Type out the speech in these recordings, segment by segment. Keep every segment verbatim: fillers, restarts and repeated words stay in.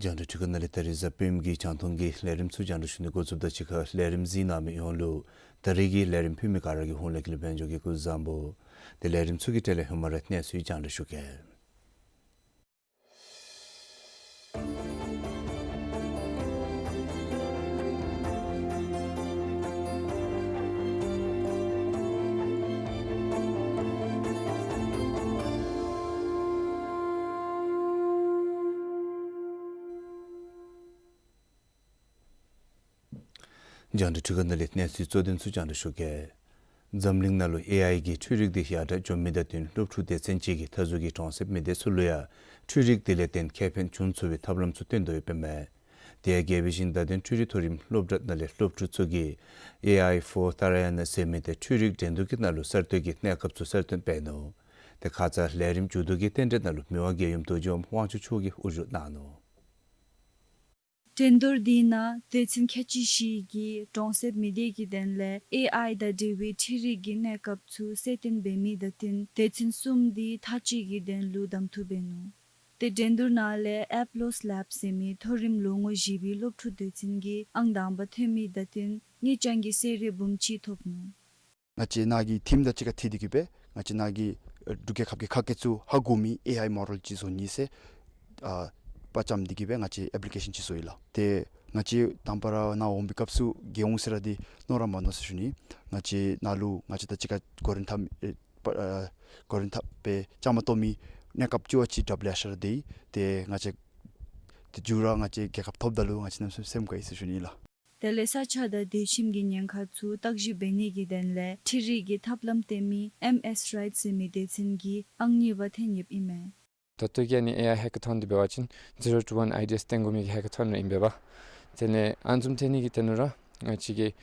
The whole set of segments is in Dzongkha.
རྒྱང་བསྒྲགས་འཕྲུལ་ཁང་ནང་ལས་ད་རིས་གཟའ་སྤེནམ་གི་རྒྱང་མཐོང་གི་ལས་རིམ་ཚུ་རྒྱང་བསྒྲགས་ཞུ་ནི་འགོ་བཙུགསཔ་ད་གཅིག་ཁར་ལས་རིམ་གཟིགས་གནང་མི་ཡོངས་ལུ་ད་རིས་ཀྱི་ལས་རིམ་ཕུལ་མི་ག་ར་གི་ཧོངས་ལས་དགེ་ལེགས་དཔལ་འབྱོར་གྱིས་སྐུ་གཟུགས་བཟང་པོ། ཏེ་ལས་རིམ་ཚུ་གི་གྲས་ལས་ཧེ་མ་ར་གནས་ཚུལ་རྒྱང་བསྒྲགས་ཞུ་གེ། རྒྱང་བསྒྲགས་འཕྲུལ་ཁང་ནང་ལས་གནས་ཚུལ་གཙོ་དོན་ཚུ་རྒྱང་བསྒྲགས་ཞུ་གེ། འཛམ་གླིང་ནང་ལུ་ཨེ་ཨའི་གི་འཕྲུལ་རིག་འདི་ཡར་དྲག་འགྱོ་མི་དང་བསྟུན་སློབ་ཕྲུག་སྡེ་ཚན་ཅིག་གིས་མཐའ་ཟུར་གྱི་གྲོང་གསེབ་མི་སྡེ་ཚུ་ལུ་ཡང་འཕྲུལ་རིག་འདི་ལས་བརྟེན་ཁེ་ཕན་འབྱུང་ཚུགས་པའི་ཐབས་ལམ་ཚུ་བཏོན་དོ་ཡོདཔ་ཨིན་མས། དེ་ཡང་རྒྱལ་བའི་ཞིང་བརྡ་དོན་འཕྲུལ་རིག་མཐོ་རིམ་སློབ་གྲྭ་ནང་ལས་སློབ་ཕྲུག་ཚུ་གིས་ཨེ་ཨའི་ཕོར་ཏཱ་ར་ཡ་ན་ཟེར་མི་འདི་འཕྲུལ་རིག་འགྲན་བསྡུར་གྱི་ནང་ལུ་གསར་གཏོད་ཀྱི་གནས་སྐབས་ཚུ་གསལ་སྟོན་འབད་ནུག། ཏེ་ཁ་ཙ་ལས་རིམ་མཇུག་བསྡུ་གི་རྟེན་འབྲེལ་ནང་ལུ་མི་དབང་རྒྱལ་ཡུམ་རྡོ་རྗེ་དབང་ཕྱུག་མཆོག་གིས་དབུ་བཞུགས་གནང་ནུག། འགྲན་བསྡུར་འདི་ནང་སྡེ་ཚན་ཁལ་གཅིག་བཞི་གི་གྲོང་གསེབ་མི་སྡེ་གི་དོན་ལས་ཨེ་ཨའི་དང་འབྲེལ་བའི་འཕྲུལ་རིག་གི་གནས་སྐབས་ཚུ་གསལ་སྟོན་འབད་མི་དང་བསྟུན་སྡེ་ཚན་གསུམ་འདི་མཐའ་དཔྱད་ཀྱི་དོན་ལུ་གདམ་འཐུ་འབད་ནུག། ཏེ་འགྲན་བསྡུར་ནང་ལས་ཨེཔ་ལོས་ལེབ་ཟེར་མི་མཐོ་རིམ་ལོ་ངོ་བཞི་པའི་སློབ་ཕྲུག་སྡེ་ཚན་གྱིས་ཨང་དང་པ་ཐོན་མི་དང་བསྟུན་དངུལ་རྐྱང་གི་གསོལ་རས་འབུམ་གཅིག་ཐོབ་ནུག། ང་བཅས་ནཱ་གི་ཐིམ་དང་གཅིག་ཁར་འཁྲིལ་ཏེ་གིས་སྦེ་ང་བཅས་ནཱ་གི་ཨ་འབྲུག་རྒྱལ་ཁབ་ཀྱི་ཁ་སྐད་ཚུ་ཧ་གོ་མི་ཨེ་ཨའི་མོ་ཌེལ་ཅིག་བཟོ་ནི་ཟེར་ཨ་དཔའ་བཅམ་སྟེ་གིས་སྦེ་ང་བཅས་ཨེཔ་ལི་ཀེ་ཤཱན་ཅིག་བཟོ་ཡི་ལགས། ཏེ་ང་བཅས་དང་པ་ར་ནཱ་འོང་པའི་སྐབས་སུ་རྒྱལ་ཡོངས་ཟེར་ར་འདི་མནོ་ར་མ་མནོ་ཟེར་ཞུ་ནི། ང་བཅས་ནཱ་ལུ་ང་བཅས་དང་གཅིག་ཁར་གོ་རིམ་འཐབ་ཨེ་པ་ཨ་གོ་རིམ་འཐབ་སྦེ་བཅའ་མར་གཏོགས་མི་གནས་སྐབས་བཅུ་པ་ཅིག་དྲགཔ་ལེ་ཤ་ར་སྡོད་ཡི། ཏེ་ང་བཅས་ཏེ་མཇུག་ར་ང་བཅས་རྒྱལ་ཁ་ཐོབ་ད་ལུ་ང་བཅས་གནམ་མེད་ས་མེད་སེམས་དགའ་ཡི་ཟེར་ཞུ་ནི་ལགས། དེ་ལས་ས་ཆ་དང་སྡོད་ཁྱིམ་གྱི་ཉེན་ཁ་ཚུ་བརྟག་ཞིབ་འབད་ནི་གི་དོན་ལས་འཕྲུལ་རིག་གི་ཐབས་ལམ་སྟོན་མི་ཨེམ་ཨེས་རའིཊ་ཟེར་མི་སྡེ་ཚན་གྱིས་ཨང་གཉིས་པ་ཐོན་ཡོདཔ་ཨིན་མས། ད་ལྟོ་གི་ཨ་ནི་ཨེ་ཨའི་ཧེ་ཀ་ཐོན་འདི་འབད་བ་ཅིན་ཛི་རོ་ཊུ་ཝན་ཨའི་ཌི་ཡཱས་སྟོན་དགོ་མི་གི་ཧེ་ཀ་ཐོན་ར་ཨིན་པས་པ། དེ་ལས་ཨ་ནི་བཟུམ་ཐོན་ནི་གི་དོན་ལུ་ར་ང་བཅས་ཀྱིས་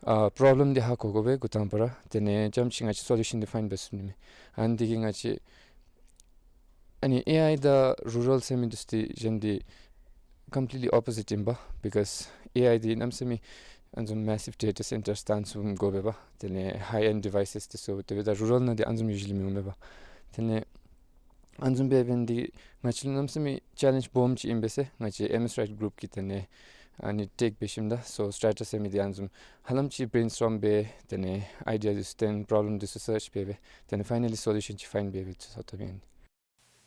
ཨ་པོརོབ་ལེམ་འདི་ཧ་གོ་དགོ་པས་འགོ་དང་པ་ར། དེ་ལས་རྐྱངམ་ཅིག་ང་བཅས་སོ་ལུ་ཤཱན་འདི་ཕའིནཌ་འབད་ཚུགས་ནི་མས། ཨ་ནི་འདི་གིས་ང་བཅས་ཨ་ནི་ཨེ་ཨའི་དང་རུ་རཱལ་ཟེར་མི་འདི་ཚུ་འདི་གཞན་འདི་ཀམ་པི་ལིཊ་ལི་ཨོ་པོ་ཟིཊ་ཨིན་པས། བི་ཀོསི་ཨེ་ཨའི་འདི་གནམ་མེད་ས་མེད་ཨ་ནི་བཟུམ་མེ་སིབ་ཌེ་ཊ་སེན་ཊར་སི་ད་ཨ་ནི་བཟུམ་དགོ་པས་པ། དེ་ལས་ཧའི་ཨེནཌ་ཌི་བའི་སེས་འདི་ཚུ། དེ་འབདཝ་ད་རུ་རཱལ་ནང་འདི་ཨ་ནི་བཟུམ་ཡུ་ཇུ་ལི་མི་འོང་པས་པ། དེ་ལས་ཨ་ནི་བཟུམ་སྦེ་འབད་ནི་འདི་ང་བཅས་ལུ་གནམ་མེད་ས་མེད་ཅེ་ལེནཇ་སྦོམ་ཅིག་ཨིན་པས་ཟེར་ང་བཅས་ཨེམ་ཨེས་རའིཊ་གུ་རུཔ་གི་དེ་ལས་ཨ་ནི་ཊེཀ་འབད་ཞིནམ་ད་སོ་སི་ཊེ་ཊ་ཟེར་མི་འདི་ཨ་ནི་བཟུམ་ཧ་ལམ་ཅིག་བི་རེན་སི་ཊོརམ་འབད། དེ་ལས་ཨའི་ཌི་ཡ་འདི་ཚུ་བཏོན། པོརོབ་ལེམ་འདི་ཚུ་སརཆ་འབད་སྦེ་དེ་ལས་ཕའི་ནལ་ལི་སོ་ལུ་ཤཱན་ཅིག་ཕའིནཌ་འབད་སྦེ་ཚུ་ཚུ་ཐོབ་ཨིན།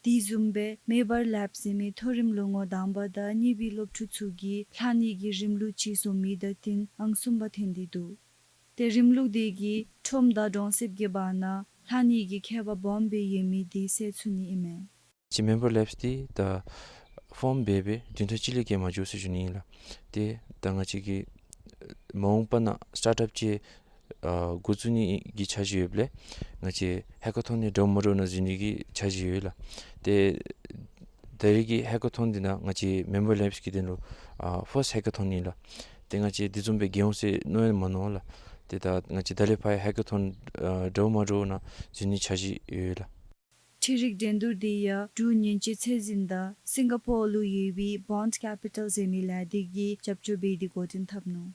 དེ་བཟུམ་སྦེ་མེ་བར་ལེབ་ཟེར་མི་མཐོ་རིམ་ལོ་ངོ་དང་པ་དང་གཉིས་པའི་སློབ་ཕྲུག་ཚུ་གིས་ལྷག་ནི་གི་རིམ་ལུགས་ཅིག་བཟོ་མི་དང་བསྟུན་ཨང་གསུམ་པ་ཐོན་ཏེ་འདུག། ཏེ་རིམ་ལུགས་འདི་གིས་ཁྲོམ་དང་གྲོང་གསེབ་ཀྱི་བར་ན་ལྷག་ནི་གི་ཁྱད་པར་སྦོམ་སྦེ་ཡོད་མི་འདི་སེལ་ཚུགས་ནི་ཨིན་མས། ཅིག་མེ་བར་ལེབས་འདི་ད་ཕོརམ་འབད་སྦེ་བདུན་ཕྲག་གཅིག་ལས་བརྒལ་མ་འགྱོ་ཟེར་ཞུ་ནི་ཨིན་ལགས། ཏེ་ད་ང་བཅས་ཀྱིས་མ་འོངས་པ་ནང་སི་ཊཱརཊ་ཨཔ་ཅིག་ཨ་འགོ་བཙུགས་ནི་གི་འཆར་གཞི་ཡོདཔ་ལས་ང་བཅས་ཧེ་ཀ་ཐོན་འདི་འདྲཝ་མ་འདྲཝ་ནང་འཛུལ་ནི་གི་འཆར་གཞི་ཡོད་ལགས། ཏེ་ད་རེས་ཀྱི་ཧེ་ཀ་ཐོན་འདི་ནང་ང་བཅས་མེ་བར་ལེབས་ཀྱི་དོན་ལུ་ཨ་ཕརསཊ་ཧེ་ཀ་ཐོན་ཨིན་ལགས། ཏེ་ང་བཅས་འདི་བཟུམ་སྦེ་རྒྱལ་འོང་ཟེར་མནོ་ཡང་མ་མནོ་ལགས། ཏེ་ད་ང་བཅས་ད་ལས་ཕར་ཡང་ཧེ་ཀ་ཐོན་ཨ་འདྲཝ་མ་འདྲཝ་ནང་འཛུལ་ནི་འཆར་གཞི་ཡོད་ལགས། འཕྲུལ་རིག་འགྲན་བསྡུར་འདི་ཡང་འབྲུག་ཉེན་བཅོལ་ཚད་འཛིན་དང་སིང་ག་པོར་ལུ་ཡོད་པའི་བོནཌ་ཀེ་པི་ཊལ་ཟེར་མི་ལས་སྡེ་གིས་རྒྱབ་སྐྱོར་འབད་དེ་འགོ་འདྲེན་འཐབ་ནུག།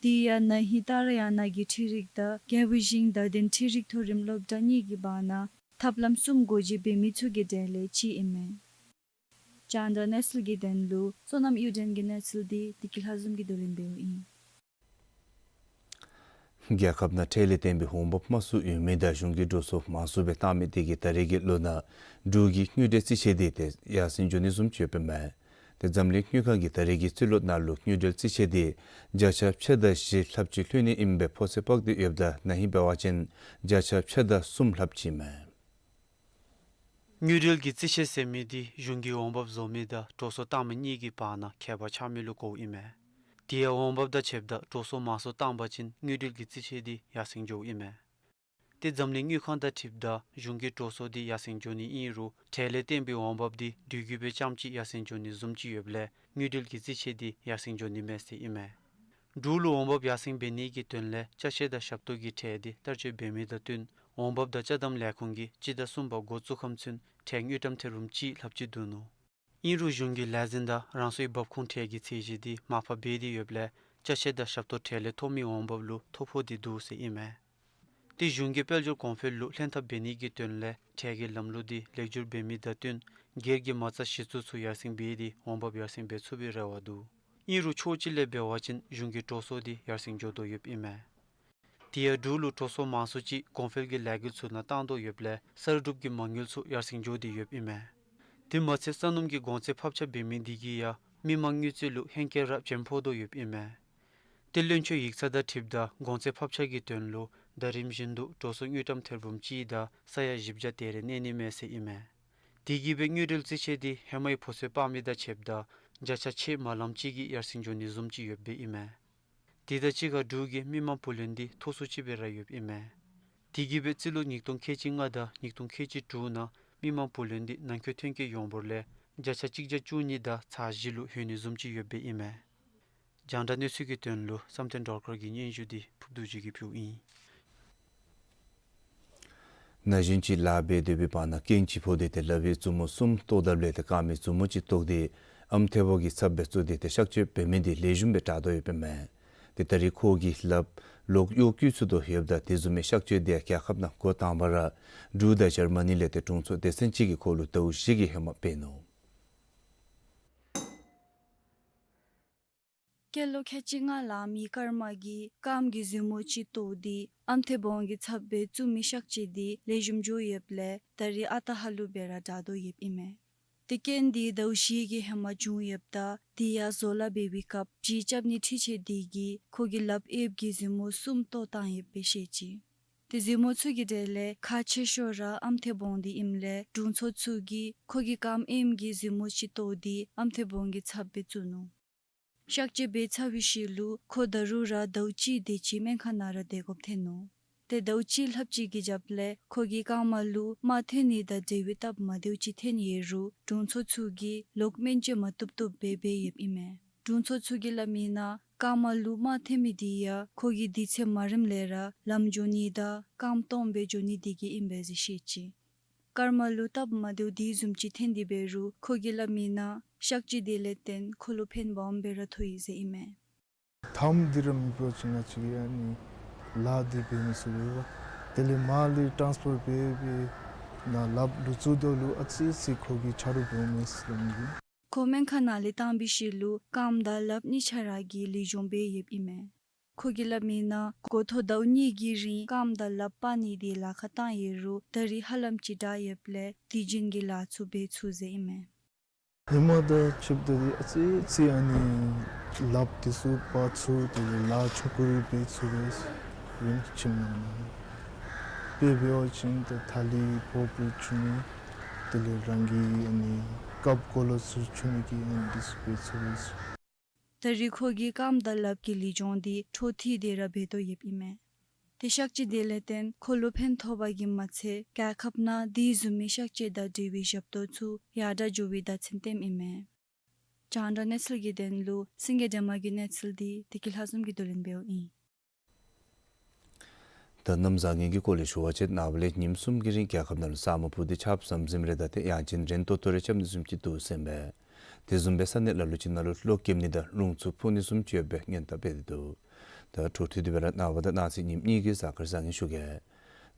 དེ་ཡང་ན་ཧིང་ཏཱ་ར་ཡ་ན་གི་འཕྲུལ་རིག་དང་རྒྱལ་བའི་ཞིང་བརྡ་དོན་འཕྲུལ་རིག་མཐོ་རིམ་སློབ་གྲྭ་གཉིས་ཀྱི་བར་ན་ཐབས་ལམ་གསུམ་སྒོ་འབྱེད་འབད་མི་ཚུ་གི་གྲས་ལས་གཅིག་ཨིན་མས། རྒྱང་བསྒྲགས་གནས་ཚུལ་གྱི་དོན་ལུ་བསོད་ནམས་གཡུ་སྒྲོན་གྱི་གནས་ཚུལ་འདི་བདེ་སྐྱིད་ལྷ་འཛོམས་ཀྱིས་བསྡུ་ལེན་འབདཝ་ཨིན། རྒྱལ་ཁབ་ནང་ཁྲལ་ལས་བརྟེན་པའི་འོང་འབབ་དམའ་སུ་ཡོད་མི་དང་གཞུང་གི་འགྲོ་སོང་མང་སུ་སྦེ་བཏང་མི་དེ་གིས་ད་རེས་ཀྱི་ལོ་ནང་འབྲུག་གི་དངུལ་འབྲེལ་རྩིས་ཆད་འདི་ཏེ་ཡར་སེང་འགྱོ་ནི་བཟུམ་ཅིག་ཡོདཔ་ཨིན་མས། ཏེ་འཛམ་གླིང་དངུལ་ཁང་གིས་ད་རེས་ཀྱི་རྩིས་ལོ་ནང་ལུ་དངུལ་འབྲེལ་རྩིས་ཆད་འདི་བརྒྱ་ཆ་ཕྱེད་དང་བཞི་ལྷགཔ་ཅིག་ལྷོད་ནི་ཨིན་པའི་ཕོ་ཚོད་དཔག་སྟེ་ཡོདཔ་ད་ན་ཧིང་འབད་བ་ཅིན་བརྒྱ་ཆ་ཕྱེད་དང་གསུམ་ལྷགཔ་ཅིག་ཨིན་མས། དངུལ་འབྲེལ་གྱི་རྩིས་ཆད་ཟེར་མི་འདི་གཞུང་གིས་འོང་འབབ་བཟོ་མི་དང་འགྲོ་སོང་བཏང་མི་གཉིས་ཀྱི་བར་ན་ཁྱད་པར་ཆགས་མི་ལུ་གོཝ་ཨིན་མས། དེ་ཡང་འོང་འབབ་དང་ཕྱདཔ་ད་འགྲོ་སོང་མང་སུ་བཏང་པ་ཅིན་དངུལ་འབྲེལ་གྱི་རྩིས་ཆད་འདི་ཡར་སེང་འགྱོཝ་ཨིན་མས། ཏེ་འཛམ་གླིང་དངུལ་ཁང་དང་འཁྲིལཝ་ད་གཞུང་གི་འགྲོ་སོང་འདི་ཡར་སེང་འགྱོ་ནི་ཨིན་རུང་ཁྲལ་ལས་བརྟེན་པའི་འོང་འབབ་འདི་དུས་རྒྱུན་སྦེ་རྐྱངམ་ཅིག་ཡར་སེང་འགྱོ་ནི་བཟུམ་ཅིག་ཡོདཔ་ལས་དངུལ་འབྲེལ་གྱི་རྩིས་ཆད་འདི་ཡར་སེང་འགྱོ་ནི་མས་ཟེར་ཨིན་མས། འབྲུག་ལུ་འོང་འབབ་ཡར་སེང་འབད་ནི་གི་དོན་ལས་ཅ་ཆས་དང་ཞབས་ཏོག་གི་ཁྲལ་འདི་བསྟར་སྤྱོད་འབད་མི་དང་བསྟུན་འོང་འབབ་དང་ཅ་དམ་ལས་ཁུངས་ཀྱིས་སྤྱི་ཟླ་གསུམ་པ་འགོ་བཙུགས་ཁམས་ཚུན་ཁྲལ་དངུལ་ཀྲམ་ཐེར་འབུམ་གཅིག་ལྷགཔ་ཅིག་བསྡུ་ནུག། ཨིན་རུང་གཞུང་གིས་ལས་འཛིན་དང་རང་སོའི་འབབ་ཁུངས་ཁྲལ་གྱི་ཚད་གཞི་འདི་མར་ཕབ་འབད་དེ་ཡོདཔ་ལས་ཅ་ཆས་དང་ཞབས་ཏོག་ཁྲལ་ལས་ཐོབ་མི་འོང་འབབ་ལུ་ཐོ་ཕོག་སྟེ་འདུག་ཟེར་ཨིན་མས། ཏེ་གཞུང་གིས་དཔལ་འབྱོར་གོང་འཕེལ་ལུ་ལྷན་ཐབས་འབད་ནི་གི་དོན་ལས་ཁྲལ་གྱི་ལམ་ལུགས་འདི་ལེགས་བསྒྱུར་འབད་མི་དང་བསྟུན་སྒེར་གྱི་མ་རྩ་གཞི་བཙུགས་ཚུ་ཡར་སེང་འབད་དེ་འོང་འབབ་ཡར་སེང་འབད་ཚུགས་པའི་རེ་བ་འདུག། ཨིན་རུང་ཕྱོགས་གཅིག་ལས་འབད་བ་ཅིན་གཞུང་གི་འགྲོ་སོང་འདི་ཡར་སེང་འགྱོ་དོ་ཡོདཔ་ཨིན་མས། དེ་ཡང་འབྲུག་ལུ་འགྲོ་སོང་མང་སུ་ཅིག་གོང་འཕེལ་གྱི་ལས་འགུལ་ཚུ་ནང་བཏང་དོ་ཡོདཔ་ལས་གསར་སྒྲུབ་ཀྱི་མ་དངུལ་ཚུ་ཡར་སེང་འགྱོ་སྟེ་ཡོདཔ་ཨིན་མས། དེ་མ་ཚད་ས་སྣུམ་གྱི་གོང་ཚད་ཕབ་ཆ་འབད་མི་འདི་གིས་ཡང་མི་མང་དངུལ་རྩིས་ལུ་ཧེང་སྐལ་ར་བྱེམ་ཕོག་དོ་ཡོདཔ་ཨིན་མས། ཏེ་བློན་ཆེན་ཡིག་ཚང་དང་འཁྲིལཝ་ད་གོང་ཚད་ཕབ་ཆ་གི་དོན་ལུ་ཟླ་རིམ་བཞིན་དུ་འགྲོ་སོང་དངུལ་ཀྲམ་ཐེར་འབུམ་གཅིག་དང་ས་ཡ་བཞི་བརྒྱ་དེ་རེ་གནས་ནི་མས་ཟེར་ཨིན་མས། དེ་གིས་སྦེ་དངུལ་འབྲེལ་རྩིས་ཆད་འདི་ཧེ་མའི་ཕོ་ཚོད་སྤར་མི་དང་ཕྱདཔ་ད་བརྒྱ་ཆ་ཕྱེད་མ་ལངམ་ཅིག་གིས་ཡར་སེང་འགྱོ་ནི་བཟུམ་ཅིག་ཡོདཔ་ཨིན་མས། དེ་དང་གཅིག་ཁར་འབྲུག་གི་མི་མང་བུ་ལོན་འདི་མཐོ་སུ་ཅིག་སྦེ་ར་ཡོདཔ་ཨིན་མས། དེ་གིས་སྦེ་རྩིས་ལོ་ཉིས་སྟོང་ཁལ་གཅིག་ལྔ་དང་ཉིས་སྟོང་ཁལ་གཅིག་དྲུག་ནང་མི་མང་བུ་ལོན་འདི་ནང་འཁོད་ཐོན་སྐྱེད་ཡོངས་འབོར་ལས་བརྒྱ་ཆ་གཅིག་བརྒྱ་བཅུ་གཉིས་དང་ཚག་བཞི་ལུ་ལྷོད་ནི་བཟུམ་ཅིག་ཡོདཔ་ཨིན་མས། རྒྱང་བསྒྲགས་གནས་ཚུལ་གྱི་དོན་ལུ་བསམ་གཏན་སྒྲོལ་དཀར་གྱི་སྙན་ཞུ་འདི་ཕུརབ་རྡོ་རྗེ་གིས་ཕུལཝ་ཨིན། ན་གཞོན་ཅིག་ལཱ་འབད་སྡོད་པའི་བར་ན་རྐྱེན་ཅིག་ཕོག་སྟེ་ཏེ་ལགཔ་གི་མཛུབ་མོ་གསུམ་བཏོག་དཔ་ལས་ཏེ་རྐངམ་གི་མཛུབ་མོ་ཅིག་བཏོག་སྟེ་ཨམ་ཐེ་བོ་གིས་ཚབ་སྦེ་བཙུགས་ཏེ་ཏེ་གཤག་བཅོས་འབད་མི་འདི་ལེགས་ཤོམ་སྦེ་དྲག་དོ་ཡོདཔ་ཨིན་མས། ཏེ་ད་རེས་ཁོ་གི་ལགཔ་ལོག་གཡོག་བཀོལ་ཚུགས་དོ་ཡོདཔ་ད་དེ་བཟུམ་མའི་གཤག་བཅོས་འདི་རྒྱལ་ཁབ་ནང་འགོ་དང་པ་ར་འབྲུག་དང་འཇར་མ་ནི་ལས་ཏེ་དྲུང་འཚོ་སྡེ་ཚན་གཅིག་གིས་ཁོ་ལུ་ཟླཝ་བཞི་གི་ཧེ་མ་འབད་ནུག། སྐྱེས་ལོ་ཁལ་གཅིག་ལྔ་ལང་མི་ཀརྨ་གིས་རྐངམ་གི་མཛུབ་མོ་ཅིག་བཏོག་སྟེ་ཨམ་ཐེ་བོ་གིས་ཚབ་སྦེ་བཙུགས་མི་གཤག་བཅོས་འདི་ལེགས་ཤོམ་འགྱོ་ཡོདཔ་ལས་ད་རེས་ཨ་རྟག་ཧ་ལུགས་སྦེ་ར་དྲག་དོ་ཡོདཔ་ཨིན་མས། ཏེ་རྐྱེན་འདི་ཟླཝ་བཞི་གི་ཧེ་མ་བྱུང་ཡོདཔ་ད་དེ་ཡང་བཟོ་ལཱ་འབད་བའི་སྐབས་གྲི་རྐྱབ་ནི་འཕྲུལ་ཆས་འདི་གིས་ཁོ་གི་ལགཔ་གཡས་ཀྱི་མཛུབ་མོ་གསུམ་བཏོག་བཏང་ཡོདཔ་སྦེ་བཤད་ཅི། ཏེ་མཛུབ་མོ་ཚུ་གི་གྲས་ལས་ཁག་ཆེ་ཤོས་ར་ཨམ་ཐེ་བོ་འདི་ཨིནམ་ལས་དྲུང་འཚོ་ཚུ་གིས་ཁོ་གི་རྐངམ་གཡོནམ་གི་མཛུབ་མོ་ཅིག་བཏོག་སྟེ་ཨམ་ཐེ་བོ་གིས་ཚབ་སྦེ་བཙུགས་ནུག། གཤག་བཅོས་འབད་ཚར་བའི་ཤུལ་ལུ་ཁོ་ད་རུང་ར་ཟླཝ་གཅིག་དེ་ཅིག་སྨན་ཁང་ནང་ར་སྡོད་དགོཔ་ཐོན་ནུག། ཏེ་ཟླཝ་གཅིག་ལྷགཔ་ཅིག་གི་རྒྱབ་ལས་ཁོ་གི་རྐངམ་ལུ་རྨ་ཐོན་ནི་དང་འབྲེལ་བའི་སྟབས་མ་བདེཝ་ཅིག་ཐོན་ཡོད་རུང་དྲུང་འཚོ་ཚུ་གིས་ལོག་སྨན་བཅོས་མ་བཏུབ་བཏུབ་སྦེ་འབད་ཡོདཔ་ཨིན་མས། དྲུང་འཚོ་ཚུ་གིས་སླབ་མིའི་ནང་རྐངམ་ལུ་རྨ་ཐོན་མི་འདི་ཡང་ཁོ་གི་དུས་ཚོད་མ་རནམ་ལས་ར་ལམ་འགྱོ་ནི་དང་རྐངམ་སྟོངམ་སྦེ་འགྱོ་ནི་འདི་གིས་ཨིན་པས་ཟེར་བཤད་ཅི། ཀརྨ་ལུ་སྟབས་མ་བདེཝ་དེ་བཟུམ་ཅིག་ཐོན་ཏེ་འབད་རུང་ཁོ་གིས་སླབ་མིའི་ནང་གཤག་བཅོས་དེ་ལས་བརྟེན་ཁོ་ལུ་ཕན་པ་སྦོམ་སྦེ་ར་ཐོགས་ཡི་ཟེར་ཨིན་མས། དངམ་འདི་ར་མེད་པ་ཅིན་ང་བཅས་ཀྱིས་ཨ་ནི་ལཱ་འདི་འབད་མི་ཚུགས་པས། དེ་ལས་མར་ལས་ཊཱནསི་ཕར་འབད་འབད་ནཱ་ལགཔ་ལུ་བཙུགས་དོ་ལུ་ཨ་ཙི་ཙི་ཁོ་གིས་ཆ་རོགས་འབདཝ་མས་ཟེར་སླབ་མི་གི། ཁོ་སྨན་ཁང་ནང་ལས་བཏང་བའི་ཤུལ་ལུ་རྐངམ་དང་ལགཔ་གཉིས་ཆ་ར་གི་ལེགས་ཤོམ་འབད་ཡོདཔ་ཨིན་མས། ཁོ་གིས་སླབ་མིའི་ནང་འགོ་ཐོག་ཟླཝ་གཉིས་ཀྱི་རིང་རྐངམ་དང་ལགཔ་སྤར་ནི་འདི་ལཱ་ཁག་བཏང་ཡོད་རུང་ད་རེས་ཧ་ལམ་ཅིག་དྲག་ཡོདཔ་ལས་དུས་རྒྱུན་གྱི་ལཱ་ཚུ་འབད་ཚུགས་ཟེར་ཨིན་མས། ཧེ་མ་དང་ཕྱདཔ་ད་འདི་ཨ་ཙི་ཙི་ཨ་ནི་ལགཔ་འདི་ཚུ་སྤར་ཚུགས། དེ་ལས་ལཱ་ཆུང་ཀུ་རེ་འབད་ཚུགས་པས། རིམ་ཁྱིམ་ནང་ན་དཔེ་འབད་བ་ཅིན་ད་ཐ་ལི་ཕོརཔ་རེ་འཁྱུ་ནི། དེ་ལས་རང་གི་ཨ་ནི་ཀབ་གོ་ལ་ཚུ་འཁྱུ་ནི་གི་ཨ་ནི་འདི་ཚུ་འབད་ཚུགས་པས། ད་རེས་ཁོ་གི་རྐངམ་དང་ལགཔ་གི་ལེགས་ཤོམ་འདི་འཕྲོ་མཐུད་དེ་ར་འབད་དོ་ཡོདཔ་ཨིན་མས། ཏེ་གཤག་བཅོས་དེ་ལས་བརྟེན་ཁོ་ལུ་ཕན་ཐོགས་པ་གིས་མ་ཚད་རྒྱལ་ཁབ་ནང་དེ་བཟུམ་མའི་གཤག་བཅོས་དང་འབྲེལ་བའི་ཞབས་ཏོག་ཚུ་ཡར་དྲག་འགྱོ་བའི་བརྡ་མཚོན་སྟོནམ་ཨིན་མས། རྒྱང་བསྒྲགས་གནས་ཚུལ་གྱི་དོན་ལུ་སེང་གེ་སྒྲོལ་མ་གི་གནས་ཚུལ་འདི་བདེ་སྐྱིད་ལྷ་འཛོམས་ཀྱིས་བསྡུ་ལེན་འབདཝ་ཨིན། ད་གནམ་བཟང་ངན་གྱི་སྐོར་ལས་ཞུ་བ་ཅིན་ནངས་པ་ལས་ཉིནམ་གསུམ་གྱི་རིང་རྒྱལ་ཁབ་ནང་ལུ་ས་སྨུག་ཕུབ་སྟེ་ཆརཔ་ཟམ་ཟིམ་རེ་དང་ཏེ་ཡང་ཅིན་རན་ཏོག་ཏོ་རེ་རྐྱབ་ནི་བཟུམ་ཅིག་འདུག་ཟེར་ཨིན་པས། དེ་བཟུམ་སྦེ་ས་གནས་ལ་ལུ་ཅིག་ནང་ལུ་གློག་འཁྱུག་ནི་དང་རླུང་འཚུབ་འཕུ་ནི་བཟུམ་ཅིག་ཡོད་པའི་སྔོན་བརྡ་སྤེལ་ཏེ་འདུག། ད་འཕྲོ་མཐུད་དེ་སྦེ་ར་ནངས་པ་དང་གནངས་ཚེ་ཉིནམ་གཉིས་ཀྱི་གཟའ་སྐར་བཟང་ངན་ཞུ་གེ།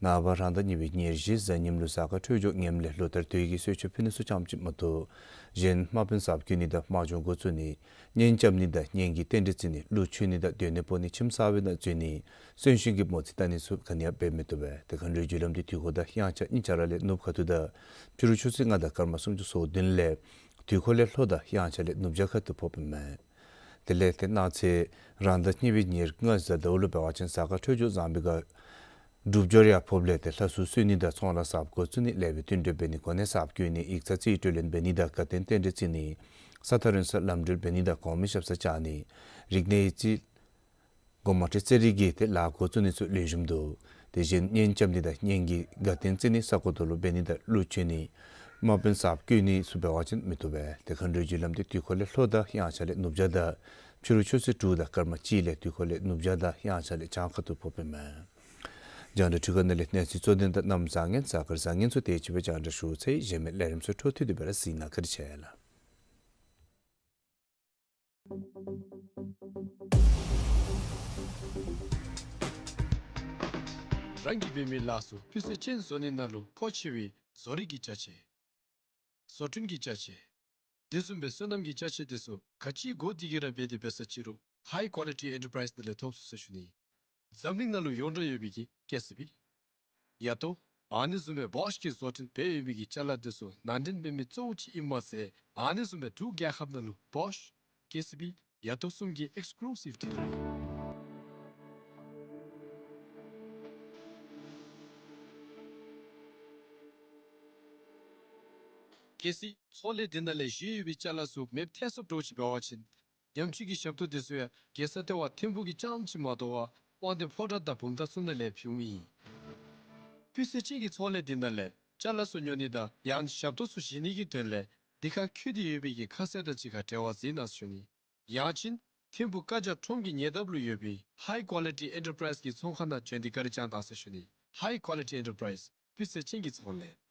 ནངས་པ་རང་ཟླ་གཉིས་པའི་ཉེར་བཞི་གཟའ་ཉིམ་ལུ་གཟའ་སྐར་འཕྲོད་སྦྱོར་ངནམ་ལས་ལོ་ལྟར་དུས་ཀྱི་གསོལ་མཆོད་ཕུལ་ནི་ཚུ་ཙམ་ཅིག་མ་གཏོགས་གཞན་དམག་དཔོན་གསརཔ་བཀུག་ནི་དང་དམག་སྦྱོང་འགོ་བཙུགས་ནི་གཉེན་རྐྱབ་ནི་དང་གཉེན་གྱི་རྟེན་འབྲེལ་བརྩི་ནི་གླུ་མཆོད་ནི་དང་སྡོད་གནས་སྤོ་ནི་ཁྱིམ་གསར་པའི་ནང་འཛུལ་ནི་གསོན་གཤིན་གྱི་མོ་རྩིས་བལྟ་ནི་ཚུ་ག་ནི་ཡང་འབད་མི་བཏུབ་པས། ཏེ་མཁའ་འགྲོའི་རྒྱུ་ལམ་འདི་དུས་འཁོར་དང་དབྱངས་འཆར་གཉིས་ཆ་ར་ལས་ནུབ་ཁ་ཐུག་དང་ཕྱི་རུ་ཆུ་ཚོད་ལྔ་དང་སྐར་མ་སུམ་ཅུ་སོ་བདུན་ལས་དུས་འཁོར་ལས་ལྷོ་དང་དབྱངས་འཆར་ལས་ནུབ་བྱང་ཁ་ཐུག་ཕོགཔ་ཨིན་མས། དེ་ལས་ཏེ་གནངས་ཚེ་རང་ཟླ་གཉིས་པའི་ཉེར་ལྔ་གཟའ་ཟླཝ་ལུ་འབད་བ་ཅིན་གཟའ་སྐར་འཕྲོད་སྦྱོར་བཟང་པོའི་སྒང་ སྒྲུབ་སྦྱོར་ཡང་ཕོགཔ་ལས་ཏེ་ལྷ་གསོལ་གསོལ་ནི་དང་ཚོང་ལཱ་གསརཔ་འགོ་བཙུགས་ནི་ལེགས་པའི་བསྟུན་གྲོས་འབད་ནི་གོ་གནས་གསརཔ་བསྐོ་ནི་ཡིག་ཚང་རྩིས་སྤྲོད་ལེན་འབད་ནི་དང་དགའ་སྟོན་རྟེན་འབྲེལ་བརྩི་ནི་ས་ཐག་རིང་སར་ལམ་འགྲུལ་འབད་ནི་དང་གོང་མའི་ཞབས་སར་བཅར་ནི་རིག་གནས་ཡིག་རྩིས་འགོ་མ་ཁྲིད་རྩེད་རིགས་ཀྱི་ཏེ་ལཱ་འགོ་བཙུགས་ནི་ཚུ་ལེགས་ཤོམ་འདུག། དེ་བཞིན་གཉེན་རྐྱབ་ནི་དང་གཉེན་གྱི་དགའ་སྟོན་བརྩི་ནི་ས་གོ་རྡོ་ལུ་འབད་ནི་དང་གླུ་མཆོད་ནི་དམག་དཔོན་གསརཔ་བསྐོ་ནི་ཚུ་འབད་བ་ཅིན་མི་བཏུབ་པས། ཏེ་མཁའ་འགྲོའི་རྒྱུ་ལམ་འདི་དུས་འཁོར་ལས་ལྷོ་དང་དབྱངས་འཆར་ལས་ནུབ་བྱང་དང་ཕྱི་རུ་ཆུ་ཚོད་དྲུག་དང་སྐར་མ་གཅིག་ལས་དུས་འཁོར་ལས་ནུབ་བྱང་དང་དབྱངས་འཆར་ལས་བྱང་ཁ་ཐུག་ཕོགཔ་ཨིན་མས། རྒྱང་བསྒྲགས་འཕྲུལ་ཁང་ནང་ལས་གནས་ཚུལ་གཙོ་དོན་དང་གནམ་བཟང་ངན་གཟའ་སྐར་བཟང་ངན་ཚུ་དེ་ཅིག་སྦེ་རྒྱང་བསྒྲགས་ཞུ་ཚར་ཡི། གཞན་མི་ལས་རིམ་ཚུ་འཕྲོ་མཐུད་དེ་སྦེ་ར་གཟིགས་གནང་། བཀའ་དྲིན་ཆེ་ལགས། རང་གིས་འབད་མི་ལཱ་ཚུ་སྤུས་ཚད་ཅན་བཟོ་ནི་ནང་ལུ་མཁོ་ཆེ་བའི་བཟོ་རིག་གི་ཅ་ཆས། བཟོ་སྐྲུན་གྱི་ཅ་ཆས། དེ་བཟུམ་སྦེ་སོ་ནམ་གྱི་ཅ་ཆས་དེ་ཚུ་ག་ཅི་དགོ་དེ་གིས་ར་འབད་དེ་འབད་ས་ཅི་རུང་High Quality Enterprise ནང་ལས་ཐོབ་ཚུགས་ཟེར་ཞུ་ནི། འཛམ་གླིང་ནང་ལུ་ཡོངས་གྲགས་ཡོད་པའི་གི་ཀེ་སི་བི། ཡ་ཏོ། ཨ་ནི་བཟུམ་སྦེ་བོཤ་གིས་བཟོ་སྐྲུན་འབད་ཡོད་པའི་གི་ཅ་ལ་དེ་ཚུ་ནང་འདྲེན་འབད་མི་གཙོ་བོ་ཅིག་ཨིན་མས་ཟེར། ཨ་ནི་བཟུམ་སྦེ་འབྲུག་རྒྱལ་ཁབ་ནང་ལུ་བོཤ། ཀེ་སི་བི། ཡ་ཏོ་གསུམ་གྱི་ཨེགསི་ཀུ་ལུ་སིབ་ཌི་ལར་ཨིན། གལ་སྲིད་ཚོང་ལས་འདི་ནང་ལས་བཞེས་ཡོད་པའི་ཅ་ལ་ཚུ་མེདཔ་ཐལ་སོངམ་འདྲཝ་ཅིག་འབད་བ་ཅིན་ཉམས་བཅོས་ཀྱི་ཞབས་ཏོག་དེ་ཚུ་ཡང་རྒྱལ་ས་ལྟེ་བ་ཐིམ་ཕུག་གི་རྐྱངམ་ཅིག་མ་དོ་བར་དབང་འདུས་ཕོ་བྲང་དང་བུམ་ཐང་ཚུ་ནང་ལས་ཕུལཝ་ཨིན། སྤུས་ཚད་ཅན་གྱི་ཚོང་ལས་འདི་ནང་ལས་ཅ་ལ་ཚུ་ཉོ་ནི་དང་ཡང་ཞབས་ཏོག་ཚུ་བཞེས་ནི་གི་དོན་ལས་འདི་ཁར་བཀོད་དེ་ཡོད་པའི་གི་ཁ་གསལ་དང་གཅིག་ཁར་འབྲེལ་བ་འཛིན་གནང་ཟེར་ཞུ་ནི། ཡང་ཅིན་ཐིམ་ཕུག་བཀའ་རྒྱ་ཁྲོམ་གྱི་ཉེ་འདབས་ལུ་ཡོད་པའི་High Quality Enterprise གི་ཚོང་ཁང་ནང་བྱོན་ཏེ་བཀའ་དྲིན་བསྐྱང་གནང་ཟེར་ཞུ་ནི། High Quality Enterprise སྤུས་ཚད་ཅན་གྱི་ཚོང་ལས།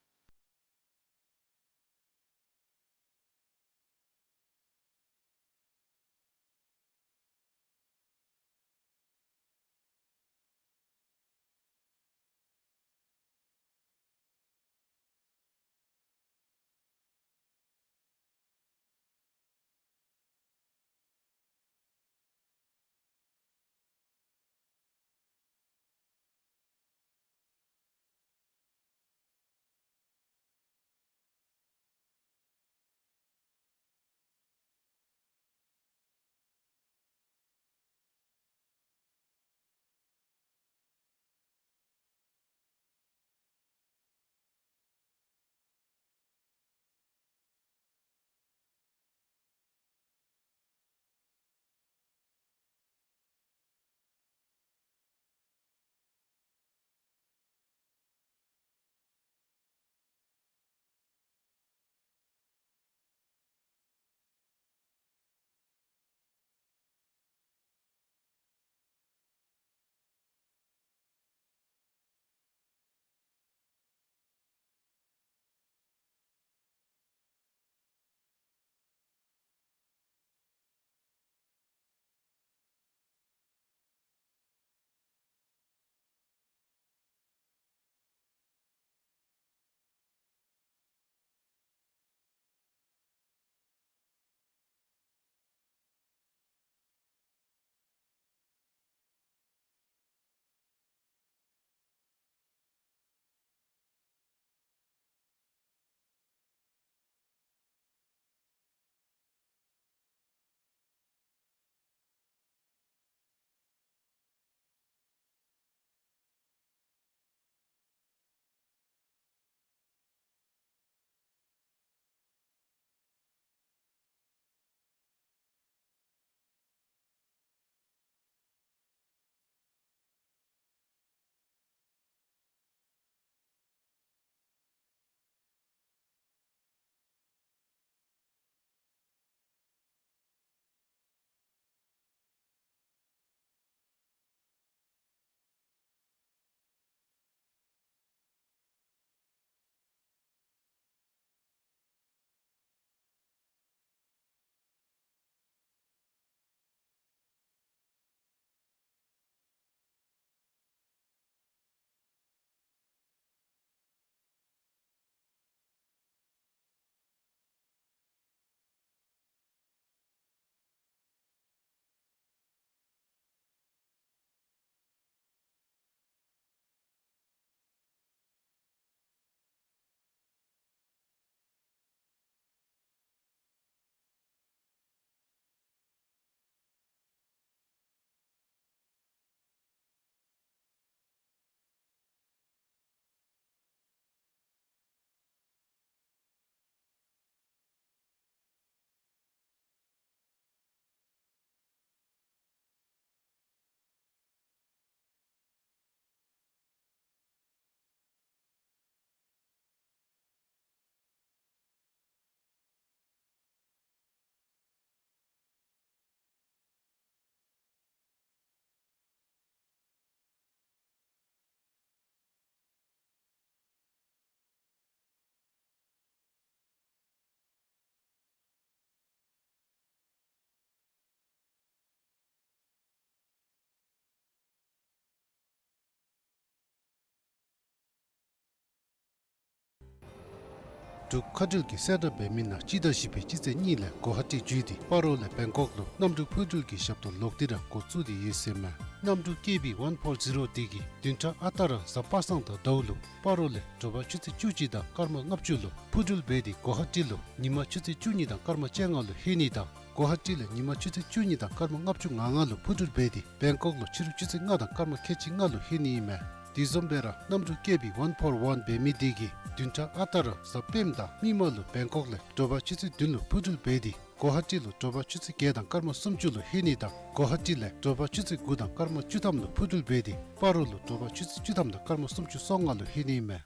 འབྲུག་མཁའ་འགྲུལ་གྱིས་གསལ་བསྒྲགས་འབད་མི་ནང་སྤྱི་ཟླ་བཞི་པའི་སྤྱི་ཚེས་གཉིས་ལས་གོ་ཧ་ཊི་བརྒྱུད་དེ་སྤ་རོ་ལས་བེང་ཀོག་ལུ་གནམ་གྲུ་འཕུར་འགྲུལ་གྱི་ཞབས་ཏོག་ལོག་སྟེ་ར་འགོ་བཙུགས་ཏེ་ཡོད་ཟེར་མས། གནམ་གྲུ་ཀེ་བི་ཝན་ཕོར་ཛི་རོ་འདི་གིས་བདུན་ཕྲག་ཨ་རྟག་ར་གཟའ་པ་སངས་དང་ཟླཝ་ལུ་སྤ་རོ་ལས་དྲོ་པ་ཆུ་ཚོད་བཅུ་གཅིག་དང་སྐར་མ་ལྔ་བཅུ་ལུ་འཕུར་འགྲུལ་འབད་དེ་གོ་ཧ་ཊི་ལུ་ཉིན་མ་ཆུ་ཚོད་བཅུ་གཉིས་དང་སྐར་མ་བཅོ་ལྔ་ལུ་ལྷོད་ནི་དང་གོ་ཧ་ཊི་ལས་ཉིན་མ་ཆུ་ཚོད་བཅུ་གཉིས་དང་སྐར་མ་ལྔ་བཅུ་ང་ལྔ་ལུ་འཕུར་འགྲུལ་འབད་དེ་བེང་ཀོག་ལུ་ཕྱི་རུ་ཆུ་ཚོད་ལྔ་དང་སྐར་མ་ཁལ་གཅིག་ལྔ་ལུ་ལྷོད་ནི་ཨིན་མས། དེ་བཟུམ་སྦེ་ར་གནམ་གྲུ་ཀེ་བི་ཝན་ཕོར་ཝན་འབད་མི་འདི་གིས་བདུན་ཕྲག་ཨ་རྟག་ར་གཟའ་སྤེནམ་དང་མིག་དམར་ལུ་བེང་ཀོག་ལས་དྲོ་པ་ཆུ་ཚོད་བདུན་ལུ་འཕུར་འགྲུལ་འབད་དེ་གོ་ཧ་ཊི་ལུ་དྲོ་པ་ཆུ་ཚོད་བརྒྱད་དང་སྐར་མ་སུམ་ཅུ་ལུ་ལྷོད་ནི་དང་གོ་ཧ་ཊི་ལས་དྲོ་པ་ཆུ་ཚོད་དགུ་དང་སྐར་མ་བཅུ་ཐམ་ལུ་འཕུར་འགྲུལ་འབད་དེ་སྤ་རོ་ལུ་དྲོ་པ་ཆུ་ཚོད་བཅུ་ཐམ་དང་སྐར་མ་སུམ་ཅུ་སོ་ལྔ་ལུ་ལྷོད་ནི་ཨིན་མས།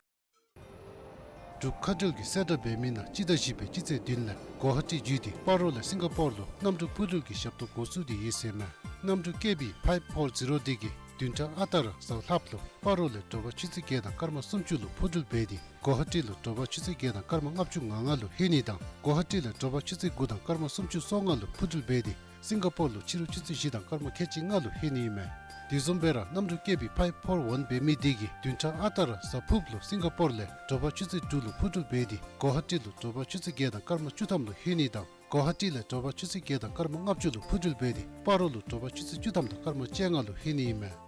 འབྲུག་མཁའ་འགྲུལ་གྱིས་གསལ་བསྒྲགས་འབད་མི་ནང་སྤྱི་ཟླ་བཞི་པའི་སྤྱི་ཚེས་བདུན་ལས་གོ་ཧ་ཊི་བརྒྱུད་དེ་སྤ་རོ་ལས་སིང་ག་པོར་ལུ་གནམ་གྲུ་འཕུར་འགྲུལ་གྱི་ཞབས་ཏོག་འགོ་བཙུགས་ཏེ་ཡོད་ཟེར་མས། གནམ་གྲུ་ཀེ་བི་ཕའིབ་ཕོར་ཛི་རོ་འདི་གིས་བདུན་ཕྲག་ཨ་རྟག་ར་གཟའ་ལྷགཔ་ལུ་སྤ་རོ་ལས་དྲོ་པ་ཆུ་ཚོད་བརྒྱད་དང་སྐར་མ་སུམ་ཅུ་ལུ་འཕུར་འགྲུལ་འབད་དེ་གོ་ཧ་ཊི་ལུ་དྲོ་པ་ཆུ་ཚོད་བརྒྱད་དང་སྐར་མ་ལྔ་བཅུ་ང་ལྔ་ལུ་ལྷོད་ནི་དང་གོ་ཧ་ཊི་ལས་དྲོ་པ་ཆུ་ཚོད་དགུ་དང་སྐར་མ་སུམ་ཅུ་སོ་ལྔ་ལུ་འཕུར་འགྲུལ་འབད་དེ་སིང་ག་པོར་ལུ་ཕྱི་རུ་ཆུ་ཚོད་བཞི་དང་སྐར་མ་ཁལ་གཅིག་ལྔ་ལུ་ལྷོད་ནི་ཨིན་མས། དེ་བཟུམ་སྦེ་ར་གནམ་གྲུ་ཀེ་བི་ཕའིབ་ཕོར་ཝན་འབད་མི་འདི་གིས་བདུན་ཕྲག་ཨ་རྟག་ར་གཟའ་ཕུརཔ་ལུ་སིང་ག་པོར་ལས་དྲོ་པ་ཆུ་ཚོད་དྲུག་ལུ་འཕུར་འགྲུལ་འབད་དེ་གོ་ཧ་ཊི་ལུ་དྲོ་པ་ཆུ་ཚོད་བརྒྱད་དང་སྐར་མ་བཅུ་ཐམ་ལུ་ལྷོད་ནི་དང་གོ་ཧ་ཊི་ལས་དྲོ་པ་ཆུ་ཚོད་བརྒྱད་དང་སྐར་མ་ལྔ་བཅུ་ལུ་འཕུར་འགྲུལ་འབད་དེ་སྤ་རོ་ལུ་དྲོ་པ་ཆུ་ཚོད་བཅུ་ཐམ་དང་སྐར་མ་བཅོ་ལྔ་ལུ་ལྷོད་ནི་ཨིན་མས།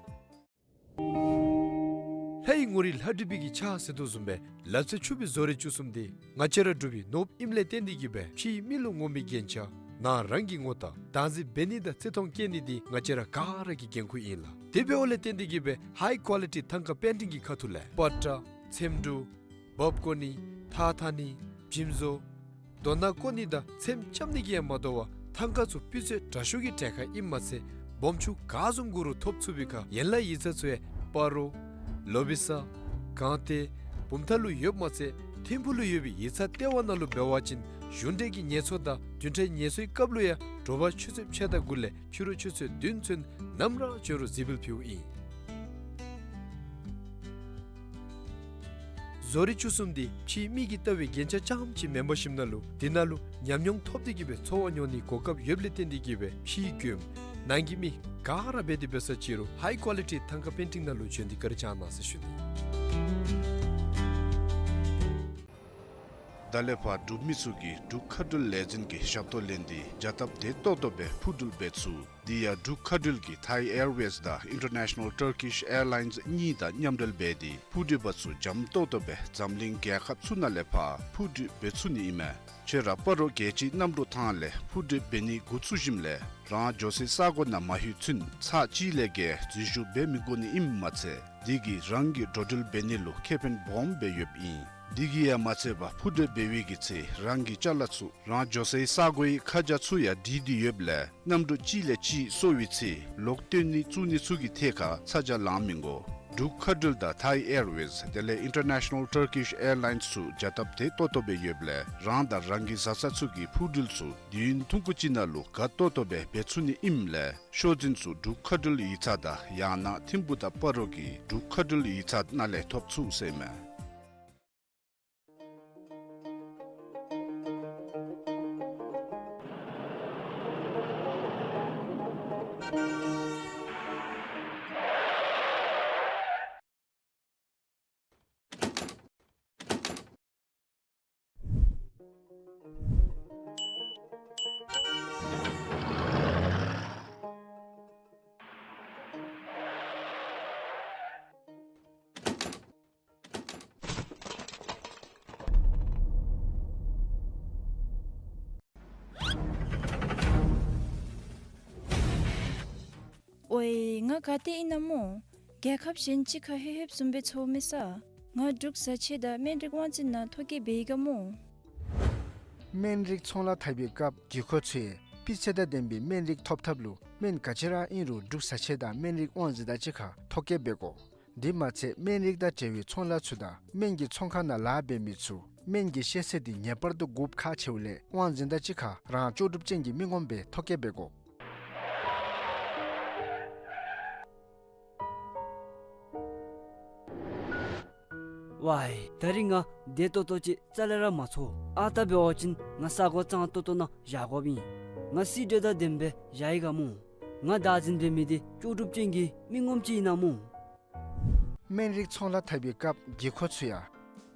ལྷའི་ངོ་རིས་ལྷ་བྲིས་པའི་གི་ཕྱག་ཟེར་དོ་བཟུམ་སྦེ་ལ་རྩེ་ཆུ་སྦིས་བཟོ་རིག་བཅུ་གསུམ་འདི་ང་བཅས་ར་འབྲུག་པའི་ནོར་བུ་ཨིནམ་ལས་བརྟེན་ཏེ་གིས་སྦེ་ཕྱིའི་མི་ལུ་ངོམ་པའི་རྒྱན་ཆ་ནང་རང་གི་ངོ་རྟགས་བདག་འཛིན་འབད་ནི་དང་བརྩི་མཐོང་བསྐྱེད་ནི་འདི་ང་བཅས་ར་ག་ར་གི་འགན་ཁུར་ཨིན་ལགས། དེ་འབདཝ་ལས་བརྟེན་ཏེ་གིས་སྦེ་ཧའི་ཀོ་ལི་ཊི་ཐང་ཀ་པེན་ཊིང་གི་ཁ་ཐུག་ལས་པ་ཏྲ་ཚེམ་དྲུབ་འབག་བཀོ་ནི་ཐགས་འཐག་ནི་བྱིམ་བཟོ་རྡོ་ནག་བཀོ་ནི་དང་ཚེམ་རྐྱབ་ནི་གིས་ཡང་མ་དོ་བར་ཐང་ཀ་ཚུ་སྤུས་ཚད་དྲག་ཤོས་ཀྱི་གྲལ་ཁར་ཨིནམ་མ་ཚད་སྦོམ་ཆུང་ག་བཟུམ་དགོ་རུང་ཐོབ་ཚུགས་པའི་ཁར་ཡན་ལག་ཡིག་ཚང་ཚུ་ཡང་སྤ་རོ་ལོ་བི་ས་སྒང་སྟེང་བུམ་ཐང་ལུ་ཡོདཔ་མ་ཚད་ཐིམ་ཕུག་ལུ་ཡོད་པའི་ཡིག་ཚང་ལྟེ་བ་ནང་ལུ་འབད་བ་ཅིན་གཞུང་འབྲེལ་གྱི་ངལ་འཚོ་དང་བདུན་ཕྲག་ངལ་འཚོའི་སྐབས་ལུ་ཡང་དྲོ་པ་ཆུ་ཚོད་ཕྱེད་དང་དགུ་ལས་ཕྱི་རུ་ཆུ་ཚོད་བདུན་ཚུན་ནམ་ར་བྱོན་རུང་གཟིགས་འབུལ་ཕུལཝ་ཨིན། བཟོ་རིག་བཅུ་གསུམ་འདི་ཕྱིའི་མི་གིས་བལྟ་བའི་རྒྱན་ཆ་རྐྱངམ་ཅིག་མེན་པར་ཞིནམ་ན་ལུ་དེ་ནང་ལུ་ཉམས་མྱོང་ཐོབ་སྟེ་གིས་སྦེ་འཚོ་བ་མྱོང་ནིའི་གོ་སྐབས་ཡོདཔ་ལས་བརྟེན་ཏེ་གིས་སྦེ་ཕྱིའི་མགྱོནམ་ནང་གི་མི་ག་ར་འབད་དེ་འབད་ས་ཅིག་རུང་ཧའི་ཀོ་ལི་ཊི་ཐང་ཀ་པེན་ཊིང་ནང་ལུ་བྱོན་ཏེ་བཀའ་དྲིན་བསྐྱང་གནང་ཟེར་ཞུ་ནི། ད་ལས་ཕར་འབྲུག་མི་ཚུ་གིས་འབྲུག་མཁའ་འགྲུལ་ལས་འཛིན་གྱི་ཞབས་ཏོག་ལེན་ཏེ་བྱ་སྟབས་བདེ་ཏོག་ཏོ་སྦེ་འཕུར་འགྲུལ་འབད་ཚུགས། དེ་ཡང་འབྲུག་མཁའ་འགྲུལ་གྱིས་ཐའི་ཨེར་ཝེསི་དང་ཨིན་ཊར་ནེ་ཤ་ནཱལ་ཊར་ཀིཤ་ཨེར་ལའིནསི་གཉིས་དང་མཉམ་འབྲེལ་འབད་དེ་འཕུར་འགྲུལ་པ་ཚུ་འཇམ་ཏོག་ཏོ་སྦེ་འཛམ་གླིང་རྒྱལ་ཁབ་ཚུ་ནང་ལས་ཕར་འཕུར་འགྲུལ་འབད་ཚུགས་ནི་ཨིན་མས། ཁྱོད་ར་སྤ་རོ་རྒྱལ་སྤྱིའི་གནམ་གྲུ་ཐང་ལས་འཕུར་འགྲུལ་འབད་ནི་འགོ་བཙུགས་ཞིནམ་ལས་རང་འགྱོ་སའི་ས་གོ་ནང་མ་ལྷོད་ཚུན་ཚར་གཅིག་ལས་བརྒལ་འཛུལ་ཞུགས་འབད་མི་དགོ་ནི་ཨིནམ་མ་ཚད་དེ་གིས་རང་གི་འགྲོ་འགྲུལ་འབད་ནི་ལུ་ཁེ་ཕན་སྦོམ་སྦེ་ཡོདཔ་ཨིན། དེ་གིས་ཡང་མ་ཚད་པར་འཕུར་འགྲུལ་འབད་བའི་གི་ཚེ་རང་གི་ཅ་ལ་ཚུ་རང་འགྱོ་སའི་ས་གོའི་ཁ་བྱང་ཚུ་ཡང་བྲིས་ཏེ་ཡོདཔ་ལས་གནམ་གྲུ་གཅིག་ལས་གཅིག་སོར་བའི་ཚེ་ལོག་བཏོན་ནི་བཙུགས་ནི་ཚུ་གི་ཐད་ཁར་ཚ་གྱང་ལང་མི་དགོ། འབྲུག་མཁའ་འགྲུལ་དང་ཐའི་ཨེར་ཝེསི་དེ་ལས་ཨིན་ཊར་ནེ་ཤ་ནཱལ་ཊར་ཀིཤ་ཨེར་ལའིནསི་ཚུ་བྱ་སྟབས་བདེ་ཏོག་ཏོ་སྦེ་ཡོདཔ་ལས་རང་དང་རང་གི་བཟའ་ཚང་ཚུ་གི་འཕུར་འགྲུལ་ཚུ་དུས་ཡུན་ཐུང་ཀུ་ཅིག་ནང་ལུ་དགའ་ཏོག་ཏོ་སྦེ་འབད་ཚུགས་ནི་ཨིནམ་ལས་ཤོག་འཛིན་ཚུ་འབྲུག་མཁའ་འགྲུལ་ཡིག་ཚང་དང་ཡང་ན་ཐིམ་ཕུག་དང་སྤ་རོ་གི་འབྲུག་མཁའ་འགྲུལ་ཡིག་ཚང་ནང་ལས་ཐོབ་ཚུགས་ཟེར་མས། ཨོའི་ང་ག་ཏེ་ཨིན་ན་སྨོ། རྒྱལ་ཁབ་གཞན་ཅིག་ཁར་ལྷོད་ལྷོདཔ་བཟུམ་སྦེ་ཚོར་མས་ས། ང་འབྲུག་བཟའ་ཆས་དང་སྨན་རིགས་དབང་འཛིན་ནང་ཐོ་བཀོད་འབད་ཡི་ག་སྨོ། སྨན་རིགས་ཚོང་ལཱ་འཐབ་པའི་སྐབས་དགོས་མཁོ་ཚུ་ཡང་སྤུས་ཚད་དང་ལྡན་པའི་སྨན་རིགས་ཐོབ་ཐབས་ལུ་སྨན་ག་ཅི་ར་ཨིན་རུང་འབྲུག་བཟའ་ཆས་དང་སྨན་རིགས་དབང་འཛིན་དང་གཅིག་ཁར་ཐོ་བཀོད་འབད་དགོ། དེ་མ་ཚད་སྨན་རིགས་དང་འབྲེལ་བའི་ཚོང་ལཱ་ཚུ་དང་སྨན་གྱི་ཚོང་ཁང་ནང་ལཱ་འབད་མི་ཚུ་སྨན་གྱི་ཤེས་ཚད་འདི་ངེས་པར་དུ་དགོཔ་ཁག་ཆེཝ་ལས་དབང་འཛིན་དང་གཅིག་ཁར་རང་ལྕོགས་གྲུབ་ཅན་གྱི་མི་ངོམ་སྦེ་ཐོ་བཀོད་འབད་དགོ། ཝའི་ད་རིས་ང་བདེ་ཏོག་ཏོ་ཅིག་རྩ་ལས་ར་མ་ཚོར། ཨ་རྟག་འབད་བ་ཅིན་ང་ས་གོ་གཙང་ཏོག་ཏོ་ནང་བཞག་དགོཔ་ཨིན། ང་སི་ཌི་དང་ལྡནམ་སྦེ་བཞག་ཡི་ག་སྨོ། ང་བདག་འཛིན་འབད་མི་འདི་ལྕོགས་གྲུབ་ཅན་གྱི་མི་ངོམ་ཅིག་ཨིན་ན་སྨོ། སྨན་རིགས་ཚོང་ལཱ་འཐབ་པའི་སྐབས་དགོས་མཁོ་ཚུ་ཡང་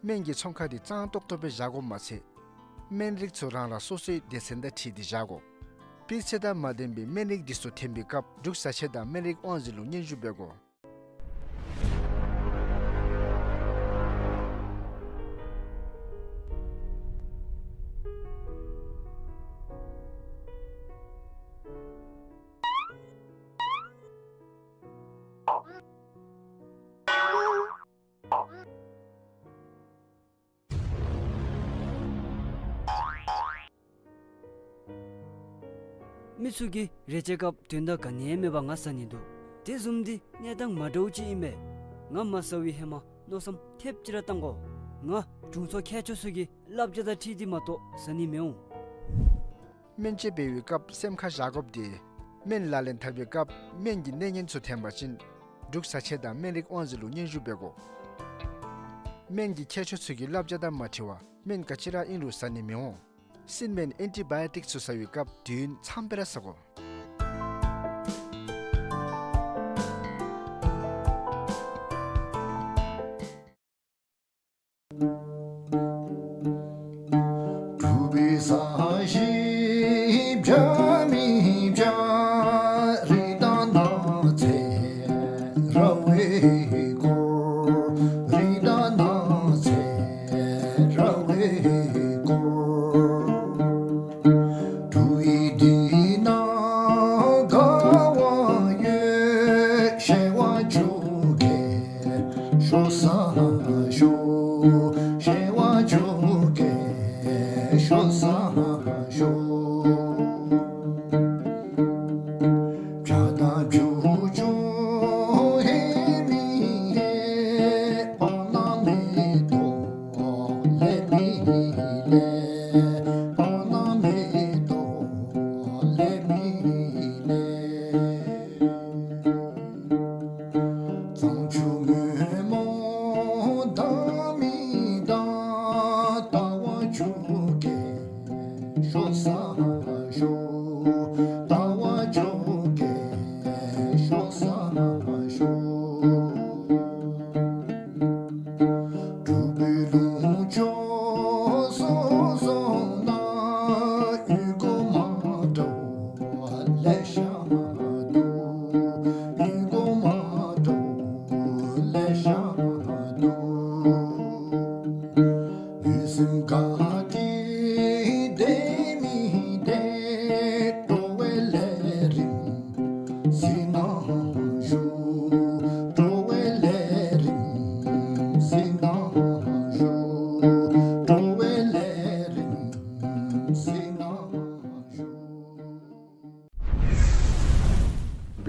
སྨན་གྱི་ཚོང་ཁང་འདི་གཙང་ཏོག་ཏོ་སྦེ་བཞག་དགོཔ་མ་ཚད་སྨན་རིགས་ཚུ་རང་རང་སོ་སོའི་སྡེ་ཚན་དང་འཁྲིལ་ཏེ་བཞག་དགོ། སྤུས་ཚད་དང་མ་ལྡན་པའི་སྨན་རིགས་འདི་ཚུ་ཐོན་པའི་སྐབས་འབྲུག་བཟའ་ཆས་དང་སྨན་རིགས་དབང་འཛིན་ལུ་སྙན་ཞུ་འབད་དགོ། མི་ཚུ་གིས་རེ་ཆེ་སྐབས་དོན་དག་ག་ནི་ཡང་མེད་པར་ང་ཟ་ནི་འདུག། དེ་བཟུམ་འདི་གནས་སྟངས་མ་འདྲཝ་ཅིག་ཨིན་པས། ང་མ་ཟ་བའི་ཧེ་མ་མནོ་བསམ་ཐེབས་ཅིག་ར་བཏང་དགོ། ང་དྲུང་འཚོ་མཁས་མཆོག་ཚུ་གི་བསླབ་བྱ་དང་འཁྲིལ་ཏེ་མ་གཏོགས་ཟ་ནི་མི་འོང་། སྨན་བཅོས་འབད་བའི་སྐབས་སེམས་ཁར་བཞག་དགོཔ་འདི་སྨན་ལག་ལེན་འཐབ་པའི་སྐབས་སྨན་གྱི་གནས་ངན་ཚུ་ཐོན་པ་ཅིན་འབྲུག་བཟའ་ཆས་དང་སྨན་རིགས་དབང་འཛིན་ལུ་སྙན་ཞུ་འབད་དགོ། སྨན་གྱི་མཁས་མཆོག་ཚུ་གི་བསླབ་བྱ་དང་མ་འཁྲིལ་བར་སྨན་ག་ཅི་ར་ཨིན་རུང་ཟ་ནི་མི་འོང་། སྲིན་སྨན་ཨེན་ཊི་བཱ་ཡོ་ཊིཀ་ཚུ་ཟ་བའི་སྐབས་དུས་ཡུན་ཙམ་སྦེ་ར་ཟ་དགོ།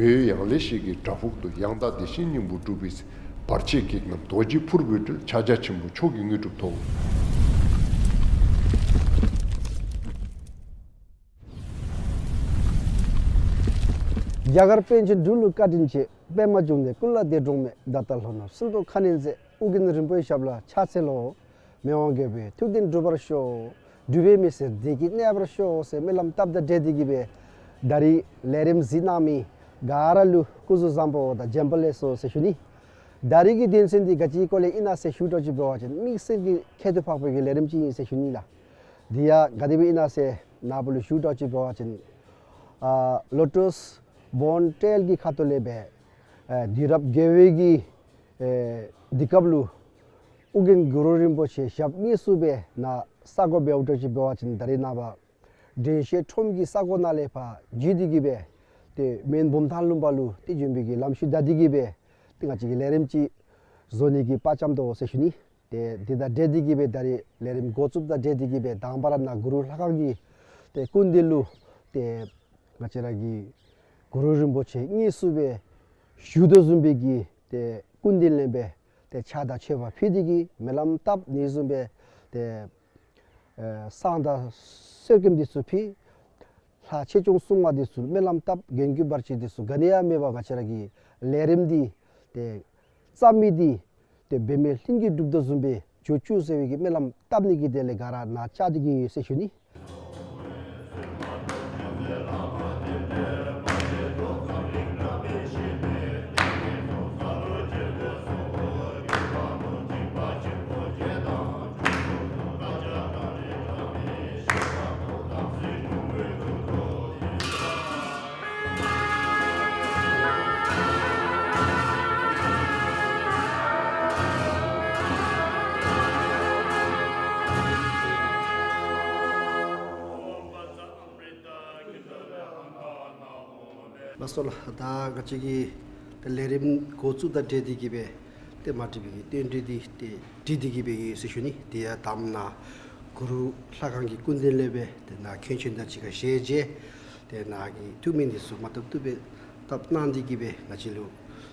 བོད་ཡང་ལེ་ཤོད་ཀྱི་བྲག་ཕུག་ཏུ་ཡང་དག་བདེ་གཤེགས་སྙིང་པོ་སྒྲུབ་པའི་བར་ཆད་བགེགས་རྣམས་རྡོ་རྗེ་ཕུར་བུས་བསྒྲལ། ཕྱག་རྒྱ་ཆེན་པོ་མཆོག་གི་དངོས་གྲུབ་ཐོབ། རྒྱ་གར་པཎ་ཆེན་འབྲུག་ལུ་བཀའ་དྲིན་ཆེ། པདྨ་འབྱུང་གནས་ཀུན་ལ་འདས་འགྲོགས་མེད། ད་ལྟ་ལྷོ་ནུབ་སྲིན་པོ་ཁ་གནོན་མཛད། ཨོ་རྒྱན་རིན་པོ་ཆེའི་ཞབས་ལ་ཕྱག་འཚལ་ལོ། མི་དབང་མགོན་པོའི་ཐུགས་འདུན་འགྲུབ་པར་ཤོག། འབྲུག་པའི་མི་སེར་བདེ་སྐྱིད་གནས་པར་ཤོག་ཟེར་སྨོན་ལམ་བཏབ་དང་འབྲེལ་ཏེ་གི་སྦེ་ད་རིས་ལས་རིམ་གཟིགས་གནང་མི་ག་ར་ལུ་སྐུ་གཟུགས་བཟང་པོ་དང་བྱོན་པ་ལེགས་སོ་ཟེར་ཞུ་ནི། ད་རིས་ཀྱི་དོན་ཚན་འདི་ག་ཅིའི་སྐོར་ལས་ཨིན་ན་ཟེར་ཞུ་དོ་ཅིག་འབད་བ་ཅིན་དམིགས་བསལ་གྱི་ཁྱད་དུ་འཕགས་པའི་གི་ལས་རིམ་ཅིག་ཨིན་ཟེར་ཞུ་ནི་ལགས། འདི་ཡང་ག་དེ་སྦེ་ཨིན་ན་ཟེར་ནཱ་བུ་ལུ་ཞུ་དོ་ཅིག་འབད་བ་ཅིན་ཨ་ལོ་ཊསི་བོན་ཊེལ་གྱི་ཁ་ཐུག་ལས་སྦེ་ཨ་དུས་རབས་བརྒྱད་པའི་གི་ཨེ་དུས་སྐབས་ལུ་ཨོ་རྒྱན་གུ་རུ་རིན་པོ་ཆེ་ཞབས་དངོས་སུ་སྦེ་ནཱ་ས་གོ་འབདཝ་འདྲཝ་ཅིག་འབད་བ་ཅིན་ད་རིས་ནངས་པ་དྲན་ཤེས་ཁྲོམ་གྱི་ས་གོ་ནང་ལས་ཕར་བརྒྱུད་དེ་གི་སྦེ་ཏེ་མོན་བུམ་ཐང་ལུང་པ་ལུ་ཏེ་བྱོན་པའི་གི་ལམ་ཤུལ་བདའ་སྟེ་གི་སྦེ་ཏེ་ང་བཅས་ཀྱིས་ལས་རིམ་ཅིག་བཟོ་ནི་གི་དཔའ་བཅམ་དོ་ཟེར་ཞུ་ནི། ཏེ་དེ་དང་འབྲེལ་ཏེ་གི་སྦེ་ད་རིས་ལས་རིམ་འགོ་བཙུགསཔ་དང་འབྲེལ་ཏེ་གི་སྦེ་དང་པ་ར་ནཱ་གུ་རུ་ལྷ་ཁང་གི་ཏེ་སྐུ་མདུན་ལུ་ཏེ་ང་བཅས་ར་གི་གུ་རུ་རིན་པོ་ཆེ་དངོས་སུ་སྦེ་བཞུགས་དོ་བཟུམ་སྦེ་གི་ཏེ་སྐུ་མདུན་ལས་སྦེ་ཏེ་ཕྱག་དང་མཆོད་པ་ཕུལ་ཏེ་གི་སྨོན་ལམ་བཏབ་ནི་བཟུམ་སྦེ་ཏེ་ཨེ་བསང་དང་གསོལ་སྐྱེམས་འདི་ཚུ་ཕུལ། ལྷ་ཆོས་སྐྱོང་སྲུང་མ་འདི་ཚུ་སྨོན་ལམ་བཏབ། མགོན་གྱི་བར་ཆད་འདི་ཚུ་ག་ནི་ཡང་མེད་པར་ང་བཅས་ར་གི་ལས་རིམ་འདི་ཏེ་རྩ་མེད་འདི་ཏེ་འབད་མེད་ལྷུན་གྱིས་གྲུབ་དོ་བཟུམ་སྦེ་འགྱོ་བཅུག་ཟེར་བའི་གི་སྨོན་ལམ་བཏབ་ནི་གི་དོན་ལས་ག་ར་ནཱ་བཅར་ཏེ་གི་ཡོད་ཟེར་ཞུ་ནི། ལགས་སོ་ལགས། ད་ང་བཅས་ཀྱི་ད་ལས་རིམ་འགོ་བཙུགས་དང་འབྲེལ་ཏེ་གི་སྦེ་ཏེ་མ་འགྲིག་པའི་གི་བསྟུན་གྲོས་འདི་ཏེ་འགྲིག་སྟེ་གི་སྦེ་ཡོད་ཟེར་ཞུ་ནི། དེ་ཡང་དང་པ་ན་གུ་རུ་ལྷ་ཁང་གི་སྐུ་མདུན་ལས་སྦེ་ཏེ་ནཱ་མཁན་ཆེན་དང་གཅིག་ཁར་ཞལ་མཇལ། ཏེ་ནཱ་གི་ཐུགས་སྨོན་འདི་ཚུ་མ་བཏུབ་བཏུབ་སྦེ་བཏབ་གནང་སྟེ་གི་སྦེ་ང་བཅས་ལུ་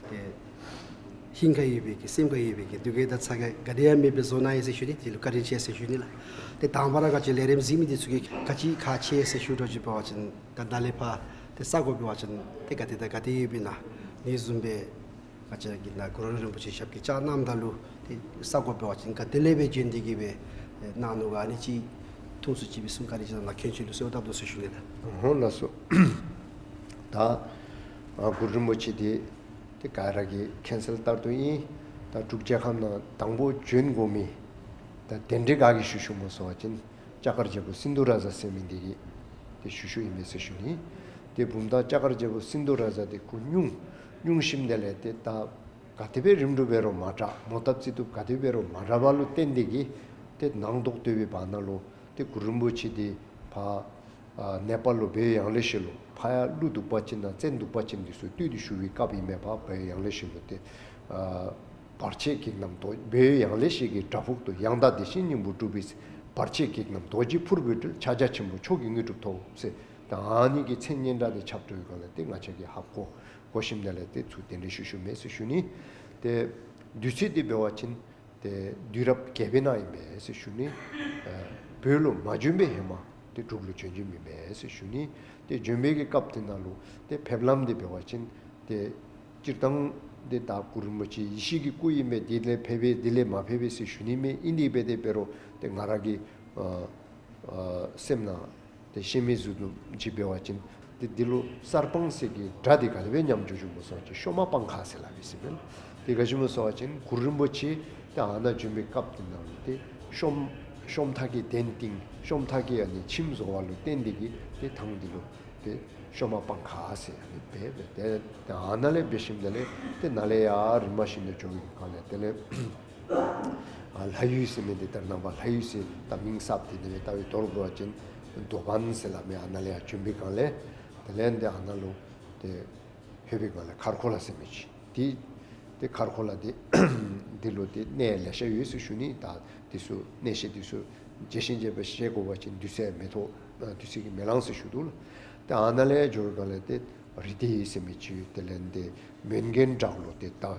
ཏེ་ཧིང་ཁར་ཡོད་པའི་གི་སེམས་ཁར་ཡོད་པའི་གི་སྡུག་བསྔལ་དང་ཚ་གྱང་ག་དེ་ཡང་མེདཔ་སྦེ་བཟོ་གནང་ཡི་ཟེར་ཞུ་ནི། དེ་ལུ་བཀའ་དྲིན་ཆེ་ཟེར་ཞུ་ནི་ལགས། ཏེ་དང་པ་ར་ང་བཅས་ལས་རིམ་གཟིགས་མི་འདི་ཚུ་གིས་ག་ཅི་ག་ཅི་ཟེར་ཞུ་དོ་ཅིག་འབད་བ་ཅིན་ད་ནཱ་ལས་ཕར་ཏེ་ས་གོ་འབད་བ་ཅིན་ཏེ་ག་ཏེ་དང་ག་ཏེ་ཡོདཔ་ཨིན་ན་ཨ་ནི་བཟུམ་སྦེ་ང་བཅས་ཀྱིས་ནཱ་གུ་རུ་རིན་པོ་ཆེ་ཞབས་ཀྱིས་བཅགས་གནངམ་ད་ལུ་ཏེ་ས་གོ་འབད་བ་ཅིན་ག་ཏེ་ལས་སྦེ་བྱོན་ཏེ་གི་སྦེ་གནང་ནུག་ག་ཨ་ནི་ཅིག་ཐུང་སུ་ཅིག་སྦེ་གསུང་བཀའ་དྲིན་ཆེ་ན་མཁན་ཆེན་ལུ་གསོལཝ་བཏབ་དོ་ཟེར་ཞུ་ནི་ལགས། ཧོ་ལགས་སོ། ད་ཨ་གུ་རུ་རིན་པོ་ཆེ་འདི་ཏེ་ག་ར་གིས་མཁྱེན་གསལ་ལྟར་དུ་ཨིན། ད་འབྲུག་རྒྱལ་ཁབ་ནང་དང་པོ་བྱོན་དགོ་མི་ད་གདན་འདྲེན་ག་གིས་ཞུ་ཞུཝ་སྨོ་ཟེར་བ་ཅིན་ལྕགས་མཁར་རྒྱལ་པོ་སིནྡྷུ་རཱ་ཛ་ཟེར་མི་འདི་གིས་ཏེ་ཞུ་ཞུཝ་ཨིན་པས་ཟེར་ཞུ་ནི། ཏེ་བུམ་ཐང་ལྕགས་མཁར་རྒྱལ་པོ་སིནྡྷུ་རཱ་ཛ་འདི་ཁོ་སྙུང་སྙུང་ཞིནམ་དེ་ལས་ཏེ་ད་ག་དེ་སྦེ་རིམ་གྲོ་འབད་རུང་མ་དྲག། མོ་བཏབ་རྩིས་བཏུབ་ག་དེ་འབད་རུང་མ་དྲག་པ་ལུ་བརྟེན་ཏེ་གི་ཏེ་ནང་དོག་དོག་པའི་བར་ན་ལུ་ཏེ་གུ་རུ་རིན་པོ་ཆེ་འདི་ཕར་ཨ་ནེ་པཱལ་ལུ་བོད་ཡང་ལེ་ཤོད་ལུ་ཕར་ཡང་ཀླུ་གདུག་པ་ཅན་དང་བཙན་གདུག་པ་ཅན་འདི་ཚུ་བཏུལ་ཏེ་བཞུགས་པའི་སྐབས་ཨིན་མས། ཕར་བོད་ཡང་ལེ་ཤོད་ལུ་ཏེ་ཨ་བར་ཆད་བགེགས་རྣམས་བཟློག། བོད་ཡང་ལེ་ཤོད་ཀྱི་བྲག་ཕུག་ཏུ། ཡང་དག་བདེ་ཆེན་སྙིང་པོ་སྒྲུབ་པའི་ཚེ། བར་ཆད་བགེགས་རྣམས་རྡོ་རྗེ་ཕུར་བུས་བསྒྲལ། ཕྱག་རྒྱ་ཆེན་པོས་མཆོག་གི་དངོས་གྲུབ་ཐོབ་ཟེར། ད་ཨ་ནི་གི་མཚན་སྙན་གྲགས་འདི་ཁྱབ་འགྲོ་བའི་སྒང་ལས་ཏེ་ང་བཅས་ཀྱིས་ཧ་གོ་གོ་ཞིནམ་དེ་ལས་ཏེ་ཚུར་གདན་འདྲེན་ཞུ་ཞུཝ་མས་ཟེར་ཞུ་ནི། ཏེ་དུས་ཚོད་འདི་འབད་བ་ཅིན་ཏེ་དུས་རབས་བརྒྱད་པའི་ནང་ཨིན་པས་ཟེར་ཞུ་ནི། ཨ་བོད་ལུ་མ་བྱོན་པའི་ཧེ་མ་ཏེ་འབྲུག་ལུ་བྱོན་བྱོནམ་ཨིན་པས་ཟེར་ཞུ་ནི། ཏེ་བྱོན་པའི་གི་སྐབས་དེ་ནང་ལུ་ཏེ་ཕེབས་ལམ་འདི་འབད་བ་ཅིན་ཏེ་སྤྱིར་བཏང་འདི་ད་གུ་རུ་རིན་པོ་ཆེ་ཡེ་ཤེས་ཀྱི་སྐུ་ཨིན་པས། དེ་ལས་ཕེབས་པས་དེ་ལས་མ་ཕེབས་པས་ཟེར་ཞུ་ནི་མེད། ཨིན་དེ་འབད་དེ་འབད་རུང་ཏེ་ང་ར་གི་ཨ་ཨ་སེམས་ནང་ཏེ་ཤེས་མི་ཚུ་ལུ་ཅིག་འབད་བ་ཅིན་ཏེ་འདི་ལུ་གསར་སྤང་ཟེར་གྱི་སྒྲ་འདི་ག་དེ་སྦེ་ཉམས་འགྱོ་འགྱོཝ་སྨོ་ཟེར་བ་ཅིན་ཤོ་མ་སྤང་ཁ་ཟེར་སླབ་ཨིན་ཟེར་མས། ཏེ་ག་ཅི་སྨོ་ཟེར་བ་ཅིན་གུ་རུ་རིན་པོ་ཆེ་ཏེ་ཨ་ནཱ་བྱོན་པའི་སྐབས་དེ་ནང་ལུ་ཏེ་ཤོམ་ཤོམ་ཐག་གི་གདན་བཏིང་ཤོམ་ཐག་གི་ཨ་ནི་ཁྱིམ་བཟོ་བ་ལུ་བརྟེན་ཏེ་གི་ཏེ་ཐང་འདི་ལུ་ཏེ་ཤོ་མ་སྤང་ཁ་ཟེར་ཨ་ནི་འབད་འབད་དེ་ཏེ་ཨ་ནཱ་ལས་འབད་ཞིནམ་དེ་ལས་ཏེ་ནཱ་ལས་ཡར་རིམ་པ་བཞིན་དུ་འགྱོ་བའི་སྒང་ལས་དེ་ལས་ཨ་ལྷ་ཡུལ་ཟེར་མི་འདི་ད་རེས་ནངས་པ་ལྷ་ཡུལ་ཟེར་ད་མིང་གསརཔ་འདི་ནི་ལྟ་བའི་དོར་དགོ་པ་ཅིན་དོ་དགོན་ཟེར་སླབ་མས། ཨ་ནཱ་ལས་ཡར་བྱོན་པའི་སྒང་ལས་དེ་ལས་འདི་ཨ་ནཱ་ལུ་ཏེ་ཕེབས་པའི་སྒང་ལས་མཁར་ཁོ་ལ་ཟེར་མི་ཅིག་འདི་ཏེ་མཁར་ཁོ་ལ་འདི་འདི་ལུ་ཏེ་གནས་ལེ་ཤ་ཡོད་ཟེར་ཞུ་ནི། ད་འདི་ཚུ་གནས་བཤད་འདི་ཚུ་རྒྱས་ཤིང་རྒྱས་པ་བཤད་དགོ་པ་ཅིན་དུས་ཚོད་མི་ཐོབ། ཨ་དུས་ཚོད་ཀྱིས་མི་ལང་ཟེར་ཞུ་དོ་ལགས། ཏེ་ཨ་ནཱ་ལས་འགྱོ་བའི་སྒང་ལས་ཏེ་རི་དེ་ཟེར་མི་ཅིག་ཡོད། དེ་ལས་འདི་མོན་གྷན་བྲག་ལུ་ཏེ་ད་ཨ་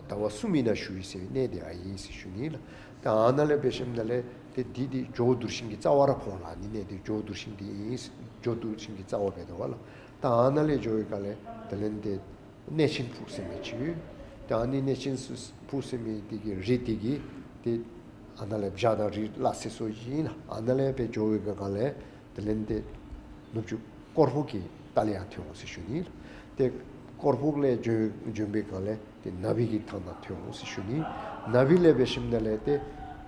ཟླ་བ་གསུམ་ཨིན་ན་བཞུགས་ཡི་ཟེར་གནས་འདི་ཨ་ཨིན་ཟེར་ཞུ་ནི་ལགས། ཏེ་ཨ་ནཱ་ལས་འབད་ཞིནམ་དེ་ལས་ཏེ་འདི་འདི་ཇོ་བོ་གདུལ་ཞིང་གི་རྩ་བ་ར་ཕོག་ལགས། ཨ་ནི་གནས་འདི་ཇོ་བོ་གདུལ་ཞིང་འདི་ཨིན། ཇོ་བོ་གདུལ་ཞིང་གི་རྩ་བ་འབད་དོ་བ་ལགས། ཏེ་ཨ་ནཱ་ལས་འགྱོ་བའི་སྒང་ལས་དེ་ལས་འདི་གནས་ཆེན་ཕུག་ཟེར་མི་ཅིག་ཡོད། ཏེ་ཨ་ནི་གནས་ཆེན་ཕུག་ཟེར་མི་འདི་གི་རི་འདི་གི་ཏེ་ཨ་ནཱ་ལས་བྱག་དང་རི་ལ་སོ་སོ་ཨིན་ལགས། ཨ་ནཱ་ལས་འབད་འགྱོ་བའི་སྒང་ལས་དེ་ལས་འདི་ནུབ་ཕྱོགས་ཀོར་ཕུག་གི་ལྟག་ལས་ཡར་ཐོན་འོང་ཟེར་ཞུ་ནི། ཏེ་ཀོར་ཕུག་ལས་བྱོན་བྱོན་པའི་སྒང་ལས་ཏེ་ན་བི་གི་ཐང་ནང་ཐོན་འོང་ཟེར་ཞུ་ནི། ན་བི་ལས་འབད་ཞིནམ་དེ་ལས་ཏེ་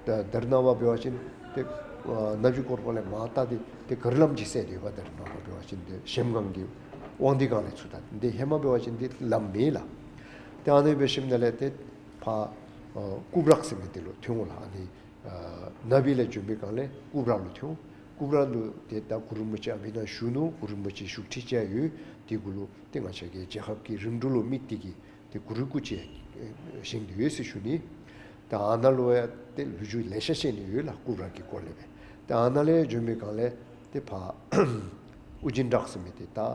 ད་རེས་ནངས་པ་འབད་བ་ཅིན་ཏེ་ཨ་ནབ་ཇུ་ཀོར་ཕུག་ལས་མར་ལྟ་སྟེ་ཏེ་ག་རི་ལམ་ཅིག་སེལ་ཏེ་ཡོདཔ། ད་རེས་ནངས་པ་འབད་བ་ཅིན་ཏེ་གཞལམ་སྒང་གི་དབང་འདུས་སྒང་ལས་ཚུར་ད་འདི་ཧེ་མ་འབད་བ་ཅིན་ཏེ་ལམ་མེད་ལགས། ཏེ་ཨ་ནི་འབད་ཞིནམ་དེ་ལས་ཏེ་ཕར་ཨ་སྐུ་བྲག་ཟེར་མི་འདི་ལུ་ཐོན་འོང་ལགས། ཨ་ནི་ཨ་ན་བི་ལས་བྱོན་པའི་སྒང་ལས་སྐུ་བྲག་ལུ་ཐོན་འོང་། སྐུ་བྲག་ལུ་ཏེ་ད་གུ་རུ་རིན་པོ་ཆེ་ཨ་ཕི་ནཱ་བཞུགས་ནུག། གུ་རུ་རིན་པོ་ཆེ་བཞུགས་ཁྲི་བཅས་ཡོད། དེ་གུ་ལུ་ཏེ་ང་བཅས་ཀྱི་རྒྱལ་ཁབ་ཀྱི་རིམ་གྲོ་ལུ་དམིགས་ཏེ་གི་ཏེ་གུ་རུའི་སྐུ་ཅིག་བཞེངས་ཏེ་ཡོད་ཟེར་ཞུ་ནི། ཏེ་ཨ་ནཱ་ལུ་ཡང་ཏེ་ལོ་རྒྱུས་ལེ་ཤ་བཤད་ནི་ཡོད་ལགས། སྐུ་བྲག་གི་སྐོར་ལས་སྦེ། ཏེ་ཨ་ནཱ་ལས་བྱོན་པའི་སྒང་ལས་ཏེ་ཕར་ཨོ་རྒྱན་བྲག་ཟེར་མི་འདི་ད་ཨ་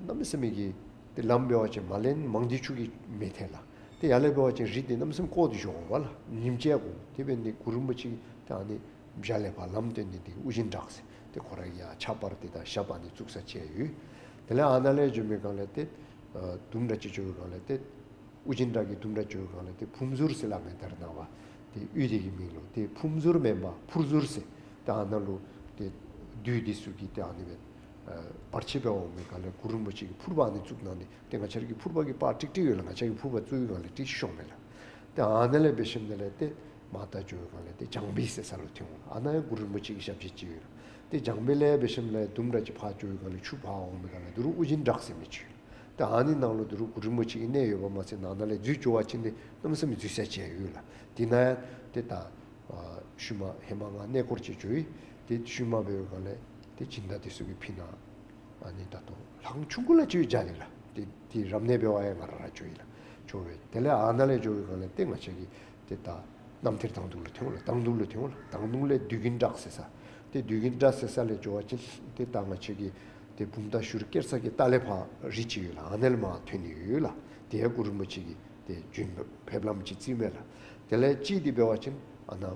གནམ་མེད་ས་མེད་ཀྱི་ཏེ་ལམ་འབད་བ་ཅིན་མ་ལེན་མང་འདི་ཆུ་གིས་མི་ཐལ་ལགས། ཏེ་ཡར་ལས་འབད་བ་ཅིན་རི་འདི་གནམ་མེད་ས་མེད་བསྐོར་ཏེ་འགྱོ་དགོ་པས་ལགས། ཉིམ་བཅད་དགོ། དེ་འབད་ནི་གུ་རུ་རིན་པོ་ཆེ་ད་ཨ་ནི་བྱག་ལས་ཕར་ལམ་སྟོན་ནི་འདི་ཨོ་རྒྱན་བྲག་ཟེར། ཏེ་ཁོ་ར་ཡང་ཕྱག་འབར་ཏེ་ད་ཞབས་ཨ་ནི་བཙུགས་ས་ཅིག་ཡོད། དེ་ལས་ཨ་ནཱ་ལས་བྱོན་པའི་སྒང་ལས་ཏེ་ཨ་དུམ་གྲ་ཅིག་འགྱོ་བའི་སྒང་ལས་ཏེ་ཨོ་རྒྱན་བྲག་གི་དུམ་གྲ་འགྱོ་བའི་སྒང་ལས་ཏེ་ཕུར་ཟུར་ཟེར་སླབ་མས། ད་རེས་ནངས་པ་ཏེ་གཡུས་འདི་གི་མིང་ལུ་ཏེ་ཕུར་ཟུར་མེན་པར་ཕུར་ཟུར་ཟེར། ཏེ་ཨ་ནཱ་ལུ་ཏེ་བདུད་འདི་ཚུ་གིས་ཏེ་ཨ་ནི་སྦེ་ཨ་བར་ཆད་འབད་འོང་མི་སྒང་ལས་གུ་རུ་རིན་པོ་ཆེ་གིས་ཕུར་པ་ཨ་ནི་བཙུགས་གནང་ནི། ཏེ་ང་བཅས་ར་གི་ཕུར་པ་གི་པར་ཀྲིག་ཀྲི་ཡོད་ལགས། ང་བཅས་ཀྱིས་ཕུར་པ་བཙུགས་པའི་སྒང་ལས་ཀྲིག་ཤོར་མས་ལགས། ཏེ་ཨ་ནཱ་ལས་འབད་ཞིནམ་དེ་ལས་ཏེ་མར་ད་འགྱོ་བའི་སྒང་ལས་ཏེ་བྱང་པའི་ཟེར་ས་ལུ་ཐོན་འོང་། ཨ་ནཱ་ཡང་གུ་རུ་རིན་པོ་ཆེ་གི་ཞབས་རྗེས་ཅིག་ཡོད་ལགས། ཏེ་བྱང་པའི་ལས་འབད་ཞིནམ་ལས་དུམ་གྲ་ཅིག་ཕར་འགྱོ་བའི་སྒང་ལས་ཆུ་ཕར་འོང་མི་སྒང་ལས་ད་རུང་ཨོ་རྒྱན་བྲག་ཟེར་མི་ཅིག་ཡོད། ཏེ་ཨ་ནི་ནང་ལུ་ད་རུང་གུ་རུ་རིན་པོ་ཆེ་གི་གནས་ཡོདཔ་མ་ཚད་ནཱ་ནཱ་ལས་འཛུལ་འགྱོ་བ་ཅིན་ཏེ་གནམ་མེད་ས་མེད་འཛུལ་ས་ཅིག་ཡོད་ལགས། དེ་ནང་ཡང་ཏེ་ད་ཨ་ཤུལ་མ་ཧེ་མ་ང་གནས་སྐོར་ཅིག་འགྱོ་ཡི། ཏེ་ཤུལ་མ་འབད་བའི་སྒང་ལས་ཏེ་སྦྱིན་བདག་འདི་ཚུ་གིས་ཕི་ནཱ་ ཨ་ནི་ད་ལྟོ་ལྷ་ཁང་ཆུང་ཀུ་ལས་ཅིག་བཞག་ཡི་ལགས། ཏེ་ཏེ་རབ་གནས་འབད་བར་ཡང་ང་ར་ར་འགྱོ་ཡི་ལགས། འགྱོ་སྦེ་དེ་ལས་ཨ་ནཱ་ལས་འགྱོ་བའི་སྒང་ལས་ཏེ་ང་བཅས་ཀྱིས་ཏེ་ད་རྣམ་ཐར་དང་འདུག་ལུ་ཐོན་འོང་ལགས། དང་འདུག་ལུ་ཐོན་འོང་ལགས། དང་འདུག་ལས་དུས་ཀུན་བྲག་ཟེར་ས། ཏེ་དུས་ཀུན་བྲག་ཟེར་ས་ལས་འགྱོ་བ་ཅིན་ཏེ་ད་ང་བཅས་ཀྱི་ཏེ་བུམ་ཐང་ཞུ་རུ་སྐྱེལ་ས་གི་ལྟག་ལས་ཕར་རི་ཅིག་ཡོད་ལགས། ཨ་ནཱ་ལས་མར་ཐོན་ནི་ཡོད་ལགས། ཏེ་ཡང་གུ་རུ་རིན་པོ་ཆེ་གི་ཏེ་བྱོན་ཕེབས་ལམ་ཅིག་བརྩིཝ་མས་ལགས། དེ་ལས་གཅིག་འདི་འབད་བ་ཅིན་ཨ་ནཱ་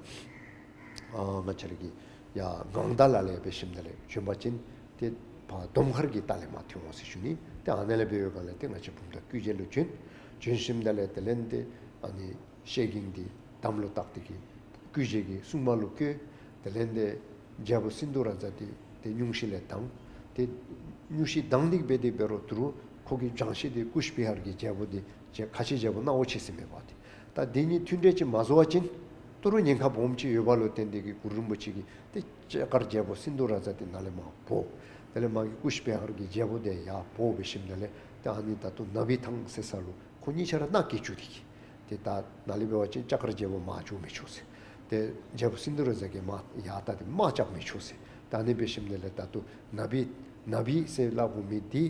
ཨ་ང་བཅས་ར་གི་ཡར་ངང་མདའ་ལ་ལས་འབད་ཞིནམ་ད་ལས་བྱོན་པ་ཅིན་ཏེ་ཕར་དོམ་མཁར་གྱི་ལྟག་ལས་མར་ཐོན་འོང་ཟེར་ཞུ་ནི། ཏེ་ཨ་ནཱ་ལས་འབད་བའི་སྒང་ལས་ཏེ་ང་བཅས་བུམ་ཐང་སྐུ་རྗེས་ལུ་བྱོན། བྱོན་ཞིནམ་ད་ལས་དེ་ལས་ཏེ་ཨ་ནི་ཤེལ་གྱི་འདི་དམ་ལུ་བཏགས་ཏེ་གི་སྐུ་རྗེས་ཀྱི་སྲུང་མ་ལུ་བསྐོས། དེ་ལས་ཏེ་རྒྱལ་པོ་སིནྡྷུ་རཱ་ཛ་འདི་ཏེ་སྙུང་གཞི་ལས་ལྡང་། ཏེ་སྙུང་གཞི་ལྡང་སྟེ་འབད་དེ་འབད་རུང་ད་རུང་ཁོ་གི་སྦྱང་གཞི་འདི་ཀུཤ་བི་ཧར་གྱི་རྒྱལ་པོ་འདི་ཁ་ཆེ་རྒྱལ་པོ་སྣང་བ་ཆེ་ཟེར་མི་འབད་དེ། ད་འདི་གཉིས་མཐུན་འབྲེལ་ཅིག་མ་བཟོ་བ་ཅིན་ད་རུང་ཉེན་ཁ་སྦོམ་ཅིག་ཡོདཔ་ལུ་བརྟེན་ཏེ་གི་གུ་རུ་རིན་པོ་ཆེ་གིས་ཏེ་ལྕགས་མཁར་རྒྱལ་པོ་སིནྡྷུ་རཱ་ཛ་འདི་ནཱ་ལས་མར་འབོ། དེ་ལས་མ་གི་ཀུཤ་བི་ཧར་གྱི་རྒྱལ་པོ་འདི་ཡར་འབོ་འབད་ཞིནམ་ད་ལས་ཏེ་ཨ་ནི་ད་ལྟོ་ནཱ་བི་ཐང་ཟེར་ས་ལུ་ཁོ་གཉིས་ཆ་ར་མནའ་བསྐྱལ་བཅུག་སྟེ་གི། ཏེ་ད་ནཱ་ལས་འབད་བ་ཅིན་ལྕགས་མཁར་རྒྱལ་པོ་མར་འགྱོ་མི་ཆོག་ཟེར། ཏེ་རྒྱལ་པོ་སིནྡྷུ་རཱ་ཛ་གིས་མར་ཡར་ད་ཏེ་དམག་རྐྱབ་མི་ཆོག་ཟེར། ད་ཨ་ནི་འབད་ཞིནམ་ད་ལས་ད་ལྟོ་ནཱ་བི་ནཱ་བི་ཟེར་སླབ་དགོ་མི་འདི་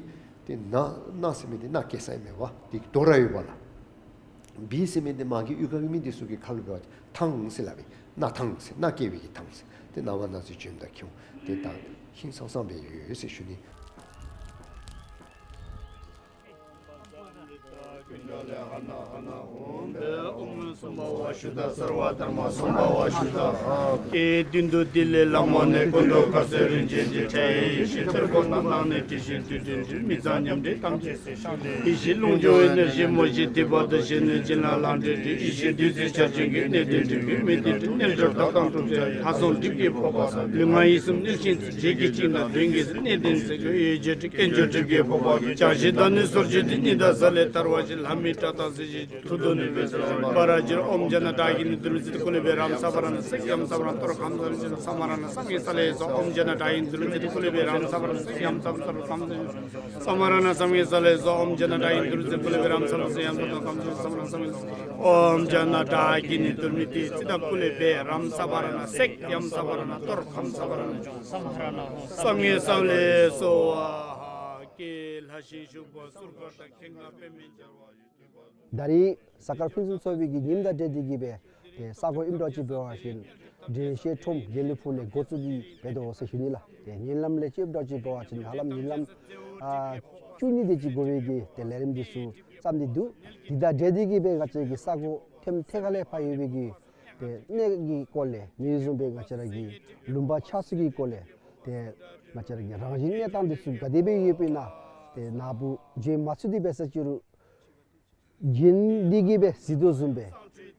ཏེ་ནཱ་ནཱ་ཟེར་མི་འདི་མནའ་བསྐྱལ་ས་ཨིན་མས་པ། ཏེ་དོ་ར་ཡོདཔ་ལགས། བི་ཟེར་མི་འདི་མ་གི་གཡུས་ཁ་གི་མི་འདི་ཚུ་གི་ཁ་ལུ་འབད་བ་ཅིན་ཐང་ཟེར་སླབ་ཨིན། མནའ་ཐང་ཟེར། མནའ་བསྐྱལ་བའི་གི་ཐང་ཟེར། ཏེ་ནཱ་བ་ནཱ་ཟེར་བྱོནམ་ད་ཁྱོད་ཏེ་ད་ཧིང་སངས་སངས་སྦེ་ཡོད་ཟེར་ཞུ་ནི། ཡེ་ཤེས་ཀློང་་ཆེན་བདུད་རྩིའི་ཆར་ཆེན་གྱི་གནད་དོན་སྒྲུབ་པའི་མི་དེ་ལ་ལྷག་བསམ་སྒྲིབ་ཀྱི་ཕོར་པ་ལུས་ངག་ཡིད་གསུམ་གནད་ཤིན་ཏུ་བརྗེད་ཀྱི་བཅིངས་དང་དོན་གྱི་གནད་དོན་ཟེར་གྱི་ཡེ་བརྒྱད་ཁྲི་དཀོན་མཆོག་སྒྲིབ་ཀྱི་ཕོར་པ་གི་ཕྱག་བཞི་དང་ནི་སོར་བཞི་དེ་ཉི་ཟླ་གསལ་ལེ་ཐར་བ་བཞིན་ལྷ་མི་དྲག་དང་གཟི་བརྗིད་མཐུ་སྟོབས་ནུས་པའི་ཚེ་བ་ར་ཇིར་ཨོཾ་ཛྙཱ་ན་ཏྲཱ་གི་ནི་དུར་མི་ཚིལ་ཀུ་ལེ་བེ་རམ་ས་བ་ར་ཎ་སེ་ཡམ་ས་བ་ར་ཎ་ཏོར་ཁམས་ས་ལེ་སོ། ཨོཾ་ཛྙཱ་ན་ཏྲཱ་གི་ནི་དུར་མི་ཚིལ་ཀུ་ལེ་བེ་རམ་ས་བ་ར་ཎ་སེ་ཡམ་ས་བ་ར་ཎ་ཏོར་ཁམས་ས་ལེ་སོ། ཨོཾ་ཛྙཱ་ན་ཏྲཱ་གི་ནི་དུར་མི་ཚིལ་ཀུ་ལེ་བེ་རམ་ས་བ་ར་ཎ་སེ་ཡམ་ས་བ་ར་ཎ་ས་བ་ར་ཎ་ཏོར་ཁམས་ས་ལེ་སོ། ཨོཾ་ཛྙཱ་ན་ཏྲཱ་གི་ནི་དུར་མི་ཚིལ་ཀུ་ལེ་བེ་རམ་ས་བ་ར་ཎ་སེ་ཡམ་ས་བ་ར་ཎ་ཏོར་ཁམས་ས་བ་ར་ཎ་ཏོར་ཁམས་ས་ལེ་སོ། ཨ་ཧ་ཀྱེ་ལྷ་ཞིང་བཞུགས་པ་གསུར་མཁར་དང་ཁེངས་ལ་པདྨའི་རྒྱལ་བ། ད་རིས་གཟའ་སྐར་ཕུན་སུམ་ཚོགས་པའི་གི་ཉིནམ་དང་འབྲེལ་ཏེ་གི་སྦེ་ཏེ་ས་གོ་ཨིནམ་འདྲཝ་ཅིག་འབད་བ་ཅིན་འགྲེལ་བཤད་ཁྲོམ་དགེ་ལེགས་ཕུག་ལས་འགོ་བཙུགས་ཏེ་འབད་དོ་ཟེར་ཞུ་ནི་ལགས། ཏེ་ཉིན་ལམ་ལས་ཅིག་འབད་བ་ཅིན་ཧ་ལམ་ཉིན་ལམ་ཨ་བཅུ་གཉིས་དེ་ཅིག་འགོར་བའི་གི་ཏེ་ལས་རིམ་འདི་ཚུ་བརྩམས་ཏེ་འདུག། དེ་དང་འབྲེལ་ཏེ་གི་སྦེ་ང་བཅས་ཀྱི་ས་གོ་ཐེམ་ཐེ་ཁ་ལས་ཕར་ཡོད་པའི་གི་ཏེ་གནས་ཀྱི་སྐོར་ལས་དེ་བཟུམ་སྦེ་ང་བཅས་ར་གི་ལུང་པ་ཆགས་ཚུལ་གྱི་སྐོར་ལས་ཏེ་ང་བཅས་ར་གི་རང་བཞིན་གནས་སྟངས་འདི་ཚུ་ག་དེ་སྦེ་ཡོདཔ་ཨིན་ན་ཏེ་ནཱ་བུ་བྱོན་མ་ཚུགས་ཏེ་འབད་ས་ཅིག་རུང་བྱོན་ཏེ་གི་སྦེ་གཟིགས་དོ་བཟུམ་སྦེ་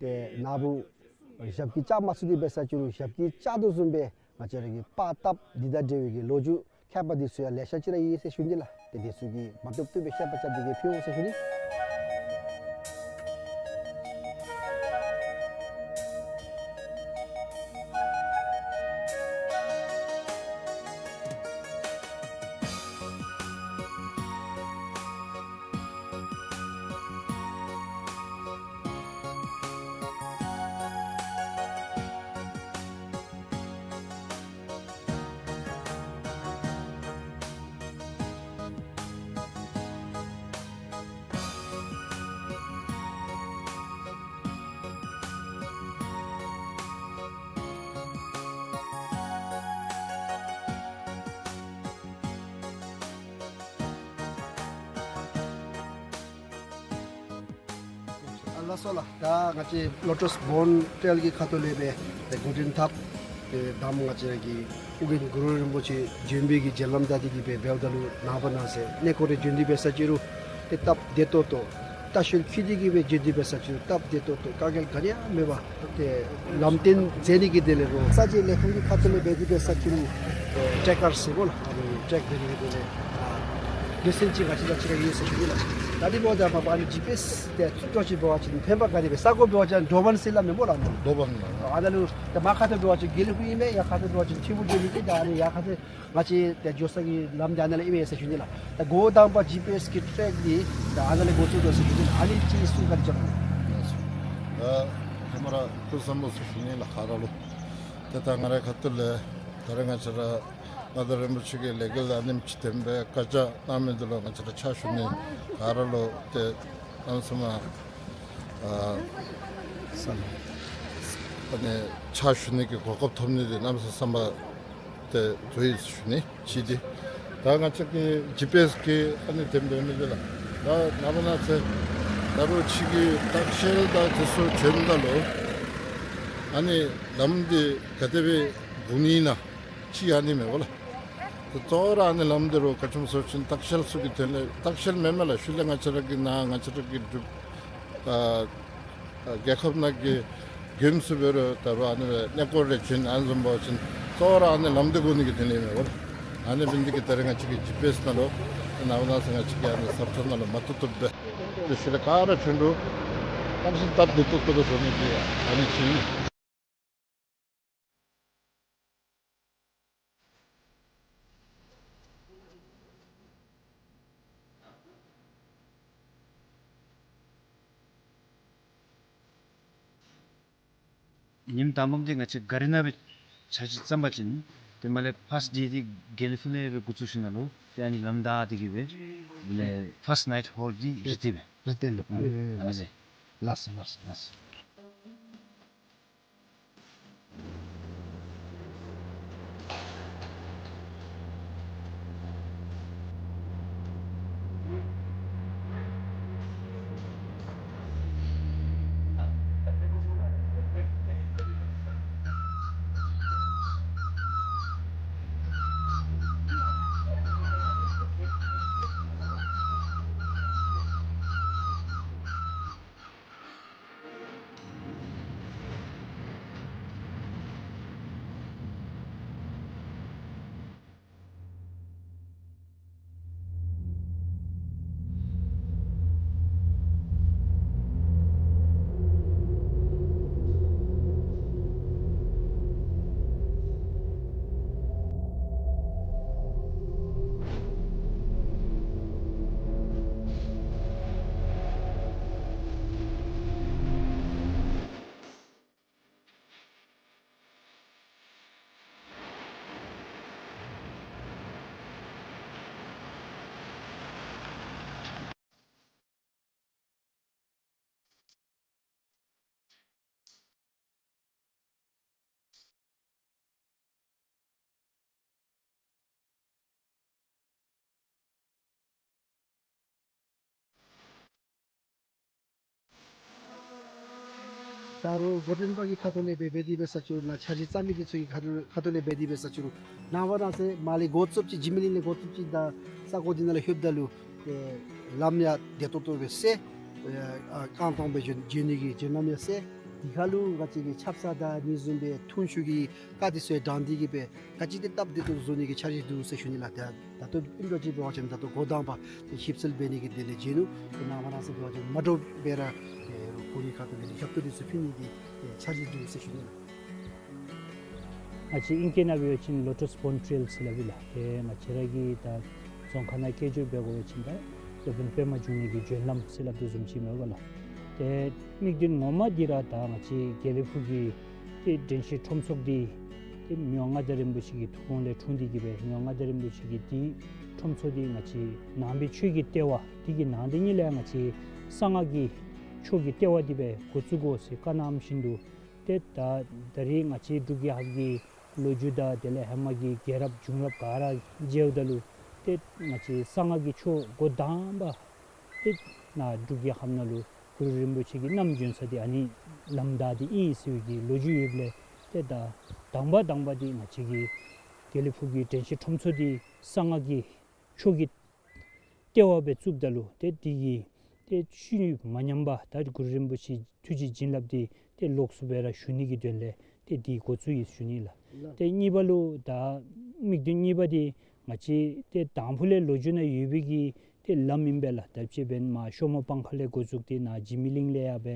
ཏེ་ནཱ་བུ་ཞབས་ཀྱིས་བཅགས་མ་ཚུགས་ཏེ་འབད་ས་ཅིག་རུང་ཞབས་ཀྱིས་བཅགས་དོ་བཟུམ་སྦེ་ང་བཅས་ར་གི་པར་བཏབ་འདི་དང་འབྲེལ་བའི་གི་ལོ་རྒྱུས་མཁས་པ་འདི་ཚུ་ཡང་ལེ་ཤ་ཅིག་ར་ཡོད་ཟེར་ཞུ་ནི་ལགས། ཏེ་འདི་ཚུ་གི་མ་བཏུབ་བཏུབ་སྦེ་བཤད་པ་རྐྱབ་སྟེ་གི་ཕུལ་འོང་ཟེར་ཞུ་ནི། ཨ་ལགས་སོ་ལགས། ད་ང་བཅས་ལོ་ཊཱས་བོན་ཊེལ་གྱི་ཁ་ཐུག་ལས་སྦེ་ཏེ་འགོ་འདྲེན་འཐབ། ཏེ་དང་པ་ང་བཅས་ར་གི་ཨོ་རྒྱན་གུ་རུ་རིན་པོ་ཆེ་བྱོན་པའི་གི་བྱོན་ལམ་དང་འདི་གི་སྦེ་འབདཝ་ད་ལུ་ནངས་པ་གནངས་ཚེ་གནས་སྐོར་རེ་བྱོན་ཏེ་འབད་ས་ཅིག་རུང་ཏེ་སྟབས་བདེ་ཏོག་ཏོ་རྟ་ཞོན་འཁྱིད་དེ་གི་སྦེ་བྱོན་ཏེ་འབད་ས་ཅིག་རུང་སྟབས་བདེ་ཏོག་ཏོ་དཀའ་ངལ་ག་ནི་ཡང་མེད་པར་ཏེ་ལམ་སྟོན་མཛད་ནི་གི་དོན་ལས་རོགས་ས་ཆའི་ལས་ཁུངས་ཀྱི་ཁ་ཐུག་ལས་འབད་དེ་འབད་ས་ཅིག་རུང་ཨེ་ཊེཀ་ཀར་ཟེར་དགོ་ལགས། ཨ་ནི་ཊེཀ་འབད་ནི་གི་དོན་ལས་ཨ་སྡེ་ཚན་ཅིག་ག་ཅི་དང་ཅིག་ར་ཡོད་ཟེར་ཞུ་ནི་ལགས། ད་འདི་འབདཝ་ད་མ་པ་ཨ་ནི་ཇི་པི་ཨེསི་ཏེ་བཙུགས་འགྱོ་ཅིག་འབད་བ་ཅིན་ཕན་པ་ག་དེ་སྦེ། ས་གོ་འབད་བ་ཅིན་འགྲོ་བ་ཟེར་སླབ་མས་སྨོ་ལགས། འགྲོ་བ་ཨ་ནཱ་ལུ་ཏེ་མར་ཁ་ཐུག་འབད་བ་ཅིན་དགེ་ལེགས་ཕུག་ཨིན་མས། ཡར་ཁ་ཐུག་འབད་བ་ཅིན་ཐིམ་ཕུག་འགྱོ་ནི་ཨིན། ད་ཨ་ནི་ཡར་ཁ་ཐུག་ང་བཅས་ཏེ་འགྱོ་ས་གི་ལམ་འདི་ཨ་ནཱ་ལས་ཨིན་མས་ཟེར་ཞུ་ནི་ལགས། ད་འགོ་དང་པ་ཇི་པི་ཨེསི་གི་ཊེཀ་འདི་ད་ཨ་ནཱ་ལས་འགོ་བཙུགས་དོ་ཟེར་ཞུ་ནི་ལགས། ཨ་ནི་ཅིག་གསུང་བཀའ་དྲིན་བསྐྱང་གནང་། ད་ཧེ་མ་ར་ཐུགས་བསམ་བློ་ཟེར་ཞུ་ནི་ལགས་ག་ར་ལུ། ཏེ་ད་ང་རའི་ཁ་ཐུག་ལས་ད་རེས་ང་བཅས་ར་ མངའ་བདག་རིན་པོ་ཆེ་གིས་ལས་འགུལ་ཨ་ནེམ་ཅིག་འཐབ་པའི་བཀའ་རྒྱ་གནང་མི་འདི་ལུ་ང་བཅས་ར་ཕྱག་ཞུ་ནི་ག་ར་ལུ་ཏེ་གནམ་མེད་ས་མེད་ཨ་ཨ་ནི་ཕྱག་ཞུ་ནི་གི་གོ་སྐབས་ཐོབ་ནི་འདི་གནམ་མེད་ས་མེད་བསམ་པ་ཏེ་དུས་ཞུ་ནི་ཅིག་འདི། ད་ང་བཅས་ཀྱི་ཇི་པི་ཨེསི་གི་ཨ་ནི་འཐབ་འབད་མི་འདི་ལགས། ད་ནངས་པ་གནངས་ཚེ་ད་རུང་ཕྱི་གི་ལྟ་བཤལ་དང་དེ་ཚུ་བྱོནམ་ད་ལུ་ཨ་ནི་ལམ་འདི་ག་དེ་སྦེ་སྒུག་ནི་ཨིན་ན་ཅིག་ཨ་ནི་མེན་པ་ལགས། ཏེ་གཙོ་བོ་ར་ཨ་ནི་ལམ་འདི་རུང་ག་ཅི་སྨོ་ཟེར་བ་ཅིན་ལྟ་བཤལ་ཚུ་གི་དོན་ལས། ལྟ་བཤལ་མེན་མས་ལགས། ཤུལ་ལས་ང་བཅས་ར་གི་ནཱ་ང་བཅས་ར་གི་འབྲུག་ཨ་ཨ་རྒྱལ་ཁབ་ནང་གི་མགྱོནམ་ཚུ་འབད་རུང་ད་རུང་ཨ་ནི་སྦེ་གནས་སྐོར་རེ་བྱོན་ཨ་ནི་བཟུམ་འབད་བ་ཅིན་གཙོ་བོ་ར་ཨ་ནི་ལམ་འདི་སྒུག་ནི་གི་དོན་ལས་མས་པ་ལགས། ཨ་ནི་འབད་ནི་འདི་གིས་ད་རེས་ང་བཅས་ཀྱི་ཇི་པི་ཨེསི་ནང་ལུ་ནངས་པ་གནངས་ཚེ་ང་བཅས་ཀྱི་ཨ་ནི་ས་ཁྲ་ནང་ལུ་མ་བཏུབ་བཏུབ་སྦེ་ཏེ་ཤུལ་ལས་ག་ར་བྱོན་རུང་གནམ་མེད་ས་མེད་སྟབས་བདེ་ཏོག་ཏོ་སྦེ་བཟོ་ནི་འདི་ཨ་ནི་ཅིག་ཨིན། ཉིནམ་དང་པམ་འདི་ང་བཅས་ག་རི་ནང་སྦེ་འཆར་གཞི་བརྩམ་པ་ཅིན་ཏེ་མར་ལས་ཕརསཊ་ཌེ་འདི་དགེ་ལེགས་ཕུག་ལས་སྦེ་འགོ་བཙུགས་ཞིནམ་ལས་ཏེ་ཨ་ནི་ལམ་བདའ་སྟེ་གི་སྦེ་ལས་ཕརསཊ་ནའིཊ་ཧོལ་འདི་རི་ཏི་སྦེ། རི་ཏི་ལུ། ཨ་ནི་ཟེར། ལགས་སོ་ལགས་སོ་ལགས་སོ། ད་རུང་འགོ་འདྲེན་པ་གི་ཁ་ཐུག་ལས་འབད་འབད་དེ་འབད་ས་ཅིག་རུང་ནཱ་འཆར་གཞི་བརྩམ་མི་འདི་ཚུ་གི་ཁ་ཐུག་ཁ་ཐུག་ལས་འབད་དེ་འབད་ས་ཅིག་རུང་ནངས་པ་གནངས་ཚེ་མར་ལས་འགོ་བཙུགསཔ་ཅིག་འཇིགས་མེད་གླིང་ལས་འགོ་བཙུགསཔ་ཅིག་ད་ས་གོ་འདི་ནང་ལུ་ལྷོདཔ་ད་ལུ་ཨེ་ལམ་ཡང་བདེ་ཏོག་ཏོ་སྦེ་སེལ། ཨེ་ཨ་རྐང་སྟོང་སྦེ་བྱོན་བྱོན་ནི་གི་བྱོན་ལམ་ཡང་སེལ། དེ་ཁར་ལུ་ང་བཅས་ཀྱི་ཆབ་གསང་དང་ཨ་ནི་བཟུམ་སྦེ་ཐོན་ཤུགས་ཀྱི་ཀ་དེ་ཚུ་ཡང་དྲང་སྟེ་གི་སྦེ་ག་ཅི་ཏེ་སྟབས་བདེ་ཏོག་ཏོ་བཟོ་ནི་གི་འཆར་གཞི་འདུག་ཟེར་ཞུ་ནི་ལགས། ད་ད་ལྟོ་ཨིན་འགྱོ་ཅིག་འབད་བ་ཅིན་ད་ལྟོ་འགོ་དང་པ་ཞིབ་འཚོལ་འབད་ནི་གི་དོན་ལས་བྱོན་ནུག། ཏེ་ནངས་པ་གནངས་ཚེ་འབད་བ་ཅིན་མ་འདྲཝ་སྦེ་ར་ཨེ་ཁོང་གི་ཁ་ཐུག་ལས་ཞབས་ཏོག་འདི་ཚུ་ཕུལ་ནི་གི་ཨེ་འཆར་གཞི་འདུག་ཟེར་ཞུ་ནི་ལགས། ང་བཅས་ཨིང་སྐད་ནང་འབད་བ་ཅིན་Lotus Point Trail ཟེར་སླབ་ཨིན་ལགས། ཏེ་ང་བཅས་ར་གི་ད་རྫོང་ཁ་ནང་སྐད་སྒྱུར་འབད་དགོ་པ་ཅིན་ད་སློབ་དཔོན་པདྨ་འབྱུང་གནས་ཀྱི་བྱོན་ལམ་ཟེར་སླབ་དོ་བཟུམ་ཅིག་མས་པ་ལགས། ཏེ་དམིགས་དོན་ངོ་མ་འདི་ར་ད་ང་བཅས་དགེ་ལེགས་ཕུག་གི་ཏེ་དྲན་ཤེས་ཁྲོམ་ཚོགས་འདི་ཏེ་མི་དབང་མངའ་བདག་རིན་པོ་ཆེ་གི་ཐུགས་དགོངས་ལས་འཁྲུངས་ཏེ་གི་སྦེ་མི་དབང་མངའ་བདག་རིན་པོ་ཆེ་གི་ཏེ་ཁྲོམ་ཚོགས་འདི་ང་བཅས་ནང་པའི་ཆོས་ཀྱི་ལྟེ་བ་འདི་གི་ནང་འདི་ཉིད་ལས་ང་བཅས་གསང་སྔགས་ཀྱི་ཆོས་ཀྱི་ལྟེ་བ་འདི་སྦེ་འགོ་བཙུགས་དགོ་ཟེར་བཀའ་གནངམ་བཞིན་དུ་ཏེ་ད་ད་རེས་ང་བཅས་འབྲུག་རྒྱལ་ཁབ་ཀྱི་ལོ་རྒྱུས་དང་དེ་ལས་ཧེ་མ་གི་རྒྱལ་རབས་བྱུང་རབས་ག་ར་མཇལཝ་ད་ལུ་ཏེ་ང་བཅས་གསང་སྔགས་ཀྱི་ཆོས་འགོ་དང་པ་ཏེ་ནཱ་འབྲུག་རྒྱལ་ཁབ་ནང་ལུ་གུ་རུ་རིན་པོ་ཆེ་གིས་བསྣམས་བྱོན་ས་འདི་ཨ་ནི་ལམ་བདའ་འདི་ཨིན་ཟེར་བའི་གི་ལོ་རྒྱུས་ཡོདཔ་ལས་ཏེ་ད་དང་པ་དང་པ་འདི་ང་བཅས་ཀྱི་དགེ་ལེགས་ཕུག་གི་དྲན་ཤེས་ཁྲོམ་ཚོགས་འདི་གསང་སྔགས་ཀྱི་ཆོས་ཀྱི་ལྟེ་བ་སྦེ་བཙུགསཔ་ད་ལུ་ཏེ་འདི་གི་ཏེ་ཤུལ་མ་ཉམས་པར་ད་གུ་རུ་རིན་པོ་ཆེ་ཐུགས་རྗེ་བྱིན་རླབས་འདི་ཏེ་ལོགས་སུ་སྦེ་ར་ཞུ་ནི་གི་དོན་ལས་ཏེ་འདི་འགོ་བཙུགས་ཡི་ཞུ་ནི་ལགས། ལགས། ཏེ་གཉིས་པ་ལུ་ད་དམིགས་དོན་གཉིས་པ་འདི་ང་བཅས་ཏེ་དང་ཕུ་ལས་ལོ་རྒྱུས་ནང་ཡོད་པའི་གི་ཏེ་ལམ་ཨིན་པས་ལགས། ད་ཅི་འབདན་མར་ཤོ་མོ་སྤང་ཁ་ལས་འགོ་བཙུགས་ཏེ་ནཱ་འཇིགས་མེད་གླིང་ལས་ཡར་སྦེ་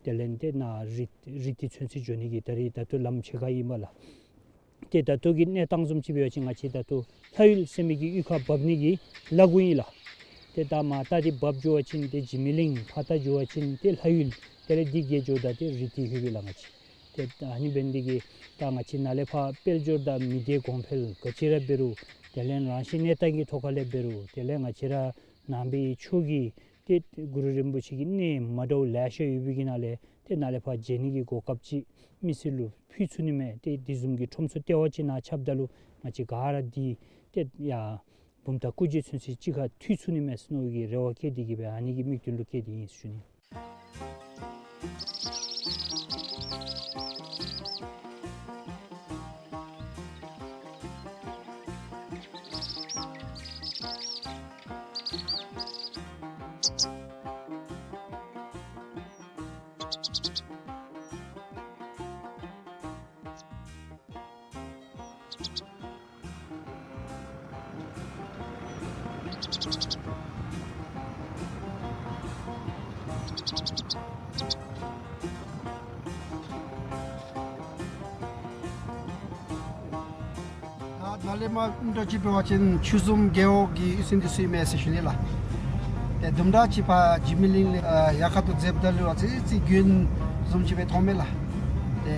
དེ་ལས་ཏེ་ནཱ་རི་རི་ཏི་ཚུན་ཚོད་འགྱོ་ནི་གི་ད་རེས་ད་ལྟོ་ལམ་ཕྱེད་ཀ་ཨིན་པས་ལགས། ཏེ་ད་ལྟོ་གི་གནས་སྟངས་བཟུམ་ཅིག་འབད་བ་ཅིན་ང་བཅས་ད་ལྟོ་ལྷ་ཡུལ་ཟེར་མི་གི་གཡུས་ཁར་འབབ་ནི་གི་ལ་གུ་ཨིན་ལགས། ཏེ་ད་མར་ད་འདི་འབབ་འགྱོ་བ་ཅིན་ཏེ་འཇིགས་མེད་གླིང་ཕར་ལྟ་འགྱོ་བ་ཅིན་ཏེ་ལྷ་ཡུལ་དེ་ལས་འདི་བརྒལ་འགྱོཝ་ད་ཏེ་རི་ཏི་ལྷོད་པས་ལགས་ང་བཅས། ཏེ་ཨ་ནི་འབད་ནི་འདི་གིས་ད་ང་བཅས་ནཱ་ལས་ཕར་དཔལ་འབྱོར་དང་མི་སྡེ་གོང་འཕེལ་ག་ཅི་ར་འབད་རུང་དེ་ལས་རང་བཞིན་གནས་སྟངས་ཀྱི་ཐོག་ཁ་ལས་འབད་རུང་དེ་ལས་ང་བཅས་ར་ནང་པའི་ཆོས་ཀྱི་ཏེ་གུ་རུ་རིན་པོ་ཆེ་གི་གནས་མ་འདྲཝ་ལེ་ཤ་ཡོད་པའི་གི་ནང་ལས་ཏེ་ནཱ་ལས་ཕར་མཇལ་ནི་གི་གོ་སྐབས་ཅིག་མི་སེར་ལུ་ཕུལ་ཚུགས་ནི་མས། ཏེ་དེ་བཟུམ་གྱི་ཁྲོམ་ཚོགས་ལྟེ་བ་ཅིག་ནཱ་ཁྱབ་ད་ལུ་ང་བཅས་ག་ར་འདི་ཏེ་ཡར་བུམ་ཐང་སྐུ་རྗེས་མཚོན་ཚད་ཅིག་ཁར་ཐུག་ཚུགས་ནི་མས་ཟེར་མནོ་བའི་གི་རེ་བ་བསྐྱེད་དེ་གི་སྦེ་ཨ་ནི་གི་དམིགས་དོན་ལུ་བསྐྱེད་དེ་ཨིན་ཟེར་ཞུ་ནི། ད་ནཱ་ལས་མར་ཨིན་འགྲོ་ཅིག་འབད་བ་ཅིན་ཆོས་འཛོམས་རྒེད་འོག་གི་གཡུས་ཚན་འདི་ཚུ་ཨིན་མས་ཟེར་ཞུ་ནི་ལགས། ཏེ་དུམ་གྲ་ཅིག་ཕར་འཇིགས་མེད་གླིང་ལས་ཨ་ཡར་ཁ་ཐུག་འཛེགསཔ་ད་ལུ་ཨ་ཙི་ཙི་དགོན་བཟུམ་ཅིག་སྦེ་མཐོང་མས་ལགས། ཏེ་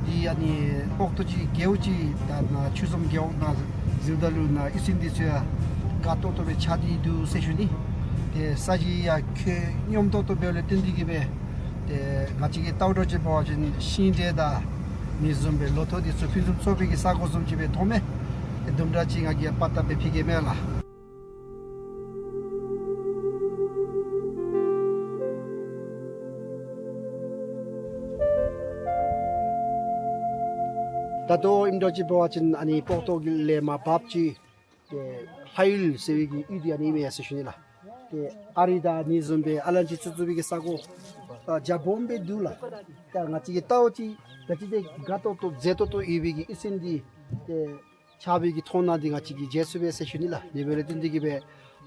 འདི་ཨ་ནི་སྤོག་ཏོ་ཅིག་རྒེད་འོག་ཅིག་ད་ནཱ་ཆོས་འཛོམས་རྒེད་འོག་ནང་འཛུལཝ་ད་ལུ་ནཱ་གཡུས་ཚན་འདི་ཚུ་ཡང་དགའ་ཏོག་ཏོ་སྦེ་ཆགས་ཏེ་འདུག་ཟེར་ཞུ་ནི། ཏེ་ས་གཞི་ཡང་ཁོད་སྙོམས་ཏོག་ཏོ་འབདཝ་ལས་བརྟེན་ཏེ་གི་སྦེ་ཏེ་ང་བཅས་ཀྱིས་བལྟཝ་འདྲཝ་ཅིག་འབད་བ་ཅིན་ཤིང་འབྲས་དང་ཨ་ནི་བཟུམ་སྦེ་ལོ་ཐོག་འདི་ཚུ་ཕུན་སུམ་ཚོགས་པའི་གི་ས་གོ་བཟུམ་ཅིག་སྦེ་མཐོང་མས། ཏེ་དུམ་གྲ་ཅིག་ང་གིས་ཡང་པར་བཏབ་སྦེ་ཕུལ་གེ་མས་ལགས། ད་ལྟོ་ཨིནམ་འདྲཝ་ཅིག་འབད་བ་ཅིན་ཨ་ནི་སྤོག་ཏོ་གི་ལས་མར་འབབ་ཅིག་ཏེ་ལྷ་ཡུལ་ཟེར་བའི་གི་གཡུས་འདི་ཨ་ནི་ཨིན་མས་ཟེར་ཞུ་ནི་ལགས། ཏེ་ཨ་རི་དང་ཨ་ནི་བཟུམ་སྦེ་ཨ་ལན་ཅི་ཚུ་བཙུགས་པའི་གི་ས་གོ་ཨ་རྒྱ་སྦོམ་སྦེ་འདུག་ལགས། ད་ང་བཅས་ཀྱིས་བལྟཝ་ཅིག་ག་ཅི་དེ་དགའ་ཏོག་ཏོ་མཛེས་ཏོག་ཏོ་ཡོད་པའི་གི་གཡུས་ཚན་འདི་ཏེ་ཆགས་པའི་གི་མཐོང་སྣང་འདི་ང་བཅས་ཀྱིས་མཇལ་ཚུགས་པས་ཟེར་ཞུ་ནི་ལགས། དེ་འབདཝ་ལས་བརྟེན་ཏེ་གི་སྦེ་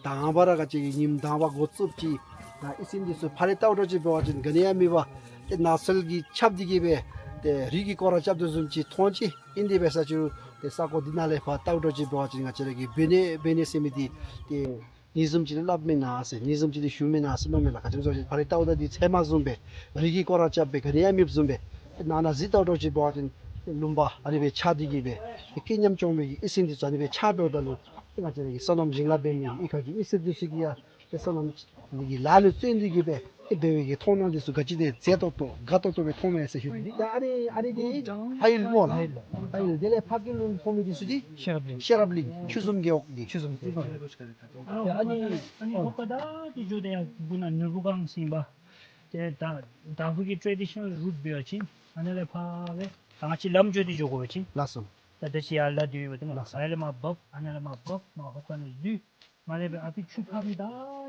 དང་པ་ར་ང་བཅས་ཀྱིས་ཉིནམ་དང་པ་འགོ་བཙུགསཔ་ཅིག་ད་གཡུས་ཚན་འདི་ཚུ་ཕར་ལས་བལྟཝ་འདྲཝ་ཅིག་འབད་བ་ཅིན་ག་ནི་ཡང་མེད་པར་ཏེ་ནགས་ཚལ་གྱིས་ཁྱབ་སྟེ་གི་སྦེ་ཏེ་རི་གིས་སྐོར་ར་རྐྱབ་དོ་བཟུམ་ཅིག་མཐོང་ཅི། ཨིན་དེ་འབད་ས་ཅིག་རུང་ཏེ་ས་གོ་འདི་ནང་ལས་ཕར་བལྟཝ་འདྲཝ་ཅིག་འབད་བ་ཅིན་ང་བཅས་ར་གི་འབད་ནི་འབད་ནི་ཟེར་མི་འདི་ཏེ་ཨ་ནི་བཟུམ་ཅིག་ལུ་སླབ་མེན་ན་ཟེར་ཨ་ནི་བཟུམ་ཅིག་ལུ་ཞུ་མེན་ན་ཟེར་མནོཝ་མས་ལགས། ག་ཅི་སྨོ་ཟེར་བ་ཅིན་ཕར་ལས་བལྟཝ་ད་འདི་ཚལ་མ་བཟུམ་སྦེ་རི་གིས་སྐོར་ར་རྐྱབ་སྦེ་ག་ནི་ཡང་མེདཔ་བཟུམ་སྦེ་ནང་ན་གཟིགས་བལྟཝ་འདྲཝ་ཅིག་འབད་བ་ཅིན་ལུང་པ་ཨ་ནི་སྦེ་ཆགས་ཏེ་གི་སྦེ་ཏེ་སྐད་ཉམས་བཅོ་མི་གི་གཡུས་ཚན་འདི་ཚུ་ཨ་ནི་སྦེ་ཆགས་འགྱོཝ་ད་ལུ་ཏེ་ང་བཅས་ར་གི་སོ་ནམ་ཞིང་ལཱ་འབད་མི་གཡུས་ཁ་གི་མི་སེར་འདི་ཚུ་གིས་ཡང་ཏེ་སོ་ནམ་གྱི་ལཱ་ལུ་བརྩོན་ཏེ་གི་སྦེ་ཏེ་འབད་བའི་གི་མཐོང་སྣང་འདི་ཚུ་ག་ཅི་དེ་མཛེས་ཏོག་ཏོ་དགའ་ཏོག་ཏོ་སྦེ་མཐོང་མས་ཟེར་ཞུ་ནི། ད་ཨ་ནི་ཨ་ནི་འདི་ལྷ་ཡུལ་སྨོ་ལགས། ལྷ་ཡུལ། དེ་ལས་ཕ་གི་ལུ་མཐོང་མི་འདི་ཚུ་འདི་ཤེས་རབ་གླིང་། ཤེས་རབ་གླིང་ཆོས་འཛོམས་རྒེད་འོག་འདི། ཆོས་འཛོམས་རྒེད་འོག། ཨ་ནི་ཨ་ནི་ཧོ་པ་ད་འདི་འགྱོ་དེ་ཡར་སྦུག་ན་ནོར་བུ་སྒང་ཟེར་ཨིན་པས། ཏེ་ད་དྭགས་པོ་གི་ཊེ་ཌི་ཤ་ནཱལ་རུཊ་འབད་བ་ཅིན་ཨ་ནཱ་ལས་ཕར་ལས་ད་ང་བཅས་ལམ་འགྱོ་སྟེ་འགྱོ་དགོ་པ་ཅིན། ལགས་སོ། ད་ད་ཅི་ཡར་ལ་འདི་ཡོད་པ་ཏེ་མ་ལགས་སོ། ཨ་ནཱ་ལས་མར་འབབ། ཨ་ནཱ་ལས་མར་འབབ། མར་ཧོ་པ་ནང་འཛུལ། མར་ལས་སྦེ་ཨ་ཕི་ཆུ་ཁ་ཕི་ད་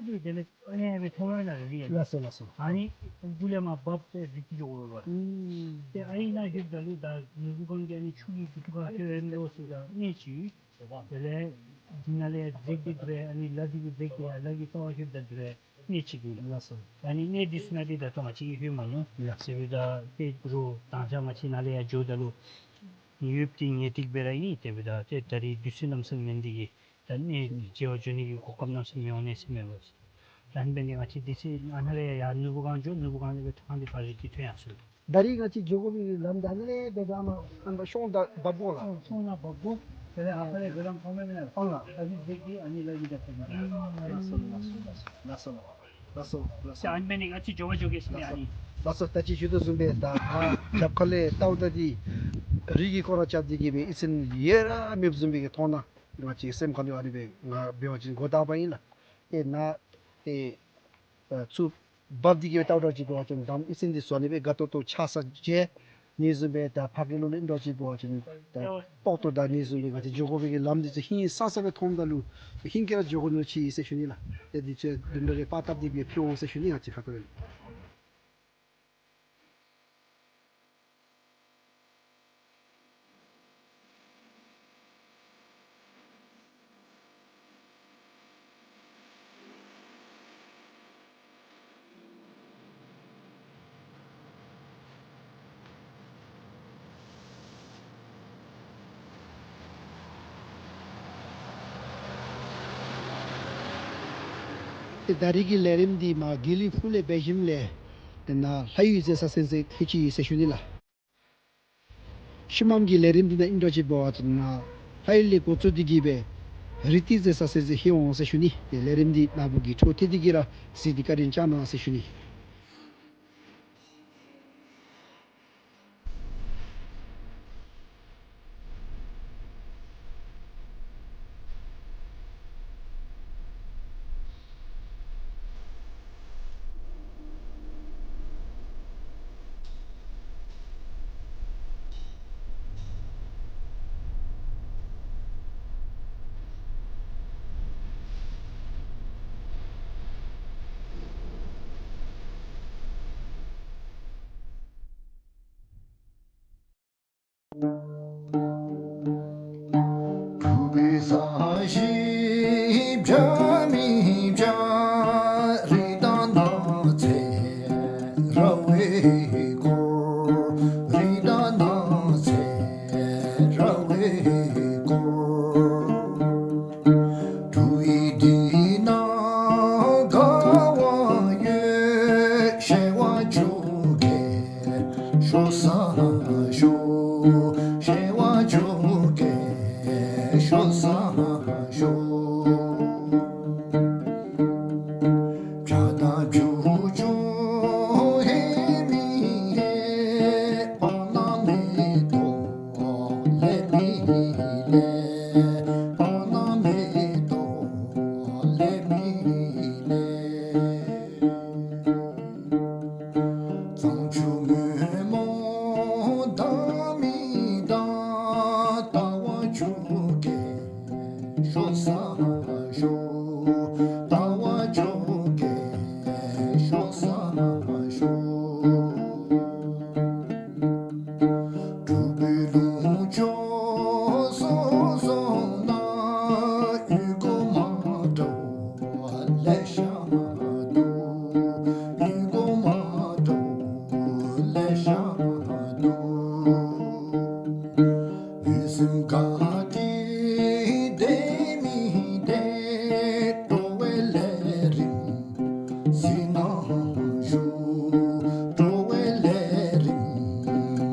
འདི་དེ་ལས་ཨ་ནི་སྦེ་མཐོང་ར་ནི་ར་རི་ཨ་ལགས་སོ་ལགས་སོ། ཨ་ནི་སྦུག་ལས་མར་འབབ་སྟེ་རི་གི་འགྱོ་དགོ་པས། ཨུམ། ཏེ་ཨ་ནི་ནང་ལྷོདཔ་ད་ལུ་ད་ནོར་བུ་སྒང་གི་ཨ་ནི་ཆུ་གི་མགུ་ཏོ་ཁར་ལྷོད་འགྱོ་ཟེར་ད་གནས་ཅིག་ཡོད། དེ་ལས་འདི་ནང་ལས་འཛེགས་ཏེ་འདི་སྦེ་ཨ་ནི་ལ་འདི་གིས་འཛེགས་ཏེ་ཡར་ལ་གི་ལྟོ་ལྷོདཔ་ད་འདི་སྦེ་གནས་ཅིག་ཡོད། ལགས་སོ། ཨ་ནི་གནས་འདི་ཚུ་ནང་འདི་ད་ལྟོ་ང་བཅས་ཀྱིས་ལྷོད་མ་མྱོང་། ལགས་སོ། ཟེར་བའི་ད་ཏེ་རུང་ད་ང་བཅས་ནཱ་ལས་ཡར་འགྱོཝ་ད་ལུ་ཡུདཔ་ཏེ་ངེས་ཏིག་སྦེ་ར་ཨིན། དེ་སྦེ་ད་ཏེ་ད་རིས་དུས་ཚོད་གནམ་མེད་ས་མེད་མེད་ནི་འདི་གིས་ད་གནས་མཇལ་བར་འགྱོ་ནི་གི་གོ་སྐབས་གནམ་མེད་ས་མེད་མི་འོང་ནི་ཟེར་མས་པ། ད་ཨ་ནི་འབད་ནི་ང་བཅས་དུས་ཚོད་ཨ་ནཱ་ལས་ཡར་ནོར་བུ་སྒང་འགྱོ། ནོར་བུ་སྒང་ལས་སྦེ་ཐང་འདི་ཕར་རི་གི་ཐོན་ཡར་སོང་། ད་རིས་ང་བཅས་འགྱོ་དགོ་པའི་ལམ་ད་ཨ་ནཱ་ལས་སྦེ་ད་མར་ཨ་ནཱ་ཤོང་ད་འབབ་དགོ་ལགས། ཤོང་ནང་འབབ་དགོ། དེ་ལས་ཨ་ཕ་ལས་སྦེ་རང་ཕ་མ་མེན་ན། ཨ་ལགས། ཨ་ནི་འཛེགས་ཏེ་ཨ་ནི་ལ་གི་ད་ཕ་མ། ལགས་སོ་ལགས་སོ་ལགས་སོ། ལགས་སོ་ལགས་སོ། ལགས་སོ་ལགས་སོ། ཨ་ནི་འབད་ནི་ང་བཅས་འགྱོ་བར་འགྱོ་གེ་ཟེར་ཨ་ནི། ལགས་སོ། ད་ཅི་ཞུ་དོ་བཟུམ་སྦེ་ད་ཨ་རྒྱབ་ཁ་ལས་བལྟཝ་ད་འདི་རི་གིས་སྐོར་ར་རྐྱབ་སྟེ་གི་སྦེ་གཡུས་ཚན་ཡོད་ར་མེདཔ་བཟུམ་སྦེ་གི་མཐོང་སྣང་ང་བཅས་སེམས་ཁ་ལུ་ཨ་ནི་སྦེ་ང་འབད་བ་ཅིན་འགོ་དང་པ་ཨིན་ལགས། ཏེ་ནཱ་ཏེ་ཨ་ཚུར་འབབ་སྟེ་གི་སྦེ་བལྟཝ་འདྲཝ་ཅིག་འབད་བ་ཅིན་ད་གཡུས་ཚན་འདི་ཚུ་ཨ་ནི་སྦེ་དགའ་ཏོག་ཏོ་ཆགས་ས་མཇལ། ཨ་ནི་བཟུམ་སྦེ་ད་ཕ་གི་ལུ་ཨིན་འདྲཝ་ཅིག་འབད་བ་ཅིན་ད་སྤོག་ཏོ་དང་ཨ་ནི་བཟུམ་སྦེ་ང་བཅས་འགྱོ་དགོ་པའི་གི་ལམ་འདི་ཚུ་ཧིང་སངས་ས་སྦེ་མཐོངམ་ད་ལུ་ཧིང་གིས་ར་འགྱོ་དགོ་མནོ་ཅི་ཟེར་ཞུ་ནི་ལགས། ཏེ་འདི་ཚུ་དུམ་གྲ་རེ་པར་བཏབ་སྟེ་སྦེ་ཕུལ་འོང་ཟེར་ཞུ་ནི། ང་བཅས་ཁ་ཐུག་ལས། ཏེ་ད་རིས་ཀྱི་ལས་རིམ་འདི་མར་དགེ་ལེགས་ཕུག་ལས་འབད་ཞིནམ་ལས་ཏེ་ནཱ་ལྷ་ཡུལ་མཛད་ས་ཚུན་ཚོད་ལྷོད་ཅི་ཟེར་ཞུ་ནི་ལགས། ཤུལ་མམ་གི་ལས་རིམ་འདི་ནང་ཨིན་དྲག་ཅིག་འབད་བ་ཅིན་ཧའི་ལས་འགོ་བཙུགས་ཏེ་གི་སྦེ་རིག་འཛིན་ཟེར་ས་ཟེར་ཟེར་ལྷོད་འོང་ཟེར་ཞུ་ནི། ཏེ་ལས་རིམ་འདི་ནཱ་བུ་གིས་འཕྲོ་མཐུད་དེ་གི་ར་གཟིགས་ཏེ་བཀའ་དྲིན་བསྐྱང་གནང་ཟེར་ཞུ་ནི། འབྲུག་ཡིག་འདི་ནང་དགའ་བ་ཡོད། ཞལ་བ་བཅུ་གིས་ཤོག་ས་ཤོག། ཞལ་བ་བཅུ་གིས་ཤོག་ས་ཤོག། བྱ་དང་བྱི་ཅུང་ཧེ་མི་ཧེ། བ་ན་མེ་ཏོག་ལེབ་མི་ལེབ། བ་ན་མེ་ཏོག་ལེབ་མི་ལེབ། གཙང་ཆུ་སྔོན་མོ་ལྡང་མི་ལྡང་། ཟླ་བ་བཅུ་གིས་ཤོག་ས་ཤོག། ཟླ་བ་བཅུ་གིས་ཤོག་ས་ཤོག། འབྲུག་པའི་ལུང་ཕྱོགས་སོ་སོ་ན། ཡུལ་སྒོ་མང་དྲགས་ལེ་ཤ་འདུག། ཡུལ་སྒོ་མང་དྲགས་ལེ་ཤ་འདུག། ལུས་སེམས་དགའ་སྟེ་བསྡད་མི་བསྡད། འགྲོ་བའི་ལས་རིམ་གཟིགས་གནང་ཞུ། འགྲོ་བའི་ལས་རིམ་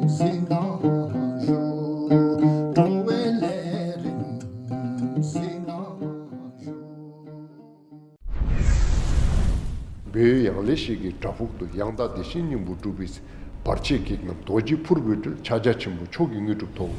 གཟིགས་གནང་ཞུ། འགྲོ་བའི་ལས་རིམ་གཟིགས་གནང་ཞུ། བོད་ཡང་ལེ་ཤོད་ཀྱི་བྲག་ཕུག་ཏུ། ཡང་དག་བདེ་གཤེགས་སྙིང་པོ་སྒྲུབ་པའི་ཚེ། བར་ཆད་བགེགས་རྣམས་རྡོ་རྗེ་ཕུར་བུས་བསྒྲལ། ཕྱག་རྒྱ་ཆེན་པོ་མཆོག་གི་དངོས་གྲུབ་ཐོབ།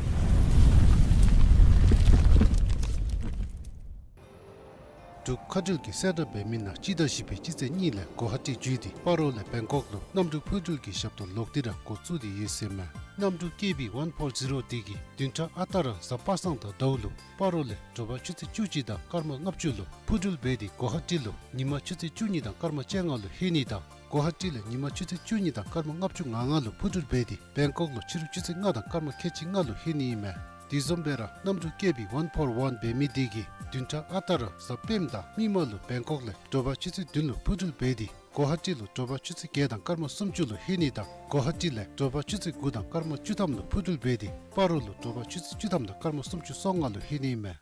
འབྲུག་མཁའ་འགྲུལ་གྱིས་གསལ་བསྒྲགས་འབད་མི་ནང་སྤྱི་ཟླ་བཞི་པའི་སྤྱི་ཚེས་གཉིས་ལས་གོ་ཧ་ཊི་བརྒྱུད་དེ་སྤ་རོ་ལས་བེང་ཀོག་ལུ་གནམ་གྲུ་འཕུར་འགྲུལ་གྱི་ཞབས་ཏོག་ལོག་སྟེ་ར་འགོ་བཙུགས་ཏེ་ཡོད་ཟེར་མས། གནམ་གྲུ་ཀེ་བི་ཝན་ཕོར་ཛི་རོ་འདི་གིས་བདུན་ཕྲག་ཨ་རྟག་ར་གཟའ་པ་སངས་དང་ཟླཝ་ལུ་སྤ་རོ་ལས་དྲོ་པ་ཆུ་ཚོད་བཅུ་གཅིག་དང་སྐར་མ་ལྔ་བཅུ་ལུ་འཕུར་འགྲུལ་འབད་དེ་གོ་ཧ་ཊི་ལུ་ཉིན་མ་ཆུ་ཚོད་བཅུ་གཉིས་དང་སྐར་མ་བཅོ་ལྔ་ལུ་ལྷོད་ནི་དང་། གོ་ཧ་ཊི་ལས་ཉིན་མ་ཆུ་ཚོད་བཅུ་གཉིས་དང་སྐར་མ་ལྔ་བཅུ་ང་ལྔ་ལུ་འཕུར་འགྲུལ་འབད་དེ་བེང་ཀོག་ལུ་ཕྱི་རུ་ཆུ་ཚོད་ལྔ་དང་སྐར་མ་ཁལ་གཅིག་ལྔ་ལུ་ལྷོད་ནི་ཨིན་མས། དེ་བཟུམ་སྦེ་ར་གནམ་གྲུ་ཀེ་བི་ཝན་ཕོར་ཝན་འབད་མི་འདི་གིས་བདུན་ཕྲག་ཨ་རྟག་ར་གཟའ་སྤེནམ་དང་མིག་དམར་ལུ་བེང་ཀོག་ལས་དྲོ་པ་ཆུ་ཚོད་བདུན་ལུ་འཕུར་འགྲུལ་འབད་དེ་གོ་ཧ་ཊི་ལུ་དྲོ་པ་ཆུ་ཚོད་བརྒྱད་དང་སྐར་མ་སུམ་ཅུ་ལུ་ལྷོད་ནི་དང་། གོ་ཧ་ཊི་ལས་དྲོ་པ་ཆུ་ཚོད་དགུ་དང་སྐར་མ་བཅུ་ཐམ་ལུ་འཕུར་འགྲུལ་འབད་དེ་སྤ་རོ་ལུ་དྲོ་པ་ཆུ་ཚོད་བཅུ་ཐམ་དང་སྐར་མ་སུམ་ཅུ་སོ་ལྔ་ལུ་ལྷོད་ནི་ཨིན་མས།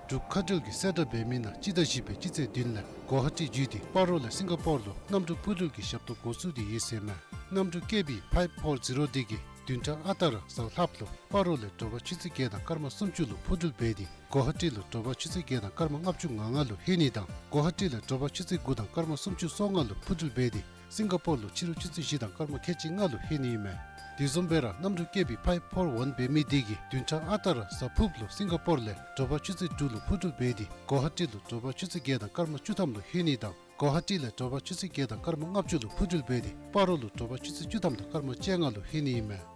འབྲུག་མཁའ་འགྲུལ་གྱིས་གསལ་བསྒྲགས་འབད་མི་ནང་སྤྱི་ཟླ་བཞི་པའི་སྤྱི་ཚེས་བདུན་ལས་གོ་ཧ་ཊི་བརྒྱུད་དེ་སྤ་རོ་ལས་སིང་ག་པོར་ལུ་གནམ་གྲུ་འཕུར་འགྲུལ་གྱི་ཞབས་ཏོག་འགོ་བཙུགས་ཏེ་ཡོད་ཟེར་མས། གནམ་གྲུ་ཀེ་བི་ཕའིབ་ཕོར་ཛི་རོ་འདི་གིས་བདུན་ཕྲག་ཨ་རྟག་ར་གཟའ་ལྷགཔ་ལུ་སྤ་རོ་ལས་དྲོ་པ་ཆུ་ཚོད་བརྒྱད་དང་སྐར་མ་སུམ་ཅུ་ལུ་འཕུར་འགྲུལ་འབད་དེ་གོ་ཧ་ཊི་ལུ་དྲོ་པ་ཆུ་ཚོད་བརྒྱད་དང་སྐར་མ་ལྔ་བཅུ་ང་ལྔ་ལུ་ལྷོད་ནི་དང་། གོ་ཧ་ཊི་ལས་དྲོ་པ་ཆུ་ཚོད་དགུ་དང་སྐར་མ་སུམ་ཅུ་སོ་ལྔ་ལུ་འཕུར་འགྲུལ་འབད་དེ་སིང་ག་པོར་ལུ་ཕྱི་རུ་ཆུ་ཚོད་བཞི་དང་སྐར་མ་ཁལ་གཅིག་ལྔ་ལུ་ལྷོད་ནི་ཨིན་མས། དེ་བཟུམ་སྦེ་ར་གནམ་གྲུ་ཀེ་བི་ཕའིབ་ཕོར་ཝན་འབད་མི་འདི་གིས་བདུན་ཕྲག་ཨ་རྟག་ར་གཟའ་ཕུརཔ་ལུ་སིང་ག་པོར་ལས་དྲོ་པ་ཆུ་ཚོད་དྲུག་ལུ་འཕུར་འགྲུལ་འབད་དེ་གོ་ཧ་ཊི་ལུ་དྲོ་པ་ཆུ་ཚོད་བརྒྱད་དང་སྐར་མ་བཅུ་ཐམ་ལུ་ལྷོད་ནི་དང་། གོ་ཧ་ཊི་ལས་དྲོ་པ་ཆུ་ཚོད་བརྒྱད་དང་སྐར་མ་ལྔ་བཅུ་ལུ་འཕུར་འགྲུལ་འབད་དེ་སྤ་རོ་ལུ་དྲོ་པ་ཆུ་ཚོད་བཅུ་ཐམ་དང་སྐར་མ་བཅོ་ལྔ་ལུ་ལྷོད་ནི་ཨིན་མས།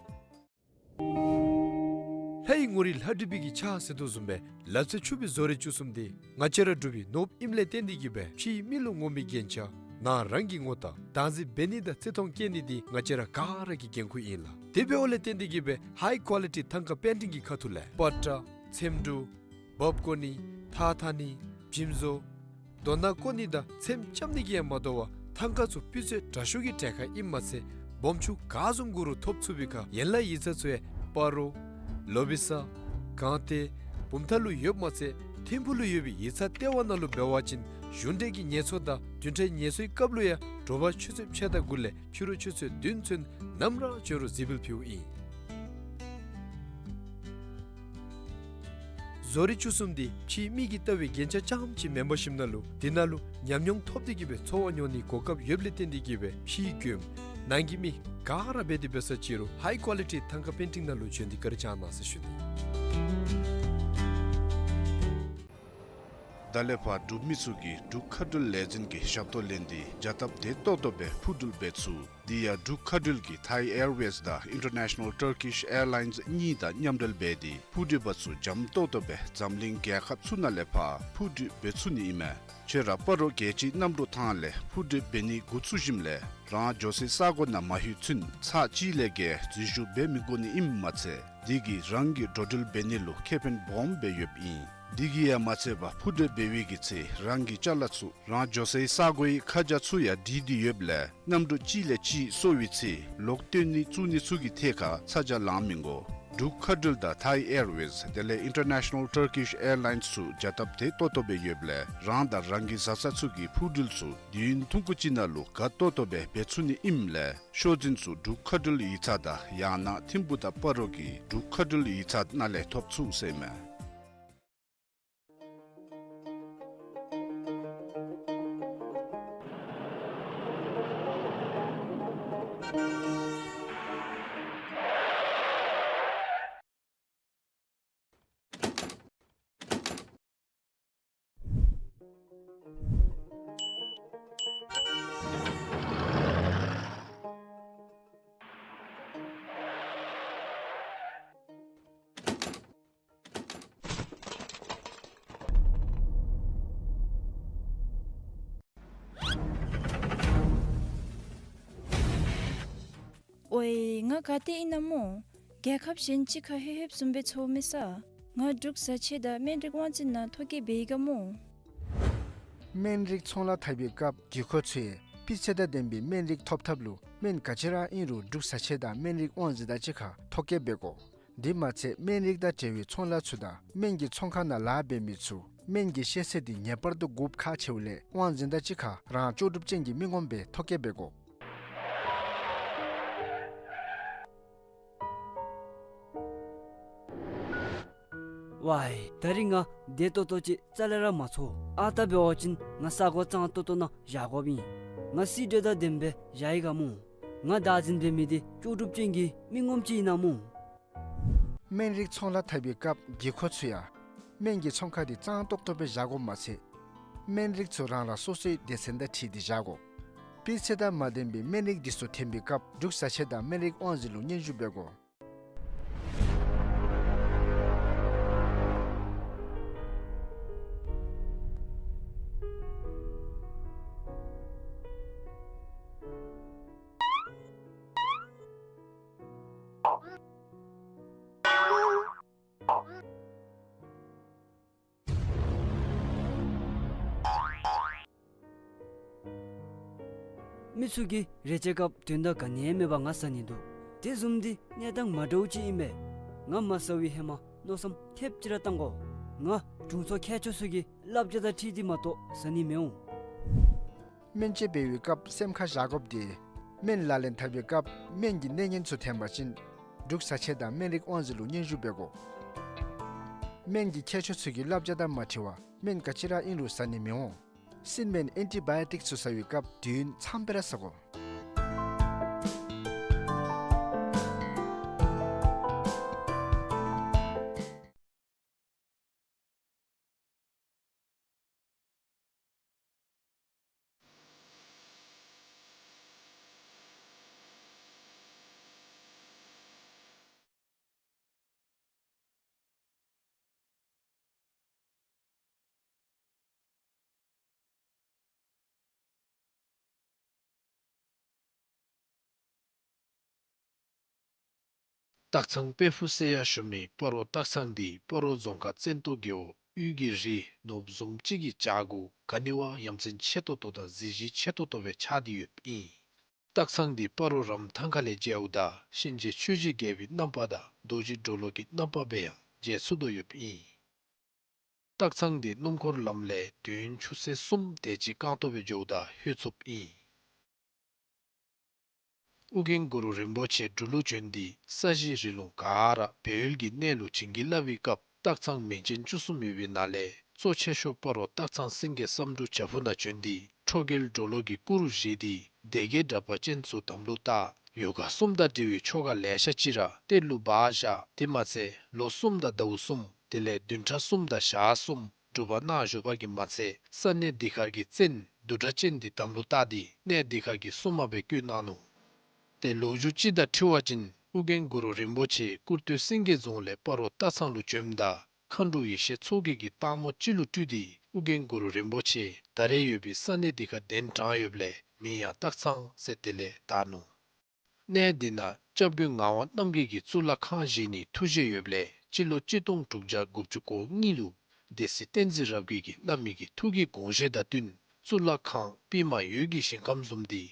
ལྷ་ཡི་ངོ་རིས་ལྷ་བྲིས་པའི་གི་ཕྱག་ཟེར་དོ་བཟུམ་སྦེ་ལབ་ཙེ་ཕྱུག་པའི་བཟོ་རིག་བཅུ་གསུམ་འདི་ང་བཅས་ར་འབྲུག་པའི་ནོར་བུ་ཨིནམ་ལས་བརྟེན་ཏེ་གིས་སྦེ་ཕྱིའི་མི་ལུ་ངོམ་པའི་རྒྱན་ཆ་ནང་རང་གི་ངོ་རྟགས་བདག་འཛིན་འབད་ནི་དང་བརྩི་མཐོང་བསྐྱེད་ནི་འདི་ང་བཅས་ར་ག་ར་གི་འགན་ཁུར་ཨིན་ལགས། དེ་འབདཝ་ལས་བརྟེན་ཏེ་གིས་སྦེ་ཧའི་ཀོ་ལི་ཊི་ཐང་ཀ་པེན་ཊིང་གི་ཁ་ཐུག་ལས་པ་ཏྲ་ཚེམ་དྲུབ་འབག་བཀོག་ནི་ཐགས་འཐག་ནི་འཇིམ་བཟོ་རྡོ་ནང་བཀོག་ནི་དང་ཚེམ་རྐྱབ་ནི་གིས་ཡང་མ་དོ་བར་ཐང་ཀ་ཚུ་སྤུས་ཚད་དྲག་ཤོས་ཀྱི་གྲལ་ཁར་ཨིནམ་མ་ཚད་སྦོམ་ཆུང་ག་བཟུམ་གུ་རུ་ཐོབ་ཚུགས་པའི་ཁར་ཡན་ལག་ཡིག་ཚང་ཚུ་ཡང་སྤ་རོ་ལོ་བི་ས་སྒང་སྟེང་བུམ་ཐང་ལུ་ཡོདཔ་མ་ཚད་ཐིམ་ཕུག་ལུ་ཡོད་པའི་ཡིག་ཚང་ལྟེ་བ་ནང་ལུ་འབད་བ་ཅིན་གཞུང་འབྲེལ་གྱི་ངལ་གསོ་དང་བདུན་ཕྲག་ངལ་གསོའི་སྐབས་ལུ་ཡང་དྲོ་པ་ཆུ་ཚོད་ཕྱེད་དང་དགུ་ལས་ཕྱི་རུ་ཆུ་ཚོད་བདུན་ཚུན་ནམ་ར་བྱོན་རུང་གཟིགས་འབུལ་ཕུལཝ་ཨིན། བཟོ་རིག་བཅུ་གསུམ་འདི་ཕྱིའི་མིག་གིས་བལྟ་བའི་རྒྱན་ཆ་རྐྱངམ་ཅིག་མེན་པར་ཞིནམ་ན་ལུ་དེ་ནང་ལུ་ཉམས་མྱོང་ཐོབ་སྟེ་གི་སྦེ་ཚོར་བ་མྱོང་ནིའི་གོ་སྐབས་ཡོདཔ་ལས་བརྟེན་ཏེ་གི་སྦེ་ཕྱིའི་མགྱོནམ་ནང་གི་མི་ག་ར་འབད་དེ་འབད་ས་ཅིག་རུང་ཧའི་ཀོ་ལི་ཊི་ཐང་ཀ་པེན་ཊིང་ནང་ལུ་བྱོན་ཏེ་བཀའ་དྲིན་བསྐྱང་གནང་ཟེར་ཞུ་ནི། ད་ལས་ཕར་འབྲུག་མི་ཚུ་གིས་འབྲུག་མཁའ་འགྲུལ་ལས་འཛིན་གྱི་ཞབས་ཏོག་ལེན་ཏེ་བྱ་སྟབས་བདེ་ཏོག་ཏོ་སྦེ་འཕུར་འགྲུལ་འབད་ཚུགས། དེ་ཡང་འབྲུག་མཁའ་འགྲུལ་གྱིས་Thai Airways དང་International Turkish Airlines གཉིས་དང་མཉམ་འབྲེལ་འབད་དེ་འཕུར་འགྲུལ་པ་ཚུ་འཇམ་ཏོག་ཏོ་སྦེ་འཛམ་གླིང་རྒྱལ་ཁབ་ཚུ་ནང་ལས་ཕར་འཕུར་འགྲུལ་འབད་ཚུགས་ནི་ཨིན་མས། ཁྱོད་ར་སྤ་རོ་རྒྱལ་སྤྱིའི་གནམ་གྲུ་ཐང་ལས་འཕུར་འགྲུལ་འབད་ནི་འགོ་བཙུགས་ཞིནམ་ལས་རང་འགྱོ་སའི་ས་གོ་ནང་མ་ལྷོད་ཚུན་ཚར་གཅིག་ལས་བརྒལ་འཛུལ་ཞུགས་འབད་མི་དགོ་ནི་ཨིནམ་མ་ཚད་དེ་གིས་རང་གི་འགྲོ་འགྲུལ་འབད་ནི་ལུ་ཁེ་ཕན་སྦོམ་སྦེ་ཡོདཔ་ཨིན། དེ་གིས་ཡང་མ་ཚད་པར་འཕུར་འགྲུལ་འབད་བའི་གི་ཚེ་རང་གི་ཅ་ལ་ཚུ་རང་འགྱོ་སའི་ས་གོའི་ཁ་བྱང་ཚུ་ཡང་བྲིས་ཏེ་ཡོདཔ་ལས་གནམ་གྲུ་གཅིག་ལས་གཅིག་སོར་བའི་ཚེ་ལོག་བཏོན་ནི་བཙུགས་ནི་ཚུ་གི་ཐད་ཁར་ཚ་གྱང་ལང་མི་དགོ། འབྲུག་མཁའ་འགྲུལ་དང་Thai Airways དེ་ལས་International Turkish Airlines ཚུ་བྱ་སྟབས་བདེ་ཏོག་ཏོ་སྦེ་ཡོདཔ་ལས་རང་དང་རང་གི་བཟའ་ཚང་ཚུ་གི་འཕུར་འགྲུལ་ཚུ་དུས་ཡུན་ཐུང་ཀུ་ཅིག་ནང་ལུ་དགའ་ཏོག་ཏོ་སྦེ་འབད་ཚུགས་ནི་ཨིནམ་ལས་ཤོག་འཛིན་ཚུ་འབྲུག་མཁའ་འགྲུལ་ཡིག་ཚང་དང་ཡང་ན་ཐིམ་ཕུག་དང་སྤ་རོ་གི་འབྲུག་མཁའ་འགྲུལ་ཡིག་ཚང་ནང་ལས་ཐོབ་ཚུགས་ཟེར་མས། ཨོའི། ང་ག་ཏེ་ཨིན་ན་སྨོ། རྒྱལ་ཁབ་གཞན་ཅིག་ཁར་ལྷོད་ལྷོདཔ་བཟུམ་སྦེ་ཚོར་མི་ས། ང་འབྲུག་བཟའ་ཆས་དང་སྨན་རིགས་དབང་འཛིན་ནང་ཐོ་བཀོད་འབད་ཡི་ག་སྨོ། སྨན་རིགས་ཚོང་ལཱ་འཐབ་པའི་སྐབས་བགྱི་སྒོ་ཚུ་ཡང་སྤུས་ཚད་དང་ལྡན་པའི་སྨན་རིགས་ཐོབ་ཐབས་ལུ་སྨན་ག་ཅི་ར་ཨིན་རུང་འབྲུག་བཟའ་ཆས་དང་སྨན་རིགས་དབང་འཛིན་དང་གཅིག་ཁར་ཐོ་བཀོད་འབད་དགོ། དེ་མ་ཚད་སྨན་རིགས་དང་འབྲེལ་བའི་ཚོང་ལཱ་ཚུ་དང་སྨན་གྱི་ཚོང་ཁང་ནང་ལཱ་འབད་མི་ཚུ་སྨན་གྱི་ཤེས་ཚད་འདི་ངེས་པར་དུ་དགོཔ་ཁག་ཆེཝ་ལས་དབང་འཛིན་དང་གཅིག་ཁར་རང་ལྕོགས་གྲུབ་ཅན་གྱི་མི་ངོམ་སྦེ་ཐོ་བཀོད་འབད་དགོ། ཝའི། ད་རིས་ང་བདེ་ཏོག་ཏོ་ཅིག་རྩ་ལས་ར་མ་ཚོར། ཨ་རྟག་འབད་བ་ཅིན་ང་ས་གོ་གཙང་ཏོག་ཏོ་ནང་བཞག་དགོཔ་ཨིན། ང་སི་ཌི་དང་ལྡནམ་སྦེ་བཞག་ཡི་ག་སྨོ། ང་བདག་འཛིན་འབད་མི་འདི་ལྕོགས་གྲུབ་ཅན་གྱི་མི་ངོམ་ཅིག་ཨིན་ན་སྨོ། སྨན་རིགས་ཚོང་ལཱ་འཐབ་པའི་སྐབས་བགྱི་སྒོ་ཚུ་ཡང་སྨན་གྱི་ཚོང་ཁང་འདི་གཙང་ཏོག་ཏོ་སྦེ་བཞག་དགོཔ་མ་ཚད་སྨན་རིགས་ཚུ་རང་རང་སོ་སོའི་སྡེ་ཚན་དང་འཁྲིལ་ཏེ་བཞག་དགོ། སྤུས་ཚད་དང་མ་ལྡན་པའི་སྨན་རིགས་འདི་ཚུ་འཐོན་པའི་སྐབས་འབྲུག་བཟའ་ཆས་དང་སྨན་རིགས་དབང་འཛིན་ལུ་སྙན་ཞུ་འབད་དགོ། མི་ཚུ་གིས་རེ་ཆེ་སྐབས་དོན་དག་ག་ནི་ཡང་མེད་པར་ང་ཟ་ནི་འདུག། དེ་བཟུམ་འདི་གནས་སྟངས་མ་འདྲཝ་ཅིག་ཨིན་པས། ང་མ་ཟ་བའི་ཧེ་མ་མནོ་བསམ་ཐེབས་ཅིག་ར་བཏང་དགོ། ང་དྲུང་འཚོ་མཁས་མཆོག་ཚུ་གི་བསླབ་བྱ་དང་འཁྲིལ་ཏེ་མ་གཏོགས་ཟ་ནི་མི་འོང་། སྨན་བཅོས་འབད་བའི་སྐབས་སེམས་ཁར་བཞག་དགོཔ་འདི་སྨན་ལག་ལེན་འཐབ་པའི་སྐབས་སྨན་གྱི་གནས་ངན་ཚུ་ཐོན་པ་ཅིན་འབྲུག་བཟའ་ཆས་དང་སྨན་རིགས་དབང་འཛིན་ལུ་སྙན་ཞུ་འབད་དགོ། སྨན་གྱི་མཁས་མཆོག་ཚུ་གི་བསླབ་བྱ་དང་མ་འཁྲིལ་བར་སྨན་ག་ཅི་ར་ཨིན་རུང་ཟ་ནི་མི་འོང་། སྲིན་སྨན་ཨེན་ཊི་བཱ་ཡོ་ཊིཀ་ཚུ་ཟ་བའི་སྐབས་དུས་ཡུན་ཙམ་སྦེ་ར་ཟ་དགོ། སྟག་ཚང་དཔལ་ཕུག་ཟེར་ཡང་ཞུ་མི་སྤ་རོ་སྟག་ཚང་འདི་སྤ་རོ་རྫོང་ཁག་བཙན་ཏོ་རྒེད་འོག་དབུས་ཀྱི་རི་ནོར་བུ་བཟུམ་ཅིག་གི་བྱག་གུ་ག་ནི་བ་ཡ་མཚན་ཆེ་ཏོག་ཏོ་དང་གཟི་བརྗིད་ཆེ་ཏོག་ཏོ་སྦེ་ཆགས་ཏེ་ཡོདཔ་ཨིན། སྟག་ཚང་འདི་སྤ་རོ་རམ་ཐང་ཁ་ལས་མཇལཝ་ད་གཤིན་རྗེ་ཆོས་ཀྱི་རྒྱལ་པོའི་རྣམ་པ་དང་རྡོ་རྗེ་གྲོ་ལོད་ཀྱི་རྣམ་པ་སྦེ་ཡང་མཇལ་ཚུགས་དོ་ཡོདཔ་ཨིན། སྟག་ཚང་འདི་སྣུམ་འཁོར་ལམ་ལས་དུས་ཡུན་ཆུ་ཚོད་གསུམ་དེ་ཅིག་རྐང་ཐང་སྦེ་འགྱོཝ་ད་ལྷོད་ཚུགསཔ་ཨིན། ཨོ་རྒྱན་གུ་རུ་རིན་པོ་ཆེ་འབྲུག་ལུ་བྱོན་ཏེ་ས་གཞི་རི་ལུང་ག་ར་སྦས་ཡུལ་གྱི་གནས་ལུ་བྱིན་གྱིས་བརླབས་པའི་སྐབས་ སྟག་ཚང་མིང་ཅན་བཅུ་གསུམ་ཡོད་པའི་ནང་ལས་གཙོ་ཆེ་ཤོས་སྤ་རོ་སྟག་ཚང་སེང་གེ་བསམ་འགྲུབ་བྱག་ཕུག་ནང་བྱོན་ཏེ་ཁྲོ་རྒྱལ་གྲོ་ལོད་ཀྱི་སྐུ་རུ་བཞེངས་ཏེ་སྡེ་བརྒྱད་དྲེགས་པ་ཅན་ཚུ་དམ་ལུ་བཏགས། ཡོ་ག་གསུམ་དང་འབྲེལ་བའི་ཆོ་ག་ལེ་ཤ་ཅིག་ར་གཏེར་ལུ་སྦ་བཞག། དེ་མ་ཚད་ལོ་གསུམ་དང་ཟླཝ་གསུམ་དེ་ལས་བདུན་ཕྲག་གསུམ་དང་ཞག་གསུམ་སྒྲུབ་པ་གནང་བཞུགས་པ་གིས་མ་ཚད་ས་གནས་འདི་ཁར་གྱི་བཙན་བདུད་སྒྲ་ཅན་འདི་དམ་ལུ་བཏགས་ཏེ་གནས་འདི་ཁར་གྱི་སྲུང་མ་སྦེ་བསྐོས་གནང་ནུག། ཏེ་ལོ་རྒྱུས་ཅིག་དང་འཁྲིལ་བ་ཅིན་ཨོ་རྒྱན་གུ་རུ་རིན་པོ་ཆེ་ཀུར་སྟོད་སེང་གེ་རྫོང་ལས་སྤ་རོ་སྟག་ཚང་ལུ་བྱོནམ་ད་མཁའ་འགྲོ་ཡེ་ཤེས་མཚོ་རྒྱལ་གྱིས་སྟག་མོ་ཅིག་ལུ་སྤྲུལ་ཏེ་ཨོ་རྒྱན་གུ་རུ་རིན་པོ་ཆེ་ད་རེས་ཡོད་པའི་ས་གནས་འདི་ཁར་གདན་དྲངས་ཡོདཔ་ལས་མིང་ཡང་སྟག་ཚང་ཟེར་དེ་ལས་བཏགས་ནུག། གནས་འདི་ནང་སྐྱབས་མགོན་ངག་དབང་རྣམ་རྒྱལ་གྱིས་གཙུག་ལག་ཁང་བཞེངས་ནིའི་ཐུགས་བཞེད་ཡོདཔ་ལས་སྤྱི་ལོ་གཅིག་སྟོང་དྲུག་བརྒྱ་དགུ་བཅུ་གོ་གཉིས་ལུ་སྡེ་སྲིད་བསྟན་འཛིན་རབ་རྒྱས་ཀྱིས་བླ་མའི་གི་ཐུགས་ཀྱི་དགོངས་བཞེད་དང་བསྟུན་གཙུག་ལག་ཁང་པདྨ་འོད་ཀྱི་ཞིང་ཁམས་བཟུམ་འདི་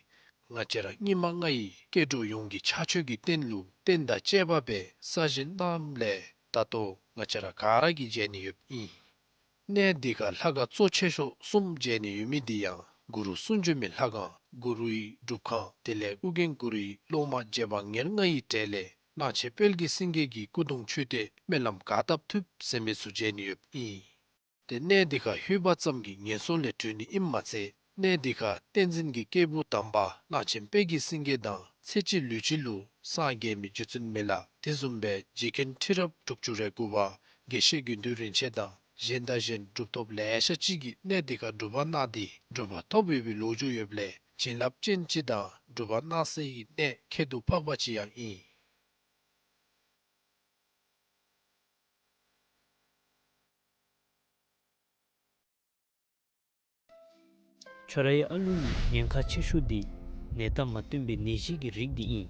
ང་བཅས་ར་སྙིགས་མ་ལྔ་ཡི་སྐྱེ་འགྲོ་ཡོངས་ཀྱི་ཕྱག་མཆོད་ཀྱི་རྟེན་ལུ་རྟེན་དང་བཅས་པ་སྦེ་གསར་བཞེངས་གནངམ་ལས་ད་ལྟོ་ང་བཅས་ར་ག་ར་གིས་མཇལ་ནི་ཡོདཔ་ཨིན། གནས་འདི་ཁར་ལྷ་ཁང་གཙོ་ཆེ་ཤོས་གསུམ་མཇལ་ནི་ཡོད་མི་འདི་ཡང་གུ་རུ་གསུང་བྱོན་མའི་ལྷ་ཁང་གུ་རུའི་སྒྲུབ་ཁང་དེ་ལས་ཨོ་རྒྱན་གུ་རུའི་སློབ་མ་རྗེ་འབངས་ཉེར་ལྔ་ཡི་གྲས་ལས་གླང་ཆེན་དཔལ་གྱི་སེང་གེ་གི་སྐུ་གདུང་མཆོད་རྟེན་སྨོན་ལམ་ག་བཏབ་ཐུབ་ཟེར་མི་ཚུ་མཇལ་ནི་ཡོདཔ་ཨིན། ཏེ་གནས་འདི་ཁར་ལྷོད་པ་ཙམ་གྱིས་ངན་སོང་ལས་གྲོལ་ནི་ཨིནམ་མ་ཚད་གནས་འདི་ཁར་བསྟན་འཛིན་གྱི་སྐྱེས་བུ་དམ་པ་གླང་ཆེན་དཔལ་གྱི་སེང་གེ་དང་ཚེ་གཅིག་ལུས་གཅིག་ལུ་སངས་རྒྱས་མི་རྗེ་བཙུན་མི་ལ་དེ་བཟུམ་སྦེ་རྗེ་མཁན་ཁྲི་རབས་དྲུག་ཅུ་རེ་དགུ་པ་དགེ་བཤེས་དགེ་འདུན་རིན་ཆེན་དང་གཞན་དང་གཞན་གྲུབ་ཐོབ་ལེ་ཤ་ཅིག་གིས་གནས་འདི་ཁར་སྒྲུབ་པ་གནང་སྟེ་གྲུབ་པ་ཐོབ་ཡོད་པའི་ལོ་རྒྱུས་ཡོདཔ་ལས་བྱིན་རླབས་ཅན་ཅིག་དང་སྒྲུབ་པ་གནང་སའི་གནས་ཁྱད་དུ་འཕགས་པ་ཅིག་ཡང་ཨིན། ཁྱོད་རའི་ཨ་ལུ་ཡི་ཉེན་ཁ་ཆེ་ཤོས་འདི་ནད་རྟགས་མ་སྟོན་པའི་ནད་གཞི་གི་རིགས་འདི་ཨིན།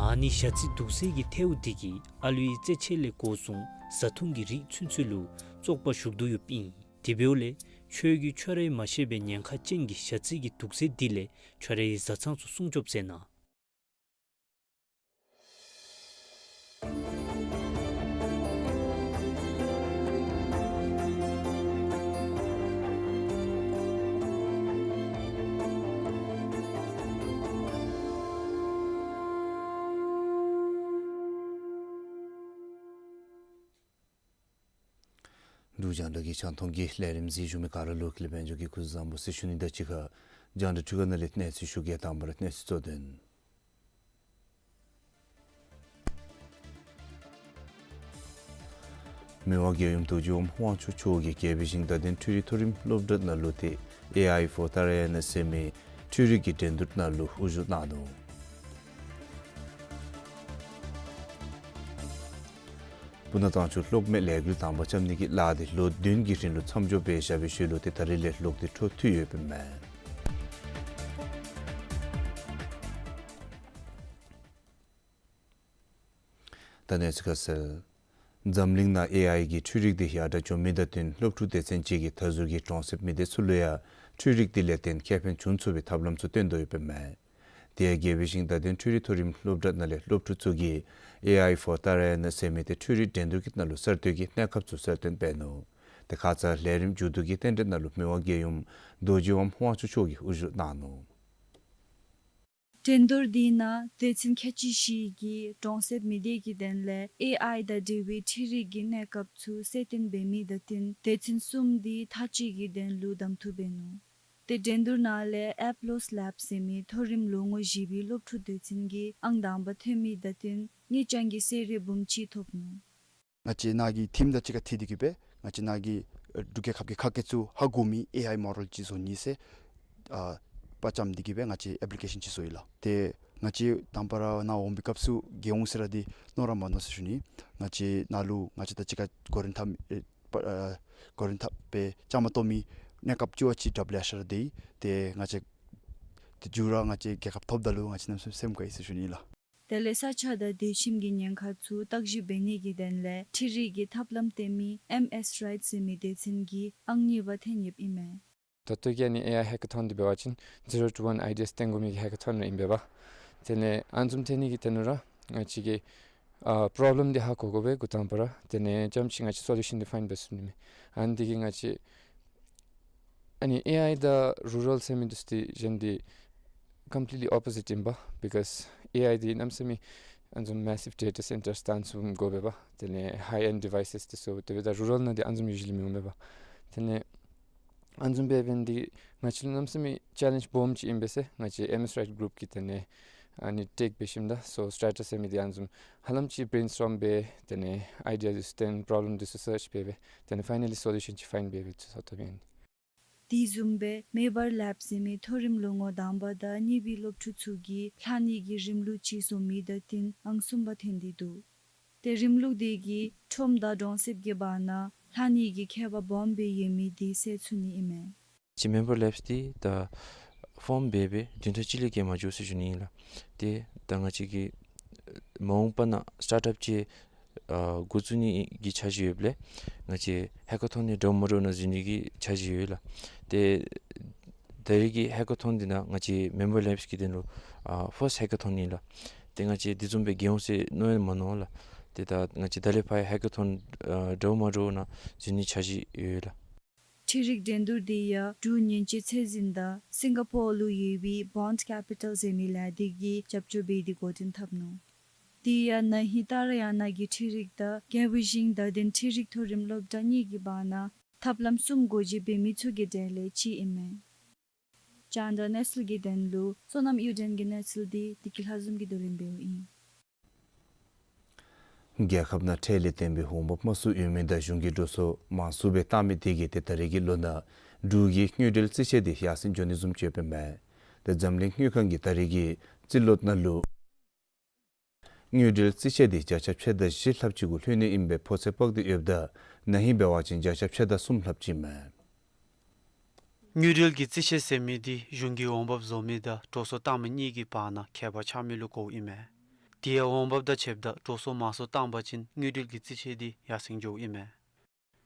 ཨ་ནི་ཞ་རྩི་དུག་སེལ་གྱི་ཐལཝ་འདི་གིས་ཨ་ལུ་ཡི་རྩེད་ཆས་ལས་འགོ་བཟུང་བཟའ་འཐུང་གི་རིགས་ཚུན་ཚོད་ལུ་བཙོག་པ་ཞུགས་དོ་ཡོདཔ་ཨིན། དེ་འབདཝ་ལས་ཁྱོད་ཀྱིས་ཁྱོད་རའི་མ་ཤེས་པའི་ཉེན་ཁ་ཅན་གྱི་ཞ་རྩི་གི་དུག་སེལ་འདི་ལས་ཁྱོད་རའི་བཟའ་ཚང་ཚུ་སྲུང་སྐྱོབ་མཛད་གནང་། འབྲུག་རྒྱང་བསྒྲགས་ཀྱི་རྒྱང་མཐོང་གི་ལས་རིམ་གཟིགས་བཞུགས་མི་ག་ར་ལུ་ཀུན་ལེགས་དཔལ་འབྱོར་གྱིས་སྐུ་གཟུགས་བཟང་པོ་ཟེར་ཞུ་ནི་དང་གཅིག་ཁར་རྒྱང་བསྒྲགས་འཕྲུལ་ཁང་ནང་ལས་གནས་ཚུལ་ཞུ་གེ། དང་པ་ར་གནས་ཚུལ་གཙོ་དོན། མི་དབང་རྒྱལ་ཡུམ་རྡོ་རྗེ་འབངས་དབང་ཕྱུག་མཆོག་གིས་རྒྱལ་པོའི་ཞིང་བདག་ལྡན་འཕྲུལ་རིག་མཐོ་རིམ་སློབ་གྲྭ་ནང་ལུ་ཏེ་ཨེ་ཨའི་ཕོར་ཏ་ར་ཡ་ན་ཟེར་མི་འཕྲུལ་རིག་གི་འགྲན་བསྡུར་ནང་ལུ་དབུ་བཞུགས་གནང་ནུག། སྤུ་ན་གཙང་ཆུ་གློག་མེ་ལས་འགུལ་དང་པ་རྐྱབ་ནི་གི་ལཱ་འདི་ལོ་བདུན་གྱི་རིང་ལུ་མཚམས་འཇོག་འབད་བཞག་པའི་ཤུལ་ལུ་ཏེ་ད་རིས་ལས་གློག་འདི་འཕྲོ་མཐུད་ཡོདཔ་ཨིན་མས། ད་གནས་ཚུལ་ཁ་གསལ། འཛམ་གླིང་ནང་ཨེ་ཨའི་གི་འཕྲུལ་རིག་འདི་ཡར་དྲག་འགྱོ་མི་དང་བསྟུན་སློབ་ཕྲུག་སྡེ་ཚན་ཅིག་གིས་མཐའ་ཟུར་གྱི་གྲོང་གསེབ་མི་སྡེ་ཚུ་ལུ་ཡང་འཕྲུལ་རིག་འདི་ལས་བརྟེན་ཁེ་ཕན་འབྱུང་ཚུགས་པའི་ཐབས་ལམ་ཚུ་སྟོན་དོ་ཡོདཔ་ཨིན་མས། དེ་ཡང་རྒྱལ་པོའི་ཞིང་བདག་ལྡན་འཕྲུལ་རིག་མཐོ་རིམ་སློབ་གྲྭ་ནང་ལས་སློབ་ཕྲུག་ཚུ་གིས་ཨེ་ཨའི་ཕོར་ཏ་ར་ཡ་ན་ཟེར་མི་འདི་འཕྲུལ་རིག་འགྲན་བསྡུར་གྱི་ནང་ལུ་གསར་གཏོད་ཀྱི་གནས་སྐབས་ཚུ་གསལ་སྟོན་འབད་ནུག། ཏེ་ཁ་ཙ་ལས་རིམ་མཇུག་བསྡུ་གི་རྟེན་འབྲེལ་ནང་ལུ་མི་དབང་རྒྱལ་ཡུམ་རྡོ་རྗེ་འབངས་དབང་ཕྱུག་མཆོག་གིས་དབུ་བཞུགས་གནང་ནུག། འགྲན་བསྡུར་འདི་ནང་སྡེ་ཚན་ཁལ་གཅིག་བཞི་གིས་གྲོང་གསེབ་མི་སྡེ་གི་དོན་ལས་ཨེ་ཨའི་དང་འབྲེལ་བའི་འཕྲུལ་རིག་གི་གནས་སྐབས་ཚུ་གསལ་སྟོན་འབད་མི་དང་བསྟུན་སྡེ་ཚན་གསུམ་འདི་མཐའ་དཔྱད་ཀྱི་དོན་ལུ་གདམ་འཐུ་འབད་ནུག། ཏེ་འགྲན་བསྡུར་ནང་ལས་ཨེཔ་ལོས་ལེབ་ཟེར་མི་མཐོ་རིམ་ལོ་ངོ་བཞི་པའི་སློབ་ཕྲུག་སྡེ་ཚན་གྱིས་ཨང་དང་པ་ཐོན་མི་དང་བསྟུན་དངུལ་རྐྱང་གི་གསོལ་རས་འབུམ་གཅིག་ཐོབ་ནུག། ང་བཅས་ནཱ་གི་ཐིམ་དང་གཅིག་ཁར་འཁྲིལ་ཏེ་གིས་སྦེ་ང་བཅས་ནཱ་གི་ཨེ་འབྲུག་རྒྱལ་ཁབ་ཀྱི་ཁ་སྐད་ཚུ་ཧ་གོ་མི་ཨེ་ཨའི་མོ་ཌེལ་ཅིག་བཟོ་ནི་ཟེར་ཨ་དཔའ་བཅམ་སྟེ་གིས་སྦེ་ང་བཅས་ཨེཔ་ལི་ཀེ་ཤཱན་ཅིག་བཟོ་ཡི་ལགས། ཏེ་ང་བཅས་དང་པ་ར་ནཱ་འོང་པའི་སྐབས་སུ་རྒྱལ་ཡོངས་ཟེར་ར་འདི་མནོ་ར་མ་མནོ་ཟེར་ཞུ་ནི། ང་བཅས་ནཱ་ལུ་ང་བཅས་དང་གཅིག་ཁར་གོ་རིམ་ཐ་ཨེ་པ་ཨ་གོ་རིམ་ཐ་སྦེ་བཅའ་མར་གཏོགས་མི་གནས་སྐབས་ཅིག་བ་ཅིག་དྲགཔ་ལེ་ཤ་ར་སྡོད་ཡི། ཏེ་ང་བཅས་ཏེ་མཇུག་ར་ང་བཅས་རྒྱལ་ཁ་ཐོབ་ད་ལུ་ང་བཅས་གནམ་མེད་ས་མེད་སེམས་དགའ་ཡི་ཟེར་ཞུ་ནི་ལགས། དེ་ལས་ས་ཆ་དང་སྡོད་ཁྱིམ་གྱི་ཉེན་ཁ་ཚུ་བརྟག་ཞིབ་འབད་ནི་གི་དོན་ལས་འཕྲུལ་རིག་གི་ཐབས་ལམ་སྟོན་མི་ཨེམ་ཨེས་རའིཊ་ཟེར་མི་སྡེ་ཚན་གྱིས་ཨང་གཉིས་པ་ཐོན་ཡོདཔ་ཨིན་མས། ད་ལྟོ་གི་ཨ་ནི་ཨེ་ཨའི་ཧེ་ཀ་ཐོན་འདི་འབད་བ་ཅིན་ཛི་རོ་ཊུ་ཝན་ཨའི་ཌི་ཡཱས་སྟོན་དགོ་མི་གི་ཧེ་ཀ་ཐོན་ར་ཨིན་པས་པ། དེ་ལས་ཨ་ནི་བཟུམ་ཐོན་ནི་གི་དོན་ལུ་ར་ང་བཅས་ཀྱིས་ཨ་པོརོབ་ལེམ་འདི་ཧ་གོ་དགོ་པས་འགོ་དང་པ་ར། དེ་ལས་རྐྱངམ་ཅིག་ང་བཅས་སོ་ལུ་ཤཱན་འདི་ཕའིནཌ་འབད་ཚུགས་ནི་མས། ཨ་ནི་འདི་གིས་ང་བཅས་ཨ་ནི་ཨེ་ཨའི་དང་རུ་རཱལ་ཟེར་མི་འདི་ཚུ་འདི་གཞན་འདི་ཀམ་པི་ལི་ཊི་ལི་ཨོ་པོ་ཟིཊ་ཨིན་པས། བི་ཀོས་ཨེ་ཨའི་འདི་གནམ་མེད་ས་མེད་ ཨ་ནི་བཟུམ་མེ་སིབ་ཌེ་ཊ་སེན་ཊར་བཏང་ཚུགས་དགོ་པས་པ། དེ་ལས་ཧའི་ཨེནཌ་ཌི་ཝའི་སེས་དེ་ཚུ་དེ་སྦེ་ད་རུ་རཱལ་ནང་འདི་ཨ་ནི་བཟུམ་ཡུ་ཇུ་ལི་མི་འོང་པས་པ། དེ་ལས་ཨ་ནི་བཟུམ་འབད་བའི་འདི་ང་བཅས་ལུ་གནམ་མེད་ས་མེད་ཅེ་ལེནཇ་སྦོམ་ཅིག་ཨིན་པས་ཟེར། ང་བཅས་ཨེམ་ཨེས་རའིཊ་གུ་རུབ་ཀྱིས་དེ་ལས་ཨ་ནི་ཊེག་འབད་ཞིནམ་ད་སོ་སི་ཊེ་ཊས་ཟེར་མི་འདི་ཨ་ནི་བཟུམ་ཧ་ལམ་ཅིག་བརེན་སི་ཊོརམ་འབད། དེ་ལས་ཨའི་ཌི་ཡ་ཚུ་བཏོན། པོརོབ་ལེམ་འདི་ཚུ་སརཆ་འབད་འབད། དེ་ལས་ཕའི་ན་ལི་སོ་ལུ་ཤཱན་ཅིག་ཕའིནཌ་འབད་འབད་ཚུགས་ཚར་དོ་པས་ཨིན། དེ་བཟུམ་སྦེ་མེ་འབར་ལེབ་ཟེར་མི་མཐོ་རིམ་སློབ་ངོ་དང་པ་དང་གཉིས་པའི་སློབ་ཕྲུག་ཚུ་གིས་ལྷག་ནི་གི་རིམ་ལུགས་ཅིག་བཟོ་མི་དང་བསྟུན་ཨང་གསུམ་པ་ཐོན་ཏེ་འདུག། ཏེ་རིམ་ལུགས་དེ་གིས་ཁྲོམ་དང་གྲོང་གསེབ་ཀྱི་བར་ན་ལྷག་ནི་གི་ཁྱད་པར་སྦོམ་སྦེ་ཡོད་མི་དེ་སེལ་ཚུགས་ནི་ཨིན་མས། ཅིག་མེ་འབར་ལེབ་འདི་ད་ཕོརམ་འབད་འབད་བདུན་ཕྲག་གཅིག་ལས་བརྒལ་མ་འགྱོ་ཟེར་ཞུ་ནི་ཨིན་ལགས། ཏེ་ད་ང་བཅས་ཀྱིས་མ་འོངས་པ་ནང་སི་ཊཱརཊ་ཨཔ་ཅིག་ཨ་འགོ་བཙུགས་ནི་གི་འཆར་གཞི་ཡོདཔ་ལས་ང་བཅས་ཧེ་ཀ་ཐོན་འདི་འདྲཝ་མ་འདྲཝ་ནང་འཛུལ་ནི་གི་འཆར་གཞི་ཡོད་ལགས། ཏེ་ད་རེས་ཀྱི་ཧེ་ཀ་ཐོན་འདི་ནང་ང་བཅས་མེ་འབར་ལེབ་ཀྱི་དོན་ལུ་ཨ་ཕརསཊ་ཧེ་ཀ་ཐོན་ཨིན་ལགས། ཏེ་ང་བཅས་དེ་བཟུམ་སྦེ་རྒྱལ་འོང་ཟེར་མནོ་ཡང་མ་མནོ་ལགས། ཏེ་ད་ང་བཅས་ད་ལས་ཕར་ཧེ་ཀ་ཐོན་ཨ་འདྲཝ་མ་འདྲཝ་ནང་འཛུལ་ནི་འཆར་གཞི་ཡོད་ལགས། འཕྲུལ་རིག་འགྲན་བསྡུར་འདི་ཡང་འབྲུག་ཉེན་བཅོལ་ཚད་འཛིན་དང་སིང་ག་པོར་ལུ་ཡོད་པའི་བཱོནཌ་ཀེ་པི་ཊལ་ཟེར་མི་ལས་སྡེ་གིས་རྒྱབ་སྐྱོར་འབད་དེ་འགོ་འདྲེན་འཐབ་ནུག། དེ་ཡང་ན་ཧིང་ཏཱ་ར་ཡ་ན་གི་འཕྲུལ་རིག་དང་རྒྱལ་པོ་ཞིང་བདག་ལྡན་འཕྲུལ་རིག་མཐོ་རིམ་སློབ་གྲྭ་གཉིས་ཀྱི་བར་ན་ཐབས་ལམ་གསུམ་སྒོ་འབྱེད་འབད་མི་ཚུ་གི་གྲས་ལས་གཅིག་ཨིན་མས། རྒྱང་བསྒྲགས་གནས་ཚུལ་གྱི་དོན་ལུ་བསོད་ནམས་གཡུ་སྒྲོན་གྱི་གནས་ཚུལ་འདི་བདེ་སྐྱིད་ལྷ་འཛོམས་ཀྱིས་བསྡུ་ལེན་འབདཝ་ཨིན། རྒྱལ་ཁབ་ནང་ཁྲལ་ལས་བརྟེན་པའི་འོང་འབབ་དམའ་སུ་ཡོད་མི་དང་གཞུང་གིས་འགྲོ་སོང་མང་སུ་སྦེ་བཏང་མི་དེ་གིས་ཏེ་ད་རེས་ཀྱི་ལོ་ནང་འབྲུག་གི་དངུལ་འབྲེལ་རྩིས་ཆད་འདི་ཡར་སེང་འགྱོ་ནི་བཟུམ་ཅིག་ཡོདཔ་ཨིན་མས། ཏེ་འཛམ་གླིང་དངུལ་ཁང་གིས་ད་རེས་ཀྱི་རྩིས་ལོ་ནང་ལུ་དངུལ་འབྲེལ་རྩིས་ཆད་འདི་བརྒྱ་ཆ་ཕྱེད་དང་བཞི་ལྷགཔ་ཅིག་གུ་ལྷོད་ནི་ཨིན་པའི་ཕོ་ཚོད་དཔག་སྟེ་ཡོདཔ་ད་ན་ཧིང་འབད་བ་ཅིན་བརྒྱ་ཆ་ཕྱེད་དང་གསུམ་ལྷགཔ་ཅིག་ཨིན་མས། དངུལ་འབྲེལ་གྱི་རྩིས་ཆད་ཟེར་མི་འདི་གཞུང་གིས་འོང་འབབ་བཟོ་མི་དང་འགྲོ་སོང་བཏང་མི་གཉིས་ཀྱི་བར་ན་ཁྱད་པར་ཆགས་མི་ལུ་གོཝ་ཨིན་མས། དེ་ཡང་འོང་འབབ་དང་ཕྱདཔ་ད་འགྲོ་སོང་མང་སུ་བཏང་པ་ཅིན་དངུལ་འབྲེལ་གྱི་རྩིས་ཆད་འདི་ཡར་སེང་འགྱོཝ་ཨིན་མས།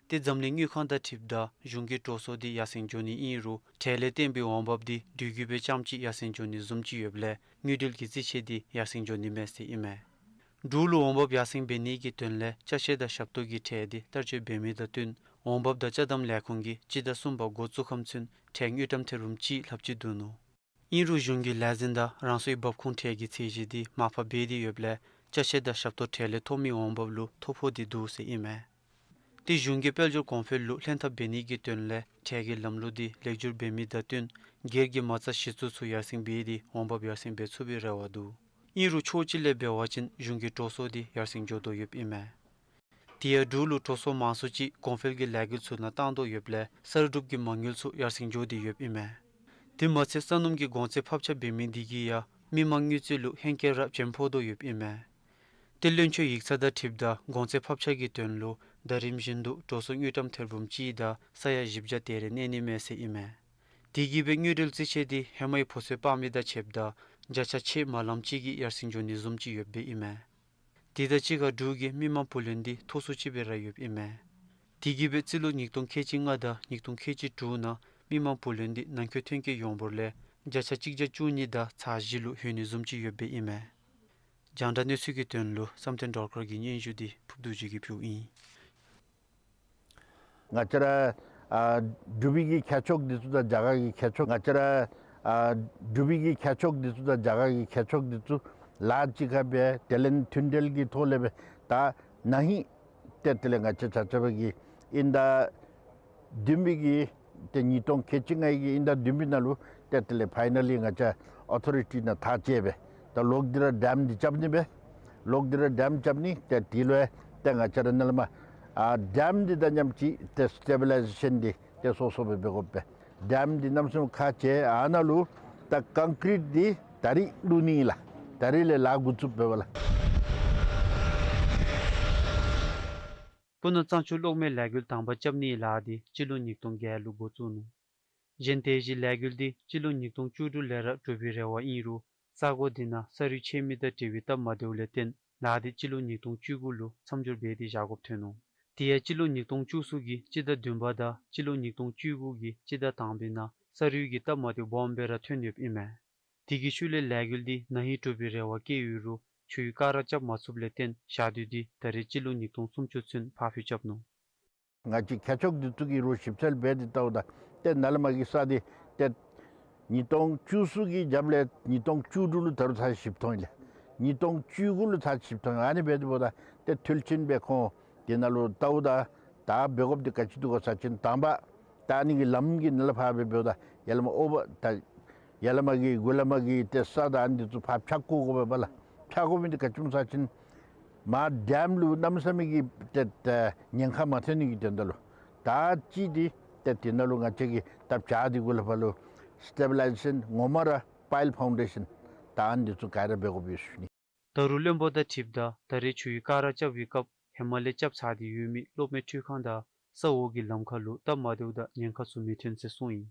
ཏེ་འཛམ་གླིང་དངུལ་ཁང་དང་འཁྲིལཝ་ད་གཞུང་གི་འགྲོ་སོང་འདི་ཡར་སེང་འགྱོ་ནི་ཨིན་རུང་ཁྲལ་ལས་བརྟེན་པའི་འོང་འབབ་འདི་དུས་རྒྱུན་སྦེ་རྐྱངམ་ཅིག་ཡར་སེང་འགྱོ་ནི་བཟུམ་ཅིག་ཡོདཔ་ལས་དངུལ་འབྲེལ་གྱི་རྩིས་ཆད་འདི་ཡར་སེང་འགྱོ་ནི་མས་ཟེར་ཨིན་མས། འབྲུག་ལུ་འོང་འབབ་ཡར་སེང་འབད་ནི་གི་དོན་ལས་ཅ་ཆས་དང་ཞབས་ཏོག་གི་ཁྲལ་འདི་བསྟར་སྤྱོད་འབད་མི་དང་བསྟུན་འོང་འབབ་དང་ཅ་དམ་ལས་ཁུངས་ཀྱིས་སྤྱི་ཟླ་གསུམ་པ་འགོ་བཙུགས་ཁམས་ཚུན་ཁྲལ་དངུལ་ཀྲམ་ཐེར་འབུམ་གཅིག་ལྷགཔ་ཅིག་བསྡུ་ནུག། ཨིན་རུང་གཞུང་གིས་ལས་འཛིན་དང་རང་སོའི་འབབ་ཁུངས་ཁྲལ་གྱི་ཚད་གཞི་འདི་མར་ཕབ་འབད་དེ་ཡོདཔ་ལས་ཅ་ཆས་དང་ཞབས་ཏོག་ཁྲལ་ལས་ཐོབ་མི་འོང་འབབ་ལུ་ཐོ་ཕོག་སྟེ་འདུག་ཟེར་ཨིན་མས། ཏེ་གཞུང་གིས་དཔལ་འབྱོར་གོང་འཕེལ་ལུ་ལྷན་ཐབས་འབད་ནི་གི་དོན་ལས་ཁྲལ་གྱི་ལམ་ལུགས་འདི་ལེགས་བསྒྱུར་འབད་མི་དང་བསྟུན་སྒེར་གྱི་མ་རྩ་གཞི་བཙུགས་ཚུ་ཡར་སེང་འབད་དེ་འོང་འབབ་ཡར་སེང་འབད་ཚུགས་པའི་རེ་བ་འདུག། ཨིན་རུང་ཕྱོགས་གཅིག་ལས་འབད་བ་ཅིན་གཞུང་གི་འགྲོ་སོང་འདི་ཡར་སེང་འགྱོ་དོ་ཡོདཔ་ཨིན་མས། དེ་ཡང་འབྲུག་ལུ་འགྲོ་སོང་མང་སུ་ཅིག་གོང་འཕེལ་གྱི་ལས་འགུལ་ཚུ་ནང་བཏང་དོ་ཡོདཔ་ལས་གསར་སྒྲུབ་ཀྱི་མ་དངུལ་ཚུ་ཡར་སེང་འགྱོ་སྟེ་ཡོདཔ་ཨིན་མས། དེ་མ་ཚད་ས་སྣུམ་གྱི་གོང་ཚད་ཕབ་ཆ་འབད་མི་དེ་གིས་ཡང་མི་མང་དངུལ་རྩིས་ལུ་ཧེང་སྐལ་ར་བྱེམ་ཕོག་དོ་ཡོདཔ་ཨིན་མས། ཏེ་བློན་ཆེན་ཡིག་ཚང་དང་འཁྲིལཝ་ད་གོང་ཚད་ཕབ་ཆ་གི་དོན་ལུ་ཟླ་རིམ་བཞིན་དུ་འགྲོ་སོང་དངུལ་ཀྲམ་ཐེར་འབུམ་གཅིག་དང་ས་ཡ་བཞི་བརྒྱ་དེ་རེ་གནས་ནི་མས་ཟེར་ཨིན་མས། དེ་གིས་སྦེ་དངུལ་འབྲེལ་རྩིས་ཆད་འདི་ཧེ་མའི་ཕོ་ཚོད་དཔག་མི་དང་ཕྱདཔ་ད་བརྒྱ་ཆ་ཕྱེད་མ་ལངམ་ཅིག་གིས་ཡར་སེང་འགྱོ་ནི་བཟུམ་ཅིག་ཡོདཔ་ཨིན་མས། དེ་དང་གཅིག་ཁར་འབྲུག་གི་མི་མང་བུ་ལོན་འདི་མཐོ་སུ་ཅིག་སྦེ་ར་ཡོདཔ་ཨིན་མས། དེ་གིས་སྦེ་རྩིས་ལོ་ཉིས་སྟོང་ཁལ་གཅིག་ལྔ་དང་ཉིས་སྟོང་ཁལ་གཅིག་དྲུག་ནང་མི་མང་བུ་ལོན་འདི་ནང་འཁོད་ཐོན་སྐྱེད་ཡོངས་འབོར་ལས་བརྒྱ་ཆ་གཅིག་བརྒྱ་བཅུ་གཉིས་དང་ཚག་བཞི་ལུ་ལྷོད་ནི་བཟུམ་ཅིག་ཡོདཔ་ཨིན་མས། རྒྱང་བསྒྲགས་གནས་ཚུལ་གྱི་དོན་ལུ་བསམ་གཏན་སྒྲོལ་དཀར་གྱི་སྙན་ཞུ་འདི་ཕུབ་རྡོ་རྗེ་གིས་ཕུལཝ་ཨིན། ང་བཅས་ར་ཨ་འབྲུག་པའི་གི་ཁྱད་ཆོས་འདི་ཚུ་དང་རྒྱ་གར་གྱི་ཁྱད་ཆོས་ང་བཅས་ར་ཨ་འབྲུག་པའི་གི་ཁྱད་ཆོས་འདི་ཚུ་དང་རྒྱ་གར་གྱི་ཁྱད་ཆོས་འདི་ཚུ་ལཱ་གཅིག་ཁར་སྦེ་དེ་ལས་མཐུན་འབྲེལ་གྱི་ཐོག་ལས་སྦེ་ད་ན་ཧིང་ཏེ་དེ་ལས་ང་བཅས་ཆ་ཁྱབ་ཀྱིས་དབྱིན་ཟླ་བདུན་པའི་གི་ཏེ་ཉིས་སྟོང་ཁལ་གཅིག་ལྔའི་གི་དབྱིན་ཟླ་བདུན་པའི་ནང་ལུ་ཏེ་དེ་ལས་ཕའི་ན་ལི་ང་བཅས་ཨོ་ཐོ་རི་ཊི་ནང་ཐག་བཅད་སྦེ་ད་ལོག་སྟེ་ར་ཌེམ་འདི་རྐྱབ་ནི་སྦེ་ལོག་སྟེ་ར་ཌེམ་རྐྱབ་ནི། ཏེ་དེ་ལུ་ཡང་ཏེ་ང་བཅས་ར་ནཱ་ལས་མར་ཨ་ཌེམ་འདི་དང་མཉམ་ཅིག་ཏེ་སི་ཊེ་བི་ལའི་ཟེ་ཤཱན་འདི་ཏེ་སོ་སོ་སྦེ་འབད་དགོ་པས། ཌེམ་འདི་གནམ་མེད་ས་མེད་ཁག་ཆེ། ཨ་ནཱ་ལུ་ད་ཀོང་ཀྲིཊ་འདི་ད་རིས་བླུག་ནི་ཨིན་ལགས། ད་རིས་ལས་ལཱ་འགོ་བཙུགས་འབདཝ་ལགས། སྤུ་ན་གཙང་ཆུ་གློག་མེ་ལས་འགུལ་དང་པ་རྐྱབ་ནིའི་ལཱ་འདི་སྤྱི་ལོ་ཉིས་སྟོང་བརྒྱད་ལུ་འགོ་བཙུགས་ནུག། གཞན་དེ་བཞིན་ལས་འགུལ་འདི་སྤྱི་ལོ་ཉིས་སྟོང་བཅུ་དྲུག་ལས་ར་གྲུབ་པའི་རེ་བ་ཨིན་རུང་ས་གོ་འདི་ནང་ས་རུད་ཆད་མི་དང་འབྲེལ་བའི་སྟབས་མ་བདེཝ་ལས་བརྟེན་ལཱ་འདི་སྤྱི་ལོ་ཉིས་སྟོང་བཅུ་དགུ་ལུ་མཚམས་སྦྱོར་འབད་དེ་བཞག་དགོཔ་ཐོན་ནུག། དེ་ཡང་སྤྱི་ལོ་ཉིས་སྟོང་བཅུ་གསུམ་གྱི་སྤྱི་ཟླ་བདུན་པ་དང་སྤྱི་ལོ་ཉིས་སྟོང་བཅུ་དགུ་གི་སྤྱི་ཟླ་དང་པའི་ནང་ས་རུད་ཀྱི་སྟབས་མ་བདེཝ་སྦོམ་སྦེ་ར་ཐོན་ཡོདཔ་ཨིན་མས། དེ་གི་ཤུལ་ལས་ལས་འགུལ་འདི་ན་ཧིང་གྲུབ་པའི་རེ་བ་བསྐྱེད་ཡོད་རུང་ཆུའི་སྐར་ར་རྐྱབ་མ་ཚུགསཔ་ལས་བརྟེན་ཞག་དུས་འདི་ད་རེས་སྤྱི་ལོ་ཉིས་སྟོང་སུམ་ཅུ་ཚུན་ཕར་འཕུལ་རྐྱབ་ནུག། ང་བཅས་ཁྱད་ཆོས་འདི་ཚུ་གི་རུང་ཞིབ་འཚོལ་འབད་དེ་བལྟཝ་ད་ཏེ་ནཱ་ལས་མར་གྱི་ས་འདི་ཏེ་ཉིས་སྟོང་བཅུ་གསུམ་གྱི་རྒྱབ་ལས་ཉིས་སྟོང་བཅུ་དྲུག་ལུ་ད་རུང་ཚར་ཞིབ་མཐོང་ཡི་ལགས། ཉིས་སྟོང་བཅུ་དགུ་ལུ་ཚར་ཆིབས་ཐོན། ཨ་ནི་འབད་དེ་འབདཝ་ད་ཏེ་འཐུས་ཅན་སྦེ་ཁོང་དེ་ནང་ལུ་ལྟཝ་ད་ད་འབད་དགོཔ་འདི་ག་ཅི་འདུག་གོ་ཟེར་བ་ཅིན་དང་པ་ད་ཨ་ནི་གི་ལམ་གྱི་ནང་ལས་ཕར་འབད་འབདཝ་ད་ཡར་ལས་མར་ཨོ་བར་ད་ཡར་ལས་མར་གྱི་མགུ་ལས་མར་གྱི་ཏེ་ས་དང་ཨ་ནི་འདི་ཚུ་ཕར་འཕྱག་བཀོ་དགོ་པས་ལགས། འཕྱག་བཀོ་མི་འདི་ག་ཅི་སྨོ་ཟེར་བ་ཅིན་མར་ཌེམ་ལུ་གནམ་མེད་ས་མེད་ཀྱི་ཏེ་ཏེ་ཉེན་ཁ་མ་ཐོན་ནི་གི་དོན་དག་ལུ་ད་ཅི་འདི་ཏེ་དེ་ནང་ལུ་ང་བཅས་ཀྱིས་ད་བྱག་འདི་གུ་ལས་ཕར་ལུ་སི་ཊེ་བི་ལའི་ཛེ་ཤཱན་ངོ་མ་ར་པའིལ་ཕའུན་ཌེ་ཤཱན་ད་ཨ་ནི་འདི་ཚུ་ག་ར་འབད་དགོ་པས་ཞུ་ནི། ད་རུང་བློན་པོ་དང་འཁྲིལཝ་ད་ད་རེས་ཆུའི་ཀ་ར་རྐྱབ་པའི་སྐབས་ཧེ་མ་ལས་རྐྱབ་ཚར་ཏེ་ཡོད་མི་གློག་མེ་འཕྲུལ་ཁང་དང་ས་འོག་གི་ལམ་ཁ་ལུ་སྟབས་མ་བདེཝ་དང་ཉེན་ཁ་ཚུ་མི་ཐོན་ཟེར་གསུངས་ཡི།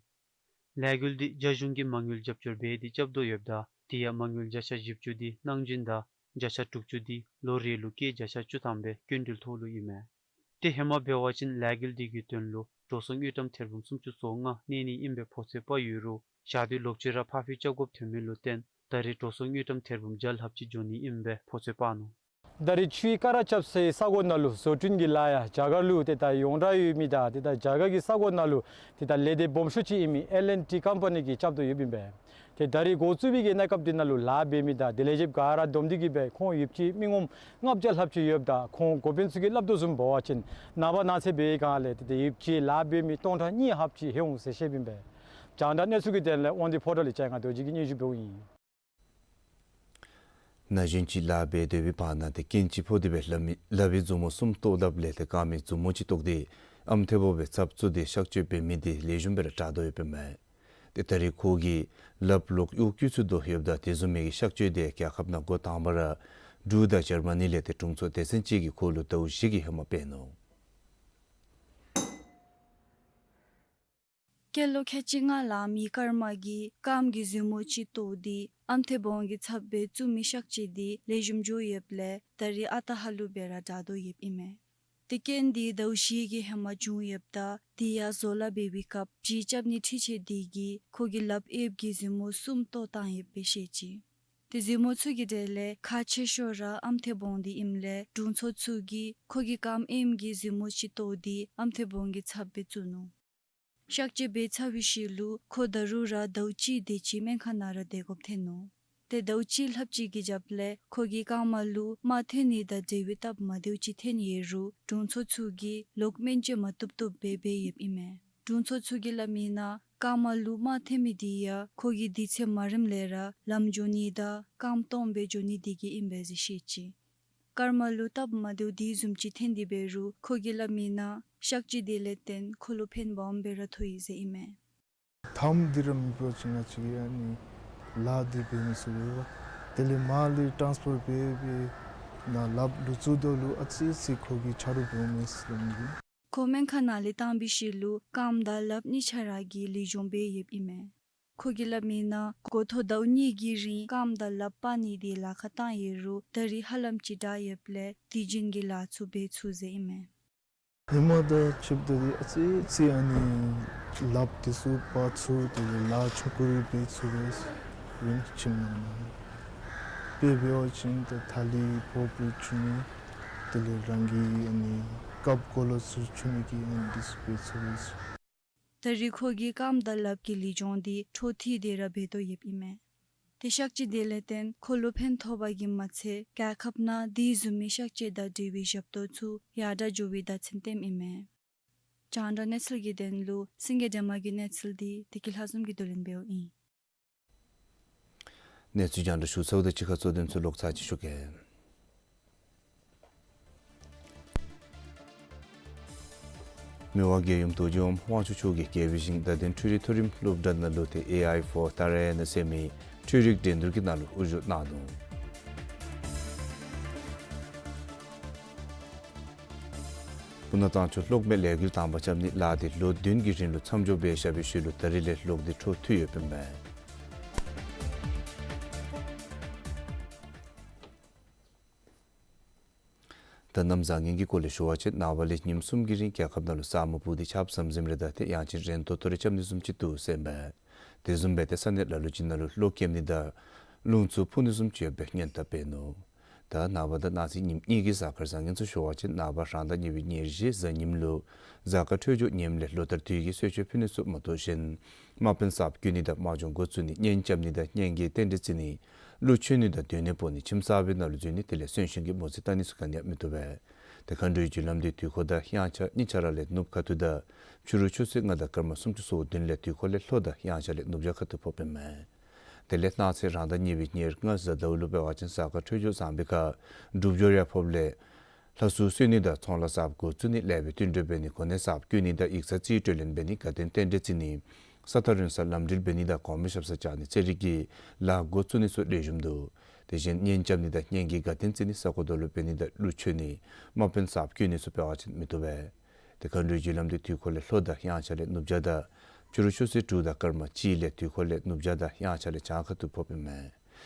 ལས་འགུལ་འདི་རྒྱ་གཞུང་གིས་མ་དངུལ་རྒྱབ་སྐྱོར་འབད་དེ་རྐྱབ་དོ་ཡོདཔ་ད་དེ་ཡང་མ་དངུལ་བརྒྱ་ཆ་བཞི་བཅུ་འདི་གནང་སྦྱིན་དང་བརྒྱ་ཆ་དྲུག་ཅུ་འདི་ལོ་རེ་ལུ་སྐྱེད་བརྒྱ་ཆ་བཅུ་ཐམ་སྦེ་སྐྱིན་འགྲུལ་ཐོག་ལུ་ཨིན་མས། ཏེ་ཧེ་མ་འབད་བ་ཅིན་ལས་འགུལ་འདི་གི་དོན་ལུ་འགྲོ་སོང་དངུལ་ཀྲམ་ཐེར་འབུམ་སུམ་ཅུ་སོ་ལྔ་གནས་ནི་ཨིན་པའི་ཕོ་ཚོད་དཔག་ཡོད་རུང་ཞག་དུས་ལོག་སྤྱོད་ར་ཕར་འཕུལ་རྐྱབ་དགོཔ་ཐོན་མི་ལུ་བརྟེན་ད་རེས་འགྲོ་སོང་དངུལ་ཀྲམ་ཐེར་འབུམ་བརྒྱ་ལྷགཔ་ཅིག་འགྱོ་ནི་ཨིན་པའི་ཕོ་ཚོད་དཔག་ནུག། ད་རེས་ཆུའི་ཀ་ར་རྐྱབ་སའི་ས་གོ་ནང་ལུ་བཟོ་སྐྲུན་གྱི་ལཱ་ཡང་རྒྱ་གར་ལུ་ཏེ་ད་ཡོངས་གྲགས་ཡོད་མི་དང་ཏེ་ད་རྒྱ་གར་གྱི་ས་གོ་ནང་ལུ་ཏེ་ད་ལས་སྡེ་སྦོམ་ཤོས་ཅིག་ཨིན་མི་ཨེལ་ཨེན་ཊི་ཀམ་པ་ནི་གིས་རྐྱབ་དོ་ཡོདཔ་ཨིན་པས། ཏེ་ད་རེས་འགོ་བཙུགས་པའི་གི་གནས་སྐབས་འདི་ནང་ལུ་ལཱ་འབད་མི་དང་དེ་ལས་བྱེདཔ་ག་ར་བསྡོམས་ཏེ་གིས་སྦེ་ཁོང་ཡོདཔ་ཅིག་མི་ངོམ་ལྔ་བརྒྱ་ལྷགཔ་ཅིག་ཡོདཔ་ད་ཁོང་འགོ་དཔོན་ཚུ་གིས་སླབ་དོ་བཟུམ་འབད་བ་ཅིན་ནངས་པ་གནངས་ཚེ་འབད་བའི་སྒང་ལས་ཏེ་ཏེ་ཡོདཔ་ཅིག་ལཱ་འབད་མི་སྟོང་ཕྲག་གཉིས་ལྷགཔ་ཅིག་ལྷོད་འོང་ཟེར་བཤདཔ་ཨིན་པས། རྒྱང་བསྒྲགས་གནས་ཚུལ་གྱི་དོན་ལས་དབང་འདུས་ཕོ་བྲང་ལས་ལྕང་ང་རྡོ་རྗེ་གིས་སྙན་ཞུ་འབདཝ་ཨིན། ན་གཞོན་ཅིག་ལཱ་འབད་སྡོད་པའི་བར་ན་ཏེ་རྐྱེན་ཅིག་ཕོག་སྟེ་སྦེ་ལག་མི་ལག་པའི་མཛུབ་མོ་གསུམ་བཏོག་དཔ་ལས་ཏེ་རྐངམ་གི་མཛུབ་མོ་ཅིག་བཏོག་སྟེ་ཨམ་ཐེ་བོ་སྦེ་ཚབ་བཙུགས་ཏེ་གཤག་བཅོས་འབད་མི་འདི་ལེགས་ཤོམ་སྦེ་ར་དྲག་དོ་ཡོདཔ་ཨིན་མས། ཏེ་ད་རེས་ཁོ་གི་ལགཔ་ལོག་གཡུག་བཀོལ་ཚུགས་དོ་ཡོདཔ་ད་དེ་བཟུམ་མའི་གི་གཤག་བཅོས་འདི་རྒྱལ་ཁབ་ནང་འགོ་དང་པ་ར་འབྲུག་དང་འཇར་མ་ནི་ལས་ཏེ་དྲུང་འཚོ་སྡེ་ཚན་ཅིག་གིས་ཁོ་ལུ་ཟླཝ་བཞི་གི་ཧེ་མ་འབད་ནུག། སྐྱེས་ལོ་ཁལ་གཅིག་ལྔ་ལང་མི་ཀརྨ་གིས་རྐངམ་གི་མཛུབ་མོ་ཅིག་བཏོག་སྟེ་ཨམ་ཐེ་བོ་གི་ཚབ་སྦེ་བཙུགས་མི་གཤག་བཅོས་འདི་ལེགས་ཤོམ་འགྱོ་ཡོདཔ་ལས་ད་རེས་ཨ་རྟག་ཧ་ལུགས་སྦེ་ར་དྲག་དོ་ཡོདཔ་ཨིན་མས། ཏེ་རྐྱེན་འདི་ཟླཝ་བཞི་གི་ཧེ་མ་བྱུང་ཡོདཔ་ད་དེ་ཡང་བཟོ་ལཱ་འབད་བའི་སྐབས་བྱི་རྐྱབ་ནི་འཕྲུལ་ཆས་འདི་གིས་ཁོ་གི་ལགཔ་གཡསཔ་གི་མཛུབ་མོ་གསུམ་བཏོག་བཏང་ཡོདཔ་སྦེ་བཤད་ཅི། ཏེ་མཛུབ་མོ་ཚུ་གི་གྲས་ལས་ཁག་ཆེ་ཤོས་ར་ཨམ་ཐེ་བོ་འདི་ཨིནམ་ལས་དྲུང་འཚོ་ཚུ་གིས་ཁོ་གི་རྐངམ་གཡསམ་གྱི་མཛུབ་མོ་ཅིག་བཏོག་སྟེ་ཨམ་ཐེ་བོ་གི་ཚབ་སྦེ་བཙུགས་ནུག། གཤག་བཅོས་འབད་ཚར་བའི་ཤུལ་ལུ་ཁོ་ད་རུང་ར་ཟླཝ་གཅིག་དེ་ཅིག་སྨན་ཁང་ནང་ར་སྡོད་དགོཔ་ཐོན་ནུག། ཏེ་ཟླཝ་གཅིག་ལྷགཔ་ཅིག་གི་རྒྱབ་ལས་ཁོ་གི་རྐངམ་ལུ་རྨ་ཐོན་ནི་དང་འབྲེལ་བའི་སྟབས་མ་བདེཝ་ཅིག་ཐོན་ཡོད་རུང་དྲུང་འཚོ་ཚུ་གིས་ལོག་སྨན་བཅོས་མ་བཏུབ་བཏུབ་སྦེ་འབད་ཡོདཔ་ཨིན་མས། དྲུང་འཚོ་ཚུ་གིས་སླབ་མིའི་ནང་རྐངམ་ལུ་རྨ་ཐོན་མི་འདི་ཡང་ཁོ་གིས་དུས་ཚོད་མ་རནམ་ལས་ར་ལམ་འགྱོ་ནི་དང་རྐངམ་སྟོངམ་སྦེ་འགྱོ་ནི་འདི་གིས་ཨིན་པས་ཟེར་བཤད་ཅི། ཀརྨ་ལུ་སྟབས་མ་བདེཝ་དེ་བཟུམ་ཅིག་ཐོན་ཏེ་འབད་རུང་ཁོ་གིས་སླབ་མིའི་ནང་གཤག་བཅོས་དེ་ལས་བརྟེན་ཁོ་ལུ་ཕན་སྦོམ་སྦེ་ར་ཐོགས་ཡི་ཟེར་ཨིན་མས། དངམ་འདི་ར་མེད་པ་ཅིན་ང་བཅས་ཀྱིས་ཨ་ནི་ལཱ་འདི་འབད་མི་ཚུགས་པས། དེ་ལས་མར་ལས་ཊཱནསི་ཕར་འབད་འབད་ནཱ་ལགཔ་ལུ་བཙུགས་དོ་ལུ་ཨ་ཙི་ཙི་ཁོ་གིས་ཆ་རོགས་འབདཝ་མས་ཟེར་སླབ་མི་འདི། ཁོ་སྨན་ཁང་ནང་ལས་བཏང་བའི་ཤུལ་ལུ་རྐངམ་དང་ལགཔ་གཉིས་ཆ་ར་གི་ལེགས་ཤོམ་འབད་ཡོདཔ་ཨིན་མས། ཁོ་གིས་སླབ་མིའི་ནང་འགོ་ཐོག་ཟླཝ་གཉིས་ཀྱི་རིང་རྐངམ་དང་ལགཔ་སྤར་ནི་དེ་ལཱ་ཁག་བཏང་ཡོད་རུང་ད་རེས་ཧ་ལམ་ཅིག་དྲག་ཡོདཔ་ལས་དུས་རྒྱུན་གྱི་ལཱ་ཚུ་འབད་ཚུགས་ཟེར་ཨིན་མས། ཧེ་མ་དང་ཕྱདཔ་ད་འདི་ཨ་ཙི་ཙི་ཨ་ནི་ལགཔ་འདི་ཚུ་སྤར་ཚུགས། དེ་ལས་ལཱ་ཆུང་ཀུ་རེ་འབད་ཚུགས་པས། ཨིན་ཁྱིམ་ནང་ན་དཔེ་འབད་བ་ཅིན་ད་ཐ་ལི་བོ་པི་ཆུ་ནི་དེ་ལས་རང་གི་ཨ་ནི་རྐངམ་གོ་ལ་ཚུ་ཆུ་ནི་གི་ཨ་ནི་འདི་ཚུ་འབད་ཚུགས་པས། ད་རེས་ཁོ་གི་རྐངམ་དང་ལགཔ་གི་ལེགས་ཤོམ་འདི་འཕྲོ་མཐུད་དེ་ར་འབད་དོ་ཡོདཔ་ཨིན་མས། ཏེ་གཤག་བཅོས་དེ་ལས་བརྟེན་ཁོ་ལུ་ཕན་ཐོགས་པ་གིས་མ་ཚད་རྒྱལ་ཁབ་ནང་དེ་བཟུམ་མའི་གཤག་བཅོས་དང་འབྲེལ་བའི་ཞབས་ཏོག་ཚུ་ཡར་དྲག་འགྱོ་བའི་བརྡ་མཚོན་སྟོནམ་ཨིན་མས། རྒྱང་བསྒྲགས་གནས་ཚུལ་གྱི་དོན་ལུ་སེང་གེ་སྒྲོལ་མ་གི་གནས་ཚུལ་འདི་བདེ་སྐྱིད་ལྷ་འཛོམས་ཀྱིས་བསྡུ་ལེན་འབདཝ་ཨིན། གནས་ཚུལ་རྒྱང་བསྒྲགས་ཞུ་ཚརཝ་དང་གཅིག་ཁར་གཙོ་དོན་ཚུ་ལོག་ཚར་ཅིག་ཞུ་གེ། མི་དབང་རྒྱལ་ཡུམ་རྡོ་རྗེ་དབང་དབང་ཕྱུག་མཆོག་གིས་རྒྱལ་པོའི་ཞིང་རྡ་སྟེང་འཕྲུལ་རིག་མཐོ་རིམ་སློབ་གྲྭ་ནང་ལུ་ཏེ་ཨེ་ཨའི་ཕོར་ཏཱ་ར་ཡ་ན་ཟེར་མི་འཕྲུལ་རིག་འགྲན་བསྡུར་གྱི་ནང་ལུ་དབུ་བཞུགས་གནང་ནུག། སྤུ་ན་གཙང་ཆུ་གློག་མེ་ལས་འགུལ་དང་པ་རྐྱབ་ནི་ལཱ་འདི་ལོ་བདུན་གྱི་རིང་ལུ་མཚམས་འཇོག་འབད་བཞག་པའི་ཤུལ་ལུ་ད་རེས་ལས་གློག་འདི་འཕྲོ་མཐུད་ཡོདཔ་ཨིན་མས། ད་གནམ་བཟང་ངན་གྱི་སྐོར་ལས་ཞུ་བ་ཅིན་ནངས་པ་ལས་ཉིནམ་གསུམ་གྱི་རིང་རྒྱལ་ཁབ་ནང་ལུ་ས་སྨུག་སྤུབས་ཏེ་ཆརཔ་ཟམ་ཟིམ་རེ་དང་ཏེ་ཡང་ཅིན་རན་ཏོག་ཏོ་རེ་རྐྱབ་ནི་བཟུམ་ཅིག་འདུག་ཟེར་ཨིན་པས། དེ་བཟུམ་སྦེ་ཏེ་ས་གནས་ལ་ལུ་ཅིག་ནང་ལུ་གློག་ཀེམ་ནི་དང་རླུང་འཚུབ་འཕུ་ནི་བཟུམ་ཅིག་ཡོདཔ་སྦེ་སྔོན་དཔག་འབད་ནུག། ད་ནངས་པ་དང་གནངས་ཚེ་ཉིནམ་གཉིས་ཀྱི་གཟའ་སྐར་བཟང་ངན་ཚུ་ཞུ་བ་ཅིན་ནངས་པ་རང་ཟླ་གཉིས་པའི་ཉེར་བཞི་གཟའ་ཉིམ་ལུ་གཟའ་སྐར་འཕྲོད་སྦྱོར་ངནམ་ལས་ལོ་ལྟར་དུས་ཀྱི་གསོལ་མཆོད་ཕུལ་ནི་ཚུ་མ་གཏོགས་གཞན་དམག་དཔོན་གསརཔ་བསྐོ་ནི་དང་དམག་སྦྱོང་འགོ་བཙུགས་ནི་གཉེན་རྐྱབ་ནི་དང་གཉེན་གྱི་རྟེན་འབྲེལ་བརྩི་ནི་གླུ་མཆོད་ནི་དང་སྡོད་གནས་སྤོ་ནི་ཁྱིམ་གསར་པའི་ནང་ལུ་འཛུལ་ནི་དེ་ལས་གསོན་གཤིན་གྱི་མོ་རྩིས་བལྟ་ནི་ཚུ་ག་ནི་ཡང་མི་བཏུབ་པས། ཏེ་མཁའ་འགྲོའི་རྒྱུ་ལམ་འདི་དུས་འཁོར་དང་དབྱངས་འཆར་གཉིས་ཆ་ར་ལས་ནུབ་ཁ་ཐུག་དང་ཕྱི་རུ་ཆུ་ཚོད་ལྔ་དང་སྐར་མ་སུམ་ཅུ་སོ་བདུན་ལས་དུས་འཁོར་ལས་ལྷོ་དང་དབྱངས་འཆར་ལས་ནུབ་བྱང་ཁ་ཐུག་ཕོགཔ་ཨིན་མས། དེ་ལས་གནངས་ཚེ་རང་ཟླ་གཉིས་པའི་ཉེར་ལྔ་གཟའ་ཟླཝ་ལུ་འབད་བ་ཅིན་གཟའ་སྐར་འཕྲོད་སྦྱོར་བཟང་པའི་ཁར་འགྲུབ་འགྱུར་ཡང་ཕོགཔ་ལས་ལྷ་སྲུང་གསོལ་ནི་དང་ཚོང་ལཱ་གསརཔ་འགོ་བཙུགས་ནི་ལེགས་པའི་བསྟུན་གྲོས་འབད་ནི་གོ་གནས་གསརཔ་བསྐོ་ནི་དང་ཡིག་ཚང་རྩིས་སྤྲོད་ལེན་འབད་ནི་དགའ་སྟོན་རྟེན་འབྲེལ་བརྩི་ནི་ས་ཐག་རིང་སར་ལམ་འགྲུལ་འབད་ནི་དང་གོང་མའི་ཞབས་སར་བཅར་ནི་རྩེད་རིགས་ཀྱི་ལཱ་འགོ་བཙུགས་ནི་ཚུ་ལེགས་ཤོམ་འདུག། དེ་བཞིན་གཉེན་རྐྱབ་ནི་དང་གཉེན་གྱི་དགའ་སྟོན་བརྩི་ནི་ས་གོ་རྡོ་ལུ་འབད་ནི་དང་གླུ་མཆོད་ནི་དམག་དཔོན་གསརཔ་བསྐོ་ནི་ཚུ་འབད་བ་ཅིན་མི་བཏུབ་པས། ཏེ་མཁའ་འགྲོའི་རྒྱུ་ལམ་འདི་དུས་འཁོར་ལས་ལྷོ་དང་དབྱངས་འཆར་ལས་ནུབ་བྱང་དང་ཕྱི་རུ་ཆུ་ཚོད་དྲུག་དང་སྐར་མ་གཅིག་ལས་དུས་འཁོར་ལས་ནུབ་བྱང་དང་དབྱངས་འཆར་ལས་བྱང་ཁ་ཐུག་ཕོགཔ་ཨིན་མས།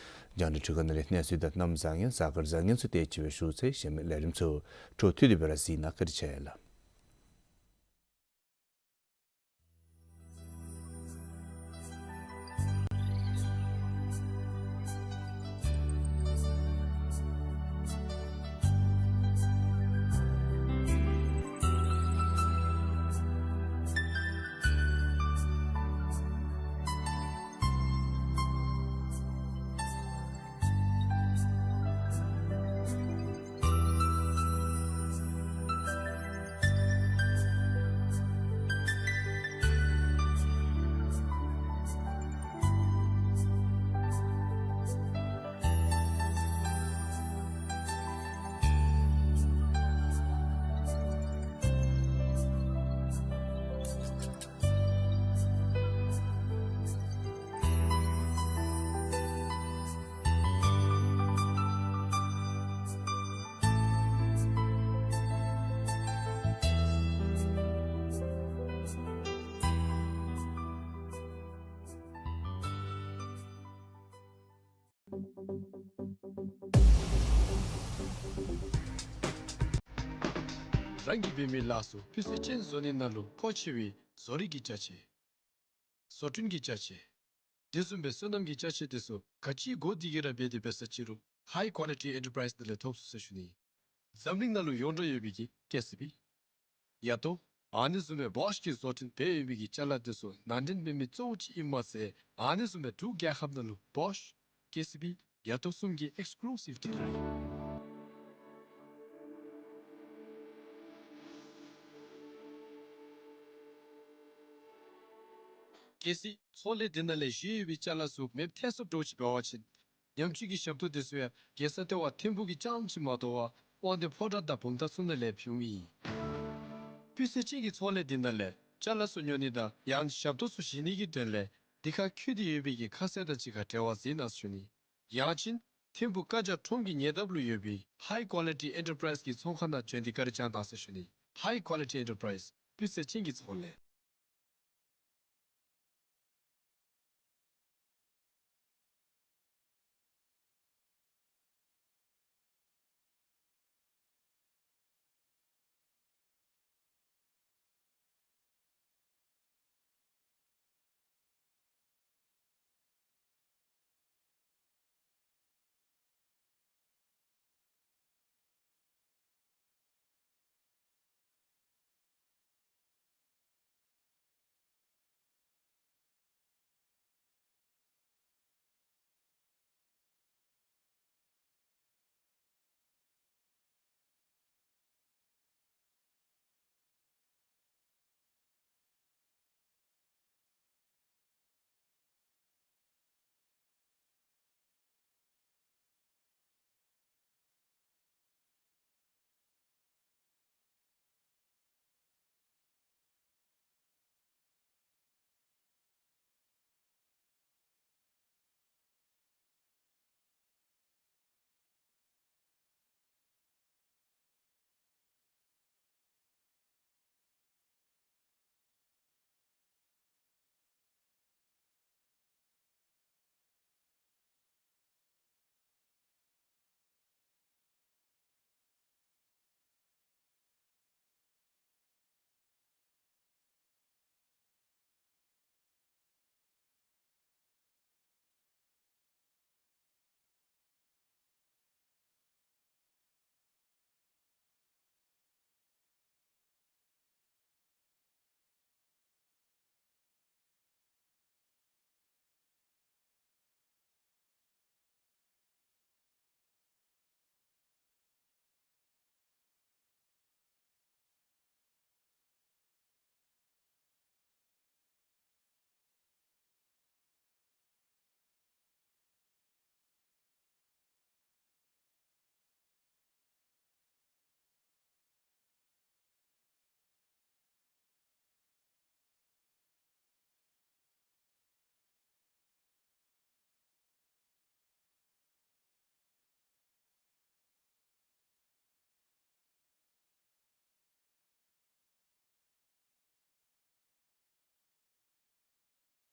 རྒྱང་བསྒྲགས་འཕྲུལ་ཁང་ནང་ལས་གནས་ཚུལ་དང་གནམ་བཟང་ངན་གཟའ་སྐར་བཟང་ངན་ཚུ་དེ་ཅིག་སྦེ་ཞུ་ཚར་ཡི། གཞན་མི་ལས་རིམ་ཚུ་འཕྲོ་མཐུད་དེ་སྦེ་ར་གཟིགས་གནང་། བཀའ་དྲིན་ཆེ་ལགས། རང་གིས་འབད་མི་ལཱ་ཚུ་སྤུས་ཚད་ཅན་བཟོ་ནི་ནང་ལུ་མཁོ་ཆེ་བའི་བཟོ་རིག་གི་ཅ་ཆས། བཟོ་སྐྲུན་གྱི་ཅ་ཆས། དེ་བཟུམ་སྦེ་སོ་ནམ་གྱི་ཅ་ཆས་དེ་ཚུ་ག་ཅི་དགོ་དེ་གིས་ར་འབད་དེ་འབད་ས་ཅིག་རུང་High Quality Enterprise ནང་ལས་ཐོབ་ཚུགས་ཟེར་ཞུ་ནི། འཛམ་གླིང་ནང་ལུ་ཡོངས་གྲགས་ཡོད་པའི་གི་ཀེ་སི་བི། ཡ་ཏོ། ཨ་ནི་བཟུམ་སྦེ་བོཤ་གིས་བཟོ་སྐྲུན་འབད་ཡོད་པའི་གི་ཅ་ལ་དེ་ཚུ་ནང་འདྲེན་འབད་མི་གཙོ་བོ་ཅིག་ཨིནམ་མ་ཚད་ཨ་ནི་བཟུམ་སྦེ་འབྲུག་རྒྱལ་ཁབ་ནང་ལུ་བོཤ། ཀེ་སི་བི། ཡ་ཏོ་གསུམ་གྱི་ཨེགསི་ཀུ་ལུ་སིབ་ཌི་ལར་ཨིན། གལ་སྲིད་ཚོང་ལས་འདི་ནང་ལས་བཞེས་ཡོད་པའི་ཅ་ལ་ཚུ་མེདཔ་ཐལ་སོང་འདྲཝ་ཅིག་འབད་བ་ཅིན་ཉམས་བཅོས་ཀྱི་ཞབས་ཏོག་དེ་ཚུ་ཡང་རྒྱལ་ས་ལྟེ་བ་ཐིམ་ཕུག་གི་རྐྱངམ་ཅིག་མ་དོ་བར་དབང་འདུས་ཕོ་བྲང་དང་བུམ་ཐང་ཚུ་ནང་ལས་ཕུལཝ་ཨིན། སྤུས་ཚད་ཅན་གྱི་ཚོང་ལས་འདི་ནང་ལས་ཅ་ལ་ཚུ་ཉོ་ནི་དང་ཡང་ཞབས་ཏོག་ཚུ་བཞེས་ནི་གི་དོན་ལས་འདི་ཁར་འཁོད་དེ་ཡོད་པའི་གི་ཁ་གསལ་དང་གཅིག་ཁར་འབྲེལ་བ་མཛད་གནང་ཟེར་ཞུ་ནི། ཡང་ཅིན་ཐིམ་ཕུག་ཀ་ཇ་ཁྲོམ་གྱི་ཉེ་འདབས་ལུ་ཡོད་པའི་High Quality Enterprise གི་ཚོང་ཁང་ནང་བྱོན་ཏེ་བཀའ་དྲིན་བསྐྱང་གནང་ཟེར་ཞུ་ནི། High Quality Enterprise། སྤུས་ཚད་ཅན་གྱི་ཚོང་ལས།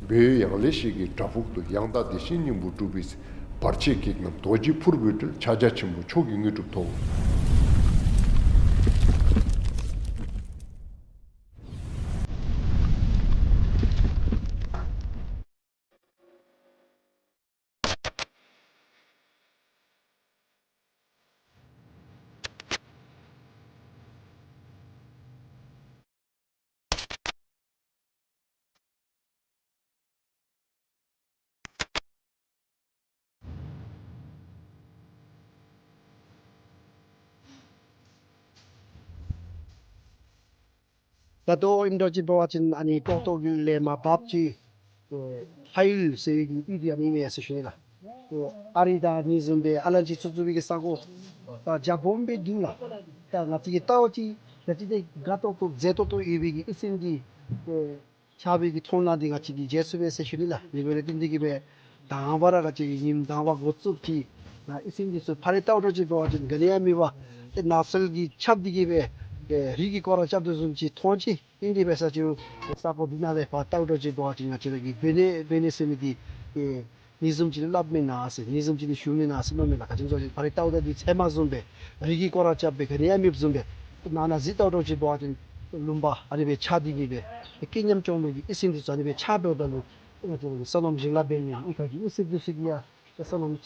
བོད་ཡང་ལེ་ཤོད་ཀྱི་བྲག་ཕུག་ཏུ་ཡང་དག་བདེ་གཤེགས་སྙིང་པོར་གྲུབ་པའི་བར་ཆད་བགེགས་རྣམས་རྡོ་རྗེ་ཕུར་བུས་བསྒྲལ། ཕྱག་རྒྱ་ཆེན་པོ་མཆོག་གི་དངོས་གྲུབ་ཐོབ། ད་ལྟོ་ཨིནམ་འདྲཝ་ཅིག་འབད་བ་ཅིན་ཨ་ནི་ཏོག་ཏོ་གི་ལས་མར་བབས་ཅི། ཨེ་ཧའི་ཡུལ་ཟེར་བའི་གི་ཡུལ་འདི་ཨ་ནི་ཨིན་མས་ཟེར་ཞུ་ནི་ལགས། ཨེ་ཨ་རི་དང་ཨ་ནི་བཟུམ་སྦེ་ཨ་ལན་ཅི་ཚུ་ཚུ་བའི་གི་ས་གོ་ད་རྒྱ་སྦོམ་སྦེ་འདུག་ལགས། ད་ང་བཅས་ཀྱིས་བལྟཝ་ཅིག་ང་བཅས་འདི་དགའ་ཏོག་ཏོ་མཛེས་ཏོག་ཏོ་ཡོད་པའི་གི་ཨི་སེམས་འདི་ཨེ་ཆགས་པའི་གི་མཐོང་སྣང་འདི་ང་བཅས་ཀྱིས་བརྗེད་ཚུགས་པས་ཟེར་ཞུ་ནི་ལགས། དེ་འབད་ནི་འདི་གིས་སྦེ་དང་པ་ར་ང་བཅས་ཀྱིས་ཉིནམ་དང་པ་འགོ་བཙུགས་ཅི། ཨ་ཨི་སེམས་འདི་ཚུ་ཕར་ར་བལྟཝ་འདྲཝ་ཅིག་འབད་བ་ཅིན་ག་ནི་ཡང་མེད་པར་ཏེ་ནགས་ཚལ་གྱིས་ཁྱབ་སྟེ་གིས་སྦེ་ཨེ་རི་གི་སྐོར་ར་རྐྱབ་དོ་བཟུམ་ཅིག་མཐོང་ཅི། ཨིན་དེ་འབད་ས་ཅིག་རུང་ས་གོ་འདི་ནང་ལས་ཕར་བལྟཝ་འདྲཝ་ཅིག་འབད་བ་ཅིན་ང་བཅས་ར་གི་བོད་ནང་བོད་ནང་ཟེར་མི་འདི་ཨེ་ཨ་ནི་བཟུམ་ཅིག་སླབ་མེན་ན་ཟེར་ཨ་ནི་བཟུམ་ཅིག་ཞུ་མེན་ན་ཟེར་མནོཝ་མས་ལགས། ག་ཅི་སྨོ་ཟེར་བ་ཅིན་ཕར་ར་བལྟཝ་ད་འདི་ཚལ་མ་བཟུམ་སྦེ་རི་གི་སྐོར་ར་རྐྱབ་སྦེ་ག་ནི་ཡང་མེདཔ་བཟུམ་སྦེ་ནང་ན་གཟིགས་བལྟཝ་འདྲཝ་ཅིག་འབད་བ་ཅིན་ལུང་པ་ཨ་ནི་སྦེ་ཆགས་ཏེ་གིས་སྦེ་སྐད་ཉམས་བཅོ་མི་གི་ཨི་སེམས་འདི་ཚུ་ཨ་ནི་སྦེ་ཆགས་འབདཝ་ད་ལུ་ང་བཅས་ར་གི་བསོད་ནམས་ཞིང་ལཱ་འབད་མི་ཨི་ཁ་གི་ཨི་སེམས་འདི་ཚུ་གིས་ཡང་བསོད་ནམས་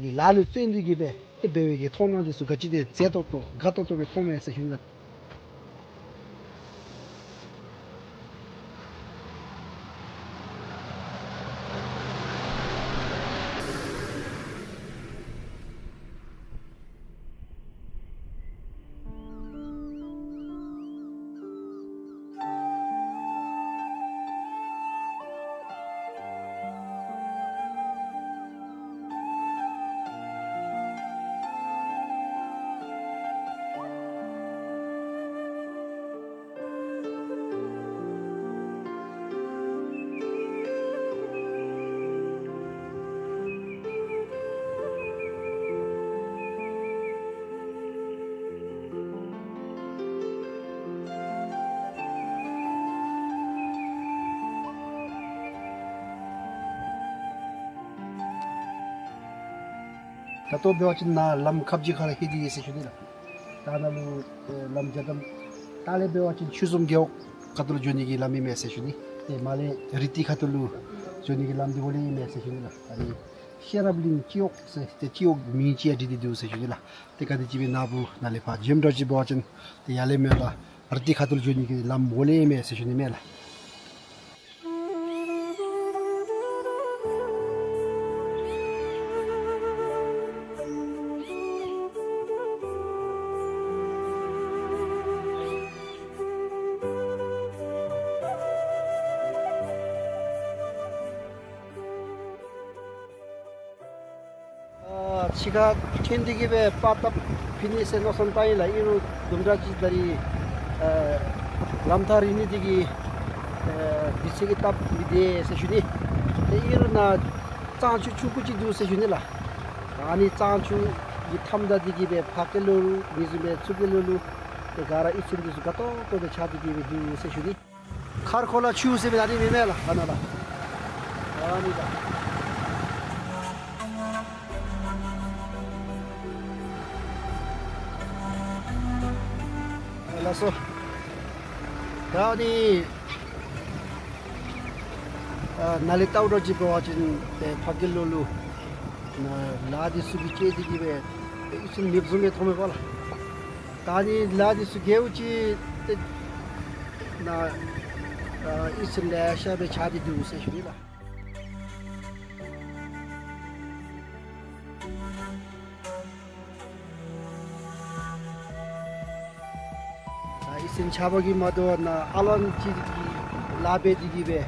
ཀྱི་ལཱ་ལུ་བརྩོན་ཏེ་གིས་སྦེ་ཏེ་འབད་བའི་གི་མཐོང་སྣང་འདི་ཚུ་ག་ཅི་དེ་མཛེས་ཏོག་ཏོ་དགའ་ཏོག་ཏོ་སྦེ་མཐོངམ་མས་ཟེར་ཞུ་ནི་ལགས། ད་ལྟོ་འབད་བ་ཅིན་ནཱ་ལམ་ཁ་བཞི་ཁ་ལས་ལྷོད་དེ་ཡོད་ཟེར་ཞུ་ནི་ལགས། ད་ནཱ་ལུ་ཨེ་ལམ་རྒྱ་གྲམ་ལྟག་ལས་འབད་བ་ཅིན་ཆོས་འཛོམས་རྒེད་འོག་ཁ་ཐུག་ལུ་འགྱོ་ནི་གི་ལམ་ཨིན་མས་ཟེར་ཞུ་ནི། ཏེ་མར་ལས་རི་ཏི་ཁ་ཐུག་ལུ་འགྱོ་ནི་གི་ལམ་འདི་འོག་ལས་ཨིན་མས་ཟེར་ཞུ་ནི་ལགས། ཨ་ནི་ཤེས་རབ་གླིང་སྤྱི་འོག་ཟེར་ཏེ་སྤྱི་འོག་མིང་ཅིག་ཡང་བྲིས་ཏེ་འདུག་ཟེར་ཞུ་ནི་ལགས། ཏེ་ག་དེམ་ཅིག་སྦེ་ནཱ་བུ་ནཱ་ལས་ཕར་འགྱོཝ་འདྲཝ་ཅིག་འབད་བ་ཅིན་ཏེ་ཡར་ལས་མར་ལས་རི་ཏི་ཁ་ཐུག་ལུ་འགྱོ་ནི་གི་ལམ་འོག་ལས་ཨིན་མས་ཟེར་ཞུ་ནི་མས་ལགས། ཨ་ཕྱི་ཁར་ཐོན་ཏེ་གིས་སྦེ་པར་བཏབ་ཕུལ་ནི་ཟེར་མནོ་བསམ་བཏང་ཡི་ལགས། ཨིན་རུང་དུམ་གྲ་ཅིག་ད་རིས་ཨ་ལམ་ཐག་རིང་ནི་དེ་གིས་ཨ་དུས་ཚོད་ཀྱིས་སྟབས་མི་བདེ་ཟེར་ཞུ་ནི། ཏེ་ཨིན་རུང་ནཱ་གཙང་ཆུ་ཆུང་ཀུ་ཅིག་འདུག་ཟེར་ཞུ་ནི་ལགས། ཨ་ནི་གཙང་ཆུ་གི་མཐའམ་ད་དེ་གིས་སྦེ་ཕར་སྐྱེ་ལོ་ལུ་ཨ་ནི་བཟུམ་སྦེ་ཚུར་སྐྱེ་ལོ་ལུ་ཏེ་ག་ར་ཨི་སེམས་འདི་ཚུ་དགའ་ཏོག་ཏོ་སྦེ་ཆགས་ཏེ་གིས་སྦེ་འདུག་ཟེར་ཞུ་ནི། མཁར་ཁོ་ལ་ཆུ་ཟེར་མི་ཨ་ནི་མེན་མས་ལགས། ཨ་ནཱ་ལགས། ཨ་ནི་ལགས། ལགས་སོ། ད་ཨ་ནི་ཨ་ནཱ་ལས་བལྟཝ་འདྲཝ་ཅིག་འབད་བ་ཅིན་ཏེ་ཕར་སྐྱེ་ལོ་ལུ་ནཱ་ལ་འདི་ཚུ་གིས་བཅད་དེ་གིས་སྦེ་ཏེ་ཨི་སེམས་མེདཔ་བཟུམ་སྦེ་མཐོངམ་མས་པ་ལགས། ད་ཨ་ནི་ལ་འདི་ཚུ་བརྒལཝ་ཅིག་ཏེ་ནཱ་ཨ་ཨི་སེམས་ལེ་ཤ་སྦེ་ཆགས་ཏེ་འདུག་ཟེར་ཞུ་ནི་ལགས། ཨ་ཨི་སེམས་ཆགས་པ་གིས་མ་དོ་བར་ནཱ་ཨ་ལན་ཅིག་གིས་ལཱ་འབད་དེ་གིས་སྦེ་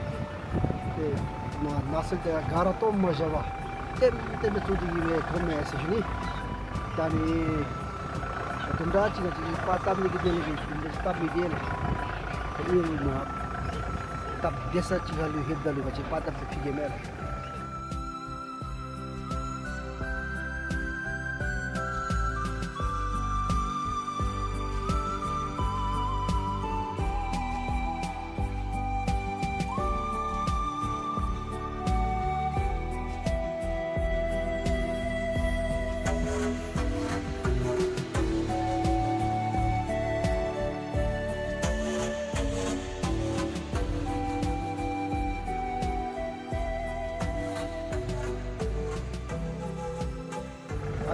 ཏེ་ནཱ་ནགས་ཚལ་དེ་ག་ར་སྟོངམ་མ་བཞག་པར་ལྟེམ་ལྟེམ་སྦེ་བཙུགས་ཏེ་གིས་སྦེ་མཐོངམ་མས་ཟེར་ཞུ་ནི། ད་ཨ་ནི་དུམ་གྲ་ཅིག་ང་བཅས་ཀྱིས་པར་བཏབ་ནི་གི་དོན་ལས་དུམ་གྲ་ཅིག་བཏབ་མི་བདེ་ལགས། ཨིན་རུང་ནཱ་སྟབས་བདེ་ས་ཅིག་ཁ་ལུ་ལྷོདཔ་ད་ལུ་ང་བཅས་པར་བཏབ་སྟེ་ཕུལ་གེ་མས་ལགས།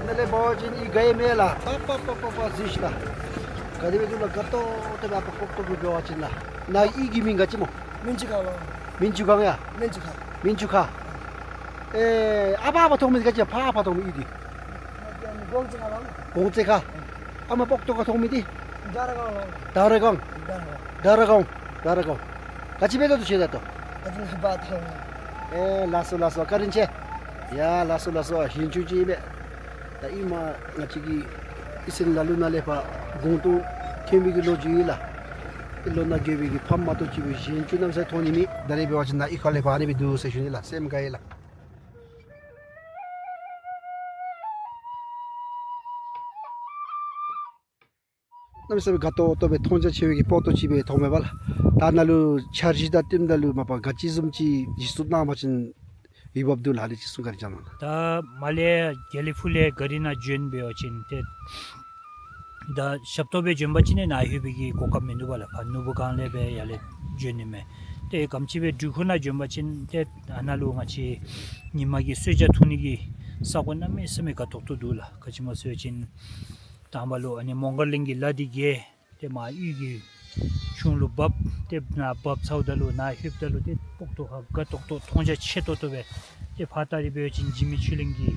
དེ་ལས་འབད་བ་ཅིན་ཨི་ག་ཡི་མེ་ལགས། པ་པ་པ་པ་པ་ཟེར་ཞིནམ་ལས། ག་དེ་སྦེ་འདུག་ལགས། དགའ་ཏོག་ཏོ་སྦེ་ཨ་པ་ཀོག་ཀོག་སྦེ་འབད་བ་ཅིན་ལགས། ནཱ་གཡུས་ཀྱི་མིང་ག་ཅི་སྨོ། མན་ཇུ་ཁ་ལགས། མན་ཇུ་ཁ་ཡ། མན་ཇུ་ཁ། མན་ཇུ་ཁ། ཨེ་ཨ་པ་ཨ་པ་ཐོབ་མི་ག་ཅི་ཕར་ཨ་པ་ཐོབ་མི་ཨིན་ཏེ། གོང་ཙེ་ཁ་ལགས། གོང་ཙེ་ཁ། ཨ་མ་པོག་ཏོ་ཁ་ཐོབ་མི་འདི། དར་སྒང་ལགས། དར་སྒང་། དར་སྒང་། དར་སྒང་། དར་སྒང་། ག་ཅི་འབད་དོ་ཏེ་ཁྱོད་ད་ལྟོ། ཨ་ཙི་ང་འབག་ཏོ། ཨེ་ལགས་སོ་ལགས་སོ། བཀའ་དྲིན་ཆེ། ཡ་ལགས་སོ་ལགས་སོ། ཞིང་ཆུང་ཅིག་ཨིན་མས། ད་ཨིན་མས། ང་བཅས་ཀྱི་ཨི་སེམས་ལ་ལུ་ནཱ་ལས་ཕར་གུང་ཏོ་ཐོན་མི་གི་ལོ་རྒྱུས་ཨིན་ལགས། ཨི་ལོ་ནཱ་དགོ་པའི་གི་ཕམ་མ་གཏོགས་ཅིག་སྦེ་ཞིང་ཆུང་གནམ་ས་མཐོང་ནི་མེད། ད་རེས་འབད་བ་ཅིན་ནཱ་ཨི་ཁ་ལས་ཕར་ཨ་ནི་སྦེ་འདུག་ཟེར་ཞུ་ནི་ལགས། སེམས་དགའ་ཡི་ལགས། གནམ་མེད་ས་མེད་དགའ་ཏོག་ཏོ་སྦེ་མཐོང་རྒྱ་ཆེ་བའི་གི་སྤོ་ཏོ་ཅིག་སྦེ་མཐོངམ་མས་པ་ལགས། ད་ནཱ་ལུ་འཆར་གཞི་དང་བསྟུནམ་ད་ལུ་མ་པ་ག་ཅི་བཟུམ་ཅིག་གཞི་བཙུགས་གནང་བ་ཅིན་འོས་འབབ་འདུག་ལགས། ཨ་ནི་ཅིག་གསུང་བཀའ་དྲིན་བསྐྱང་གནང་ལགས། ད་མར་ལས་དགེ་ལེགས་ཕུ་ལས་ག་རི་ནང་བྱོན་འབད་བ་ཅིན་ཏེ་ད་ཞབས་ཏོག་སྦེ་བྱོན་པ་ཅིན་ནཱ་ལྷོད་པའི་གི་གོ་སྐབས་མིན་འདུག་པ་ལགས། ཕར་ནོར་བུ་སྒང་ལས་སྦེ་ཡར་ལས་བྱོན་ནི་མས། ཏེ་ག་དེམ་ཅིག་སྦེ་འབྲུག་ཁུག་ནང་བྱོན་པ་ཅིན་ཏེ་ཨ་ནཱ་ལུ་ང་བཅས་ཉི་མ་གི་གསོལ་ཇ་འཐུང་ནི་གི་ས་གོ་གནམ་མེད་ས་མེད་དགའ་ཏོག་ཏོ་འདུག་ལགས། ག་ཅི་སྨོ་ཟེར་བ་ཅིན་དང་པ་ལུ་ཨ་ནི་མོང་སྒར་གླིང་གི་ལ་འདི་གིས་ཏེ་མར་གཡུས་ཀྱི་གཞུང་ལུ་འབབ། ཏེ་ནཱ་འབབ་ཚརཝ་ད་ལུ་ནཱ་ལྷོདཔ་ད་ལུ་ཏེ་སྤོག་ཏོ་ཁ་དགའ་ཏོག་ཏོ་མཐོང་རྒྱ་ཆེ་ཏོག་ཏོ་སྦེ། ཏེ་ཕར་ལྟ་སྟེ་འབད་བ་ཅིན་འཇིགས་མེད་ཆོས་གླིང་གི་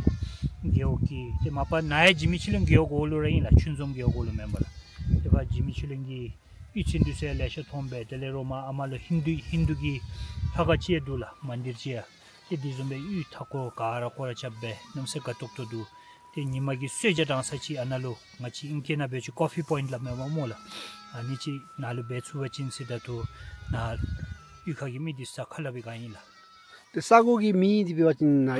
རྒེད་འོག་གི་ཏེ་མ་པ་ནཱ་ཡང་འཇིགས་མེད་ཆོས་གླིང་རྒེད་འོག་གུ་ལུ་ར་ཨིན་ལགས། ཆོས་འཛོམས་རྒེད་འོག་གུ་ལུ་མེན་པ་ལགས། ཏེ་ཕར་འཇིགས་མེད་ཆོས་གླིང་གི་གཡུས་ཚན་འདི་ཚུ་ཡང་ལེ་ཤ་མཐོངམ་སྦེ། དེ་ལས་རོགས་མར་ཨ་མར་ལུ་ཧིན་དུ་ཧིན་དུ་གི་ལྷ་ཁང་ཅིག་ཡང་འདུག་ལགས། མན་དིར་ཅིག་ཡང་། ཏེ་དེ་བཟུམ་སྦེ་གཡུས་མཐའ་འཁོར་ག་ར་སྐོར་ར་རྐྱབ་སྦེ་གནམ་མེད་ས་མེད་དགའ་ཏོག་ཏོ་འདུག། ཏེ་ཉི་མ་གི་གསོལ་ཇ་དྲང་ས་ཅིག་ཨ་ནཱ་ལུ་ང་བཅས་ཨིང་སྐད་ནང་འབད་བ་ཅིན་ཀོ་ཕི་པོའིནཊ་སླབ་མས་པ་སྨོ་ལགས། ཨ་ནི་ཅིག་ནཱ་ལུ་འབད་ཚུགས་པ་ཅིན་ཟེར་ད་ལྟོ་ནཱ་གཡུས་ཁ་གི་མི་འདི་ཚུ་ཁ་སླབ་པའི་སྒང་ཨིན་ལགས། ཏེ་ས་གོ་གི་མིང་འདི་འབད་བ་ཅིན་ནཱ་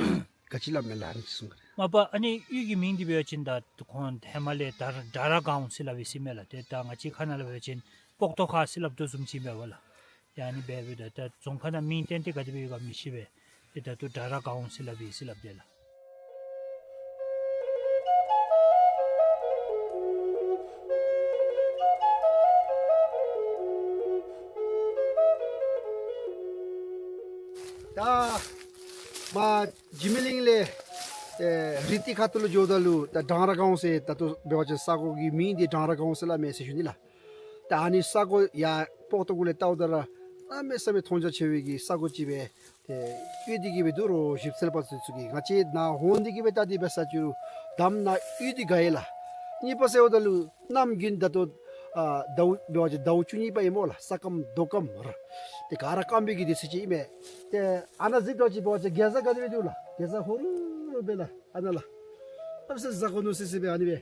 ག་ཅི་སླབ་མས་ལགས། ཨ་ནི་ཅིག་གསུང་ག་རེ། མ་པ་ཨ་ནི་གཡུས་ཀྱི་མིང་འདི་འབད་བ་ཅིན་ད་ཁོང་ཧེ་མ་ལས་དར་དར་སྒང་ཟེར་སླབ་ཨིན་ཟེར་མས་ལགས། ཏེ་ད་ང་བཅས་ཁ་ནང་ལུ་འབད་བ་ཅིན་སྤོག་ཏོ་ཁ་ཟེར་སླབ་དོ་བཟུམ་ཅིག་མས་པ་ལགས། ཡ་ཨ་ནི་སྦེ་འབདཝ་ད་ད་རྫོང་ཁ་ནང་མིང་བཏོན་ཏེ་ག་དེ་སྦེ་ཡོད་ག་མི་ཤེས་པས། ཏེ་ད་ལྟོ་དར་སྒང་ཟེར་སླབ་ཨིན་ཟེར་སླབ་དེས་ལགས། ད་མར་འཇིགས་མེད་གླིང་ལས་ཨེ་རི་ཏི་ཁ་ཐུག་ལུ་འགྱོཝ་ད་ལུ་ད་དྲང་ར་སྒང་ཟེར་ད་ལྟོ་འབད་བ་ཅིན་ས་གོ་གི་མིང་འདི་དྲང་ར་སྒང་ཟེར་སླབ་མས་ཟེར་ཞུ་ནི་ལགས། ད་ཨ་ནི་ས་གོ་ཡར་སྤོག་ཏོ་གུ་ལས་བལྟཝ་ད་ར་གནམ་མེད་ས་མེད་མཐོང་རྒྱ་ཆེ་བའི་གི་ས་གོ་ཅིག་སྦེ། ཏེ་གཡུས་འདི་གིས་སྦེ་འདུག་རོགས་ཞིབ་འཚོལ་པ་ཚུ་ཚུ་གིས། ང་བཅས་ནཱ་འོང་སྟེ་གི་སྦེ་བལྟ་སྟེ་འབད་ས་ཅིག་རུང་དང་པ་ནཱ་གཡུས་འདི་དགའ་ཡི་ལགས། གཉིས་པ་ཟེརཝ་ད་ལུ་གནམ་དགུན་ད་ལྟོ་ཨ་ཟླཝ་འབད་བ་ཅིན་ཟླཝ་བཅུ་གཉིས་པ་ཨིན་སྨོ་ལགས། ས་སྐམ་རྡོ་སྐམ་ར་ཏེ་ག་ར་སྐམ་པའི་གི་དུས་ཚོད་ཅིག་ཨིན་མས། ཏེ་ཨ་ནཱ་གཟིགས་དོ་ཅིག་འབད་བ་ཅིན་གེ་ཛ་ག་དེ་སྦེ་འདུག་ལགས། གེ་ཛ་ཧོ་རུ་རུ་སྦེ་ལགས། ཨ་ནཱ་ལགས། གནམ་མེད་ས་མེད་གཟའ་གོ་ནོར་སི་སི་སྦེ་ཨ་ནི་སྦེ་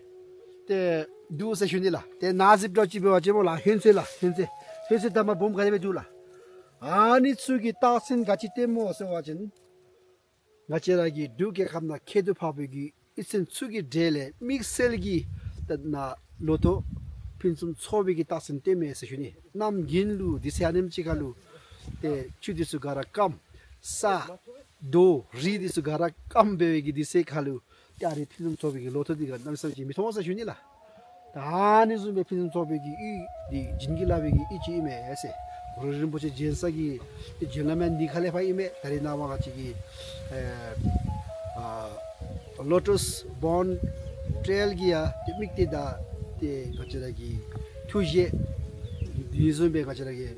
ཏེ་འདུག་ཟེར་ཞུ་ནི་ལགས། ཏེ་ནཱ་གཟིགས་དོ་ཅིག་འབད་བ་ཅིན་སྨོ་ལགས། ཧོན་ཚོད་ལགས། ཧོན་ཚོད། ཧོན་ཚོད་དང་པ་སྦོམ་ག་དེ་སྦེ་འདུག་ལགས། ཨ་ནི་ཚུ་གི་རྟགས་མཚན་ག་ཅི་སྟོནམ་སྨོ་ཟེར་བ་ཅིན་ང་བཅས་ར་གི་འབྲུག་རྒྱལ་ཁབ་ནང་ཁྱད་དུ་འཕགས་པའི་གི་གཡུས་ཚན་ཚུ་གི་གྲས་ལས་དམིགས་བསལ་གྱིས་ད་ནཱ་ལོ་ཐོག་ཕུན་སུམ་ཚོགས་པའི་གི་རྟགས་མཚན་སྟོནམ་མས་ཟེར་ཞུ་ནི། གནམ་དགུན་ལུ་དུས་ཚོད་ཨ་ནེམ་ཅིག་ཁར་ལུ་ཏེ་ཆུ་འདི་ཚུ་ག་ར་སྐམ། ས་རྡོ་རི་འདི་ཚུ་ག་ར་སྐམ་འབད་བའི་གི་དུས་ཚོད་ཁར་ལུ་ཏེ་ཨ་རིགས་ཕུན་སུམ་ཚོགས་པའི་གི་ལོ་ཐོག་འདི་ག་གནམ་མེད་ས་མེད་ཅིག་མི་མཐོང་ཟེར་ཞུ་ནི་ལགས། ད་ཨ་ནི་བཟུམ་སྦེ་ཕུན་སུམ་ཚོགས་པའི་གི་གཡུས་འདི་བྱིན་གྱིས་བརླབས་པའི་གི་གཡུས་ཅིག་ཨིན་མས་ཟེར། གུ་རུ་རིན་པོ་ཆེ་བྱོན་ས་གི་ཏེ་བྱོན་ལམ་ཡང་འདི་ཁ་ལས་ཕར་ཨིན་མས། ད་རེས་ནངས་པ་ང་བཅས་ཀྱི་ཨེ་ཨ་ལོ་ཊསི་བོརན་ཊེལ་གྱི་ཡང་ཏེ་དམིགས་གཏད་དང་ཏེ་ང་བཅས་ར་གི་ཐུགས་བཞེད་འདི་བཟུམ་སྦེ་ང་བཅས་ར་གི་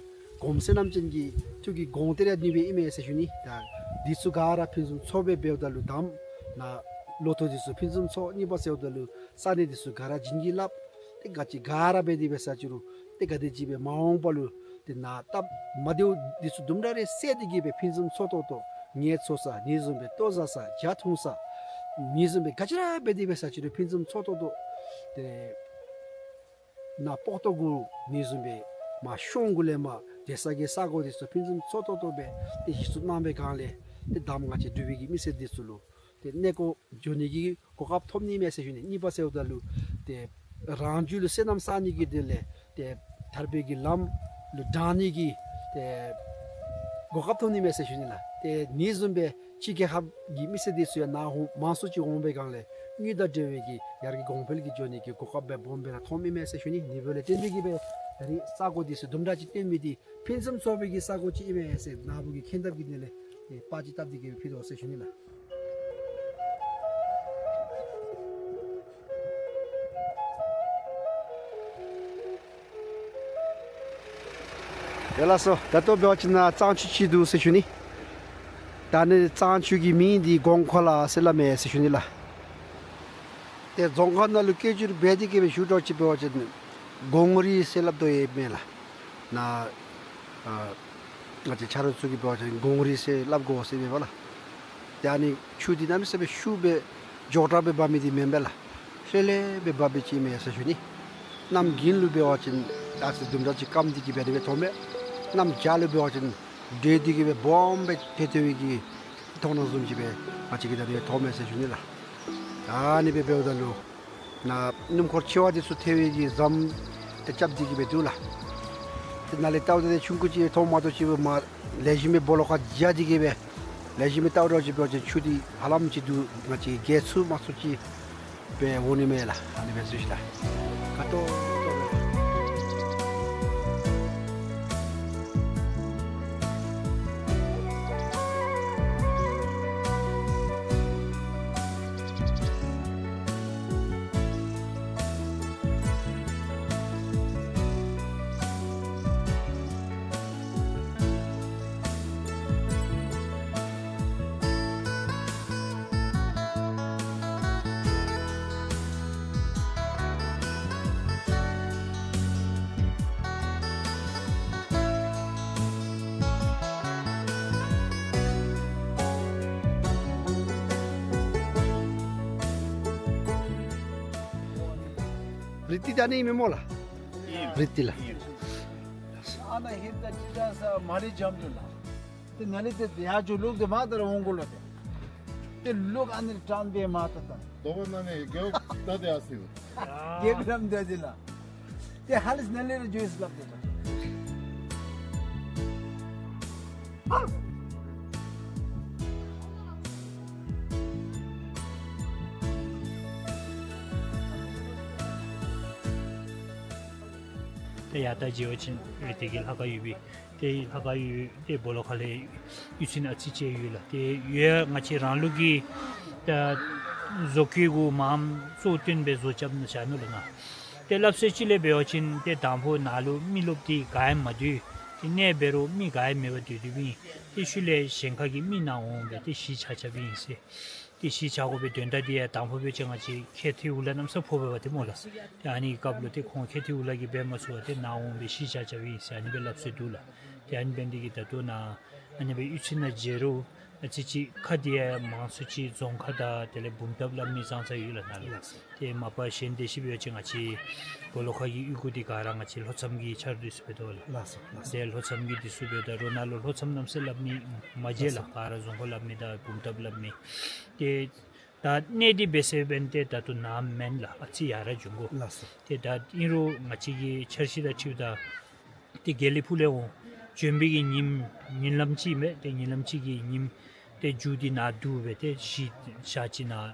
གོང་མ་རྣམ་ཅན་གྱི་ཐུགས་ཀྱི་དགོངས་གཏེར་ཡང་འདི་སྦེ་ཨིན་མས་ཟེར་ཞུ་ནི། ད་འདི་ཚུ་ག་ར་ཕུན་སུམ་ཚོགས་པའི་འབདཝ་ད་ལུ་དང་པ་ནཱ་ལོ་ཐོག་འདི་ཚུ་ཕུན་སུམ་ཚོགས། གཉིས་པ་ཟེརཝ་ད་ལུ་ས་གནས་འདི་ཚུ་ག་ར་བྱིན་གྱིས་བརླབས། ཏེ་ག་ཅི་ག་ར་འབད་དེ་འབད་ས་ཅིག་རུང་ཏེ་ག་དེམ་ཅིག་སྦེ་མ་འོངས་པ་ལུ་ཏེ་ནཱ་སྟབས་མ་བདེཝ་འདི་ཚུ་དུམ་གྲ་རེ་བསལ་ཏེ་གི་སྦེ་ཕུན་སུམ་ཚོགས་ཏོག་ཏོ་ངལ་འཚོ་ས་འདི་བཟུམ་སྦེ་ལྟོ་བཟའ་ས་ཇ་འཐུང་ས་འདི་བཟུམ་སྦེ་ག་ཅི་ར་འབད་དེ་འབད་ས་ཅིག་རུང་ཕུན་སུམ་ཚོགས་ཏོག་ཏོ་ཏེ་ནཱ་སྤོག་ཏོ་གུ་འདི་བཟུམ་སྦེ་མར་གཤོང་གུ་ལས་མར་འབད་ས་གི་ས་གོ་འདི་ཚུ་ཕུན་སུམ་ཚོགས་ཏོག་ཏོ་སྦེ་ཏེ་གཞི་བཙུགས་གནང་བའི་སྒང་ལས་ཏེ་དང་པ་ང་བཅས་འབྲུག་པའི་གི་མི་སེར་འདི་ཚུ་ལུ་ཏེ་གནས་སྐོར་འགྱོ་ནི་གི་གོ་སྐབས་ཐོབ་ནི་མས་ཟེར་ཞུ་ནི། གཉིས་པ་ཟེརཝ་ད་ལུ་ཏེ་རང་རྒྱུད་ལུ་བསོད་ནམས་བསག་ནི་གི་དོན་ལས་ཏེ་ཐར་པའི་གི་ལམ་ལུ་འདྲེན་ནི་གི་ཏེ་གོ་སྐབས་ཐོབ་ནི་མས་ཟེར་ཞུ་ནི་ལགས། ཏེ་འདི་བཟུམ་སྦེ་ཕྱི་རྒྱལ་ཁབ་ཀྱི་མི་སེར་འདི་ཚུ་ཡང་ནཱ་འོང་མང་སུ་ཅིག་འོང་བའི་སྒང་ལས་དངུལ་དང་འབྲེལ་བའི་གི་ཡར་གྱི་གོང་འཕེལ་གྱི་འགྱོ་ནི་གི་གོ་སྐབས་སྦེ་སྦོམ་སྦེ་ར་ཐོབ་ནི་མས་ཟེར་ཞུ་ནི། འདི་འབདཝ་ལས་བརྟེན་ཏེ་གི་སྦེ་ད་རིས་ས་གོ་འདི་ཚུ་དུམ་གྲ་ཅིག་སྟོན་མི་འདི་ཕུན་སུམ་ཚོགས་པའི་གི་ས་གོ་ཅིག་ཨིན་མས་ཟེར་ནཱ་བུ་གི་མཁྱེན་ཐབས་ཀྱི་དོན་ལས་ཏེ་པར་ཅིག་བཏབ་སྟེ་གི་སྦེ་ཕུལ་དོ་ཟེར་ཞུ་ནི་ལགས། ཡ་ལགས་སོ། ད་ལྟོ་འབད་བ་ཅིན་ནཱ་གཙང་ཆུ་ཅིག་འདུག་ཟེར་ཞུ་ནི། ད་ཨ་ནི་གཙང་ཆུ་གི་མིང་འདི་གོང་ཁ་ལ་ཟེར་སླབ་མས་ཟེར་ཞུ་ནི་ལགས། ཏེ་རྫོང་ཁ་ནང་ལུ་སྐད་སྒྱུར་འབད་དེ་གིས་སྦེ་ཞུ་དོ་ཅིག་འབད་བ་ཅིན་གོང་རི་ཟེར་སླབ་དོ་ཡོདཔ་མས་ལགས། ནཱ་ཨ་ང་བཅས་ཆ་རོགས་ཚུ་གིས་འབད་བ་ཅིན་གོང་རི་ཟེར་སླབ་དགོ་ཟེར་མས་པ་ལགས། ཏེ་ཨ་ནི་ཆུ་འདི་གནམ་མེད་ས་མེད་ཤུགས་སྦེ་མགྱོགས་དྲགས་སྦེ་འབབ་མི་འདི་མེན་པས་ལགས། ལྷོད་ལྷོད་སྦེ་འབབ་པའི་ཅིག་མས་ཟེར་ཞུ་ནི། གནམ་དགུན་ལུ་འབད་བ་ཅིན་ཨ་ཙི་དུམ་གྲ་ཅིག་སྐམ་སྟེ་གིས་སྦེ་ཨ་ནི་སྦེ་ཐོབ་མས། གནམ་བྱཱར་ལུ་འབད་བ་ཅིན་འདྲོས་ཏེ་གིས་སྦེ་སྦོམ་སྦེ་ཐལ་ཐལ་བའི་གི་མཐོང་སྣང་བཟུམ་ཅིག་སྦེ་ང་བཅས་ཀྱིས་ད་ཨ་ནི་སྦེ་ཐོབ་མས་ཟེར་ཞུ་ནི་ལགས། ཨ་ནི་སྦེ་འབདཝ་ད་ལུ་ནཱ་སྣུམ་འཁོར་ཆེ་བ་འདི་ཚུ་ཐལ་བའི་གི་ཟམ་ཏེ་རྐྱབ་སྟེ་གིས་སྦེ་འདུག་ལགས། ཏེ་ནཱ་ལས་བལྟཝ་ད་ཏེ་ཆུང་ཀུ་ཅིག་མཐོངམ་མ་གཏོགས་ཅིག་མ་ལེགས་ཤོམ་སྦེ་སྦོ་ལོགས་ཁར་འགྱོ་སྟེ་གིས་སྦེ་ལེགས་ཤོམ་སྦེ་བལྟཝ་ད་ཅིག་འབད་བ་ཅིན་ཆུ་འདི་ཧ་ལམ་ཅིག་འདུག། ང་བཅས་རྒལ་ཚུགས་མ་ཚུགས་ཅིག་སྦེ་འོང་ནི་མས་ལགས། ཨ་ནི་སྦེ་ཞུ་ཞུ་ལགས། ཁ་ཏོག་ཏོ་སྦེ། རི་ཏི་ད་ཨ་ནི་ཨིན་མས་སྨོ་ལགས། རི་ཏི་ལགས། ཨ་ནཱ་ཧེབ་ད་ཅི་ད་ས་མ་རི་འཇམ་ཏོ་ལགས། ཏེ་ནཱ་ལས་ཏེ་ཡར་འགྱོ་ལོག་ཏེ་མར་ད་ར་འོང་དགོ་ལོ་ཏེ། ཏེ་ལོག་ཨ་ནི་ཏན་ཏན་མར་ད་ད། དོ་བ་ན་ནི་གེ་ད་ཏེ་ཨ་སི་བ། གེ་རམ་ད་ཏེ་ལགས། ཏེ་ཧ་ལས་ནཱ་ལས་ར་འགྱོ་ཡི་ཟེར་སླབ་ཏེ་ད། ཏེ་ཡར་ད་འགྱོ་བ་ཅིན་རི་ཏི་གི་ལྷ་ཁང་ཡོད་པས། ཏེ་ལྷ་ཁང་ཡོད། ཏེ་སྦོ་ལོགས་ཁ་ལས་གཡུས་ཚན་ཨ་ཙི་ཅིག་ཡོད་ལགས། ཏེ་ཡོད་ང་བཅས་རང་ལུགས་ཀྱི་ད་བཟོ་བཀོད་གུ་མངམ་གཙོ་བོ་བཏོན་སྦེ་བཟོ་རྐྱབ་ནི་བཞག་ནུག་ལགས་ནཱ། ཏེ་སླབ་སྲོལ་ཅིག་ལས་འབད་བ་ཅིན་ཏེ་དང་ཕུ་ནཱ་ལུ་མི་རློབས་འདི་ག་ཡང་མ་འདུག། ཏེ་གནས་འབད་རུང་མི་ག་ཡང་མེད་པར་སྡོད་སྡོདཔ་ཨིན། ཏེ་ཤུལ་ལས་གཞན་ཁ་གི་མི་ནཱ་འོང་སྦེ་ཏེ་གཞིས་ཆགས་རྐྱབ་ཨིན་ཟེར། ཏེ་གཞིས་ཆགས་དགོ་པའི་དོན་དག་འདི་ཡང་དང་ཕུ་འབད་བ་ཅིན་ང་བཅས་མཁལ་རྡོག་འུ་ལག་གནམ་མེད་ས་མེད་ཕོག་པས་པ་ཏེ་སྨོ་ལགས། ཏེ་ཨ་ནི་སྐབས་ལུ་ཏེ་ཁོང་མཁལ་རྡོག་འུ་ལག་གིས་འབད་མ་ཚུགས་པར་ཏེ་ནཱ་འོང་སྦེ་གཞིས་ཆགས་རྐྱབ་ཨིན་ཟེར་ཨ་ནི་སྦེ་སླབ་སྲོལ་འདུག་ལགས། ཏེ་ཨ་ནི་འབད་ནི་འདི་གིས་ད་ལྟོ་ནཱ་ཨ་ནི་སྦེ་གཡུས་ཚན་ནང་མཇལ་རུང་ཨ་ཙི་ཅིག་ཁ་འདི་ཡང་མང་སུ་ཅིག་རྫོང་ཁ་དང་དེ་ལས་བུམ་ཐང་སླབ་མི་ཙང་ཙ་ཡོད་ལགས་ནཱ་ལུ། ལགས་སོ། ཏེ་མ་པ་གཞན་དེ་ཅིག་འབད་བ་ཅིན་ང་བཅས་སྦོ་ལོགས་ཁ་གི་གཡུས་སྒོ་འདི་ག་ར་ང་བཅས་ལྷོ་མཚམས་ཀྱི་ཆ་རོགས་འདི་ཚུ་འབད་དོ་ལགས། ལགས་སོ་ལགས་སོ། ཏེ་ལྷོ་མཚམས་ཀྱི་འདི་ཚུ་འབདཝ་ད་རུང་ནཱ་ལུ་ལྷོ་མཚམས་གནམ་མེད་ས་མེད་སླབ་མི་མ་མཇལ་ལགས། ལགས་སོ། ག་ར་རྫོང་ཁ་སླབ་མི་དང་བུམ་ཐང་སླབ་མི། ཏེ་ད་གནས་འདི་འབད་ཟེར་འབདན་ཏེ་ད་ལྟོ་ནཱ་མེན་ལགས། ཨ་ཙི་ཡར་ར་འགྱོ་དགོ། ལགས་སོ། ཏེ་ད་ཨིན་རུང་ང་བཅས་ཀྱི་འཆར་གཞི་དང་འཁྲིལཝ་ད་ཏེ་དགེ་ལེགས་ཕུག་ལས་འོང་བྱོན་པའི་གི་ཉིནམ་ཉིན་ལམ་ཅིག་མས། ཏེ་ཉིན་ལམ་ཅིག་གི་ཉིནམ་ཏེ་མཇུག་འདི་ནཱ་བསྡུ་སྦེ་ཏེ་གཞིས་ཆགས་ཅིག་ནཱ་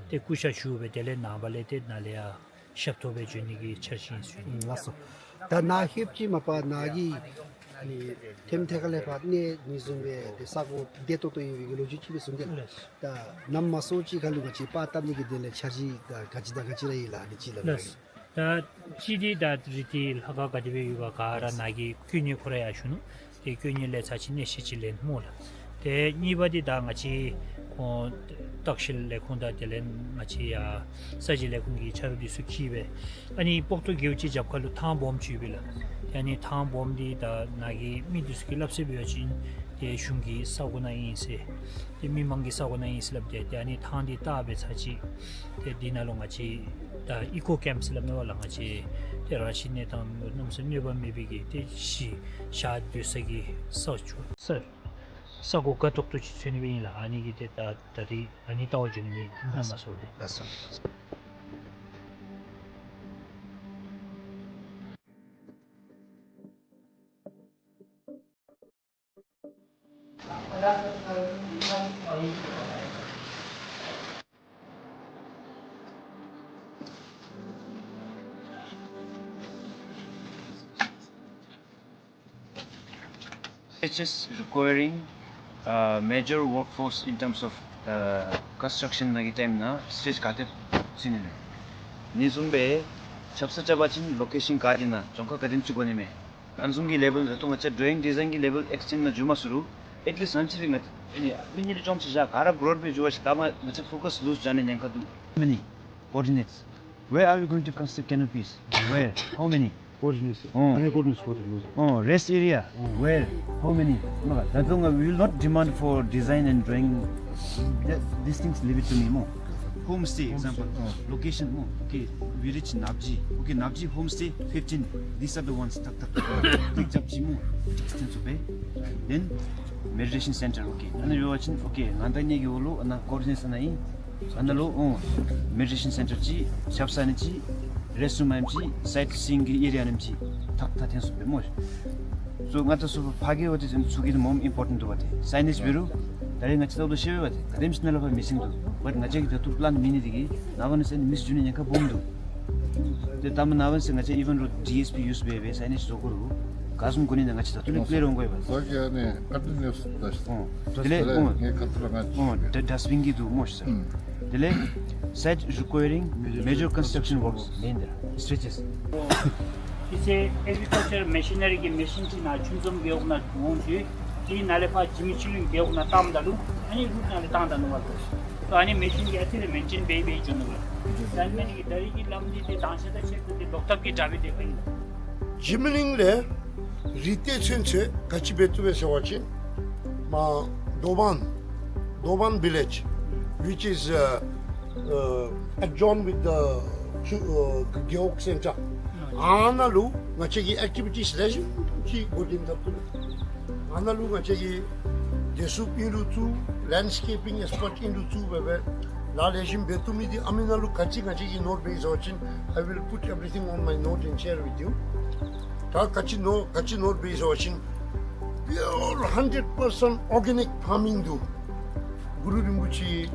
ཏེ་སྐུ་ཤ་ཞུ་སྦེ་དེ་ལས་ནངས་པ་ལས་ཏེ་ནཱ་ལས་ཡར་ཞབས་ཐོག་སྦེ་བྱོན་ནི་གི་འཆར་གཞི་ཨིན་ཟེར། ལགས་སོ། ད་ནཱ་ལྷོདཔ་ཅིག་མ་པ་ནཱ་གི་ཨ་ནི་ཐེམ་ཐེ་ཁ་ལས་ཕར་གནས་ནི་བཟུམ་སྦེ་ཏེ་ས་གོ་བདེ་ཏོག་ཏོ་ཡོད་པའི་གི་ལོ་རྒྱུས་ཅིག་སྦེ་གསུངས་ཏེ་ལགས། ལགས། ད་ནམ་མ་སོང་ཅིག་ཁར་ལུ་ང་བཅས་པར་བཏབ་ནི་གི་དོན་ལས་འཆར་གཞི་ད་ག་ཅི་དང་ག་ཅི་ར་ཡོད་ལགས། ཨ་ནི་ཅིག་སླབ་ལགས། ད་གཅིག་འདི་ད་རི་ཏི་ལྷ་ཁང་ག་དེ་སྦེ་ཡོད་ག་ག་ར་ནཱ་གི་དཀོན་གཉེར་ཁོ་ར་ཡར་བཞུགས་ནུག། ཏེ་དཀོན་གཉེར་ལས་ཚར་ཅིག་གནས་བཤད་ཅིག་ལེན་སྨོ་ལགས། ཏེ་གཉིས་པ་འདི་ད་ང་བཅས་ཁོང་བརྟག་ཞིབ་ལས་ཁུངས་དང་དེ་ལས་ང་བཅས་ཡར་ས་གཞི་ལས་ཁུངས་ཀྱི་ཆ་རོགས་འདི་ཚུ་གིས་སྦེ་ཨ་ནི་སྤོག་ཐུག་སྒེའུ་ཅིག་རྒྱབ་ཁ་ལུ་ཐང་སྦོམ་ཅིག་ཡོད་པས་ལགས། ཏེ་ཨ་ནི་ཐང་སྦོམ་འདི་ད་ནཱ་གི་མི་འདི་ཚུ་གིས་སླབ་ཟེར་འབད་བ་ཅིན་ཏེ་གཞུང་གི་ས་གོ་ནང་ཨིན་ཟེར། ཏེ་མི་མང་གི་ས་གོ་ནང་ཨིན་ཟེར་སླབ་སྟེ་ཏེ་ཨ་ནི་ཐང་འདི་བཏགས་སྦེ་ཚར་ཅིག་ཏེ་འདི་ནང་ལུ་ང་བཅས་ད་ཨི་ཀོ་ཀེམཔ་ཟེར་སླབ་མས་པ་ལགས། ང་བཅས་ཏེ་རང་བཞིན་གནས་སྟངས་ལུ་གནམ་མེད་ས་མེད་གནོད་པ་མེད་པའི་གི་ཏེ་གཞིས་ཆགས་སྡོད་ས་གི་ས་ཆུ་ས་ས་གོ་དགའ་ཏོག་ཏོ་ཅིག་འཚོལ་ནི་སྦེ་ཨིན་ལགས། ཨ་ནི་གིས་ཏེ་ད་ད་རིས་ཨ་ནི་བལྟ་བར་བྱོན་ནི་ཨིན། ལགས་སོ། ལགས་སོ། It's just requiring, uh, major workforce in terms of, uh, construction ནང་གི་ཊའིམ་ནང་སི་ཊེཇ་ག་དེ་ཅིག་ཨིན་ན། ཨ་ནི་བཟུམ་སྦེ་ཆབ་གསང་རྐྱབ་པ་ཅིན་ལོ་ཀེ་ཤཱན་ག་ཏེ་ན་རྫོང་ཁག་ག་དེམ་ཅིག་དགོ་ནི་མས། ཨ་ནི་བཟུམ་གྱི་ལེ་བལ་ད་ལྟོ་ང་བཅས་ཌོ་རོ་ཡིང་ཌི་ཛའིན་གྱི་ལེ་བལ་ཨེགསི་ཊེནཌ་ནང་འགྱོ་མ་ཚུགས་རུང་ཨེཊ་ལིསཊ་ཨ་ནི་ཅིག་ར་ང་བཅས་ཨ་ནི་མི་གཉིས་ལུ་ཅོག་ར་ཅིག་བཞག་ག་ར་བོར་བའི་འགྱོ་བ་ཅིན་ད་མ་ང་བཅས་ཕོ་ཀསི་ལུ་སི་བྱ་ནི་ཉེན་ཁ་འདུག། How many coordinates? Where are we going to construct canopies? Where? How many? Coordinates. Oh. How many coordinates for the loser? Oh, rest area. Oh. Where? How many? མ་ག་ད་ལྟོ་ང་we will not demand for design and drawing. That, these things leave it to me སྨོ། Homestay, example. Homestay. Oh, location སྨོ། Okay, we reach Napji. Okay, Napji homestay fifteen. These are the ones. ཐག་ཐག་ཐག་ཐག་རྐྱབ་ཅི་སྨོ། ཐེངས་སུ་སྦེ། Then meditation center. Okay, ཨ་ནཱ་ཡོད་པ་ཅིན། Okay, ང་དང་གཉིས་ཀྱི་འོག་ལུ་ཨ་ནཱ་ཀོ་ཨོར་ཌི་ནེཊ་ཨ་ནཱ་ཨིན། ཨ་ནཱ་ལུ་ཨོ་མེ་ཌི་ཊེ་ཤཱན་སེན་ཊར་ཅིག་ཆབ་གསང་ཨ་ནེམ་ཅིག་རེསཊ་རུམ་ཨ་ནེམ་ཅིག་སའིཊ་སིའིང་གི་ཨེ་རི་ཡ་ཨ་ནེམ་ཅིག་ཐག་ཐག་ཐེངས་སུ་སྦེ་སྨོ། སོ་ང་བཅས་ཚུ་ཕར་གྱི་འོ་དེ་ཚུ་གི་མོ་ཨིམ་པོར་ཊེནཊ་འདུག་པ་ཏེ། སའི་ནེཇ་འབད་རུང་ད་རེས་ང་བཅས་ད་ལྟོ་ཤེས་པས་པ་ཏེ། ག་དེམ་ཅིག་ནང་ལས་ཕར་མི་སིང་འདུག། བཊ་ང་བཅས་ཀྱིས་ད་ལྟོ་པི་ལཱན་མེད་ནི་དེ་གིས་ནངས་པ་གནངས་ཚེ་མི་འགྱོ་ནི་ཉེན་ཁ་སྦོམ་འདུག། ཏེ་ད་མ་ནངས་པ་གནངས་ཚེ་ང་བཅས་ཨི་ཝེན་ཌོ་ཌི་ཨེསི་པི་ཡུ་སི་འབད་སྦེ་སའི་ནེཇ་བཟོ་དགོ་རུང་ག་བཟུམ་དགོ་ནི་ན་ང་བཅས་ད་ལྟོ་ལས་པི་ལེན་འོང་དགོ་པས། ཟ་གི་ཨ་ནི་ཀོན་ཊི་ནིའུ་ཨསི་ད་ཨོ་དེ་ལས་ཨོ་ངེ་ཁ་ཐུག་ལས་ང་ཨོ་ཌ་ཌསཊ་བིན་གྱི་འདུག་སྨོ་ཤིག་ས། དེ་ལས་site requiring major construction works མེན་དེ་ར་སི་ཊེ་ཅེས། ཨི་ཚེ་ཨེག་རི་ཀལ་ཅར་མེ་ཤི་ནེ་རི་གི་མེ་ཤིན་ཅིག་ནཱ་ཆུ་འཛོམས་རྒེད་འོག་ནང་འོང་ཅི། དེ་ནང་ལས་ཕར་ཇི་མི་ཆོས་གླིང་རྒེད་འོག་ནང་བཏངམ་ད་ལུ་ཨ་ནི་རུཊ་ནང་ལས་བཏང་ད་ནུག་པ་ལོ། ཨ་ནི་མེ་ཤིན་གྱིས་ཨ་ཙི་རེ་མེན་ཊེན་འབད་འབད་འགྱོ་ནུག་པ། ད་ཨ་ནི་གི་ད་རེས་ཀྱི་ལམ་འདི་ཏེ་དང་ཤ་ད་ཆེད་དུ་ཏེ་ལོག་ཐབས་ཀྱི་དྲག་པས་ཏེ་འབད་ནི། ཇི་མི་གླིང་ལས་རི་ཏེ་ཚུན་ཚོད་ག་ཅི་འབད་བཏུབ་པས་ཟེར་བ་ཅིན་མ་དོ་བན་དོ་བན་village, which is, uh, uh, adjoined with the, uh, རྒེད་འོག་སེན་ཊར། ཨ་ནཱ་ལུ་ང་བཅས་ཀྱིས་ཨེག་ཊི་བི་ཊིས་ལེགས་ཤོམ་ཅིག་འགོ་འདྲེན་འཐབ་བཏུབ། ཨ་ནཱ་ལུ་ང་བཅས་ཀྱིས་བདེ་སྲུངཔ་ཨིན་རུང་བཙུགས། ལེནཌ་སི་ཀེ་པིང་ཨེགས་པརཊ་ཨིན་རུང་བཙུགས་སྦེ་སྦེ་ལཱ་ལེགས་ཤོམ་འབད་བཏུབ་མི་འདི་ཨ་མི་ནང་ལུ་ག་ཅི་ང་བཅས་ཀྱིས་ནོཊ་འབད་ཡི་ཟེར་བ་ཅིན། I will put everything on my note and share with you. ད་ག་ཅི་ནོ་ག་ཅི་ནོཊ་འབད་ཡི་ཟེར་བ་ཅིན་པིའུར་ཧན་ཌེཌ་པར་སེནཊ་ཨོར་གེ་ནིཀ་ཕར་མིང་འདུག། གུ་རུ་རིན་པོ་ཆེ་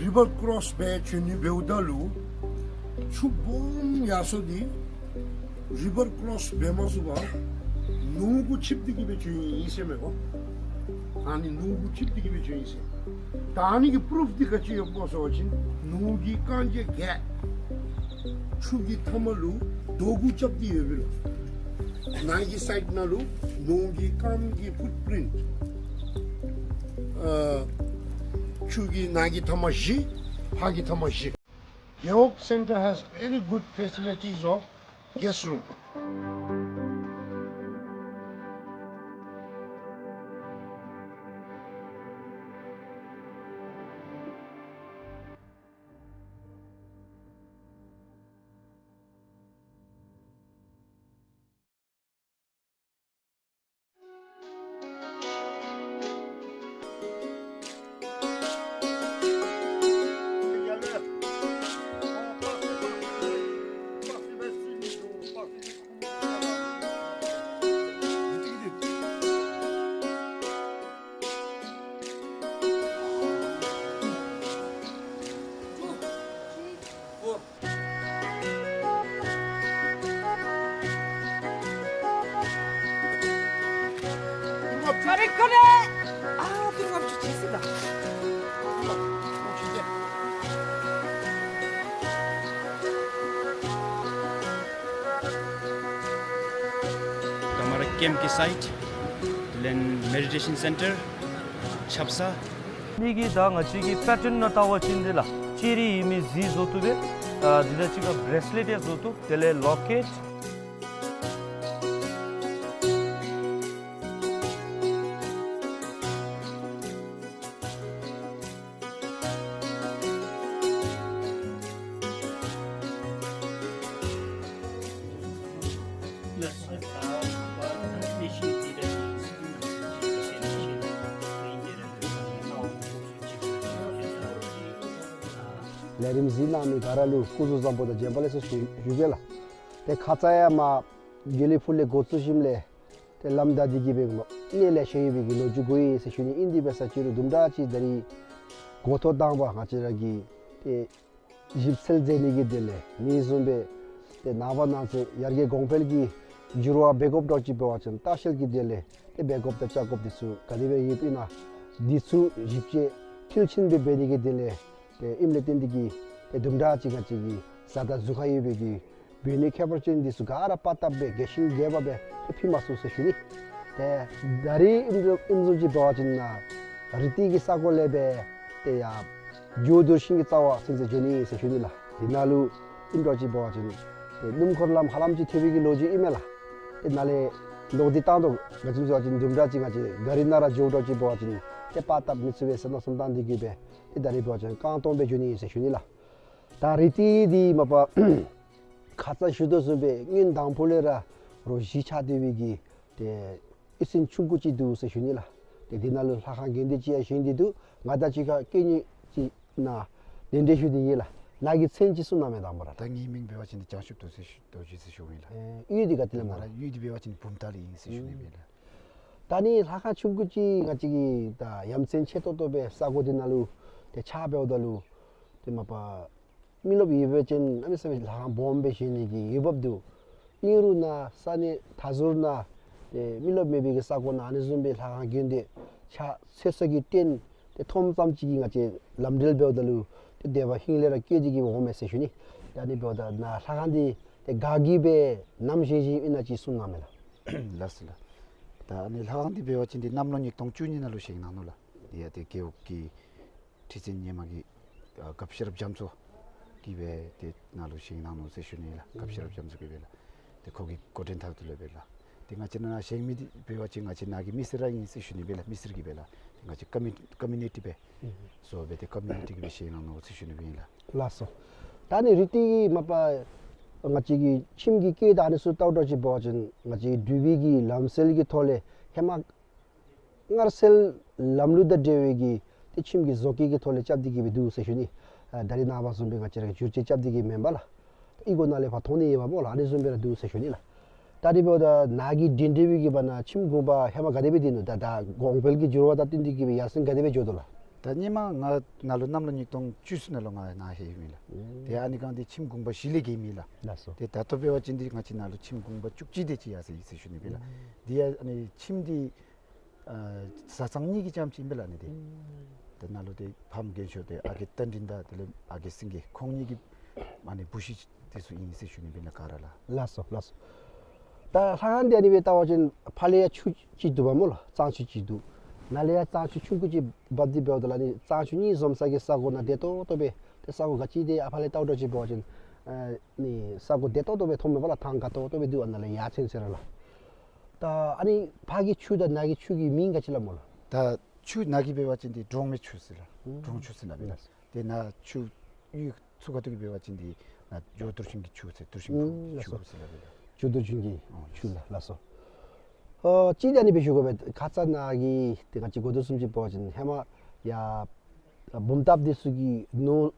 རི་བར་ཀོ་རོསི་སྦེ་བྱོན་ནི་འབདཝ་ད་ལུ་ཆུ་སྦོམ་ཡར་སོ་སྟེ་རི་བར་ཀོ་རོསི་འབད་མ་ཚུགས་པར་ནོར་གུ་ཆིབས་ཏེ་གི་སྦེ་བྱོན་ཡི་ཟེར་མས་གོ། ཨ་ནི་ནོར་གུ་ཆིབས་ཏེ་གི་སྦེ་བྱོན་ཡི་ཟེར། ད་ཨ་ནི་གི་པུ་རུཕ་འདི་ག་ཅི་ཡོདཔ་སྨོ་ཟེར་བ་ཅིན་ནོར་གྱི་རྐང་རྗེས་བརྒྱད་ཆུ་གི་མཐའ་མ་ལུ་རྡོ་གུ་རྐྱབ་སྟེ་ཡོད་པས་ལོ། ནང་གི་སའིཌ་ནང་ལུ་ནོར་གྱི་རྐངམ་གི་ཕུཊ་པིརིནཊ། ཨ་ཆུ་གི་ནང་གི་མཐའ་མ་བཞི་ཕར་གྱི་མཐའ་མ་བཞི། Gewog Center has very good facilities of guest room. ད་མར་ཀེམཔ་ཀྱི་སའིཊ་དེ་ལས་མེ་ཌི་ཊེ་ཤཱན་སེན་ཊར་ཆབ་གསང་། འདི་གི་ད་ང་བཅས་ཀྱི་པེ་ཊཱན་ནང་བལྟ་བ་ཅིན་འདི་ལགས་ཅེ་རི་ཨིན་མི་གཟི་བཟོ་བཏུབ་པས། ཨ་འདི་དང་གཅིག་ཁར་བེརེསི་ལེཊ་ཡང་བཟོ་བཏུབ། དེ་ལས་ལོ་ཀེཊ། ལས་རིམ་གཟིགས་གནང་མི་ག་ར་ལུ་སྐུ་གཟུགས་བཟང་པོ་དང་བྱོན་པ་ལེགས་སོ་ཞུ་ཞུ་གེ་ལགས། ཏེ་ཁ་ཙ་ཡང་མར་དགེ་ལེགས་ཕུག་ལས་འགོ་བཙུགས་ཞིནམ་ལས་ཏེ་ལམ་བདའ་སྟེ་གི་སྦེ་གནས་ལེ་ཤ་ཡོད་པའི་གི་ལོ་རྒྱུས་གོ་ཡི་ཟེར་ཞུ་ནི་ཨིན། དེ་འབད་ས་ཅིག་རུང་དུམ་གྲ་ཅིག་ད་རིས་འགོ་ཐོག་དང་པ་ང་བཅས་ར་གི་ཏེ་ཞིབ་འཚོལ་མཛད་ནི་གི་དོན་ལས་མི་བཟུམ་སྦེ་ཏེ་ནངས་པ་གནངས་ཚེ་ཡར་རྒྱས་གོང་འཕེལ་གྱི་འགྱུར་བ་འབད་དགོཔ་འདྲཝ་ཅིག་འབད་བ་ཅིན་ལྟ་བཤལ་གྱི་དོན་ལས་ཏེ་འབད་དགོཔ་དང་བཅའ་དགོཔ་འདི་ཚུ་ག་དེ་སྦེ་ཡོདཔ་ཨིན་ན་འདི་ཚུ་ཞིབ་དཔྱད་མཐིལ་ཕྱིན་སྦེ་འབད་ནི་གི་དོན་ལས་ཏེ་ཨིནམ་ལས་བརྟེན་ཏེ་གི་ཏེ་དུམ་གྲ་ཅིག་ང་བཅས་ཀྱི་བཟའ་ཟླ་གཟུགས་ཁར་ཡོད་པའི་གི་ བོད་ནི་ཁྱད་པར་ཅན་འདི་ཚུ་ག་ར་པར་བཏབ་སྦེ་རྒྱས་ཤིང་རྒྱས་པ་སྦེ་ཏེ་ཕུལ་མ་ཚུགས་ཟེར་ཞུ་ནི། ཏེ་ད་རིས་ཨིནམ་ཨིནམ་བཟུམ་ཅིག་འབད་བ་ཅིན་ནཱ་རི་ཏི་གི་ས་གོ་ལས་སྦེ་ཏེ་ཡར་ཇོ་བདུད་ཤིང་གི་རྩ་བར་ཚུན་ཚོད་འགྱོ་ནི་ཟེར་ཞུ་ནི་ལགས། དེ་ནང་ལུ་ཨིནམ་འདྲཝ་ཅིག་འབད་བ་ཅིན་ཏེ་སྣུམ་འཁོར་ལམ་ཧ་ལམ་ཅིག་ཐེབས་པའི་གི་ལོ་རྒྱུས་ཨིན་མས་ལགས། ཏེ་ནཱ་ལས་ལོག་སྟེ་བཏང་དོ་ག་ཅི་ཟེར་བ་ཅིན་དུམ་གྲ་ཅིག་ང་བཅས་གཱ་རི་ནང་ར་འགྱོཝ་འདྲཝ་ཅིག་འབད་བ་ཅིན་ཏེ་པར་བཏབ་མི་ཚུགས་པས་ཟེར་མནོ་བསམ་བཏང་སྟེ་གིས་སྦེ་ཏེ་ད་རིས་འབད་བ་ཅིན་རྐང་སྟོང་སྦེ་འགྱོ་ནི་ཟེར་ཞུ་ནི་ལགས། ད་རི་ཏི་འདི་མ་པ་ཁ་ཙ་ཞུ་དོ་བཟུམ་སྦེ་སྔོན་དང་ཕུ་ལས་ར་རོ་བཞི་ཆགས་སྡོད་པའི་གི་ཏེ་གཡུས་ཚན་ཆུང་ཀུ་ཅིག་འདུག་ཟེར་ཞུ་ནི་ལགས། ཏེ་འདི་ནང་ལུ་ལྷ་ཁང་དགོན་སྡེ་ཅིག་ཡང་བཞེངས་ཏེ་འདུག། ང་དང་གཅིག་ཁར་སྐད་ཉན་ཅིག་ནཱ་གདན་འདྲེན་ཞུ་སྟེ་ཡོད་ལགས། ནཱ་གི་མཚན་ཅིག་གསུང་གནང་མས་དང་པ་ར། ད་ངེའི་མིང་འབད་བ་ཅིན་བྱང་ཆུབ་རྡོ་རྗེ་ཞུ་རྡོ་རྗེ་ཟེར་ཞུཝ་ཨིན་ལགས། ཨེ་གཡུས་འདི་ག་ཏེ་ལས་སྨོ་ལགས། ད་ནཱ་ར་གཡུས་འདི་འབད་བ་ཅིན་བུམ་ཐང་ལས་ཨིན་ཟེར་ཞུ་ནི་ཨིན་ལགས། ད་ནི་ལྷ་ཁང་ཆུང་ཀུ་ཅིག་ང་བཅས་ཀྱིས་ད་ཡ་མཚན་ཆེ་ཏོག་ཏོ་སྦེ་ས་གོ་འདི་ནང་ལུ་ཏེ་ཆགས་འབདཝ་ད་ལུ་ཏེ་མ་པ་མི་རློབས་ཡོད་པ་ཅིན་གནམ་མེད་ས་མེད་ལྷ་ཁང་སྦོམ་སྦེ་བཞེངས་ནི་གི་འོས་འབབ་འདུག། ཨིན་རུང་ནཱ་ས་གནས་མཐའ་ཟུར་ནང་ཏེ་མི་རློབས་མེད་པའི་གི་ས་གོ་ནང་ཨ་ནི་བཟུམ་སྦེ་ལྷ་ཁང་དགོན་སྡེ་ཆགས་ཚུགས་ས་གི་རྟེན་ཏེ་མཐོངམ་ཙམ་ཅིག་གིས་ང་བཅས་ལམ་འགྲུལ་འབདཝ་ད་ལུ་ཏེ་དད་པ་ཧིང་ལས་ར་སྐྱེས་ཏེ་གིས་འོང་མས་ཟེར་ཞུ་ནི། ཏེ་ཨ་ནི་འབདཝ་ད་ནཱ་ལྷ་ཁང་འདི་ཏེ་ག་གིས་སྦེ་ནམ་བཞེངས་བཞེངསམ་ཨིན་ན་ཅིག་གསུང་གནང་མས་ལགས། ལགས་སོ་ལགས། ད་ཨ་ནི་ལྷ་ཁང་འདི་འབད་བ་ཅིན་འདི་གནམ་ལོ་ཉིས་སྟོང་བཅུ་གཉིས་ནང་ལུ་བཞེངས་གནང་ནུག་ལགས། འདི་ཡང་ཏེ་རྒེད་འོག་གི་ཁྲི་འཛིན་སྔོན་མ་གི་ཨ་སྐབས་ཤེས་རབ་རྒྱ་མཚོ་གིས་སྦེ་ཏེ་ནཱ་ལུ་བཞེངས་གནང་ནུག་ཟེར་ཞུ་ནི་ལགས། སྐབས་ཤེས་རབ་རྒྱ་མཚོ་གིས་སྦེ་ལགས། ཏེ་ཁོ་གི་འགོ་འདྲེན་ཐོག་ལས་སྦེ་ལགས། ཏེ་ང་བཅས་ནཱ་བཞེངས་མི་འདི་འབད་བ་ཅིན་ང་བཅས་ནཱ་གི་མི་སེར་ར་ཨིན་ཟེར་ཞུ་ནི་སྦེ་ལགས། མི་སེར་གྱིས་སྦེ་ལགས། ཏེ་ང་བཅས་ཀོ་མི་ཀོ་མིའུ་ནི་ཊི་སྦེ་བཟོ་སྦེ་ཏེ་ཀོ་མིའུ་ནི་ཊི་གིས་སྦེ་བཞེངས་གནང་ནུག་ཟེར་ཞུ་ནི་སྦེ་ཨིན་ལགས། ལགས་སོ། ད་ནི་རི་ཏི་གི་མ་པ་ང་བཅས་ཀྱི་ཁྱིམ་གྱི་སྐད་དང་ཨ་ནི་ཚུ་བལྟཝ་འདྲཝ་ཅིག་འབད་བ་ཅིན་ང་བཅས་འགྲུལ་པའི་གི་ལམ་སྲོལ་གྱི་ཐོག་ལས་ཧེ་མ་སྔར་སྲོལ་ལམ་ལུགས་དང་འབྲེལ་བའི་གི་ཏེ་ཁྱིམ་གྱི་བཟོ་བཀོད་ཀྱི་ཐོག་ལས་རྐྱབ་སྟེ་གིས་སྦེ་འདུག་ཟེར་ཞུ་ནི། ཨ་ད་རིས་ནངས་པ་བཟུམ་སྦེ་ང་བཅས་ར་གི་བསྒྱུར་བཅོས་རྐྱབ་སྟེ་གིས་མེན་པ་ལགས། ཨི་གོ་ནང་ལས་ཕར་མཐོང་ནི་ཡོདཔ་སྨོ་ལགས། ཨ་ནི་བཟུམ་སྦེ་ར་འདུག་ཟེར་ཞུ་ནི་ལགས། ད་དེ་འབདཝ་ད་ནཱ་གི་གདན་འདྲེན་པའི་གི་བར་ན་ཁྱིམ་གུང་པ་ཧེ་མ་ག་དེ་སྦེ་སྡོད་ནུག། ད་ད་གོང་འཕེལ་གྱི་འགྱུར་བ་དང་བསྟུན་ཏེ་གིས་སྦེ་ཡར་སེང་ག་དེ་སྦེ་འགྱོ་དོ་ལགས། ད་སྔོན་མ་ང་ནཱ་ལུ་གནམ་ལོ་ཉིས་སྟོང་བཅུ་གསུམ་ནང་ལུ་ང་ནཱ་ལྷོད་ཡི་མས་ལགས། ཨུམ། ཏེ་ཨ་ནི་སྒང་འདི་ཁྱིམ་གུང་པ་བཞི་ལས་བརྒལ་མེད་ལགས། ལགས་སོ། ཏེ་ད་ལྟོ་འབད་བ་ཅིན་འདི་ང་བཅས་ནཱ་ལུ་ཁྱིམ་གུང་པ་བཅུ་གཅིག་དེ་ཅིག་ཡར་སོང་ཡི་ཟེར་ཞུ་ནི་སྦེ་ལགས། ཨུམ། འདི་ཡང་ཨ་ནི་ཁྱིམ་འདི་ཨ་བཟའ་ཚང་གཉིས་ཀྱི་རྐྱངམ་ཅིག་ཨིན་པས་ལགས་ཨ་ནི་འདི། ཨུམ། ཏེ་ནཱ་ལུ་ཏེ་ཕམ་རྒན་ཤོས་ཏེ་ཨ་རྒས་རྟ་མགྲིན་དང་དེ་ལས་ཨ་རྒས་སེང་གེ་ཁོང་གཉིས་ཀྱི་ཨ་ནི་བུ་གཞི་དེ་ཚུ་ཨིན་ཟེར་ཞུ་ནི་སྦེ་ཨིན་ལགས་ག་ར་ལགས། ལགས་སོ་ལགས་སོ། ད་ལྷ་ཁང་འདི་ཨ་ནི་སྦེ་བལྟ་བ་ཅིན་ཕར་ལས་ཡར་ཆུ་ཅིག་འདུག་པ་སྨོ་ལགས། གཙང་ཆུ་ཅིག་འདུག། ནཱ་ལས་ཡར་གཙང་ཆུ་ཆུང་ཀུ་ཅིག་འབབ་སྟེ་འབདཝ་ད་ལུ་ཨ་ནི་གཙང་ཆུ་གཉིས་འཛོམས་ས་གི་ས་གོ་ནང་བདེ་ཏོག་ཏོ་སྦེ་ཏེ་ས་གོ་ག་ཅི་དེ་ཨ་ཕར་ལས་བལྟཝ་འདྲཝ་ཅིག་འབད་བ་ཅིན་ཨ་ནི་ས་གོ་བདེ་ཏོག་ཏོ་སྦེ་མཐོངམ་མས་པ་ལགས། ཐང་དགའ་ཏོག་ཏོ་སྦེ་འདུག། ཨ་ནཱ་ལས་ཡར་ཚུན་ཚོད་ར་ལགས། ད་ཨ་ནི་ཕར་གྱི་ཆུ་དང་ནཱ་གི་ཆུ་གི་མིང་ག་ཅི་སླབ་སྨོ་ལགས། ད་ཆུ་ནཱ་གི་འབད་བ་ཅིན་འདི་འབྲོང་མའི་ཆུ་ཟེར་ལགས། ཨུམ། འབྲོང་ཆུ་ཟེར་སླབ་ཨིན་ལགས། ཏེ་ནཱ་ཆུ་གཡུས་ཚུ་ཁ་ཐུག་གི་འབད་བ་ཅིན་འདི་ནཱ་ཇོ་བདུད་ཤིང་གི་ཆུ་ཟེར་བདུད་ཤིང་ཨུམ་ཆུ་ལགས་སོ། ཟེར་སླབ་ཨིན་ལགས། ཇོ་བདུད་ཤིང་གི་ཨོ་ཆུ་ལགས། ལགས་སོ། ཨོ་ཅིག་ཨ་ནི་སྦེ་ཞུ་དགོ་པས། ཁ་ཙ་ནཱ་གི་ཏེ་ང་བཅས་གོ་དོ་བཟུམ་ཅིག་འབད་བ་ཅིན་ཧེ་མ་ཡར་བུམ་ཐང་འདི་ཚུ་གི་ནོར་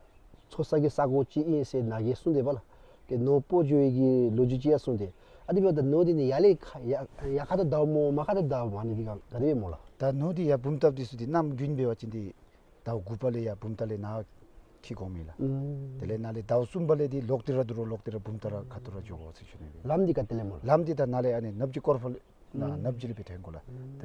འཚོ་ས་གི་ས་གོ་ཅིག་ཨིན་ཟེར་ནཱ་གིས་གསུངས་ཏེ་པ་ལགས། ཏེ་ནོར་སྤོ་འགྱོ་ཡི་གི་ལོ་རྒྱུས་ཅིག་ཡང་གསུངས་ཏེ། ཨ་ནི་འབདཝ་ད་ནོར་འདི་ནི་ཡར་ལས་ཁ་ཡར་ཡར་ཁ་ཐུག་བདའཝ་སྨོ་མར་ཁ་ཐུག་བདའཝ་སྨོ། ཨ་ནི་འདི་ག་ག་དེ་སྦེ་སྨོ་ལགས། ད་ནོར་འདི་ཡར་བུམ་ཐང་འདི་ཚུ་འདི་གནམ་དགུན་འབད་བ་ཅིན་འདི་ཟླཝ་དགུ་པ་ལས་ཡར་བུམ་ཐང་ལས་ནཱ་འཁྱིད་དགོ་མས་ལགས། ཨུམ། དེ་ལས་ནཱ་ལས་ཟླཝ་གསུམ་པ་ལས་འདི་ལོག་སྟེ་ར་འདུག་རོ། ལོག་སྟེ་ར་བུམ་ཐང་ར་ཁ་ཐུག་ར་འགྱོ་དགོ་ཟེར་ཞུ་ནི་སྦེ། ལམ་འདི་ག་ཏེ་ལས་སྨོ་ལགས། ལམ་འདི་ད་ནཱ་ལས་ཨ་ནི་ནབ་ཇི་སྐོར་ཕོག་ལས་ནཱ་ཨུམ་ནབ་ཇི་ལས་སྦེ་ཐོན་དགོ་ལགས། ཨུམ།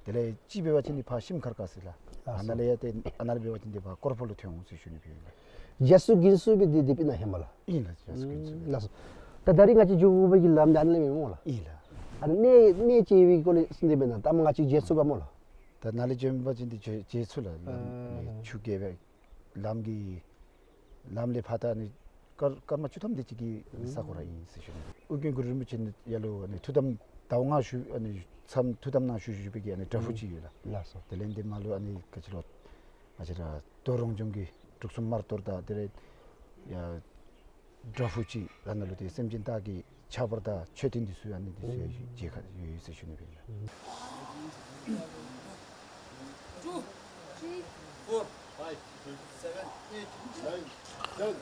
དེ་ལས་ཅིག་འབད་བ་ཅིན་འདི་ཕར་ཤིམ་ཁར་ཁ་ཟེར་ལགས། ལགས་སོ། ཨ་ནཱ་ལས་ཡར་ཏེ་ཨ་ནཱ་ལས་འབད་བ་ཅིན་འདི་ཕར་སྐོར་ཕོག་ལུ་ཐོན་འོང་ཟེར་ཞུ་ནི་སྦེ་ཨིན་ལགས། རྒྱལ་སྲུང་དགོན་སྲུང་སྦེ་འདི་འདི་སྦེ་ཨིན་ན་ཧེ་མ་ལགས། ཨིན་ལགས། རྒྱལ་སྲུང་དགོན་སྲུང་སྦེ། ལགས་སོ། ད་ད་རིས་ང་བཅས་འགྱོ་དགོ་པའི་གི་ལམ་འདི་ཨ་ནི་ལས་སྦེ་སྨོ་ལགས། ཨིན་ལགས། ཨ་ནི་གནས་གནས་ཅིག་ཡོད་པའི་སྐོར་ལས་གསུངས་ཏེ་མེན་ན། ད་མ་ང་བཅས་མཇལ་ཚུགས་ག་སྨོ་ལགས། ད་ནཱ་ལས་འགྱོ་བ་ཅིན་འདི་མཇལ་མཇལ་ཚུགས་ལགས། ལམ་ཨ་ནི་ཆུ་རྐྱལ་སྦེ་ལམ་གྱི་ལམ་ལས་ཕར་ད་ཨ་ནི་སྐར་སྐར་མ་བཅུ་ཐམ་དེ་ཅིག་གི་ཨུམ་ས་གོ་ར་ཨིན་ཟེར་ཞུ་ནི། ཨོ་རྒྱན་གུ་རུ་རིན་པོ་ཆེ་ནི་ཡར་ལུ་ཨ་ནི་ཐུགས་དམ་ཟླཝ་ལྔ་བཞུགས་ཨ་ནི་མཚམས་ཐུགས་དམ་ནང་བཞུགས་བཞུགས་པའི་གི་ཨ་ནི་བྲག་ཕུག་ཨུམ་ཅིག་ཡོད་ལགས། ལགས་སོ། དེ་ལས་འདི་མར་ལུ་ཨ་ནི་ག་ཅི་ལོ་ང་བཅས་ར་རྡོ་རོང་ལྗོངས་ཀྱི་འབྲུག་གསུམ་དམར་གཏོར་དང་དེ་ལས་ཡ་བྲག་ཕུག་ཅིག་ཨ་ནཱ་ལུ་ཏེ་སེམས་ཅན་དག་གི་ཆགས་པར་དང་མཆོད་རྟེན་འདི་ཚུ་ཨ་ནི་འདི་ཚུ་ཡང་མཇལ་ཁ་ཡོད་ཡོད་ཟེར་ཞུ་ནི་སྦེ་ཨིན་ལགས། Two, three, four, five, six, seven, eight, nine, ten,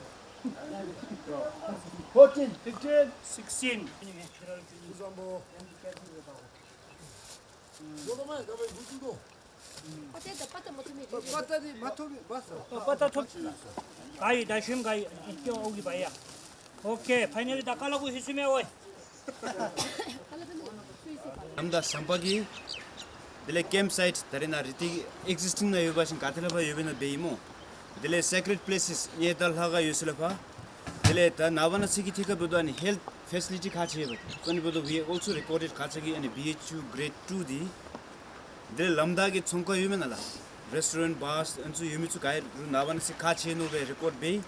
fourteen, fifteen, sixteen. ཨོ་པ་ཏ་ཐོབ། ག་ཡི་ད་ཤུམ་ག་ཡི་ཨིན་ཀྱོ་ཨོ་གི་བ་ཡ། ཨོ་ཁེ་ཕའི་ནལ་ད་ཀ་ལ་གུ་ཧི་སུ་མེ་ཨོའི། ནམ་ཟླ་ཟམ་པ་གི་དེ་ལས་ཀེམ་སའིཊ་ད་རེས་ནཱ་རི་ཏི་ཨེག་ཟིས་ཊིང་ནང་ཡོད་པ་ཅིན་ག་ཏེ་ལས་ཕར་ཡོད་པས་ན་འབད་ཡི་སྨོ། དེ་ལས་སེ་ཀྲེཊ་པི་ལེ་སེས་ངེ་ད་ལྷ་ཁང་ཡོད་ས་ལས་ཕར། དེ་ལས་ད་ནཱ་བ་ན་སི་གི་ཐད་ཁར་འབདཝ་ད་ཨ་ནི་ཧེལཐ་ཕེ་སི་ལི་ཊི་ག་ཅི་ཡོདཔ་ཨ་ནི་འབདཝ་ད་we also recorded ག་ཅི་གི་ཨ་ནི་བི་ཨེཆ་ཡུ་གི་རེཌ་ཊུ་འདི། དེ་ལས་ལམ་བདའ་གི་ཚོང་ཁང་ཡོད་མེན་ན་ལགས། རེསི་ཊོ་རེནཊ་བཱརསི་ཨ་ནི་ཚུ་ཡོད་མི་ཚུ་ག་ར་ནཱ་བ་ན་སི་ག་ཅི་ནོ་སྦེ་རེ་ཀོཌ་འབད།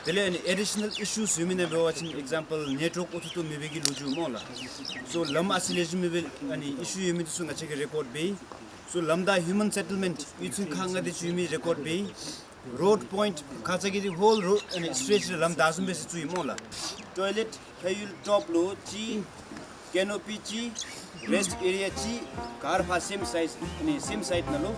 དེ་ལས་ཨ་ནི་ཨེ་ཌི་ཤ་ནཱལ་ཨི་ཤུ་ཡོད་མི་ནང་འབད་བ་ཅིན་ཨེག་ཛམ་པཱལ་ནེཊ་ཝརཀ་ཨོ་ཐུ་ཐུ་མེད་པའི་གི་ལོ་རྒྱུས་སྨོ་ལགས། སོ་ལམ་ཨ་ཙི་ལེགས་ཤོམ་མེད་པའི་ཨ་ནི་ཨི་ཤུ་ཡོད་མི་འདི་ཚུ་ང་བཅས་ཀྱིས་རེ་ཀོཌ་འབད། སོ་ལམ་བདའ་ཧིའུ་མཱན་སེ་ཊལ་མེནཊ་གཡུས་ཚན་ཁག་ལྔ་དེ་ཅིག་ཡོད་མི་རེ་ཀོཌ་འབད། རོཌ་པོའིནཊ་ཁ་ཙ་གི་དེ་ཧོལ་རོཌ་ཨ་ནི་སི་ཊེ་ཅི་ལམ་བདའ་བཟུམ་སྦེ་ཟེར་ཚུ་ཡོད་སྨོ་ལགས། ཊོའི་ལེཊ་ཕ་ཡུལ་ཊོབ་ལུ་ཅིག་ཀེ་ནོ་པི་ཅིག་རེསཊ་ཨེ་རི་ཡ་ཅིག་ག་ར་ཕར་སེམ་སའིཌ་ཨ་ནི་སེམ་སའིཌ་ནང་ལུ།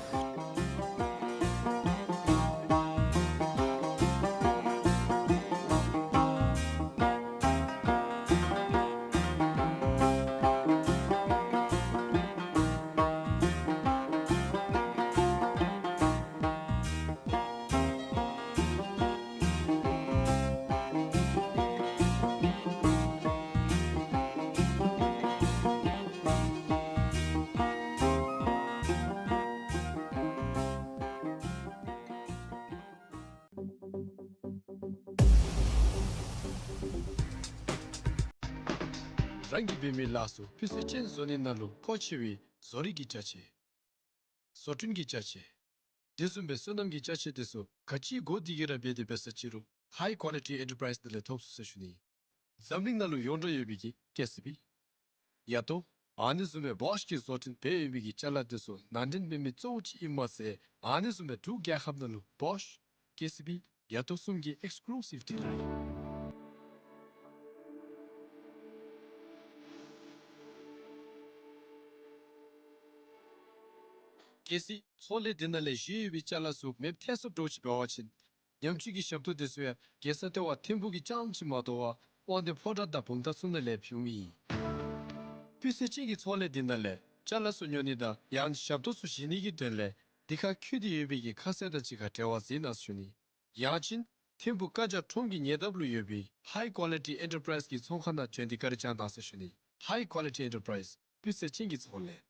རང་གིས་འབད་མི་ལཱ་ཚུ་སྤུས་ཚད་ཅན་བཟོ་ནི་ནང་ལུ་མཁོ་ཆེ་བའི་བཟོ་རིག་གི་ཅ་ཆས། བཟོ་སྐྲུན་གྱི་ཅ་ཆས། དེ་བཟུམ་སྦེ་སོ་ནམ་གྱི་ཅ་ཆས་དེ་ཚུ་ག་ཅི་དགོ་དེ་གིས་ར་འབད་དེ་འབད་ས་ཅི་རུང་ཧའི་ཀོ་ལི་ཊི་ཨེན་ཊར་པ་རའིཛ་དེ་ལས་ཐོབ་ཚུགས་ཟེར་ཞུ་ནི། འཛམ་གླིང་ནང་ལུ་ཡོངས་གྲགས་ཡོད་པའི་གི་ཀེ་སི་བི། ཡ་ཏོ། ཨ་ནི་བཟུམ་སྦེ་བོཤ་གིས་བཟོ་སྐྲུན་འབད་ཡོད་པའི་གི་ཅ་ལ་དེ་ཚུ་ནང་འདྲེན་འབད་མི་གཙོ་བོ་ཅིག་ཨིནམ་མ་ཚད་ཨ་ནི་བཟུམ་སྦེ་འབྲུག་རྒྱལ་ཁབ་ནང་ལུ་བོཤ། ཀེ་སི་བི། ཡ་ཏོ་གསུམ་གྱི་ཨེགས་ཀླུ་སིབ་ཌི་ལར་ཨིན། གལ་སྲིད་ཚོང་ལས་འདི་ནང་ལས་བཞེས་ཡོད་པའི་ཅ་ལ་ཚུ་མེདཔ་ཐལ་སོངམ་འདྲཝ་ཅིག་འབད་བ་ཅིན་ཉམས་བཅོས་ཀྱི་ཞབས་ཏོག་དེ་ཚུ་ཡང་རྒྱལ་ས་ལྟེ་བ་ཐིམ་ཕུག་གི་རྐྱངམ་ཅིག་མ་དོ་བར་དབང་འདུས་ཕོ་བྲང་དང་བུམ་ཐང་ཚུ་ནང་ལས་ཕུལ་མི་ཨིན། སྤུས་ཚད་ཅན་གྱི་ཚོང་ལས་འདི་ནང་ལས་ཅ་ལ་ཚུ་ཉོ་ནི་དང་ཡང་ཞབས་ཏོག་ཚུ་བཞེས་ནི་གི་དོན་ལས་འདི་ཁར་འཁོད་དེ་ཡོད་པའི་གི་ཁ་གསལ་དང་གཅིག་ཁར་འབྲེལ་བ་མཛད་གནང་ཟེར་ཞུ་ནི། ཡང་ཅིན་ཐིམ་ཕུག་ཀ་ཇ་ཁྲོམ་གྱི་ཉེ་འདབས་ལུ་ཡོད་པའི་ཧའི་ཀོ་ལི་ཊི་ཨེན་ཊར་པ་རའིཛ་གི་ཚོང་ཁང་ནང་བྱོན་ཏེ་བཀའ་དྲིན་བསྐྱང་གནང་ཟེར་ཞུ་ནི། ཧའི་ཀོ་ལི་ཊི་ཨེན་ཊར་པ་རའིཛ། སྤུས་ཚད་ཅན་གྱི་ཚོང་ལས།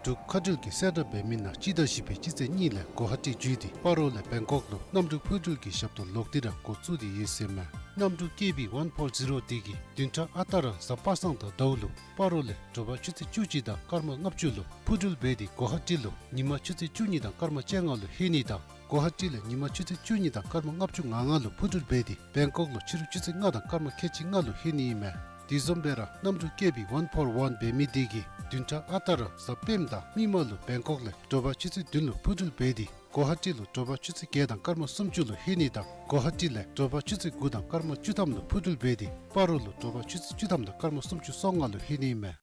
འབྲུག་མཁའ་འགྲུལ་གྱིས་གསལ་བསྒྲགས་འབད་མི་ནང་སྤྱི་ཟླ་བཞི་པའི་སྤྱི་ཚེས་གཉིས་ལས་གོ་ཧ་ཊི་བརྒྱུད་དེ་སྤ་རོ་ལས་བེང་ཀོག་ལུ་གནམ་གྲུ་འཕུར་འགྲུལ་གྱི་ཞབས་ཏོག་ལོག་སྟེ་ར་འགོ་བཙུགས་ཏེ་ཡོད་ཟེར་མས། གནམ་གྲུ་ཀེ་བི་ཝན་ཕོར་ཛི་རོ་དེ་གིས་བདུན་ཕྲག་ཨ་རྟག་ར་གཟའ་པ་སངས་དང་ཟླཝ་ལུ་སྤ་རོ་ལས་དྲོ་པ་ཆུ་ཚོད་བཅུ་གཅིག་དང་སྐར་མ་ལྔ་བཅུ་ལུ་འཕུར་འགྲུལ་འབད་དེ་གོ་ཧ་ཊི་ལུ་ཉིན་མ་ཆུ་ཚོད་བཅུ་གཉིས་དང་སྐར་མ་བཅོ་ལྔ་ལུ་ལྷོད་ནི་དང་གོ་ཧ་ཊི་ལས་ཉིན་མ་ཆུ་ཚོད་བཅུ་གཉིས་དང་སྐར་མ་ལྔ་བཅུ་ང་ལྔ་ལུ་འཕུར་འགྲུལ་འབད་དེ་བེང་ཀོག་ལུ་ཕྱི་རུ་ཆུ་ཚོད་ལྔ་དང་སྐར་མ་ཁལ་གཅིག་ལྔ་ལུ་ལྷོད་ནི་ཨིན་མས། དེ་བཟུམ་སྦེ་ར་གནམ་གྲུ་ཀེ་བི་ཝན་ཕོར་ཝན་འབད་མི་དེ་གིས་བདུན་ཕྲག་ཨ་རྟག་ར་གཟའ་སྤེནམ་དང་མིག་དམར་ལུ་བེང་ཀོག་ལས་དྲོ་པ་ཆུ་ཚོད་བདུན་ལུ་འཕུར་འགྲུལ་འབད་དེ་གོ་ཧ་ཊི་ལུ་དྲོ་པ་ཆུ་ཚོད་བརྒྱད་དང་སྐར་མ་སུམ་ཅུ་ལུ་ལྷོད་ནི་དང་གོ་ཧ་ཊི་ལས་དྲོ་པ་ཆུ་ཚོད་དགུ་དང་སྐར་མ་བཅུ་ཐམ་ལུ་འཕུར་འགྲུལ་འབད་དེ་སྤ་རོ་ལུ་དྲོ་པ་ཆུ་ཚོད་བཅུ་ཐམ་དང་སྐར་མ་སུམ་ཅུ་སོ་ལྔ་ལུ་ལྷོད་ནི་ཨིན་མས།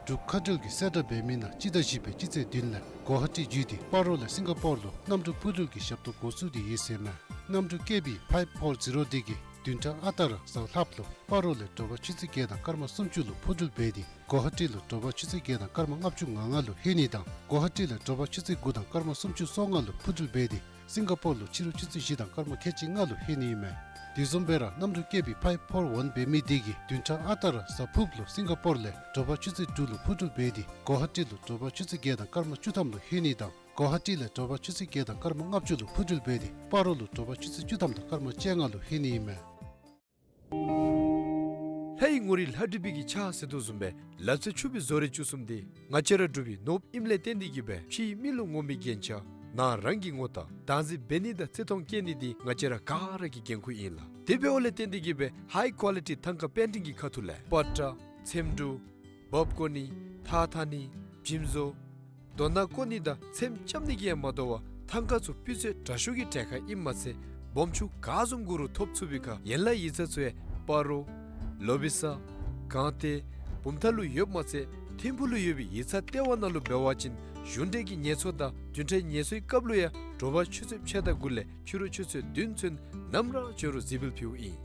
འབྲུག་མཁའ་འགྲུལ་གྱིས་གསལ་བསྒྲགས་འབད་མི་ནང་སྤྱི་ཟླ་བཞི་པའི་སྤྱི་ཚེས་བདུན་ལས་གོ་ཧ་ཊི་བརྒྱུད་དེ་སྤ་རོ་ལས་སིང་ག་པོར་ལུ་གནམ་གྲུ་འཕུར་འགྲུལ་གྱི་ཞབས་ཏོག་འགོ་བཙུགས་ཏེ་ཡོད་ཟེར་མས། གནམ་གྲུ་ཀེ་བི་ཕའིབ་ཕོར་ཛི་རོ་དེ་གིས་བདུན་ཕྲག་ཨ་རྟག་ར་གཟའ་ལྷགཔ་ལུ་སྤ་རོ་ལས་དྲོ་པ་ཆུ་ཚོད་བརྒྱད་དང་སྐར་མ་སུམ་ཅུ་ལུ་འཕུར་འགྲུལ་འབད་དེ་གོ་ཧ་ཊི་ལུ་དྲོ་པ་ཆུ་ཚོད་བརྒྱད་དང་སྐར་མ་ལྔ་བཅུ་ང་ལྔ་ལུ་ལྷོད་ནི་དང་གོ་ཧ་ཊི་ལས་དྲོ་པ་ཆུ་ཚོད་དགུ་དང་སྐར་མ་སུམ་ཅུ་སོ་ལྔ་ལུ་འཕུར་འགྲུལ་འབད་དེ་སིང་ག་པོར་ལུ་ཕྱི་རུ་ཆུ་ཚོད་བཞི་དང་སྐར་མ་ཁལ་གཅིག་ལྔ་ལུ་ལྷོད་ནི་ཨིན་མས། དེ་བཟུམ་སྦེ་ར་གནམ་གྲུ་ཀེ་བི་ཕའིབ་ཕོར་ཝན་འབད་མི་དེ་གིས་བདུན་ཕྲག་ཨ་རྟག་ར་གཟའ་ཕུརཔ་ལུ་སིང་ག་པོར་ལས་དྲོ་པ་ཆུ་ཚོད་དྲུག་ལུ་འཕུར་འགྲུལ་འབད་དེ་གོ་ཧ་ཊི་ལུ་དྲོ་པ་ཆུ་ཚོད་བརྒྱད་དང་སྐར་མ་བཅུ་ཐམ་ལུ་ལྷོད་ནི་དང་གོ་ཧ་ཊི་ལས་དྲོ་པ་ཆུ་ཚོད་བརྒྱད་དང་སྐར་མ་ལྔ་བཅུ་ལུ་འཕུར་འགྲུལ་འབད་དེ་སྤ་རོ་ལུ་དྲོ་པ་ཆུ་ཚོད་བཅུ་ཐམ་དང་སྐར་མ་བཅོ་ལྔ་ལུ་ལྷོད་ནི་ཨིན་མས། ལྷའི་ངོ་རིས་ལྷ་བྲིས་པའི་གི་ཆ་ཟེར་དོ་བཟུམ་སྦེ་ལ་རྩེ་ཆུ་སྦིས་བཟོ་རིག་བཅུ་གསུམ་འདི་ང་བཅས་ར་འབྲུག་པའི་ནོར་བུ་ཨིནམ་ལས་བརྟེན་ཏེ་གིས་སྦེ་ཕྱིའི་མི་ལུ་ངོམ་པའི་རྒྱན་ཆ་ནང་རང་གི་ངོ་རྟགས་བདག་འཛིན་འབད་ནི་དང་བརྩི་མཐོང་བསྐྱེད་ནི་འདི་ང་བཅས་ར་ག་ར་གི་འགན་ཁུར་ཨིན་ལགས། དེ་འབདཝ་ལས་བརྟེན་ཏེ་གིས་སྦེ་ཧའི་ཀོ་ལི་ཊི་ཐང་ཀ་པེན་ཊིང་གི་ཁ་ཐུག་ལས་པ་ཏྲ་ཚེམ་དྲུབ་འབག་བཀོ་ནི་ཐགས་འཐག་ནི་བྱིམ་བཟོ་རྡོ་ནང་བཀོ་ནི་དང་ཚེམ་རྐྱབ་ནི་གིས་ཡང་མ་དོ་བར་ཐང་ཀ་ཚུ་སྤུས་ཚད་དྲག་ཤོས་ཀྱི་གྲལ་ཁར་ཨིནམ་མ་ཚད་སྦོམ་ཆུང་ག་བཟུམ་དགོ་རུང་ཐོབ་ཚུགས་པའི་ཁར་ཡན་ལག་ཡིག་ཚང་ཚུ་ཡང་སྤ་རོ་ལོ་བི་ས་སྒང་སྟེང་བུམ་ཐང་ལུ་ཡོདཔ་མ་ཚད་ཐིམ་ཕུག་ལུ་ཡོད་པའི་ཡིག་ཚང་ལྟེ་བ་ནང་ལུ་འབད་བ་ཅིན་གཞུང་འབྲེལ་གྱི་ངལ་གསོ་དང་བདུན་ཕྲག་ངལ་གསོའི་སྐབས་ལུ་ཡང་དྲོ་པ་ཆུ་ཚོད་ཕྱེད་དང་དགུ་ལས་ཕྱི་རུ་ཆུ་ཚོད་བདུན་ཚུན་ནམ་ར་འབྱོན་རུང་གཟིགས་འབུལ་ཕུལཝ་ཨིན།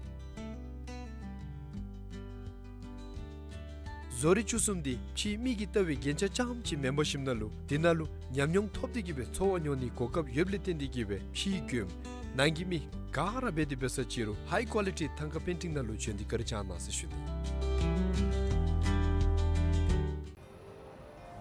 བཟོ་རིག་བཅུ་གསུམ་འདི་ཕྱིའི་མི་གིས་བལྟ་བའི་རྒྱན་ཆ་རྐྱངམ་ཅིག་མེན་པར་ཞིནམ་ན་ལུ་དེ་ནང་ལུ་ཉམས་མྱོང་ཐོབ་སྟེ་གིས་སྦེ་འཚོ་བ་མྱོང་ནིའི་གོ་སྐབས་ཡོདཔ་ལས་བརྟེན་ཏེ་གིས་སྦེ་ཕྱིའི་མགྱོནམ་ནང་གི་མི་ག་ར་འབད་དེ་འབད་ས་ཅིག་རུང་ཧའི་ཀོ་ལི་ཊི་ཐང་ཀ་པེན་ཊིང་ནང་ལུ་བྱོན་ཏེ་བཀའ་དྲིན་བསྐྱང་གནང་ཟེར་ཞུ་ནི།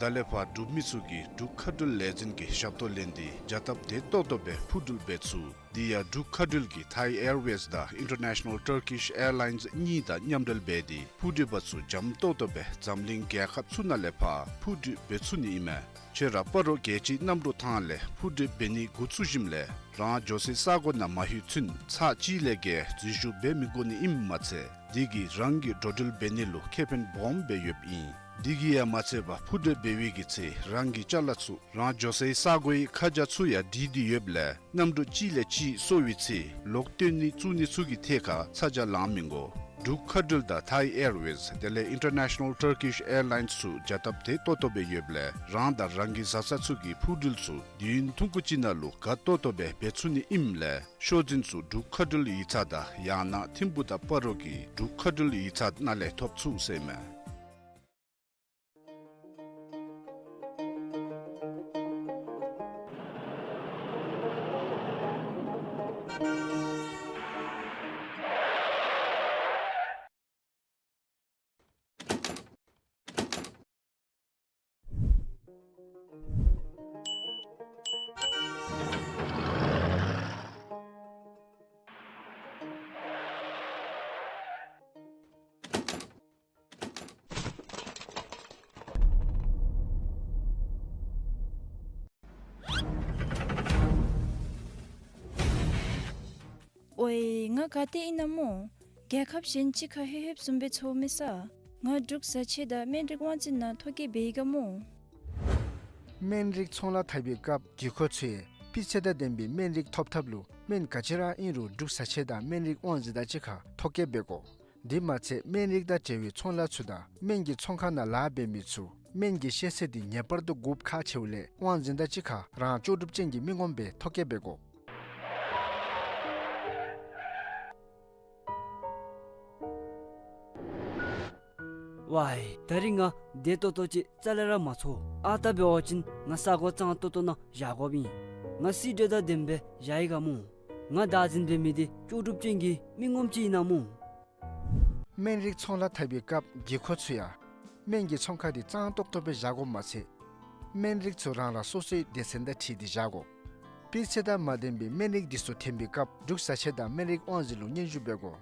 ད་ལས་ཕར་འབྲུག་མི་ཚུ་གིས་འབྲུག་མཁའ་འགྲུལ་ལས་འཛིན་གྱི་ཞབས་ཏོག་ལེན་ཏེ་བྱ་སྟབས་བདེ་ཏོག་ཏོ་སྦེ་འཕུར་འགྲུལ་འབད་ཚུགས། དེ་ཡང་འབྲུག་མཁའ་འགྲུལ་གྱིས་Thai Airways དང་International Turkish Airlines གཉིས་དང་མཉམ་འབྲེལ་འབད་དེ་འཕུར་འགྲུལ་པ་ཚུ་འཇམ་ཏོག་ཏོ་སྦེ་འཛམ་གླིང་རྒྱལ་ཁབ་ཚུ་ནང་ལས་ཕར་འཕུར་འགྲུལ་འབད་ཚུགས་ནི་ཨིན་མས། ཁྱོད་ར་སྤ་རོ་རྒྱལ་སྤྱིའི་གནམ་གྲུ་ཐང་ལས་འཕུར་འགྲུལ་འབད་ནི་འགོ་བཙུགས་ཞིནམ་ལས་རང་འགྱོ་སའི་ས་གོ་ནང་མ་ལྷོད་ཚུན་ཚར་གཅིག་ལས་བརྒལ་འཛུལ་ཞུགས་འབད་མི་དགོ་ནི་ཨིནམ་མ་ཚད་དེ་གིས་རང་གི་འགྲོ་འགྲུལ་འབད་ནི་ལུ་ཁེ་ཕན་སྦོམ་སྦེ་ཡོདཔ་ཨིན། དེ་གིས་ཡང་མ་ཚད་པར་འཕུར་འགྲུལ་འབད་བའི་གི་ཚེ་རང་གི་ཅ་ལ་ཚུ་རང་འགྱོ་སའི་ས་གོའི་ཁ་བྱང་ཚུ་ཡང་བྲིས་ཏེ་ཡོདཔ་ལས་གནམ་གྲུ་གཅིག་ལས་གཅིག་སོར་བའི་ཚེ་ལོག་བཏོན་ནི་བཙུགས་ནི་ཚུ་གི་ཐད་ཁར་ཚ་གྱང་ལང་མི་དགོ། འབྲུག་མཁའ་འགྲུལ་དང་Thai Airways དེ་ལས་International Turkish Airlines ཚུ་བྱ་སྟབས་བདེ་ཏོག་ཏོ་སྦེ་ཡོདཔ་ལས་རང་དང་རང་གི་བཟའ་ཚང་ཚུ་གིས་འཕུར་འགྲུལ་ཚུ་དུས་ཡུན་ཐུང་ཀུ་ཅིག་ནང་ལུ་དགའ་ཏོག་ཏོ་སྦེ་འབད་ཚུགས་ནི་ཨིནམ་ལས་ཤོག་འཛིན་ཚུ་འབྲུག་མཁའ་འགྲུལ་ཡིག་ཚང་དང་ཡང་ན་ཐིམ་ཕུག་དང་སྤ་རོ་གི་འབྲུག་མཁའ་འགྲུལ་ཡིག་ཚང་ནང་ལས་ཐོབ་ཚུགས་ཟེར་མས། ཨོའི་ང་ག་ཏེ་ཨིན་ན་སྨོ། རྒྱལ་ཁབ་གཞན་ཅིག་ཁར་ལྷོད་ལྷོདཔ་བཟུམ་སྦེ་ཚོར་མས་ས། ང་འབྲུག་བཟའ་ཆས་དང་སྨན་རིགས་དབང་འཛིན་ནང་ཐོ་བཀོད་འབད་ཡི་ག་སྨོ། སྨན་རིགས་ཚོང་ལཱ་འཐབ་པའི་སྐབས་གྱི་ཁོ་ཚུ་ཡང་སྤུས་ཚད་དང་ལྡན་པའི་སྨན་རིགས་ཐོབ་ཐབས་ལུ་སྨན་ག་ཅི་ར་ཨིན་རུང་འབྲུག་བཟའ་ཆས་དང་སྨན་རིགས་དབང་འཛིན་དང་གཅིག་ཁར་ཐོ་བཀོད་འབད་དགོ། དེ་མ་ཚད་སྨན་རིགས་དང་འབྲེལ་བའི་ཚོང་ལཱ་ཚུ་དང་སྨན་གྱི་ཚོང་ཁང་ནང་ལཱ་འབད་མི་ཚུ་སྨན་གྱི་ཤེས་ཚད་འདི་ངེས་པར་དུ་དགོཔ་ཁག་ཆེཝ་ལས་དབང་འཛིན་དང་གཅིག་ཁར་རང་ལྕོགས་གྲུབ་ཅན་གྱི་མི་ངོམ་སྦེ་ཐོ་བཀོད་འབད་དགོ། ཝའི་ད་རིས་ང་བདེ་ཏོག་ཏོ་ཅིག་རྩ་ལས་ར་མ་ཚོར། ཨ་རྟག་འབད་བ་ཅིན་ང་ས་གོ་གཙང་ཏོག་ཏོ་ནང་བཞག་དགོཔ་ཨིན། ང་སི་ཌི་དང་ལྡནམ་སྦེ་བཞག་ཡི་ག་སྨོ། ང་བདག་འཛིན་འབད་མི་འདི་ལྕོགས་གྲུབ་ཅན་གྱི་མི་ངོམ་ཅིག་ཨིན་ན་སྨོ། སྨན་རིགས་ཚོང་ལཱ་འཐབ་པའི་སྐབས་གྱི་ཁོ་ཚུ་ཡང་ སྨན་གྱི་ཚོང་ཁང་འདི་གཙང་ཏོག་ཏོ་སྦེ་བཞག་དགོཔ་མ་ཚད་སྨན་རིགས་ཚུ་རང་རང་སོ་སོའི་སྡེ་ཚན་དང་འཁྲིལ་ཏེ་བཞག་དགོ། སྤུས་ཚད་དང་མ་ལྡན་པའི་སྨན་རིགས་འདི་ཚུ་ཐོན་པའི་སྐབས་འབྲུག་བཟའ་ཆས་དང་སྨན་རིགས་དབང་འཛིན་ལུ་སྙན་ཞུ་འབད་དགོ།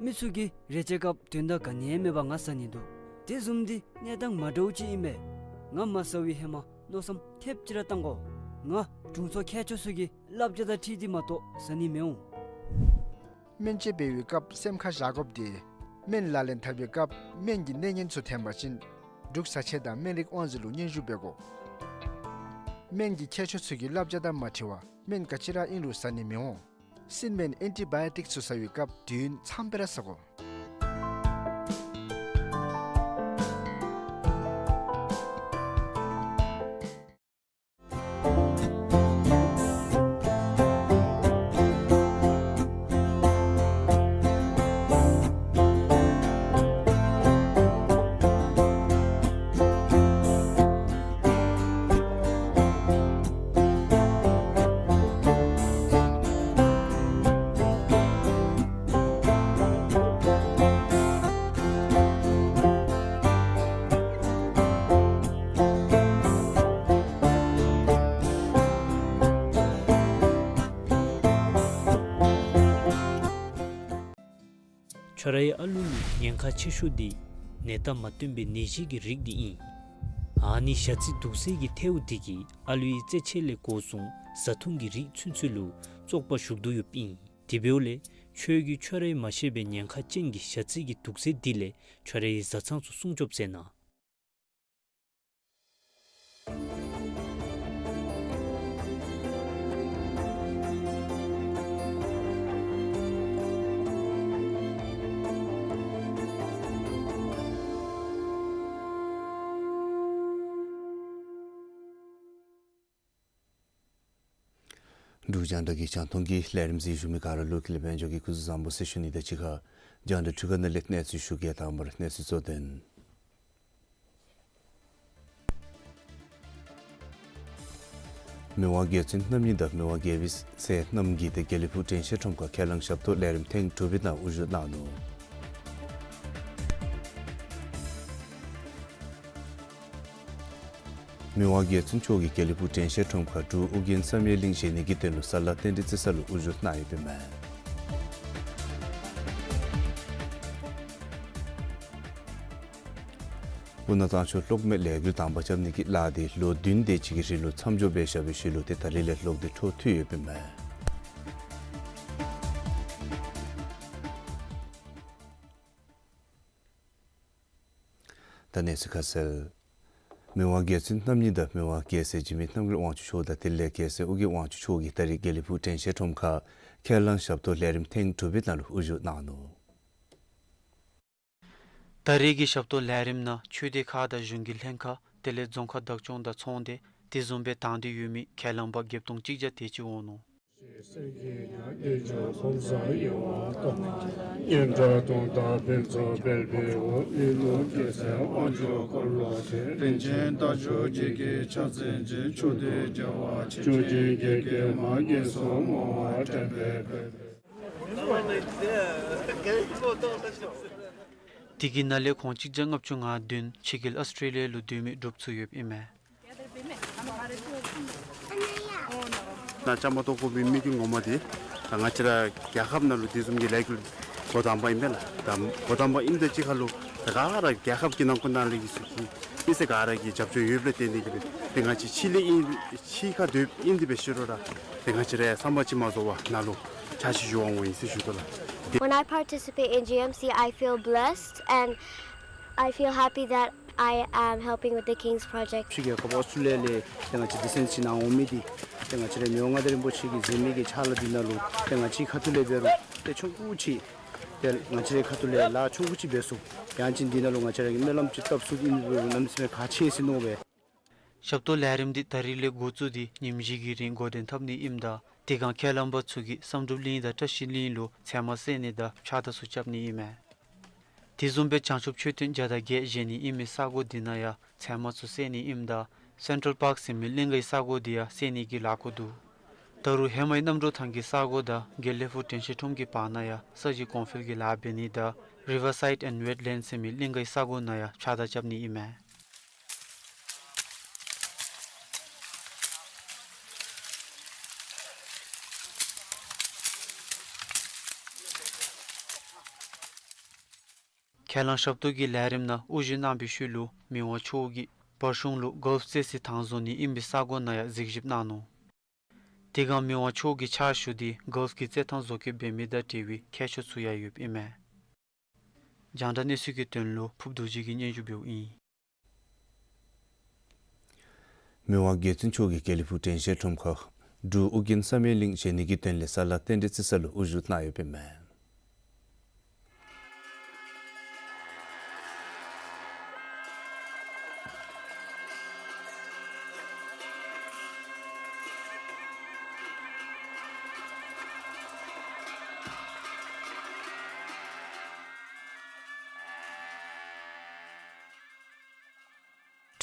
མི་ཚུ་གིས་རེ་ཆེ་སྐབས་དོན་དག་ག་ནི་ཡང་མེད་པར་ང་ཟ་ནི་འདུག། དེ་བཟུམ་འདི་གནས་སྟངས་མ་འདྲཝ་ཅིག་ཨིན་པས། ང་མ་ཟ་བའི་ཧེ་མ་མནོ་བསམ་ཐེབས་ཅིག་ར་བཏང་དགོ། ང་དྲུང་འཚོ་མཁས་མཆོག་ཚུ་གི་བསླབ་བྱ་དང་འཁྲིལ་ཏེ་མ་གཏོགས་ཟ་ནི་མི་འོང་། སྨན་བཅོས་འབད་བའི་སྐབས་སེམས་ཁར་བཞག་དགོཔ་འདི་སྨན་ལག་ལེན་འཐབ་པའི་སྐབས་སྨན་གྱི་གནས་ངན་ཚུ་ཐོན་པ་ཅིན་འབྲུག་བཟའ་ཆས་དང་སྨན་རིགས་དབང་འཛིན་ལུ་སྙན་ཞུ་འབད་དགོ། སྨན་གྱི་མཁས་མཆོག་ཚུ་གི་བསླབ་བྱ་དང་མ་འཁྲིལ་བར་སྨན་ག་ཅི་ར་ཨིན་རུང་ཟ་ནི་མི་འོང་། སྲིན་སྨན་ཨེན་ཊི་བཱ་ཡོ་ཊིཀ་ཚུ་ཟ་བའི་སྐབས་དུས་ཡུན་ཙམ་སྦེ་ར་ཟ་དགོ། ཁྱོད་རའི་ཨ་ལུ་ལུ་ཉེན་ཁ་ཆེ་ཤོས་འདི་ནད་རྟགས་མ་སྟོན་པའི་ནད་གཞི་གི་རིགས་འདི་ཨིན། ཨ་ནི་ཞ་རྩི་དུག་སེལ་གྱི་ཐལཝ་འདི་གིས་ཨ་ལུའི་རྩེད་ཆས་ལས་འགོ་བཟུང་བཟའ་འཐུང་གི་རིགས་ཚུན་ཚོད་ལུ་བཙོག་པ་ཞུགས་དོ་ཡོདཔ་ཨིན། དེ་འབདཝ་ལས་ཁྱོད་ཀྱིས་ཁྱོད་རའི་མ་ཤེས་པའི་ཉེན་ཁ་ཅན་གྱི་ཞ་རྩི་གི་དུག་སེལ་འདི་ལས་ཁྱོད་རའི་བཟའ་ཚང་ཚུ་སྲུང་སྐྱོབ་མཛད་གནང་། འབྲུག་རྒྱང་བསྒྲགས་ཀྱི་རྒྱང་མཐོང་གི་ལས་རིམ་གཟིགས་བཞུགས་མི་ག་ར་ལུ་ཀུན་ལེགས་དཔལ་འབྱོར་གྱི་སྐུ་གཟུགས་བཟང་པོ་ཟེར་ཞུ་ནི་དང་གཅིག་ཁར་རྒྱང་བསྒྲགས་འཕྲུལ་ཁང་ནང་ལས་གནས་ཚུལ་ཞུ་གེ། དང་པ་ར་གནས་ཚུལ་གཙོ་དོན། མི་དབང་རྒྱལ་བཙུན་རྣམ་གཉིས་དང་མི་དབང་རྒྱལ་པོའི་སྲས་རྣམ་བརྒྱད་དེ་དགེ་ལེགས་ཕུག་དྲན་ཤེས་ཁྲོམ་ཁར་ཁས་བླངས་ཞབས་ཏོག་ལས་རིམ་ཐེངས་དྲུག་པའི་ནང་དབུ་བཞུགས་གནང་ནུག། མི་དབང་རྒྱལ་བཙུན་མཆོག་གིས་དགེ་ལེགས་ཕུག་དྲན་ཤེས་ཁྲོམ་ཁར་འབྲུག་ཨོ་རྒྱན་བསམ་ཡས་གླིང་བཞེངས་ནི་གི་དོན་ལུ་ས་ལ་རྟེན་འབྲེལ་རྩེ་ས་ལུ་དབུ་བཞུགས་གནང་ཡོདཔ་ཨིན་མས། སྤུ་ན་གཙང་ཆུ་གློག་མེ་ལས་འགུལ་དང་པ་རྐྱབ་ནི་གི་ལཱ་འདི་ལོ་བདུན་དེ་ཅིག་གི་རིང་ལུ་མཚམས་འཇོག་འབད་བཞག་པའི་ཤུལ་ལུ་ཏེ་ད་རིས་ལས་གློག་འདི་འཕྲོ་མཐུད་ཡོདཔ་ཨིན་མས། ད་གནས་ཚུལ་ཁ་གསལ། མི་དབང་རྒྱལ་བཙུན་རྣམ་གཉིས་དང་མི་དབང་རྒྱལ་སྲས་འཇིགས་མེད་རྣམ་རྒྱལ་དབང་ཕྱུག་མཆོག་དང་དེ་ལས་རྒྱལ་སྲས་ཨོ་རྒྱན་དབང་ཕྱུག་མཆོག་གིས་ད་རིས་དགེ་ལེགས་ཕུག་དྲན་ཤེས་ཁྲོམ་ཁར་ཁས་བླངས་ཞབས་ཏོག་ལས་རིམ་ཐེངས་དྲུག་པའི་ནང་ལུ་དབུ་བཞུགས་གནང་ནུག། ད་རིས་ཀྱི་ཞབས་ཏོག་ལས་རིམ་ནང་ཆོས་སྡེ་ཁག་དང་གཞུང་གི་ལྷན་ཁག་དེ་ལས་རྫོང་ཁག་བདག་སྐྱོང་དང་ཚོང་སྡེ་དེ་བཟུམ་སྦེ་དང་འདོད་ཡོད་མི་ཁས་བླངས་པ་བརྒྱད་སྟོང་གཅིག་བརྒྱ་དེ་ཅིག་འོང་ནུག། དེ་གི་ནང་ལས་ཁོང་གཅིག་བརྒྱ་ལྔ་བཅུ་ང་བདུན་ཕྱི་རྒྱལ་ཨོསི་ཊྲེ་ལི་ཡ་ལུ་སྡོད་མི་འབྲུགཔ་ཚུ་ཡོདཔ་ཨིན་མས། ན་བཅའ་མར་གཏོགས་དགོ་པའི་དམིགས་ཡུལ་ངོ་མ་འདི་ད་ང་བཅས་ར་རྒྱལ་ཁབ་ནང་ལུ་དེ་བཟུམ་གྱི་ལས་འགུལ་འགོ་དང་པ་ཨིན་པས་ལགས། ད་འགོ་དང་པ་ཨིནམ་དང་གཅིག་ཁར་ལུ་ད་ག་ར་རྒྱལ་ཁབ་ཀྱི་ནང་འཁོད་ནང་ལས་ཀྱི་ཚུ་གི་མི་སེར་ག་ར་གི་རྒྱབ་སྐྱོར་ཡོདཔ་ལས་བརྟེན་ཏེ་གིས་སྦེ་ཏེ་ང་བཅས་ཕྱི་ལས་ཨིན་ཕྱི་ཁར་སྡོདཔ་ཨིན་ཏེ་འབད་ཞུ་རུང་ར་ཏེ་ང་བཅས་ར་བསམ་པ་ཅིག་མ་རྫོགས་པར་ནཱ་ལུ་ཕྱག་ཕྱིད་ཞུ་བར་འོང་ཡི་ཟེར་ཞུ་དོ་ལགས། When I participate in G M C, I feel blessed and I feel happy that I am helping with the King's Project. ཕྱི་རྒྱལ་ཁབ་ཨོསི་ཊྲེ་ལི་ཡ་ལས་ཏེ་ང་བཅས་འདི་ཚུན་ཚོད་ནཱ་འོང་མི་འདི་ཏེ་ང་བཅས་ར་མི་དབང་མངའ་བདག་རིན་པོ་ཆེ་གིས་མཛད་མི་གི་ཕྱག་ལཱ་འདི་ནང་ལུ་ཏེ་ང་བཅས་ཁ་ཐུག་ལས་འབད་རུང་ཏེ་ཆུང་ཀུ་ཅིག་ཏེ་ང་བཅས་རའི་ཁ་ཐུག་ལས་ལཱ་ཆུང་ཀུ་ཅིག་འབད་ཚུགས། ཡང་ཅིན་འདི་ནང་ལུ་ང་བཅས་ར་གིས་སྨོན་ལམ་ཅིག་བཏབ་ཚུགས་ཨིན་རུང་གནམ་མེད་ས་མེད་ཁག་ཆེ་ཟེར་མནོ་བས། ཞབས་ཏོག་ལས་རིམ་འདི་ད་རིས་ལས་འགོ་བཙུགས་ཏེ་ཉིནམ་བཞི་གི་རིང་འགོ་འདྲེན་འཐབ་ནི་ཨིནམ་ད་དེ་སྒང་ཁས་བླངས་པ་ཚུ་གིས་བསམ་གྲུབ་གླིང་དང་བཀྲ་ཤིས་གླིང་ལུ་ཚལ་མ་བསལ་ནི་དང་ཕྱགས་བདར་ཚུ་རྐྱབ་ནི་ཨིན་མས། དེ་བཟུམ་སྦེ་བྱང་ཆུབ་མཆོད་རྟེན་བརྒྱ་དང་བརྒྱད་བཞེངས་ནི་ཨིན་མི་ས་གོ་འདི་ནང་ཡང་ཚལ་མ་ཚུ་བསལ་ནི་ཨིནམ་ད་སེན་ཊཱལ་པཱརཀ་ཟེར་མི་གླིང་གའི་ས་གོ་འདི་ཡང་བསལ་ནི་གི་ལཱ་འགོ་འདུག། ད་རུང་ཧེ་མའི་རྣམ་གྲོལ་ཐང་གི་ས་གོ་དང་དགེ་ལེགས་ཕུག་དྲན་ཤེས་ཁྲོམ་གྱི་བར་ན་ཡང་ས་གཞི་གོང་འཕེལ་གྱི་ལཱ་འབད་ནི་དང་རི་ཝར་སའིཌ་ཨེནཌ་ཝེཊ་ལེནཌ་ཟེར་མི་གླིང་གའི་ས་གོ་ནང་ཡང་ཕྱགས་བདར་རྐྱབ་ནི་ཨིན་མས། ཁས་བླངས་ཞབས་ཏོག་གི་ལས་རིམ་ནང་དབུ་བཞུགས་གནང་བའི་ཤུལ་ལུ་མི་དབང་མཆོག་གིས་བར་གཞུང་ལུ་གཱོལཕ་རྩེད་སའི་ཐང་བཟོ་ནི་ཨིན་པའི་ས་གོ་ནང་ཡང་གཟིགས་ཞིབ་གནང་ནུག། དེ་སྒང་མི་དབང་མཆོག་གི་ཕྱག་ཞུ་སྟེ་གཱོལཕ་གི་རྩེད་ཐང་བཟོ་བཀོད་འབད་མི་དང་འབྲེལ་བའི་ཁྱད་ཆོས་ཚུ་ཡང་ཡོདཔ་ཨིན་མས། རྒྱང་བསྒྲགས་གནས་ཚུལ་གྱི་དོན་ལུ་ཕུབ་རྡོ་རྗེ་གིས་སྙན་ཞུ་འབདཝ་ཨིན། མི་དབང་རྒྱལ་བཙུན་མཆོག་གིས་དགེ་ལེགས་ཕུག་དྲན་ཤེས་ཁྲོམ་ཁར་འབྲུག་ཨོ་རྒྱན་བསམ་ཡས་གླིང་བཞེངས་ནི་གི་དོན་ལས་ས་ལཱ་རྟེན་འབྲེལ་རྩི་ས་ལུ་དབུ་བཞུགས་གནང་ཡོདཔ་ཨིན་མས།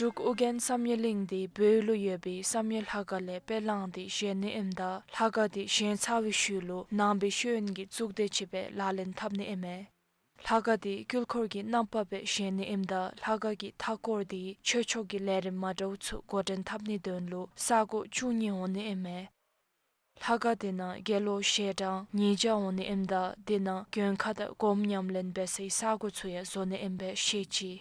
འབྲུག་ཨོ་རྒྱན་བསམ་ཡས་གླིང་འདི་བོད་ལུ་ཡོད་པའི་བསམ་ཡས་ལྷ་ཁང་ལས་དཔེ་བླངས་ཏེ་བཞེངས་ནི་ཨིནམ་ད་ལྷ་ཁང་འདི་བཞེངས་ཚར་བའི་ཤུལ་ལུ་ནང་པའི་ཤེས་ཡོན་གྱི་གཙུག་སྡེ་ཅིག་སྦེ་ལག་ལེན་འཐབ་ནི་ཨིན་མས། ལྷ་ཁང་འདི་དཀྱིལ་འཁོར་གྱི་རྣམ་པ་སྦེ་བཞེངས་ནི་ཨིནམ་ད་ལྷ་ཁང་གི་མཐའ་འཁོར་འདི་ཆོས་ཕྱོགས་ཀྱི་ལས་རིམ་མ་འདྲཝ་ཚུ་འགོ་འདྲེན་འཐབ་ནིའི་དོན་ལུ་ས་གོ་བཅུ་གཉིས་འོང་ནི་ཨིན་མས། ལྷ་ཁང་འདི་ནང་དགེ་སློང་ཞལ་གྲངས་ཉིས་བརྒྱ་འོང་ནི་ཨིནམ་ད་དེ་ནང་མགོན་ཁང་དང་སྒོམ་ཉམས་ལེན་འབད་སའི་ས་གོ་ཚུ་ཡང་བཟོ་ནི་ཨིན་པས་ཤེས་ཅི།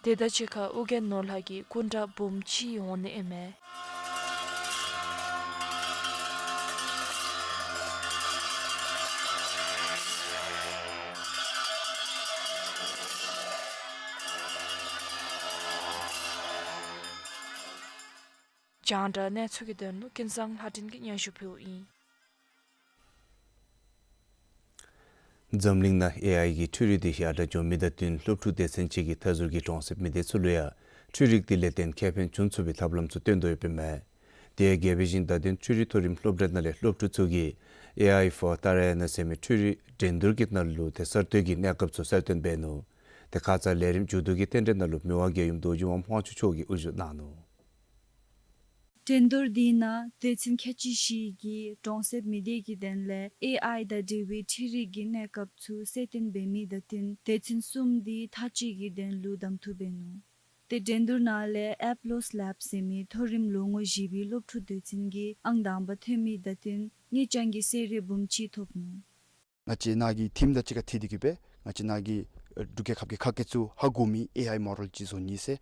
དེ་དང་གཅིག་ཁར་ཨོ་རྒྱན་ནོར་ལྷ་གི་སྐུ་འདྲ་འབུམ་གཅིག་འོང་ནི་ཨིན་མས། རྒྱང་བསྒྲགས་གནས་ཚུལ་གྱི་དོན་ལུ་ཀུན་བཟང་ལྷ་སྒྲོན་གྱིས་སྙན་ཞུ་ཕུལཝ་ཨིན། འཛམ་གླིང་ནང་ཨེ་ཨའི་གི་འཕྲུལ་རིག་འདི་ཡར་དྲག་འགྱོ་མི་དང་བསྟུན་སློབ་ཕྲུག་སྡེ་ཚན་ཅིག་གིས་མཐའ་ཟུར་གྱི་གྲོང་གསེབ་མི་སྡེ་ཚུ་ལུ་ཡང་འཕྲུལ་རིག་འདི་ལས་བརྟེན་ཁེ་ཕན་འབྱུང་ཚུགས་པའི་ཐབས་ལམ་ཚུ་བཏོན་དོ་ཡོདཔ་ཨིན་མས། དེ་ཡང་རྒྱལ་བའི་ཞིང་བརྡ་དོན་འཕྲུལ་རིག་མཐོ་རིམ་སློབ་གྲྭ་ནང་ལས་སློབ་ཕྲུག་ཚུ་གིས་ཨེ་ཨའི་ཕོར་ཏཱ་ར་ཡ་ན་ཟེར་མི་འཕྲུལ་རིག་འགྲན་བསྡུར་གྱི་ནང་ལུ་དེ་གསར་གཏོད་ཀྱི་གནས་སྐབས་ཚུ་གསལ་སྟོན་འབད་ནུག། དེ་ཁ་ཙ་ལས་རིམ་མཇུག་བསྡུ་གི་རྟེན་འབྲེལ་ནང་ལུ་མི་དབང་རྒྱལ་ཡུམ་རྡོ་རྗེ་དབང་ཕོན་ཆེ་མཆོག་གིས་དབུ་བཞུགས་གནང་ནུག། འགྲན་བསྡུར་འདི་ནང་སྡེ་ཚན་ཁལ་གཅིག་བཞི་གི་གྲོང་གསེབ་མི་སྡེ་གི་དོན་ལས་ཨེ་ཨའི་དང་འབྲེལ་བའི་འཕྲུལ་རིག་གི་གནས་སྐབས་ཚུ་གསལ་སྟོན་འབད་མི་དང་བསྟུན་སྡེ་ཚན་གསུམ་འདི་མཐའ་དཔྱད་ཀྱི་དོན་ལུ་གདམ་འཐུ་འབད་ནུག། དེ་འགྲན་བསྡུར་ནང་ལས་ཨེཔ་ལོསི་ལེབ་ཟེར་མི་མཐོ་རིམ་ལོ་ངོ་བཞི་པའི་སློབ་ཕྲུག་སྡེ་ཚན་གྱིས་ཨང་དང་པ་ཐོན་མི་དང་བསྟུན་དངུལ་རྐྱང་གི་གསོལ་རས་འབུམ་གཅིག་ཐོབ་ནུག། ང་བཅས་ནཱ་གི་ཐིམ་དང་གཅིག་ཁར་འཁྲིལ་ཏེ་གིས་སྦེ་ང་བཅས་ནཱ་གི་ཨེ་འབྲུག་རྒྱལ་ཁབ་ཀྱི་ཁ་སྐད་ཚུ་ཧ་གོ་མི་ཨེ་ཨའི་མོ་ཌེལ་ཅིག་བཟོ་ནི་ཟེར་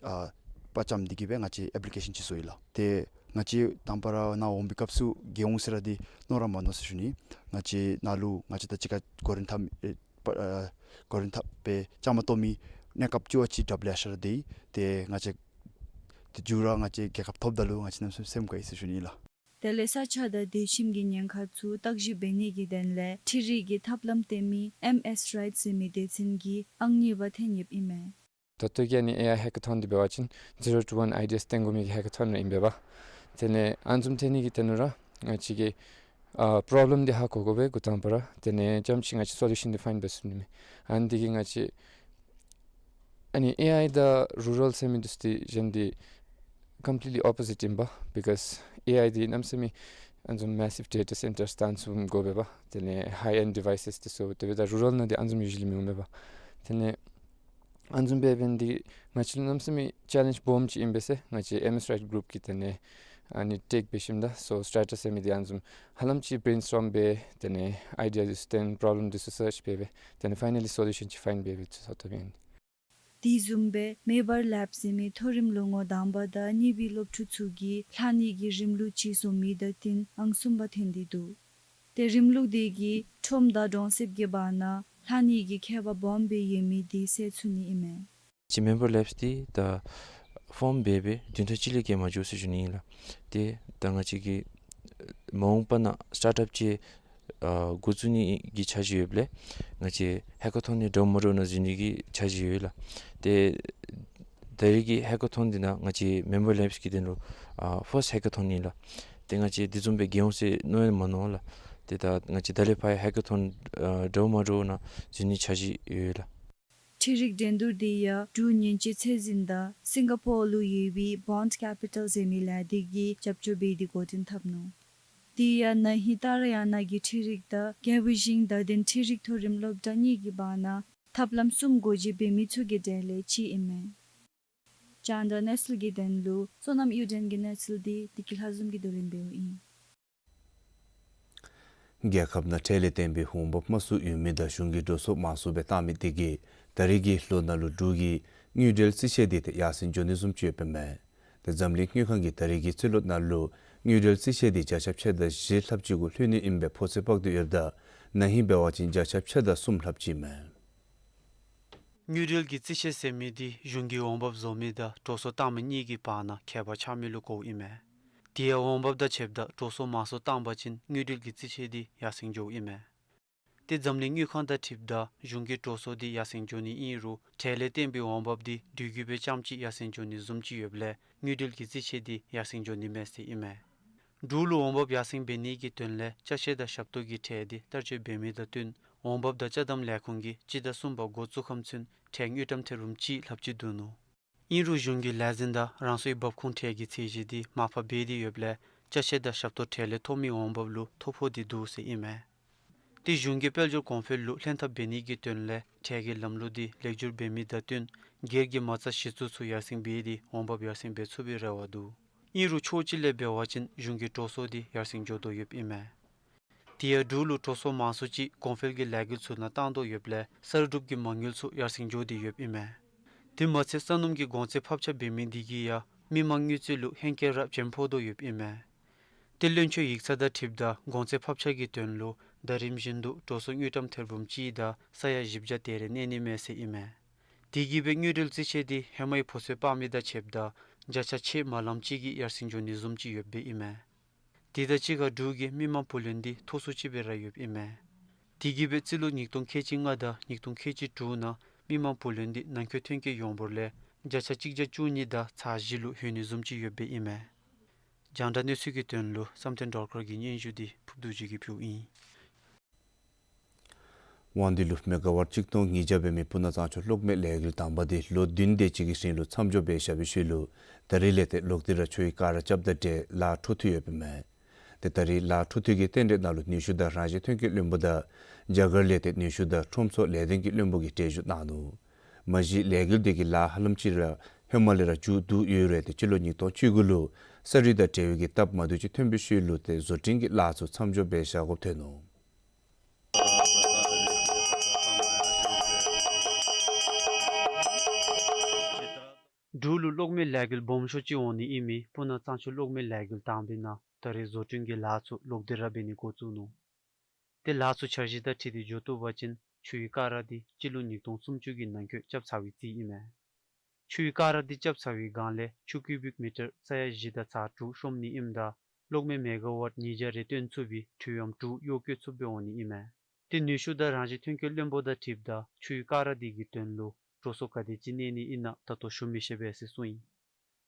ཨ་དཔའ་བཅམ་སྟེ་གིས་སྦེ་ང་བཅས་ཨེཔ་ལི་ཀེ་ཤཱན་ཅིག་བཟོ་ཡི་ལགས། ཏེ་ང་བཅས་དང་པ་ར་ནཱ་འོང་པའི་སྐབས་སུ་རྒྱལ་ཡོངས་ཟེར་ར་འདི་མནོ་ར་མ་མནོ་ཟེར་ཞུ་ནི། ང་བཅས་ནཱ་ལུ་ང་བཅས་དང་གཅིག་ཁར་འགོ་འདྲེན་འཐབ་ཨེ་པ་ཨ་འགོ་འདྲེན་འཐབ་སྦེ་བཅའ་མར་གཏོགས་མི་གནས་སྐབས་ཅིག་བ་ཅིག་དྲགཔ་ལེ་ཤ་ར་སྡོད་ཡི། ཏེ་ང་བཅས་ཏེ་མཇུག་ར་ང་བཅས་རྒྱལ་ཁ་ཐོབ་ད་ལུ་ང་བཅས་གནམ་མེད་ས་མེད་སེམས་དགའ་ཡི་ཟེར་ཞུ་ནི་ལགས། དེ་ལས་ས་ཆ་དང་སྡོད་ཁྱིམ་གྱི་ཉེན་ཁ་ཚུ་བརྟག་ཞིབ་འབད་ནི་གི་དོན་ལས་འཕྲུལ་རིག་གི་ཐབས་ལམ་སྟོན་མི་ཨེམ་ཨེསི་རའིཊ་ཟེར་མི་སྡེ་ཚན་གྱིས་ཨང་གཉིས་པ་ཐོན་ཡོདཔ་ཨིན་མས། ད་ལྟོ་གི་ཨ་ནི་ཨེ་ཨའི་ཧེ་ཀ་ཐོན་འདི་འབད་བ་ཅིན་ཛི་རོ་ཊུ་ཝན་ཨའི་ཌི་ཡཱས་སྟོན་དགོ་མི་གི་ཧེ་ཀ་ཐོན་ར་ཨིན་པས་པ། དེ་ལས་ཨ་ནི་བཟུམ་ཐོན་ནི་གི་དོན་ལུ་ར་ང་བཅས་ཀྱིས་ཨ་པོརོབ་ལེམ་འདི་ཧ་གོ་དགོ་པས་འགོ་དང་པ་ར། དེ་ལས་རྐྱངམ་ཅིག་ང་བཅས་སོ་ལུ་ཤཱན་འདི་ཕའིན་འབད་ཚུགས་ནི་མས། ཨ་ནི་འདི་གིས་ང་བཅས་ཨ་ནི་ཨེ་ཨའི་དང་རུ་རཱལ་ཟེར་མི་འདི་ཚུ་འདི་གཞན་འདི་ཀམ་པི་ལིཊ་ལི་ཨོ་པོ་ཟིཊ་ཨིན་པས། བི་ཀོསི་ཨེ་ཨའི་འདི་གནམ་མེད་ས་མེད་ཨ་ནི་བཟུམ་མེ་སིབ་ཌེ་ཊ་སེན་ཊར་བཏང་ཚུགས་དགོ་པས་པ། དེ་ལས་ཧའི་ཨེནཌ་ཌི་ཝའི་སེས་འདི་ཚུ་དེ་འབདཝ་ད་རུ་རཱལ་ནང་འདི་ཨ་ནི་བཟུམ་ཡུ་ཛུ་ལི་མི་འོང་པས་པ། དེ་ལས་ཨ་ནི་བཟུམ་སྦེ་འབད་ནི་འདི་ང་བཅས་ལུ་གནམ་མེད་ས་མེད་ཅེ་ལེནཇ་སྦོམ་ཅིག་ཨིན་པས་ཟེར་ང་བཅས་ཨེམ་ཨེསི་རའིཊ་གུ་རུཔ་གིས་དེ་ལས་ཨ་ནི་ཊེཀ་འབད་ཞིནམ་ད་སོ་སི་ཊྲ་ཊ་ཟེར་མི་འདི་ཨ་ནི་བཟུམ་ཧ་ལམ་ཅིག་བི་རེན་སི་ཊོརམ་འབད་དེ་ལས་ཨའི་ཌི་ཡ་འདི་ཚུ་བཏོན་པོརོབ་ལེམ་འདི་ཚུ་སརཆ་འབད་འབད་དེ་ལས་ཕའི་ནལ་ལི་སོ་ལུ་ཤཱན་ཅིག་ཕའིན་འབད་འབད་ཚུགས་ཚར་དོ་པས། དེ་བཟུམ་སྦེ་མེ་འབར་ལེབ་ཟེར་མི་མཐོ་རིམ་སློབ་ངོ་དང་པ་དང་གཉིས་པའི་སློབ་ཕྲུག་ཚུ་གིས་ལྷག་ནི་གི་རིམ་ལུགས་ཅིག་བཟོ་མི་དང་བསྟུན་ཨང་གསུམ་པ་ཐོན་ཏེ་འདུག། ཏེ་རིམ་ལུགས་དེ་གིས་ཁྲོམ་དང་གྲོང་གསེབ་ཀྱི་བར་ན་ལྷག་ནི་གི་ཁྱད་པར་སྦོམ་སྦེ་ཡོད་མི་དེ་སེལ་ཚུགས་ནི་ཨིན་མས། ཅིག་མེ་འབར་ལེབ་འདི་ད་ཕོརམ་འབད་སྦེ་བདུན་ཕྲག་གཅིག་ལས་བརྒལ་མ་འགྱོ་ཟེར་ཞུ་ནི་ཨིན་ལགས། ཏེ་ད་ང་བཅས་ཀྱིས་མ་འོངས་པ་ན་སི་ཊཱརཊ་ཨཔ་ཅིག་ཨ་འགོ་བཙུགས་ནི་གི་འཆར་གཞི་ཡོདཔ་ལས་ང་བཅས་ཧེ་ཀ་ཐོན་འདི་འདྲཝ་མ་འདྲཝ་ནང་འཛུལ་ནི་གི་འཆར་གཞི་ཡོད་ལགས། ཏེ་ད་རེས་ཀྱི་ཧེ་ཀ་ཐོན་འདི་ནང་ང་བཅས་མེ་འབར་ལེབ་ཀྱི་དོན་ལུ་ཨ་ཕརསཊ་ཧེ་ཀ་ཐོན་ཨིན་ལགས། ཏེ་ང་བཅས་དེ་བཟུམ་སྦེ་རྒྱལ་འོང་ཟེར་མནོ་ཡང་མ་མནོ་ལགས། ཏེ་ད་ང་བཅས་ད་ལས་ཕར་ཡང་ཧེ་ཀ་ཐོན་ཨ་འདྲཝ་མ་འདྲཝ་ནང་འཛུལ་ནི་འཆར་གཞི་ཡོད་ལགས། འཕྲུལ་རིག་འགྲན་བསྡུར་འདི་ཡང་འབྲུག་ཉེན་བཅོལ་ཚད་འཛིན་དང་སིང་ག་པོར་ལུ་ཡོད་པའི་Bond Capital ཟེར་མི་ལས་སྡེ་གིས་རྒྱབ་སྐྱོར་འབད་དེ་འགོ་འདྲེན་འཐབ་ནུག། དེ་ཡང་ན་ཧིང་ཏཱ་ར་ཡང་ན་གི་འཕྲུལ་རིག་དང་རྒྱལ་པོ་ཞིང་བརྡ་དོན་འཕྲུལ་རིག་མཐོ་རིམ་སློབ་གྲྭ་གཉིས་ཀྱི་བར་ན་ཐབས་ལམ་གསུམ་སྒོ་འབྱེད་འབད་མི་ཚུ་གི་གྲས་ལས་གཅིག་ཨིན་མས། རྒྱང་བསྒྲགས་གནས་ཚུལ་གྱི་དོན་ལུ་བསོད་ནམས་གཡུ་སྒྲོན་གྱི་གནས་ཚུལ་འདི་བདེ་སྐྱིད་ལྷ་འཛོམས་ཀྱིས་བསྡུ་ལེན་འབདཝ་ཨིན། རྒྱལ་ཁབ་ནང་ཁྲལ་ལས་བརྟེན་པའི་འོང་འབབ་དམའ་སུ་ཡོད་མི་དང་གཞུང་གིས་འགྲོ་སོང་མང་སུ་སྦེ་བཏང་མི་དེ་གིས་ད་རེས་ཀྱི་ལོ་ནང་ལུ་འབྲུག་གི་དངུལ་འབྲེལ་རྩིས་ཆད་འདི་ཏེ་ཡར་སེང་འགྱོ་ནི་བཟུམ་ཅིག་ཡོདཔ་ཨིན་མས། ཏེ་འཛམ་གླིང་དངུལ་ཁང་གིས་ད་རེས་ཀྱི་ཚེ་ལོ་ནང་ལུ་དངུལ་འབྲེལ་རྩིས་ཆད་འདི་བརྒྱ་ཆ་ཕྱེད་དང་བཞི་ལྷགཔ་ཅིག་གུ་ལྷོད་ནི་ཨིན་པའི་ཕོ་ཚོད་དཔག་སྟེ་ཡོདཔ་ད་ན་ཧིང་འབད་བ་ཅིན་བརྒྱ་ཆ་ཕྱེད་དང་གསུམ་ལྷགཔ་ཅིག་ཨིན་མས། དངུལ་འབྲེལ་གྱི་རྩིས་ཆད་ཟེར་མི་འདི་གཞུང་གིས་འོང་འབབ་བཟོ་མི་དང་འགྲོ་སོང་བཏང་མི་གཉིས་ཀྱི་བར་ན་ཁྱད་པར་ཆགས་མི་ལུ་གོཝ་ཨིན་མས། དེ་ཡང་འོང་འབབ་དང་ཕྱདཔ་ད་འགྲོ་སོང་མང་སུ་བཏང་པ་ཅིན་དངུལ་འབྲེལ་གྱི་རྩིས་ཆད་འདི་ཡར་སེང་འགྱོཝ་ཨིན་མས། ཏེ་འཛམ་གླིང་དངུལ་ཁང་དང་འཁྲིལཝ་ད་གཞུང་གི་འགྲོ་སོང་འདི་ཡར་སེང་འགྱོ་ནི་ཨིན་རུང་ཁྲལ་ལས་བརྟེན་པའི་འོང་འབབ་འདི་དུས་རྒྱུན་སྦེ་རྐྱངམ་ཅིག་ཡར་སེང་འགྱོ་ནི་བཟུམ་ཅིག་ཡོདཔ་ལས་དངུལ་འབྲེལ་གྱི་རྩིས་ཆད་འདི་ཡར་སེང་འགྱོ་ནི་མས་ཟེར་ཨིན་མས། འབྲུག་ལུ་འོང་འབབ་ཡར་སེང་འབད་ནི་གི་དོན་ལས་ཅ་ཆས་དང་ཞབས་ཏོག་གི་ཁྲལ་འདི་བསྟར་སྤྱོད་འབད་མི་དང་བསྟུན་འོང་འབབ་དང་ཅ་དམ་ལས་ཁུངས་ཀྱིས་སྤྱི་ཟླ་གསུམ་པ་འགོ་བཙུགས་ཁམས་ཚུན་ཁྲལ་དངུལ་ཀྲམ་ཐེར་འབུམ་གཅིག་ལྷགཔ་ཅིག་བསྡུ་ནུག། ཨིན་རུང་གཞུང་གིས་ལས་འཛིན་དང་རང་སོའི་འབབ་ཁུངས་ཁྲལ་གྱི་ཚད་གཞི་འདི་མར་ཕབ་འབད་དེ་ཡོདཔ་ལས་ཅ་ཆས་དང་ཞབས་ཏོག་ཁྲལ་ལས་ཐོབ་མི་འོང་འབབ་ལུ་ཐོ་ཕོག་སྟེ་འདུག་ཟེར་ཨིན་མས། ཏེ་གཞུང་གིས་དཔལ་འབྱོར་གོང་འཕེལ་ལུ་ལྷན་ཐབས་འབད་ནི་གི་དོན་ལས་ཁྲལ་གྱི་ལམ་ལུགས་འདི་ལེགས་བསྒྱུར་འབད་མི་དང་བསྟུན་སྒེར་གྱི་མ་རྩ་གཞི་བཙུགས་ཚུ་ཡར་སེང་འབད་དེ་འོང་འབབ་ཡར་སེང་འབད་ཚུགས་པའི་རེ་བ་འདུག། ཨིན་རུང་ཕྱོགས་གཅིག་ལས་འབད་བ་ཅིན་གཞུང་གི་འགྲོ་སོང་འདི་ཡར་སེང་འགྱོ་དོ་ཡོདཔ་ཨིན་མས། དེ་ཡང་འབྲུག་ལུ་འགྲོ་སོང་མང་སུ་ཅིག་གོང་འཕེལ་གྱི་ལས་འགུལ་ཚུ་ནང་བཏང་དོ་ཡོདཔ་ལས་གསར་སྒྲུབ་ཀྱི་མ་དངུལ་ཚུ་ཡར་སེང་འགྱོ་སྟེ་ཡོདཔ་ཨིན་མས། དེ་མ་ཚད་ས་སྣུམ་གྱི་གོང་ཚད་ཕབ་ཆ་འབད་མི་འདི་གིས་ཡང་མི་མང་དངུལ་རྩིས་ལུ་ཧེང་སྐལ་ར་བྱེམ་ཕོག་དོ་ཡོདཔ་ཨིན་མས། ཏེ་བློན་ཆེན་ཡིག་ཚང་དང་འཁྲིལཝ་ད་གོང་ཚད་ཕབ་ཆ་གི་དོན་ལུ་ཟླ་རིམ་བཞིན་དུ་འགྲོ་སོང་དངུལ་ཀྲམ་ཐེར་འབུམ་གཅིག་དང་ས་ཡ་བཞི་བརྒྱ་དེ་རེ་གནས་ནི་མས་ཟེར་ཨིན་མས། དེ་གིས་སྦེ་དངུལ་འབྲེལ་རྩིས་ཆད་འདི་ཧེ་མའི་ཕོ་ཚོད་དཔག་མི་དང་ཕྱདཔ་ད་བརྒྱ་ཆ་ཕྱེད་མ་ལངམ་ཅིག་གིས་ཡར་སེང་འགྱོ་ནི་བཟུམ་ཅིག་ཡོདཔ་ཨིན་མས། དེ་དང་གཅིག་ཁར་འབྲུག་གི་མི་མང་བུ་ལོན་འདི་མཐོ་སུ་ཅིག་སྦེ་ར་ཡོདཔ་ཨིན་མས། དེ་གིས་སྦེ་རྩིས་ལོ་ཉིས་སྟོང་ཁལ་གཅིག་ལྔ་དང་ཉིས་སྟོང་ཁལ་གཅིག་དྲུག་ནང་མི་མང་བུ་ལོན་འདི་ནང་འཁོད་ཐོན་སྐྱེད་ཡོངས་འབོར་ལས་བརྒྱ་ཆ་གཅིག་བརྒྱ་བཅུ་གཉིས་དང་ཚག་བཞི་ལུ་ལྷོད་ནི་བཟུམ་ཅིག་ཡོདཔ་ཨིན་མས། རྒྱང་བསྒྲགས་གནས་ཚུལ་གྱི་དོན་ལུ་བསམ་གཏན་སྒྲོལ་དཀར་གྱི་སྙན་ཞུ་འདི་ཕུརབ་རྡོ་རྗེ་གིས་ཕུལཝ་ཨིན། དབང་འདུས་ལུ་མེ་ག་ཝཊ་གཅིག་སྟོང་ཉིས་བརྒྱ་འབད་མི་སྤུ་ན་གཙང་ཆུ་གློག་མེ་ལས་འགུལ་དང་པ་འདི་ལོ་བདུན་དེ་ཅིག་གི་རིང་ལུ་མཚམས་འཇོག་འབད་བཞག་པའི་ཤུལ་ལུ་ད་རིས་ལས་ཏེ་གློག་སྡེ་ར་ཆུ་ཡི་ཀ་ར་རྐྱབ་དང་འབྲེལ་ལཱ་འཕྲོ་མཐུད་ཡོདཔ་ཨིན་མས། ཏེ་ད་རིས་ལཱ་འཕྲོ་མཐུད་ཀྱི་རྟེན་འབྲེལ་ནང་ལུ་ནུས་ཤུགས་དང་རང་བཞིན་ཐོན་སྐྱེད་བློན་པོ་དང་རྒྱ་གར་ལས་ཏེ་ནུས་ཤུགས་དང་ཁྲོམ་ཚོགས་ལས་དོན་གྱི་བློན་པོ་གིས་གྲལ་བཞུགས་གནང་ནུག། མ་གཞི་ལས་འགུལ་འདི་གི་ལཱ་ཧ་ལམ་ཅིག་ར་ཧེ་མ་ལས་ར་མཇུག་བསྡུ་ཡོད་རུང་ཏེ་སྤྱི་ལོ་ཉིས་སྟོང་བཅུ་དགུ་ལུ་ས་རུད་དང་འབྲེལ་བའི་གི་སྟབས་མ་བདེཝ་ཅིག་ཐོན་པའི་ཤུལ་ལུ་ཏེ་བཟོ་སྐྲུན་གྱི་ལཱ་ཚུ་མཚམས་འཇོག་འབད་བཞག་དགོཔ་ཐོན་ནུག། འབྲུག་ལུ་གློག་མེ་ལས་འགུལ་སྦོམ་ཤོས་ཅིག་འོང་ནི་ཨིན་མི་སྤུ་ན་གཙང་ཆུ་གློག་མེ་ལས་འགུལ་དང་པའི་ནང་ད་རིས་བཟོ་སྐྲུན་གྱི་ལཱ་ཚུ་གློག་སྡེ་ར་འབད་ནི་འགོ་བཙུགས་ནུག། ཏེ་ལཱ་ཚུ་འཆར་གཞི་དང་འཁྲིལ་ཏེ་འགྱོ་བཏུབ་པ་ཅིན་ཆུ་ཡི་ཀ་ར་འདི་སྤྱི་ལོ་ཉིས་སྟོང་སུམ་ཅུ་གི་ནང་འཁོད་རྐྱབ་ཚར་བའི་རྩིས་ཨིན་མས། ཆུ་ཡི་ཀ་ར་འདི་རྐྱབ་ཚར་བའི་སྒང་ལས་ཆུ་ཀུ་བིག་མི་ཊར་ས་ཡ་བཞི་དང་ཚག་དྲུག་ཤོམ་ནི་ཨིནམ་ད་གློག་མེ་མེ་ག་ཝཊ་ཉིས་བརྒྱ་རེ་བཏོན་ཚུགས་པའི་འཕྲུལ་ཡམ་དྲུག་གཡོག་བཀོལ་ཚུགསཔ་སྦེ་འོང་ནི་ཨིན་མས། ཏེ་ནུས་ཤུགས་དང་རང་བཞིན་ཐོན་སྐྱེད་བློན་པོ་དང་འཁྲིལཝ་ད་ཆུ་ཡི་ཀ་ར་འདི་གི་དོན་ལུ་འགྲོ་སོང་ག་དེ་ཅིག་གནས་ནི་ཨིན་ན་ད་ལྟོ་ཞུ་མི་ཤེས་པས་ཟེར་གསུངས་ཡི།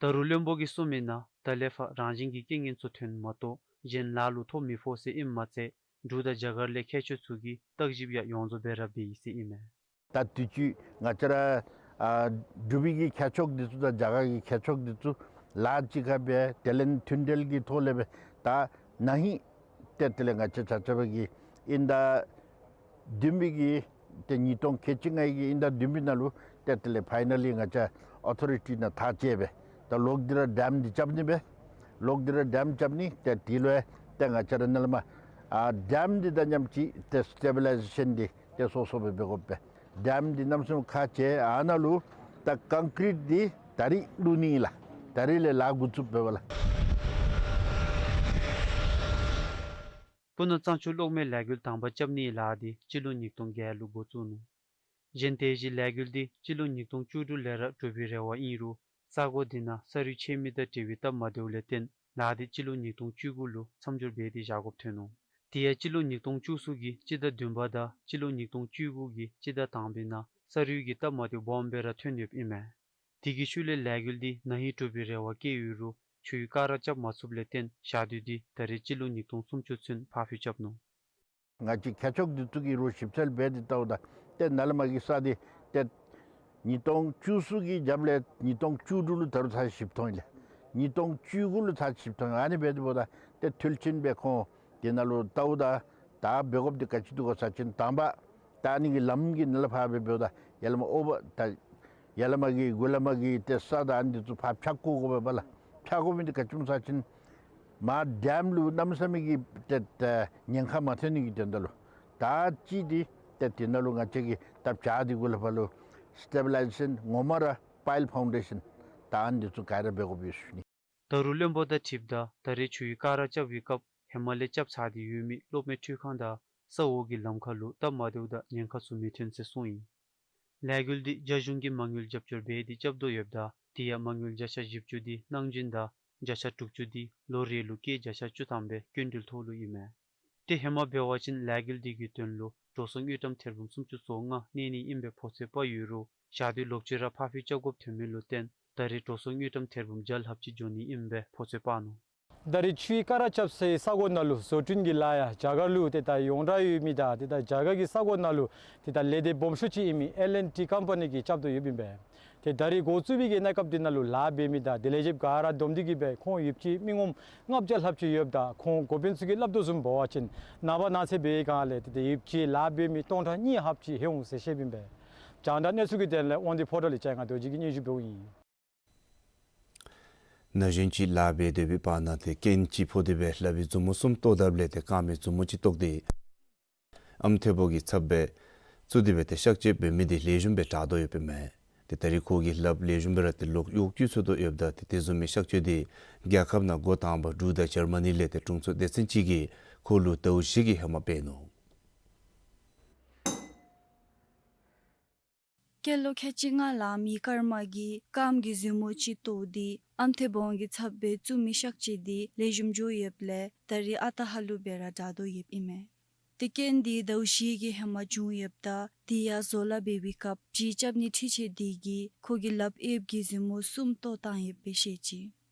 ད་རུང་བློན་པོ་གིས་གསུངས་མི་ནང་ད་ལས་ཕར་རང་བཞིན་གྱི་རྐྱེན་ངན་ཚུ་ཐོན་མ་གཏོགས་གཞན་ལཱ་ལུ་ཐོ་མི་ཕོག་ཟེར་ཨིནམ་མ་ཚད་འབྲུག་དང་རྒྱ་གར་ལས་མཁས་མཆོག་ཚུ་གིས་བརྟག་ཞིབ་ཡང་ཡོངས་རྫོགས་སྦེ་ར་འབད་ཡི་ཟེར་ཨིན་མས། ད་དུས་ཅི་ང་བཅས་ར་ཨ་འབྲུག་པའི་གི་མཁས་མཆོག་འདི་ཚུ་དང་རྒྱ་གར་གྱི་མཁས་མཆོག་འདི་ཚུ་ལཱ་གཅིག་ཁར་སྦེ་དེ་ལས་མཐུན་འབྲེལ་གྱི་ཐོག་ལས་སྦེ་ད་ན་ཧིང་ཏེ་དེ་ལས་ང་བཅས་ཆ་ཁྱབ་ཀྱིས་ཨིན་ཟླ་བདུན་པའི་གི་ཏེ་ཉིས་སྟོང་ཁལ་གཅིག་ལྔའི་གི་ཨིན་ཟླ་བདུན་པའི་ནང་ལུ་ཏེ་དེ་ལས་ཕའི་ནལ་ལི་ང་བཅས་ཨོ་ཐོ་རི་ཊི་ནང་ཐག་བཅད་སྦེ་ད་ལོག་སྟེ་ར་ཌེམ་འདི་རྐྱབ་ནི་སྦེ་ལོག་སྟེ་ར་ཌེམ་རྐྱབ་ནི། ཏེ་དེ་ལུ་ཡང་ཏེ་ང་བཅས་ར་ནཱ་ལས་མར་ཨ་ཌེམ་འདི་དང་མཉམ་ཅིག་ཏེ་སི་ཊེ་བི་ལའི་ཟེ་ཤན་འདི་ཏེ་སོ་སོ་སྦེ་འབད་དགོ་པས། ཌེམ་འདི་གནམ་མེད་ས་མེད་ཁག་ཆེ། ཨ་ནཱ་ལུ་ ད་ཀོང་ཀྲིཊ་འདི་ད་རིས་བླུག་ནི་ལགས། ད་རིས་ལས་ལཱ་འགོ་བཙུགས་འབདཝ་ལགས། སྤུ་ན་གཙང་ཆུ་གློག་མེ་ལས་འགུལ་དང་པ་རྐྱབ་ནིའི་ལཱ་འདི་སྤྱི་ལོ་ཉིས་སྟོང་བརྒྱད་ལུ་འགོ་བཙུགས་ནུག། གཞན་དེ་བཞིན་ལས་འགུལ་འདི་སྤྱི་ལོ་ཉིས་སྟོང་བཅུ་དྲུག་ལས་ར་གྲུབ་པའི་རེ་བ་ཨིན་རུང་ས་གོ་འདི་ནང་ས་རུད་ཆད་མི་དང་འབྲེལ་བའི་སྟབས་མ་བདེཝ་ལས་བརྟེན་ལཱ་འདི་སྤྱི་ལོ་ཉིས་སྟོང་བཅུ་དགུ་ལུ་མཚམས་འཇོག་འབད་དེ་བཞག་དགོཔ་ཐོན་ནུག། དེ་ཡང་སྤྱི་ལོ་ཉིས་སྟོང་བཅུ་གསུམ་གྱི་སྤྱི་ཟླ་བདུན་པ་དང་སྤྱི་ལོ་ཉིས་སྟོང་བཅུ་དགུ་གི་སྤྱི་ཟླ་དང་པའི་ནང་ས་རུད་ཀྱི་སྟབས་མ་བདེཝ་སྦོམ་སྦེ་ར་ཐོན་ཡོདཔ་ཨིན་མས། དེ་གི་ཤུལ་ལས་ལས་འགུལ་འདི་ན་ཧིང་གྲུབ་པའི་རེ་བ་བསྐྱེད་ཡོད་རུང་ཆུའི་སྐར་ར་རྐྱབ་མ་ཚུགསཔ་ལས་བརྟེན་ཞག་དུས་འདི་ད་རིས་སྤྱི་ལོ་ཉིས་སྟོང་སུམ་ཅུ་ཚུན་ཕར་འཕུལ་རྐྱབ་ནུག། ང་བཅས་མཁས་མཆོག་འདི་ཚུ་གིས་རོགས་ཞིབ་འཚོལ་འབད་དེ་བལྟཝ་ད་ཏེ་ནཱ་ལས་མར་གྱི་ས་འདི་ཏེ་ཉིས་སྟོང་བཅུ་གསུམ་གྱི་རྒྱབ་ལས་ཉིས་སྟོང་བཅུ་དྲུག་ལུ་ད་རུང་ཚར་ཞིབ་མཐོང་ཡི་ལགས། ཉིས་སྟོང་བཅུ་དགུ་ལུ་ཚར་ཞིབ་མཐོང་ཡི། ཨ་ནི་འབད་དེ་འབདཝ་ད་ཏེ་འཐུས་ལྷན་སྦེ་ཁོང་དེ་ནང་ལུ་བལྟཝ་ད་ད་འབད་དགོཔ་འདི་ག་ཅི་འདུག་གོ་ཟེར་བ་ཅིན་དང་པ་ད་ཨ་ནི་གི་ལམ་གྱི་ནང་ལས་ཕར་སྦེ་འབདཝ་ད་ཡར་ལས་མར་ཨོ་བར་ད་ཡར་ལས་མར་གྱི་དགུ་ལས་མར་གྱི་ཏེ་ས་དང་ཨ་ནི་འདི་ཚུ་ཕར་ཕྱག་བཀོ་དགོ་པས་པ་ལགས། ཕྱག་བཀོ་མི་འདི་ག་ཅི་སྨོ་ཟེར་བ་ཅིན་མར་ཌེམ་ལུ་གནམ་མེད་ས་མེད་ཀྱི་ཏེ་ཏེ་ཉེན་ཁ་མ་ཐོན་ནི་གི་དོན་དག་ལུ། ད་ཅི་འདི་ཏེ་དེ་ནང་ལུ་ང་བཅས་ཀྱིས་ད་བྱག་འདི་གུ་ལས་ཕར་ལུ་སི་ཊེ་བི་ལའི་ཛེ་ཤཱན་ངོ་མ་ར་པའིལ་ཕའུན་ཌེ་ཤཱན་ད་ཨ་ནི་འདི་ཚུ་ག་ར་འབད་དགོཔ་ཡོད་ཟེར་ཞུ་ནི། ད་རུང་བློན་པོ་དང་འཁྲིལཝ་ད་ད་རེས་ཆུའི་སྐར་ར་རྐྱབ་པའི་སྐབས་ཧེ་མ་ལས་རྐྱབ་ཚར་ཏེ་ཡོད་མི་གློག་མེ་འཕྲུལ་ཁང་དང་ས་འོག་གི་ལམ་ཁ་ལུ་སྟབས་མ་བདེཝ་དང་ཉེན་ཁ་ཚུ་མི་ཐོན་ཟེར་གསུངས་ཡི། ལས་འགུལ་འདི་རྒྱ་གཞུང་གིས་མ་དངུལ་རྒྱབ་སྐྱོར་འབད་དེ་རྐྱབ་དོ་ཡོདཔ་ད་དེ་ཡང་མ་དངུལ་བརྒྱ་ཆ་བཞི་བཅུ་འདི་གནང་སྦྱིན་དང་བརྒྱ་ཆ་དྲུག་ཅུ་འདི་ལོ་རེ་ལུ་སྐྱེད་བརྒྱ་ཆ་བཅུ་ཐམ་སྦེ་སྐྱིན་འགྲུལ་ཐོག་ལུ་ཨིན་མས། ཏེ་ཧེ་མ་འབད་བ་ཅིན་ལས་འགུལ་འདི་གི་དོན་ལུ་འགྲོ་སོང་དངུལ་ཀྲམ་ཐེར་འབུམ་སུམ་ཅུ་སོ་ལྔ་གནས་ནི་ཨིན་པའི་ཕོ་ཚོད་དཔག་ཡོད་རུང་ཞག་དུས་ལོག་ཅི་ར་ཕར་འཕུལ་རྐྱབ་དགོཔ་ཐོན་མི་ལུ་བརྟེན་ད་རེས་འགྲོ་སོང་དངུལ་ཀྲམ་ཐེར་འབུམ་བརྒྱ་ལྷགཔ་ཅིག་འགྱོ་ནི་ཨིན་པའི་ཕོ་ཚོད་དཔག་ནུག། ད་རེས་ཆུའི་སྐར་ར་རྐྱབ་སའི་ས་གོ་ནང་ལུ་བཟོ་སྐྲུན་གྱི་ལཱ་ཡང་རྒྱ་གར་ལུ་ཏེ་ད་ཡོངས་གྲགས་ཡོད་མི་དང་ཏེ་ད་རྒྱ་གར་གྱི་ས་གོ་ནང་ལུ་ཏེ་ད་ལས་སྡེ་སྦོམ་ཤོས་ཅིག་ཨིན་མི་ཨེལ་ཨེན་ཊི་ཀམ་པ་ནི་གིས་རྐྱབ་དོ་ཡོདཔ་ཨིན་པས། ཏེ་ད་རེས་འགོ་བཙུགས་པའི་གི་གནས་སྐབས་འདི་ནང་ལུ་ལཱ་འབད་མི་དང་དེ་ལས་བྱེདཔ་ག་ར་བསྡོམས་ཏེ་གིས་སྦེ་ཁོང་ཡོདཔ་ཅིག་མི་ངོམ་ལྔ་བརྒྱ་ལྷགཔ་ཅིག་ཡོདཔ་ད་ཁོང་འགོ་དཔོན་ཚུ་གིས་སླབ་དོ་བཟུམ་འབད་བ་ཅིན་ནངས་པ་གནངས་ཚེ་འབད་བའི་སྒང་ལས་ཏེ་ཏེ་ཡོདཔ་ཅིག་ལཱ་འབད་མི་སྟོང་ཕྲག་གཉིས་ལྷགཔ་ཅིག་ལྷོད་འོང་ཟེར་བཤདཔ་ཨིན་པས། རྒྱང་བསྒྲགས་གནས་ཚུལ་གྱི་དོན་ལས་དབང་འདུས་ཕོ་བྲང་ལས་ལྕང་ང་རྡོ་རྗེ་གིས་སྙན་ཞུ་འབདཝ་ཨིན། ན་གཞོན་ཅིག་ལཱ་འབད་སྡོད་པའི་བར་ན་ཏེ་རྐྱེན་ཅིག་ཕོག་སྟེ་སྦེ་ལགཔ་གི་མཛུབ་མོ་གསུམ་བཏོག་དཔ་ལས་ཏེ་རྐངམ་གི་མཛུབ་མོ་ཅིག་བཏོག་སྟེ་ཨམ་ཐེ་བོང་གི་ཚབ་སྦེ་བཙུགས་ཏེ་སྦེ་ཏེ་གཤག་བཅོས་འབད་མི་འདི་ལེགས་ཤོམ་སྦེ་དྲག་དོ་ཡོདཔ་ཨིན་མས། ཏེ་ད་རེས་ཁོ་གི་ལགཔ་ལེགས་ཤོམ་སྦེ་ར་ཏེ་ལོག་གཡོག་བཀོལ་ཚུགས་དོ་ཡོདཔ་ད་ཏེ་དེ་བཟུམ་མའི་གཤག་བཅོས་འདི་རྒྱལ་ཁབ་ནང་འགོ་དང་པ་འབྲུག་དང་འཇར་མ་ནི་ལས་ཏེ་དྲུང་འཚོ་སྡེ་ཚན་ཅིག་གིས་ཁོ་ལུ་ཟླཝ་བཞི་གི་ཧེ་མ་འབད་ནུག། སྐྱེས་ལོ་ཁལ་གཅིག་ལྔ་ལང་མི་ཀརྨ་གིས་རྐངམ་གི་མཛུབ་མོ་ཅིག་བཏོག་སྟེ་ཨམ་ཐེ་བོང་གི་ཚབ་སྦེ་བཙུགས་མི་གཤག་བཅོས་འདི་ལེགས་ཤོམ་འགྱོ་ཡོདཔ་ལས་ད་རེས་ཨ་རྟག་ཧ་ལུགས་སྦེ་ར་དྲག་དོ་ཡོདཔ་ཨིན་མས། ཏེ་རྐྱེན་འདི་ཟླཝ་བཞི་གི་ཧེ་མ་བྱུང་ཡོདཔ་ད་དེ་ཡང་བཟོ་ལཱ་འབད་བའི་སྐབས་བྱི་རྐྱབ་ནི་འཕྲུལ་ཆས་འདི་གིས་ཁོ་གི་ལགཔ་གཡསཔ་གི་མཛུབ་མོ་གསུམ་བཏོག་བཏང་ཡོདཔ་སྦེ་བཤད་ཅི།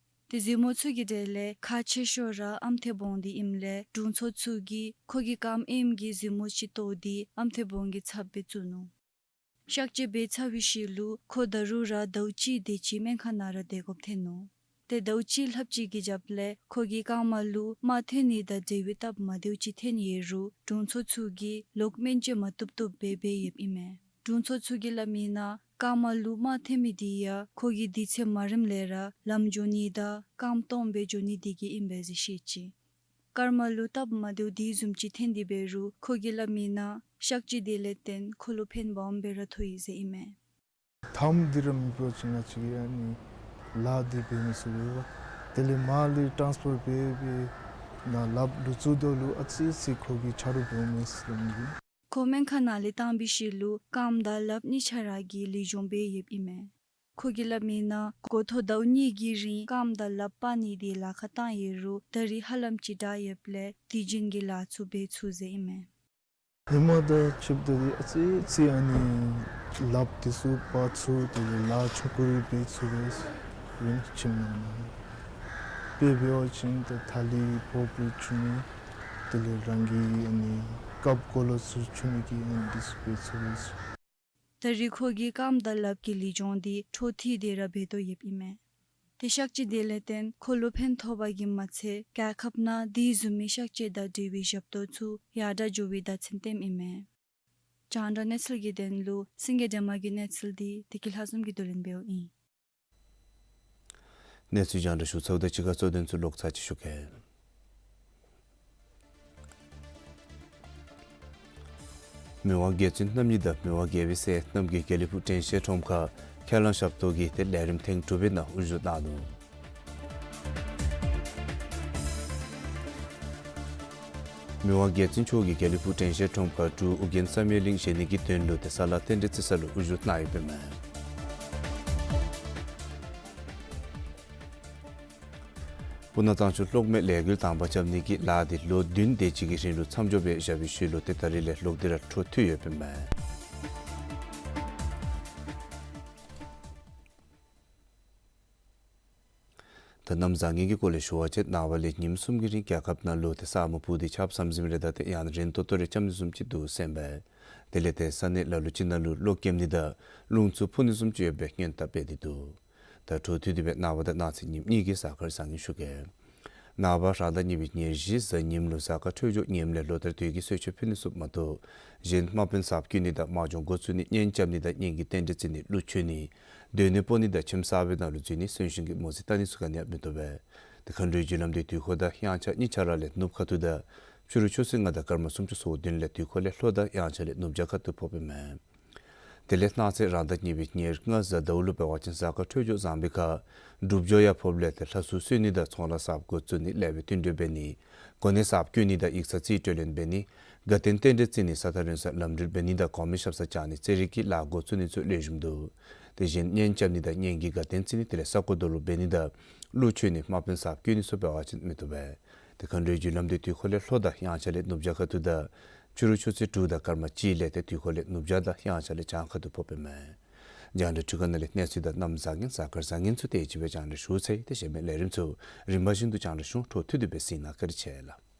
ཏེ་མཛུབ་མོ་ཚུ་གི་གྲས་ལས་ཁག་ཆེ་ཤོས་ར་ཨམ་ཐེ་བོང་འདི་ཨིནམ་ལས་དྲུང་འཚོ་ཚུ་གིས་ཁོ་གི་རྐངམ་གཡསམ་གྱི་མཛུབ་མོ་ཅིག་བཏོག་སྟེ་ཨམ་ཐེ་བོང་གི་ཚབ་སྦེ་བཙུགས་ནུག། གཤག་བཅོས་འབད་ཚར་བའི་ཤུལ་ལུ་ཁོ་ད་རུང་ར་ཟླཝ་གཅིག་དེ་ཅིག་སྨན་ཁང་ནང་ར་སྡོད་དགོཔ་ཐོན་ནུག། ཏེ་ཟླཝ་གཅིག་ལྷགཔ་ཅིག་གི་རྒྱབ་ལས་ཁོ་གི་རྐངམ་ལུ་རྨ་ཐོན་ནི་དང་འབྲེལ་བའི་སྟབས་མ་བདེཝ་ཅིག་ཐོན་ཡོད་རུང་དྲུང་འཚོ་ཚུ་གིས་ལོག་སྨན་བཅོས་མ་བཏུབ་བཏུབ་སྦེ་འབད་ཡོདཔ་ཨིན་མས། དྲུང་འཚོ་ཚུ་གིས་སླབ་མིའི་ནང་རྐངམ་ལུ་རྨ་ཐོན་མི་འདི་ཡང་ཁོ་གིས་དུས་ཚོད་མ་རནམ་ལས་ར་ལམ་འགྱོ་ནི་དང་རྐངམ་སྟོངམ་སྦེ་འགྱོ་ནི་འདི་གིས་ཨིན་པས་ཟེར་བཤད་ཅི། ཀརྨ་ལུ་སྟབས་མ་བདེཝ་དེ་བཟུམ་ཅིག་ཐོན་ཏེ་འབད་རུང་ཁོ་གིས་སླབ་མིའི་ནང་གཤག་བཅོས་དེ་ལས་བརྟེན་ཁོ་ལུ་ཕན་སྦོམ་སྦེ་ར་ཐོགས་ཡི་ཟེར་ཨིན་མས། དངམ་འདི་ར་མེད་པ་ཅིན་ང་བཅས་ཀྱིས་ཨ་ནི་ལཱ་འདི་འབད་མི་ཚུགས་པས། དེ་ལས་མར་ལས་ཊཱནསི་ཕར་འབད་འབད་ནཱ་ལགཔ་ལུ་བཙུགས་དོ་ལུ་ཨ་ཙི་ཙི་ཁོ་གིས་ཆ་རོགས་འབདཝ་མས་ཟེར་སླབ་མི་ཨིན། ཁོ་སྨན་ཁང་ནང་ལས་བཏང་བའི་ཤུལ་ལུ་རྐངམ་དང་ལགཔ་གཉིས་ཆ་ར་གི་ལེགས་ཤོམ་སྦེ་ཡོདཔ་ཨིན་མས། ཁོ་གིས་སླབ་མིའི་ནང་འགོ་ཐོག་ཟླཝ་གཉིས་ཀྱི་རིང་རྐངམ་དང་ལགཔ་སྤར་ནི་དེ་ལཱ་ཁག་བཏང་ཡོད་རུང་ད་རེས་ཧ་ལམ་ཅིག་དྲག་ཡོདཔ་ལས་དུས་རྒྱུན་གྱི་ལཱ་ཚུ་འབད་ཚུགས་ཟེར་ཨིན་མས། ཧེ་མ་དང་ཕྱདཔ་ད་ཨ་ཙི་ཙི་ཨ་ནི་ལགཔ་དེ་ཚུ་སྤར་ཚུགས། དེ་ལས་ལཱ་ཆུང་ཀུ་རེ་འབད་ཚུགས་པས། ཨིན་ཁྱིམ་ནང་ན་དཔེ་འབད་བ་ཅིན་ད་ཐ་ལི་ཕོརཔ་རེ་འཁྱུ་ནི་དེ་ལས་རང་གི་ཨ་ནི་ཀབ་གོ་ལ་ཚུ་འཁྱུ་ནི་གི་ཨ་ནི་དེ་ཚུ་འབད་ཚུགས་པས། ད་རེས་ཁོ་གི་རྐངམ་དང་ལགཔ་གི་ལེགས་ཤོམ་དེ་འཕྲོ་མཐུད་དེ་ར་འབད་དོ་ཡོདཔ་ཨིན་མས། ཏེ་གཤག་བཅོས་དེ་ལས་བརྟེན་ཁོ་ལུ་ཕན་ཐོགས་པ་གིས་མ་ཚད་རྒྱལ་ཁབ་ནང་དེ་བཟུམ་མའི་གཤག་བཅོས་དང་འབྲེལ་བའི་ཞབས་ཏོག་ཚུ་ཡར་དྲག་འགྱོ་བའི་བརྡ་མཚོན་སྟོནམ་ཨིན་མས། རྒྱང་བསྒྲགས་གནས་ཚུལ་གྱི་དོན་ལུ་སེང་གེ་སྒྲོལ་མ་གི་གནས་ཚུལ་འདི་བདེ་སྐྱིད་ལྷ་འཛོམས་ཀྱིས་བསྡུ་ལེན་འབདཝ་ཨིན། གནས་ཚུལ་རྒྱང་བསྒྲགས་ཞུ་ཚརཝ་དང་གཅིག་ཁར་གཙོ་དོན་ཚུ་ལོག་ཚར་ཅིག་ཞུ་གེ། མི་དབང་རྒྱལ་བཙུན་རྣམ་གཉིས་དང་མི་དབང་རྒྱལ་པོའི་སྲས་རྣམ་རྒྱལ་དགེ་ལེགས་ཕུག་དྲན་ཤེས་ཁྲོམ་ཁར་ ཁས་བླངས་ཞབས་ཏོག་གི་ཏེ་ལས་རིམ་ཐེངས་དྲུག་པའི་ནང་དབུ་བཞུགས་གནང་ནུག། མི་དབང་རྒྱལ་བཙུན་མཆོག་གིས་དགེ་ལེགས་ཕུག་དྲན་ཤེས་ཁྲོམ་ཁར་འབྲུག་ཨོ་རྒྱན་བསམ་ཡས་གླིང་བཞེངས་ནི་གི་དོན་ལུ་ཏེ་ས་ལ་རྟེན་འབྲེལ་བརྩི་ས་ལུ་དབུ་བཞུགས་གནང་ཡོདཔ་ཨིན་མས། སྤུ་ན་གཙང་ཆུ་གློག་མེ་ལས་འགུལ་དང་པ་རྐྱབ་ནི་གི་ལཱ་འདི་ལོ་བདུན་དེ་ཅིག་གི་རིང་ལུ་མཚམས་འཇོག་འབད་བཞག་པའི་ཤུལ་ལུ་ཏེ་ད་རིས་ལས་གློག་འདི་ར་འཕྲོ་མཐུད་ཡོདཔ་ཨིན་མས། ད་གནམ་བཟང་ངན་གྱི་སྐོར་ལས་ཞུ་བ་ཅིན་ནངས་པ་ལས་ཉིནམ་གསུམ་གྱི་རིང་རྒྱལ་ཁབ་ནང་ལུ་ཏེ་ས་སྨུག་སྤུབས་ཏེ་ཆརཔ་ཟམ་ཟིམ་རེ་དང་ཏེ་ཡང་རན་ཏོག་ཏོ་རེ་རྐྱབ་ནི་བཟུམ་ཅིག་འདུག་ཟེར་ཨིན་པས། དེ་ལས་ཏེ་ས་གནས་ལ་ལུ་ཅིག་ནང་ལུ་གློག་ཀེམ་ནི་དང་རླུང་འཚུབ་འཕུ་ནི་བཟུམ་ཅིག་ཡོད་པའི་སྔོན་བརྡ་སྤེལ་ཏེ་འདུག། ད་འཕྲོ་མཐུད་དེ་སྦེ་ནངས་པ་དང་གནངས་ཚེ་ཉིནམ་གཉིས་ཀྱི་གཟའ་སྐར་བཟང་ངན་ཞུ་གེ། ནངས་པ་རང་ཟླ་གཉིས་པའི་ཉེར་བཞི་གཟའ་ཉིམ་ལུ་གཟའ་སྐར་འཕྲོད་སྦྱོར་ངནམ་ལས་ལོ་ལྟར་དུས་ཀྱི་གསོལ་མཆོད་ཕུལ་ནི་ཚུ་མ་གཏོགས་གཞན་དམག་དཔོན་གཟབ་བསྐྱོད་ནི་དང་དམག་སྦྱོང་འགོ་བཙུགས་ནི་གཉེན་རྐྱབ་ནི་དང་གཉེན་གྱི་རྟེན་འབྲེལ་བརྩི་ནི་གླུ་མཆོད་ནི་སྡོད་གནས་སྤོ་ནི་དང་ཁྱིམ་གསར་པའི་ནང་ལུ་འཛུལ་ནི་གསོན་གཤིན་གྱི་མོ་རྩིས་བལྟ་ནི་ཚུ་ག་ནི་ཡང་མི་བཏུབ་པས། ཏེ་མཁའ་འགྲོའི་རྒྱུ་ལམ་འདི་དུས་འཁོར་དང་དབྱངས་འཆར་གཉིས་ཆ་ར་ལས་ནུབ་ཁ་ཐུག་དང་ཕྱི་རུ་ཆུ་ཚོད་ལྔ་དང་སྐར་མ་སུམ་ཅུ་སོ་བདུན་ལས་དུས་འཁོར་ལས་ལྷོ་དང་དབྱངས་འཆར་ལས་ནུབ་བྱང་ཁ་ཐུག་ཕོགཔ་ཨིན་མས། དེ་ལས་གནངས་ཚེ་རང་ཟླ་གཉིས་པའི་ཉེར་ལྔ་གཟའ་ཟླཝ་ལུ་འབད་བ་ཅིན་གཟའ་སྐར་འཕྲོད་སྦྱོར་བཟང་པའི་ཁར་འབྲུག་སྦྱོར་ཡང་ཕོགཔ་ལས་ཏེ་ལྷ་ཚོགས་གསོལ་ནི་དང་ཚོང་ལཱ་གསརཔ་འགོ་བཙུགས་ནི་ལེགས་པའི་བསྟུན་གྲོས་འབད་ནི་གོ་གནས་གསརཔ་བསྐོ་ནི་དང་ཡིག་ཚང་རྩིས་སྤྲོད་ལེན་འབད་ནི་དགའ་སྟོན་རྟེན་འབྲེལ་བརྩི་ནི་ས་ཐག་རིང་སར་ལམ་འགྲུལ་འབད་ནི་དང་གོང་མའི་ཞབས་སར་བཅར་ནི་རྩེད་རིགས་ཀྱི་ལཱ་འགོ་བཙུགས་ནི་ཚུ་ལེགས་ཤོམ་འདུག། དེ་བཞིན་གཉེན་རྐྱབ་ནི་དང་གཉེན་གྱི་དགའ་སྟོན་བརྩི་ནི་དེ་ལས་ས་རྐོ་རྡོ་ལུག་འབད་ནི་དང་གླུ་མཆོད་ནི་དམག་དཔོན་གསརཔ་བསྐོ་ནི་ཚུ་འབད་བ་ཅིན་མི་བཏུབ་པས། ཏེ་མཁའ་འགྲོའི་རྒྱུ་ལམ་འདི་དུས་འཁོར་ལས་ལྷོ་དང་དབྱངས་འཆར་ལས་ནུབ་བྱང་ཁ་ཐུག་དང་ཕྱི་རུ་ཆུ་ཚོད་དྲུག་དང་སྐར་མ་གཅིག་ལས་ཏེ་དུས་འཁོར་ལས་ནུབ་བྱང་དང་དབྱངས་འཆར་ལས་བྱང་ཁ་ཐུག་ཕོགཔ་ཨིན་མས། རྒྱང་བསྒྲགས་འཕྲུལ་ཁང་ནང་ལས་གནས་ཚུལ་དང་གནམ་བཟང་ངན་གཟའ་སྐར་བཟང་ངན་ཚུ་དེ་ཅིག་སྦེ་རྒྱང་བསྒྲགས་ཞུ་ཚར་ཡི། དེ་གཞན་མི་ལས་རིམ་ཚུ་རིམ་པ་བཞིན་དུ་རྒྱང་བསྒྲགས་ཞུ་འོང་། འཕྲོ་མཐུད་དེ་སྦེ་གཟིགས་གནང་། བཀའ་དྲིན་ཆེ་ལགས།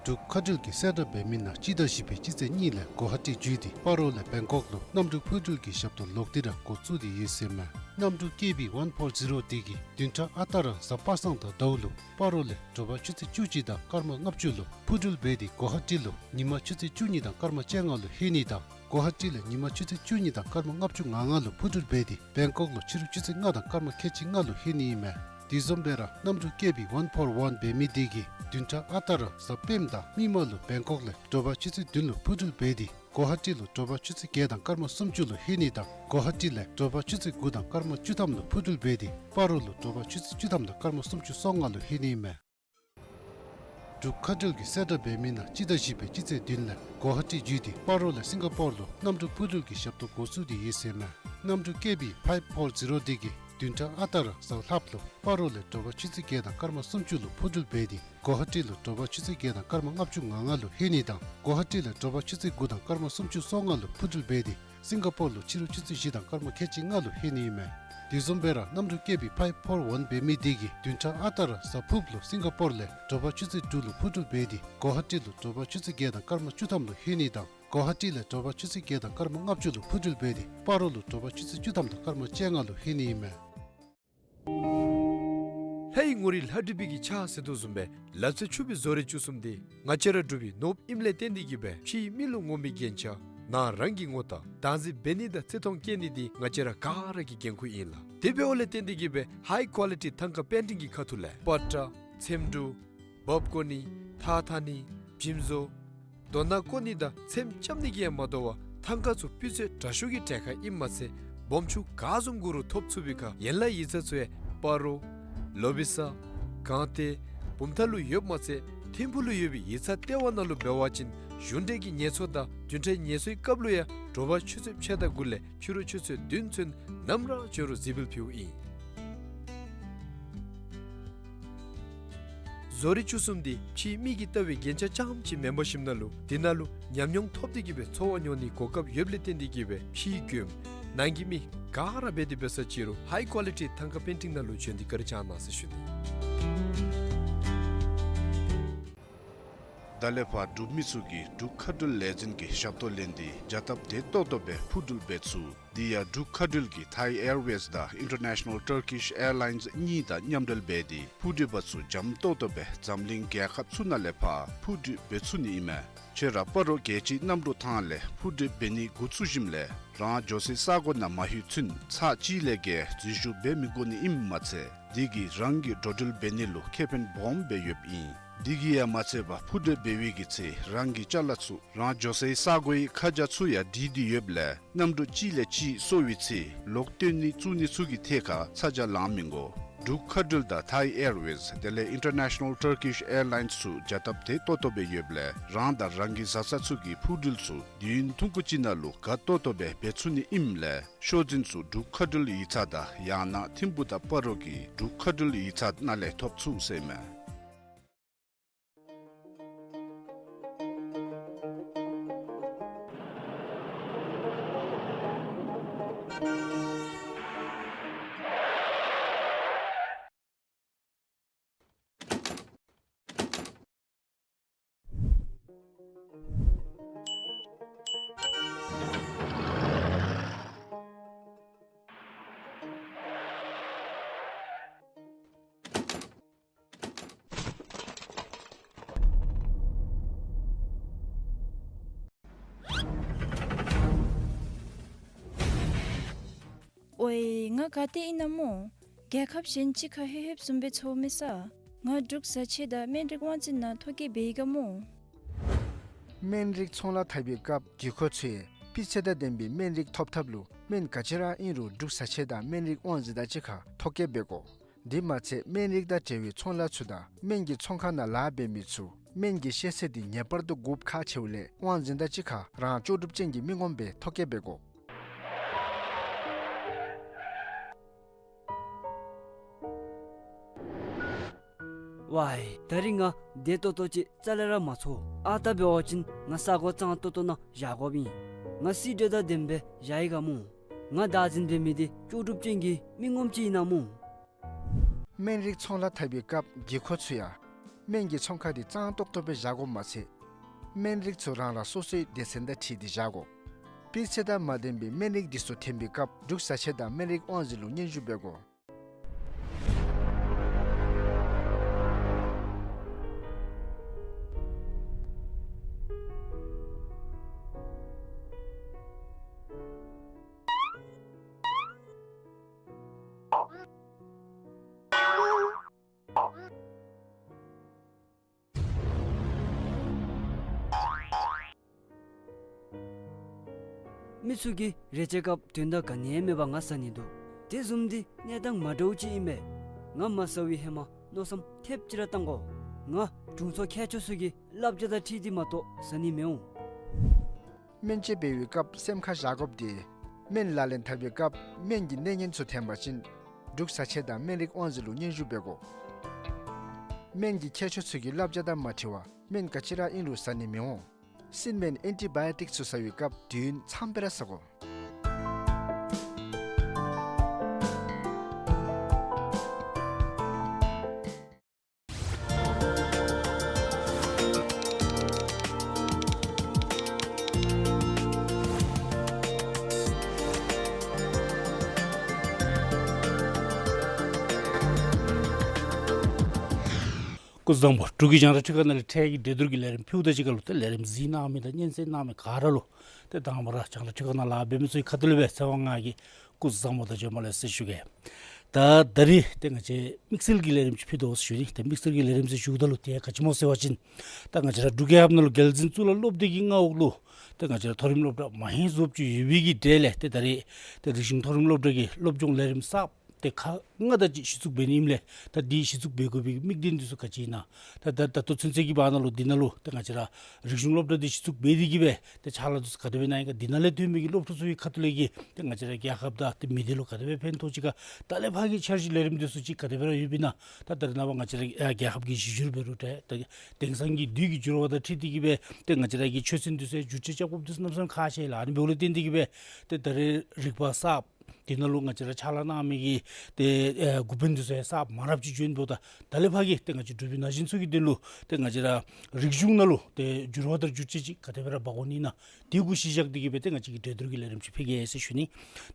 འབྲུག་མཁའ་འགྲུལ་གྱིས་གསལ་བསྒྲགས་འབད་མི་ནང་སྤྱི་ཟླ་བཞི་པའི་སྤྱི་ཚེས་གཉིས་ལས་གོ་ཧ་ཊི་བརྒྱུད་དེ་སྤ་རོ་ལས་བེང་ཀོག་ལུ་གནམ་གྲུ་འཕུར་འགྲུལ་གྱི་ཞབས་ཏོག་ལོག་སྟེ་ར་འགོ་བཙུགས་ཏེ་ཡོད་ཟེར་མས། གནམ་གྲུ་ཀེ་བི་ཝན་ཕོར་ཛི་རོ་འདི་གིས་བདུན་ཕྲག་ཨ་རྟག་ར་གཟའ་པ་སངས་དང་ཟླཝ་ལུ་སྤ་རོ་ལས་དྲོ་པ་ཆུ་ཚོད་བཅུ་གཅིག་དང་སྐར་མ་ལྔ་བཅུ་ལུ་འཕུར་འགྲུལ་འབད་དེ་གོ་ཧ་ཊི་ལུ་ཉིན་མ་ཆུ་ཚོད་བཅུ་གཉིས་དང་སྐར་མ་བཅོ་ལྔ་ལུ་ལྷོད་ནི་དང་གོ་ཧ་ཊི་ལས་ཉིན་མ་ཆུ་ཚོད་བཅུ་གཉིས་དང་སྐར་མ་ལྔ་བཅུ་ང་ལྔ་ལུ་འཕུར་འགྲུལ་འབད་དེ་བེང་ཀོག་ལུ་ཕྱི་རུ་ཆུ་ཚོད་ལྔ་དང་སྐར་མ་ཁལ་གཅིག་ལྔ་ལུ་ལྷོད་ནི་ཨིན་མས། དེ་བཟུམ་སྦེ་ར་གནམ་གྲུ་ཀེ་བི་ཝན་ཕོར་ཝན་འབད་མི་དེ་གིས་བདུན་ཕྲག་ཨ་རྟག་ར་གཟའ་སྤེནམ་དང་མིག་དམར་ལུ་བེང་ཀོག་ལས་དྲོ་པ་ཆུ་ཚོད་བདུན་ལུ་འཕུར་འགྲུལ་འབད་དེ་གོ་ཧ་ཊི་ལུ་དྲོ་པ་ཆུ་ཚོད་བརྒྱད་དང་སྐར་མ་སུམ་ཅུ་ལུ་ལྷོད་ནི་དང་གོ་ཧ་ཊི་ལས་དྲོ་པ་ཆུ་ཚོད་དགུ་དང་སྐར་མ་བཅུ་ཐམ་ལུ་འཕུར་འགྲུལ་འབད་དེ་སྤ་རོ་ལུ་དྲོ་པ་ཆུ་ཚོད་བཅུ་ཐམ་དང་སྐར་མ་སུམ་ཅུ་སོ་ལྔ་ལུ་ལྷོད་ནི་ཨིན་མས། འབྲུག་མཁའ་འགྲུལ་གྱིས་གསལ་བསྒྲགས་འབད་མི་ནང་སྤྱི་ཟླ་བཞི་པའི་སྤྱི་ཚེས་བདུན་ལས་གོ་ཧ་ཊི་བརྒྱུད་དེ་སྤ་རོ་ལས་སིང་ག་པོར་ལུ་གནམ་གྲུ་འཕུར་འགྲུལ་གྱི་ཞབས་ཏོག་འགོ་བཙུགས་ཏེ་ཡོད་ཟེར་མས། གནམ་གྲུ་ཀེ་བི་ཕའིབ་ཕོར་ཛི་རོ་དེ་གིས་བདུན་ཕྲག་ཨ་རྟག་ར་གཟའ་ལྷགཔ་ལུ་སྤ་རོ་ལས་དྲོ་པ་ཆུ་ཚོད་བརྒྱད་དང་སྐར་མ་སུམ་ཅུ་ལུ་འཕུར་འགྲུལ་འབད་དེ་གོ་ཧ་ཊི་ལུ་དྲོ་པ་ཆུ་ཚོད་བརྒྱད་དང་སྐར་མ་ལྔ་བཅུ་ང་ལྔ་ལུ་ལྷོད་ནི་དང་གོ་ཧ་ཊི་ལས་དྲོ་པ་ཆུ་ཚོད་དགུ་དང་སྐར་མ་སུམ་ཅུ་སོ་ལྔ་ལུ་འཕུར་འགྲུལ་འབད་དེ་སིང་ག་པོར་ལུ་ཕྱི་རུ་ཆུ་ཚོད་བཞི་དང་སྐར་མ་ཁལ་གཅིག་ལྔ་ལུ་ལྷོད་ནི་ཨིན་མས། དེ་བཟུམ་སྦེ་ར་གནམ་གྲུ་ཀེ་བི་ཕའིབ་ཕོར་ཝན་འབད་མི་དེ་གིས་བདུན་ཕྲག་ཨ་རྟག་ར་གཟའ་ཕུརཔ་ལུ་སིང་ག་པོར་ལས་དྲོ་པ་ཆུ་ཚོད་དྲུག་ལུ་འཕུར་འགྲུལ་འབད་དེ་གོ་ཧ་ཊི་ལུ་དྲོ་པ་ཆུ་ཚོད་བརྒྱད་དང་སྐར་མ་བཅུ་ཐམ་ལུ་ལྷོད་ནི་དང་གོ་ཧ་ཊི་ལས་དྲོ་པ་ཆུ་ཚོད་བརྒྱད་དང་སྐར་མ་ལྔ་བཅུ་ལུ་འཕུར་འགྲུལ་འབད་དེ་སྤ་རོ་ལུ་དྲོ་པ་ཆུ་ཚོད་བཅུ་ཐམ་དང་སྐར་མ་བཅོ་ལྔ་ལུ་ལྷོད་ནི་ཨིན་མས། ལྷ་ཡི་ངོ་རིས་ལྷ་བྲིས་པའི་གི་ཕྱག་ཟེར་དོ་བཟུམ་སྦེ་ལ་རྩེ་ཆུ་སྦིས་བཟོ་རིག་བཅུ་གསུམ་འདི་ང་བཅས་ར་འབྲུག་པའི་ནོར་བུ་ཨིནམ་ལས་བརྟེན་ཏེ་གིས་སྦེ་ཕྱིའི་མི་ལུ་ངོམ་པའི་རྒྱན་ཆ་ནང་རང་གི་ངོ་རྟགས་བདག་འཛིན་འབད་ནི་དང་བརྩི་མཐོང་བསྐྱེད་ནི་འདི་ང་བཅས་ར་ག་ར་གི་འགན་ཁུར་ཨིན་ལགས། དེ་འབདཝ་ལས་བརྟེན་ཏེ་གིས་སྦེ་ཧའི་ཀོ་ལི་ཊི་ཐང་ཀ་པེན་ཊིང་གི་ཁ་ཐུག་ལས་པ་ཏྲ་ཚེམ་དྲུབ་འབག་བཀོ་ནི་ཐགས་འཐག་ནི་བྱིམ་བཟོ་རྡོ་ནང་བཀོ་ནི་དང་ཚེམ་རྐྱབ་ནི་གིས་ཡང་མ་དོ་བར་ཐང་ཀ་ཚུ་སྤུས་ཚད་དྲག་ཤོས་ཀྱི་གྲལ་ཁར་ཨིནམ་མ་ཚད་སྦོམ་ཆུང་ག་བཟུམ་དགོ་རུང་ཐོབ་ཚུགས་པའི་ཁར་ཡན་ལག་ཡིག་ཚང་ཚུ་ཡང་སྤ་རོ་ལོ་བི་ས་སྒང་སྟེང་བུམ་ཐང་ལུ་ཡོདཔ་མ་ཚད་ ཐིམ་ཕུག་ལུ་ཡོད་པའི་ཡིག་ཚང་ལྟེ་བ་ནང་ལུ་འབད་བ་ཅིན་གཞུང་འབྲེལ་གྱི་ངལ་གསོ་དང་བདུན་ཕྲག་ངལ་གསོའི་སྐབས་ལུ་ཡང་དྲོ་པ་ཆུ་ཚོད་ཕྱེད་དང་དགུ་ལས་ཕྱི་རུ་ཆུ་ཚོད་བདུན་ཚུན་ནམ་ར་འབྱོན་རུང་གཟིགས་འབུལ་ཕུལཝ་ཨིན། བཟོ་རིག་བཅུ་གསུམ་འདི་ཕྱིའི་མིག་གིས་བལྟ་བའི་རྒྱན་ཆ་རྐྱངམ་ཅིག་མེན་པར་ཞིནམ་ན་ལུ་དེ་ནང་ལུ་ཉམས་མྱོང་ཐོབ་སྟེ་གི་སྦེ་འཚོ་བ་མྱོང་ནིའི་གོ་སྐབས་ཡོདཔ་ལས་བརྟེན་ཏེ་གི་སྦེ་ཕྱིའི་མགྱོནམ་ནང་གི་མི་ག་ར་འབད་དེ་འབད་ས་ཅིག་རུང་ཧའི་ཀོ་ལི་ཊི་ཐང་ཀ་པེན་ཊིང་ནང་ལུ་བྱོན་ཏེ་བཀའ་དྲིན་བསྐྱང་གནང་ཟེར་ཞུ་ནི། ད་ལས་ཕར་འབྲུག་མི་ཚུ་གིས་འབྲུག་མཁའ་འགྲུལ་ལས་འཛིན་གྱི་ཞབས་ཏོག་ལེན་ཏེ་བྱ་སྟབས་བདེ་ཏོག་ཏོ་སྦེ་འཕུར་འགྲུལ་འབད་ཚུགས། དེ་ཡང་འབྲུག་མཁའ་འགྲུལ་གྱིས་ཐའི་ཨེར་ཝེསི་དང་ཨིན་ཊར་ནེ་ཤ་ནཱལ་ཊར་ཀིཤ་ཨེར་ལའིནསི་གཉིས་དང་མཉམ་འབྲེལ་འབད་དེ་འཕུར་འགྲུལ་པ་ཚུ་འཇམ་ཏོག་ཏོ་སྦེ་འཛམ་གླིང་རྒྱལ་ཁབ་ཚུ་ནང་ལས་ཕར་འཕུར་འགྲུལ་འབད་ཚུགས་ནི་ཨིན་མས། ཁྱེད་ར་སྤ་རོ་རྒྱལ་སྤྱིའི་གནམ་གྲུ་ཐང་ལས་འཕུར་འགྲུལ་འབད་ནི་འགོ་བཙུགས་ཞིནམ་ལས་རང་འགྱོ་སའི་ས་གོ་ནང་མ་ལྷོད་ཚུན་ཚར་གཅིག་ལས་བརྒལ་འཛུལ་ཞུགས་འབད་མི་དགོ་ནི་ཨིནམ་མ་ཚད་དེ་གིས་རང་གི་འགྲོ་འགྲུལ་འབད་ནི་ལུ་ཁེ་ཕན་སྦོམ་སྦེ་ཡོདཔ་ཨིན། དེ་གིས་ཡང་མ་ཚད་པར་འཕུར་འགྲུལ་འབད་བའི་གི་ཚེ་རང་གི་ཅ་ལ་ཚུ་རང་འགྱོ་སའི་ས་གོའི་ཁ་བྱང་ཚུ་ཡང་བྲིས་ཏེ་ཡོདཔ་ལས་གནམ་གྲུ་གཅིག་ལས་གཅིག་སོར་བའི་ཚེ་ལོག་བཏོན་ནི་བཙུགས་ནི་ཚུ་གི་ཐད་ཁར་ཚ་གྱང་ལང་མི་དགོ། འབྲུག་མཁའ་འགྲུལ་དང་ཐའི་ཨེར་ཝེསི་དེ་ལས་ཨིན་ཊར་ནེ་ཤ་ནཱལ་ཊར་ཀིཤ་ཨེར་ལའིནསི་ཚུ་བྱ་སྟབས་བདེ་ཏོག་ཏོ་སྦེ་ཡོདཔ་ལས་རང་དང་རང་གི་བཟའ་ཚང་ཚུ་གི་འཕུར་འགྲུལ་ཚུ་དུས་ཡུན་ཐུང་ཀུ་ཅིག་ནང་ལུ་དགའ་ཏོག་ཏོ་སྦེ་འབད་ཚུགས་ནི་ཨིནམ་ལས་ཤོག་འཛིན་ཚུ་འབྲུག་མཁའ་འགྲུལ་ཡིག་ཚང་དང་ཡང་ན་ཐིམ་ཕུག་དང་སྤ་རོ་གི་འབྲུག་མཁའ་འགྲུལ་ཡིག་ཚང་ནང་ལས་ཐོབ་ཚུགས་ཟེར་མས། ཨོའི་ང་ག་ཏེ་ཨིན་ན་སྨོ། རྒྱལ་ཁབ་གཞན་ཅིག་ཁར་ལྷོད་ལྷོདཔ་བཟུམ་སྦེ་ཚོར་མི་ས། ང་འབྲུག་བཟའ་ཆས་དང་སྨན་རིགས་དབང་འཛིན་ནང་ཐོ་བཀོད་འབད་ཡི་ག་སྨོ། སྨན་རིགས་ཚོང་ལཱ་འཐབ་པའི་སྐབས་གི་ཁོ་ཚུ་ཡང་སྤུས་ཚད་དང་ལྡན་པའི་སྨན་རིགས་ཐོབ་ཐབས་ལུ་སྨན་ག་ཅི་ར་ཨིན་རུང་འབྲུག་བཟའ་ཆས་དང་སྨན་རིགས་དབང་འཛིན་དང་གཅིག་ཁར་ཐོ་བཀོད་འབད་དགོ། དེ་མ་ཚད་སྨན་རིགས་དང་འབྲེལ་བའི་ཚོང་ལཱ་ཚུ་དང་སྨན་གྱི་ཚོང་ཁང་ནང་ལཱ་འབད་མི་ཚུ་སྨན་གྱི་ཤེས་ཚད་འདི་ངེས་པར་དུ་དགོཔ་ཁག་ཆེཝ་ལས་དབང་འཛིན་དང་གཅིག་ཁར་རང་ལྕོགས་གྲུབ་ཅན་གྱི་མི་ངོམ་སྦེ་ཐོ་བཀོད་འབད་དགོ། ཝའི་ད་རིས་ང་བདེ་ཏོག་ཏོ་ཅིག་རྩ་ལས་ར་མ་ཚོར། ཨ་རྟག་འབད་བ་ཅིན་ང་ས་གོ་གཙང་ཏོག་ཏོ་ནང་བཞག་དགོཔ་ཨིན། ང་སི་ཌི་དང་ལྡནམ་སྦེ་བཞག་ཡི་ག་སྨོ། ང་བདག་འཛིན་འབད་མི་འདི་ལྕོགས་གྲུབ་ཅན་གྱི་མི་ངོམ་ཅིག་ཨིན་ན་སྨོ། སྨན་རིགས་ཚོང་ལཱ་འཐབ་པའི་སྐབས་གི་ཁོ་ཚུ་ཡང་སྨན་གྱི་ཚོང་ཁང་འདི་གཙང་ཏོག་ཏོ་སྦེ་བཞག་དགོཔ་མ་ཚད་སྨན་རིགས་ཚུ་རང་རང་སོ་སོའི་སྡེ་ཚན་དང་འཁྲིལ་ཏེ་བཞག་དགོ། སྤུས་ཚད་དང་མ་ལྡན་པའི་སྨན་རིགས་འདི་ཚུ་ཐོན་པའི་སྐབས་འབྲུག་བཟའ་ཆས་དང་སྨན་རིགས་དབང་འཛིན་ལུ་སྙན་ཞུ་འབད་དགོ། མི་ཚུ་གིས་རེ་ཆེ་སྐབས་དོན་དག་ག་ནི་ཡང་མེད་པར་ང་བཟའ་ནི་འདུག། དེ་བཟུམ་འདི་གནས་སྟངས་མ་འདྲཝ་ཅིག་ཨིན་པས། ང་མ་བཟའ་བའི་ཧེ་མ་མནོ་བསམ་ཐེབས་ཅིག་ར་བཏང་དགོ། ང་དྲུང་འཚོ་མཁས་མཆོག་ཚུ་གི་བསླབ་བྱ་དང་འཁྲིལ་ཏེ་མ་གཏོགས་བཟའ་ནི་མི་འོང་། སྨན་བཅོས་འབད་བའི་སྐབས་སེམས་ཁར་བཞག་དགོཔ་འདི་སྨན་ལག་ལེན་འཐབ་པའི་སྐབས་སྨན་གྱི་གནས་ངན་ཚུ་ཐོན་པ་ཅིན་འབྲུག་བཟའ་ཆས་དང་སྨན་རིགས་དབང་འཛིན་ལུ་སྙན་ཞུ་འབད་དགོ། སྨན་གྱི་མཁས་མཆོག་ཚུ་གི་བསླབ་བྱ་དང་མ་འཁྲིལ་བར་སྨན་ག་ཅི་ར་ཨིན་རུང་བཟའ་ནི་མི་འོང་། སྲིན་སྨན་ཨེན་ཊི་བཱ་ཡོ་ཊིཀ་ཚུ་བཟའ་བའི་སྐབས་དུས་ཡུན་ཙམ་སྦེ་ར་བཟའ་དགོ། སྐུ་གཟུགས་བཟང་པོ། འབྲུག་གི་རྒྱང་བསྒྲགས་ཁྲི་ཁང་ནང་ལས་འཕྲལ་གྱི་བདེ་སྡུག་གི་ལས་རིམ་ཕུལཝ་དང་གཅིག་ཁར་ལུ་ཏེ་ལས་རིམ་གཟིགས་གནང་མི་དང་སྙན་གསན་གནང་མི་ག་ར་ལུ་ཏེ་དང་པ་ར་རྒྱང་བསྒྲགས་ཁྲི་ཁང་ནང་ལཱ་འབད་མི་ཚུ་གི་ཁ་ཐུག་ལས་སྦེ་ཚེ་དབང་ང་གིས་སྐུ་གཟུགས་བཟང་པོ་དང་བྱོན་པ་ལེགས་ཟེར་ཞུ་གེ། ད་ད་རིས་ཏེ་ང་བཅས་དམིགས་བསལ་གྱི་ལས་རིམ་ཅིག་ཕུལ་དོ་ཟེར་ཞུ་ནི། ཏེ་དམིགས་བསལ་གྱི་ལས་རིམ་ཟེར་ཞུཝ་ད་ལུ་ཏེ་ག་ཅི་སྨོ་ཟེར་བ་ཅིན་ད་ང་བཅས་ར་འབྲུག་རྒྱལ་ཁབ་ནང་ལུ་རྒྱལ་འཛིན་གཙུག་ལག་སློབ་སྡེ་གི་མངའ་འོག་ལུ་ཏེ་ང་བཅས་ར་མཐོ་རིམ་སློབ་གྲྭ་མ་ཧེ་རྫོགསཔ་ཅིག་ཡོད་པའི་གི་གྲས་ལས་ཏེ་ད་རིས་ཏེ་རིགས་ཞིབ་མཐོ་རིམ་སློབ་གྲྭ་གི་སློབ་སྦྱོང་ལས་རིམ་གསརཔ་ ཏེ་ཁག་ལྔ་དེ་ཅིག་གཞི་བཙུགས་འབད་ནི་ཨིནམ་ལས་ད་འདི་གཞི་བཙུགས་འབད་དགོ་པའི་དམིགས་དོན་འདི་ཚུ་ག་ཅི་ཨིན་ན། ད་ད་ད་ལྟོ་ཚུན་ཚོད་ཀྱི་བར་ན་ལུ་འདི་ནང་ལུ་ཏེ་ང་བཅས་ར་རིག་གཞུང་སློབ་གྲྭ་འདི་གཞི་བཙུགས་འབད་དེ་གི་སྦེ་ཏེ་ཕྱག་ལཱ་འདི་ཚུ་ག་དེ་སྦེ་གནང་ཡི་ག། འདི་ནང་ལས་ཐོན་མི་གི་སློབ་ཕྲུག་ཚུ་གི་ཁ་ཐུག་ལས་ཀྱི་ཏེ་ང་བཅས་ར་རྒྱལ་ཁབ་དང་ཏེ་མི་སྡེ་ལུ་ག་དེ་སྦེ་ཕན་ཐོགས་ཅི་ག། ད་ལས་ཕར་གྱི་འཆར་གཞི་ལས་རིམ་འདི་ཚུ་ཅིག་ག་དེ་སྦེ་ར་ཡོདཔ་ཨིན་ན། ད་ད་རེས་ནངས་པ་ང་བཅས་ར་ཨ་རྒྱལ་ཁབ་ཀྱི་གཞི་བསྒྱུར་འབད་རུང་འདྲ་ཏེ་དེང་སང་གི་དུས་ཀྱི་འགྱུར་བ་དང་འཁྲིལ་ཏེ་གི་སྦེ་ཏེ་ང་བཅས་ར་གི་ཆོས་ཚན་འདི་ཚུ་ཡང་བསྒྱུར་བཅོས་རྐྱབ་དགོཔ་འདི་ཚུ་གནམ་མེད་ས་མེད་ཁག་ཆེ་ལགས། ཨ་ནི་འབདཝ་ལས་བརྟེན་ཏེ་གི་སྦེ་ཏེ་ད་རེས་རིག་པ་གསརཔ་འདི་ནང་ལུ་ང་བཅས་ར་ཕྱག་ལཱ་གནང་མི་གི་ཏེ་ཨེ་འགོ་དཔོན་འདི་ཚུ་ཡང་གསརཔ་མང་རབས་ཅིག་བྱོན་འདུག། ད་ད་ལས་ཕར་གྱི་ཏེ་ང་བཅས་འབྲུག་པའི་ན་གཞོན་ཚུ་གི་དོན་ལུ་ཏེ་ང་བཅས་ར་རིག་གཞུང་ནང་ལུ་ཏེ་འགྱུར་བ་དང་བསྒྱུར་བཅོས་ཅིག་ག་དེ་སྦེ་ར་འབག་དགོ་ནི་ཨིན་ན། དེ་གུ་གཞི་བཞག་སྟེ་གི་སྦེ་ཏེ་ང་བཅས་ཀྱིས་གྲོས་བསྡུར་གྱི་ལས་རིམ་ཅིག་ཕུལ་གེ་ཟེར་ཞུ་ནི།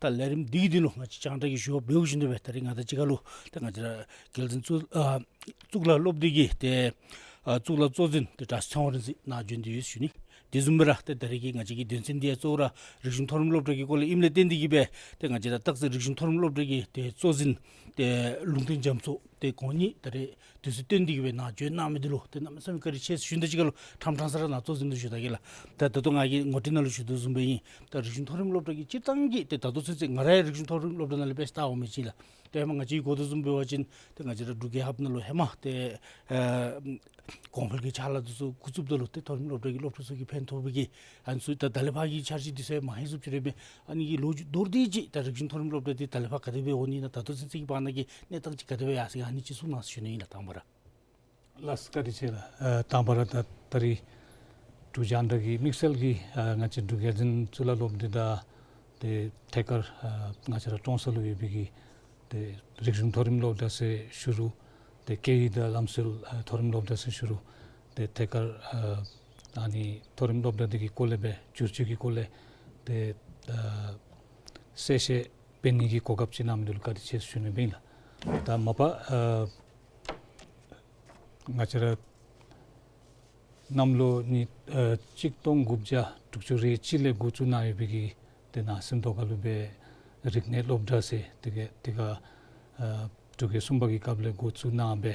ད་ལས་རིམ་འདི་གི་དོན་ལུ་ང་བཅས་རྒྱང་བསྒྲགས་ཀྱི་ཞུ་བ་འབདཝ་བཞིན་དུ་སྦེ་ད་རེས་ང་དང་གཅིག་ཁར་ལུ་ཏེ་ང་བཅས་ར་རྒྱལ་བཙུན་གཙུག་ཨ་གཙུག་ལག་སློབ་སྡེ་གི་ཏེ་ཨ་གཙུག་ལག་གཙོ་འཛིན་ཏེ་དྲག་ཤོས་ཚེ་དབང་རིག་འཛིན་ནཱ་བྱོན་ཏེ་ཡོད་ཟེར་ཞུ་ནི། དེ་བཟུམ་སྦེ་ར་ཏེ་ད་རེས་ཀྱི་ང་བཅས་ཀྱི་དོན་ཚན་འདི་ཡང་གཙོ་བོ་ར་རིག་གཞུང་མཐོ་རིམ་སློབ་གྲྭ་གི་སྐོར་ལས་ཨིནམ་ལས་བརྟེན་ཏེ་གི་སྦེ་ཏེ་ང་བཅས་ར་སྟག་རྩེ་རིག་གཞུང་མཐོ་རིམ་སློབ་གྲྭ་གི་ཏེ་གཙོ་འཛིན་ཏེ་ལུང་བསྟན་རྒྱ་མཚོ་ཏེ་ཁོང་གཉིས་ད་རེས་དུས་ཚོད་བཏོན་ཏེ་གི་སྦེ་ནཱ་བྱོན་གནང་མི་འདི་ལུ་ཏེ་གནམ་མེད་ས་མེད་བཀའ་དྲིན་ཆེ་ཟེར་ཞུ་ནི་དང་གཅིག་ཁར་ལུ་ཕྲང་ཕྲང་ས་ར་ནཱ་གཙོ་འཛིན་ལུ་ཞུ་ད་གེ་ལགས། ད་ད་ལྟོ་ང་གིས་ངོ་སྤྲོད་ནང་ལུ་ཞུ་དོ་བཟུམ་སྦེ་ཨིན། ད་རིག་གཞུང་མཐོ་རིམ་སློབ་གྲྭ་གི་སྤྱིར་བཏང་གི་ཏེ་ད་ལྟོ་ཚུན་ཚོད་ང་ར་ཡང་རིག་གཞུང་མཐོ་རིམ་སློབ་གྲྭ་ནང་ལས་སྦེ་ལྟཝ་མས་ཅིག་ལགས། ཏེ་ཧེ་མ་ང་བཅས་གོ་དོ་བཟུམ་འབད་བ་ཅིན་ཏེ་ང་བཅས་ར་འབྲུག་རྒྱལ་ཁབ་ནང་ལུ་ཧེ་མ་ཏེ་ཨ་གོང་འཕེལ་གྱི་ཕྱག་ལཱ་འདི་ཚུ་འགོ་བཙུགསཔ་ད་ལུ་ཏེ་མཐོ་རིམ་སློབ་གྲྭ་གི་སློབ་ཕྲུག་ཚུ་གིས་ཕན་ཐོགས་པའི་གི་ཨ་ནི་ཚུ་ད་ད་ལས་ཕར་གྱི་འཆར་གཞི་འདི་ཚུ་ཡང་མང་ཧེང་སུ་ཅིག་ར་མས། ཨ་ནི་གི་ལོ་རྒྱུས་མདོར་བསྡུས་ཅིག་ད་རིག་གཞུང་མཐོ་རིམ་སློབ་གྲྭ་འདི་ད་ལས་ཕར་ག་དེ་སྦེ་འོང་ནི་ཨིན་ན། ད་ལྟོ་ཚུན་ཚོད་ཀྱི་བར་ན་གི་གནས་སྟངས་ཅིག་ག་དེ་སྦེ་ཡར་སོང་ཡི་ག། ཨ་ནི་ཅིག་གསུང་གནང་ཟེར་ཞུ་ནི་ཨིན་ལགས། དང་པ་ར། ལགས་སོ་བཀའ་དྲིན་ཆེ་ལགས། ཨ་དང་པ་ར་ད་ད་རེས་འབྲུག་རྒྱང་བསྒྲགས་ཀྱི་དམིགས་བསལ་གྱི་ཨ་ང་བཅས་འབྲུག་རྒྱལ་བཙུན་གཙུག་ལག་སློབ་སྡེ་དང་ཏེ་ཐད་ཀར་ཨ་ང་བཅས་ར་ཀྲོང་གསར་ལུ་ཡོད་པའི་གི་ཏེ་རིག་གཞུང་མཐོ་རིམ་སློབ་གྲྭ་ཟེར་ཞུ་རུང་ཏེ་སྐད་ཡིག་དང་ལམ་སྲོལ་ཨ་མཐོ་རིམ་སློབ་གྲྭ་ཟེར་ཞུ་རུང་ཏེ་ཐད་ཀར་ཨ་ཨ་ནི་མཐོ་རིམ་སློབ་གྲྭ་འདི་གི་སྐོར་ལས་སྦེ་བསྒྱུར་བཅོས་ཀྱི་སྐོར་ལས་ཏེ་ཨ་གསལ་བཤད་འབད་ནི་གི་གོ་སྐབས་ཅིག་གནང་མི་འདི་ལུ་བཀའ་དྲིན་ཆེ་ཟེར་ཞུ་ནི་སྦེ་ཨིན་ལགས། ད་མ་པ་ཨ་ང་བཅས་ར་གནམ་ལོ་ནི་ཨ་གཅིག་སྟོང་དགུ་བརྒྱ་དྲུག་ཅུ་རེ་གཅིག་ལས་འགོ་བཙུགས་གནང་ཡོད་པའི་གི་ཏེ་ནང་སེམས་རྟོགས་ཁ་ལུ་སྦེ་རིག་གནས་སློབ་གྲྭ་ཟེར་དེ་གི་དེ་ཁར་ཨ་འབྲུག་རྒྱལ་གསུམ་པ་གི་སྐབས་ལས་འགོ་བཙུགས་གནང་སྦེ་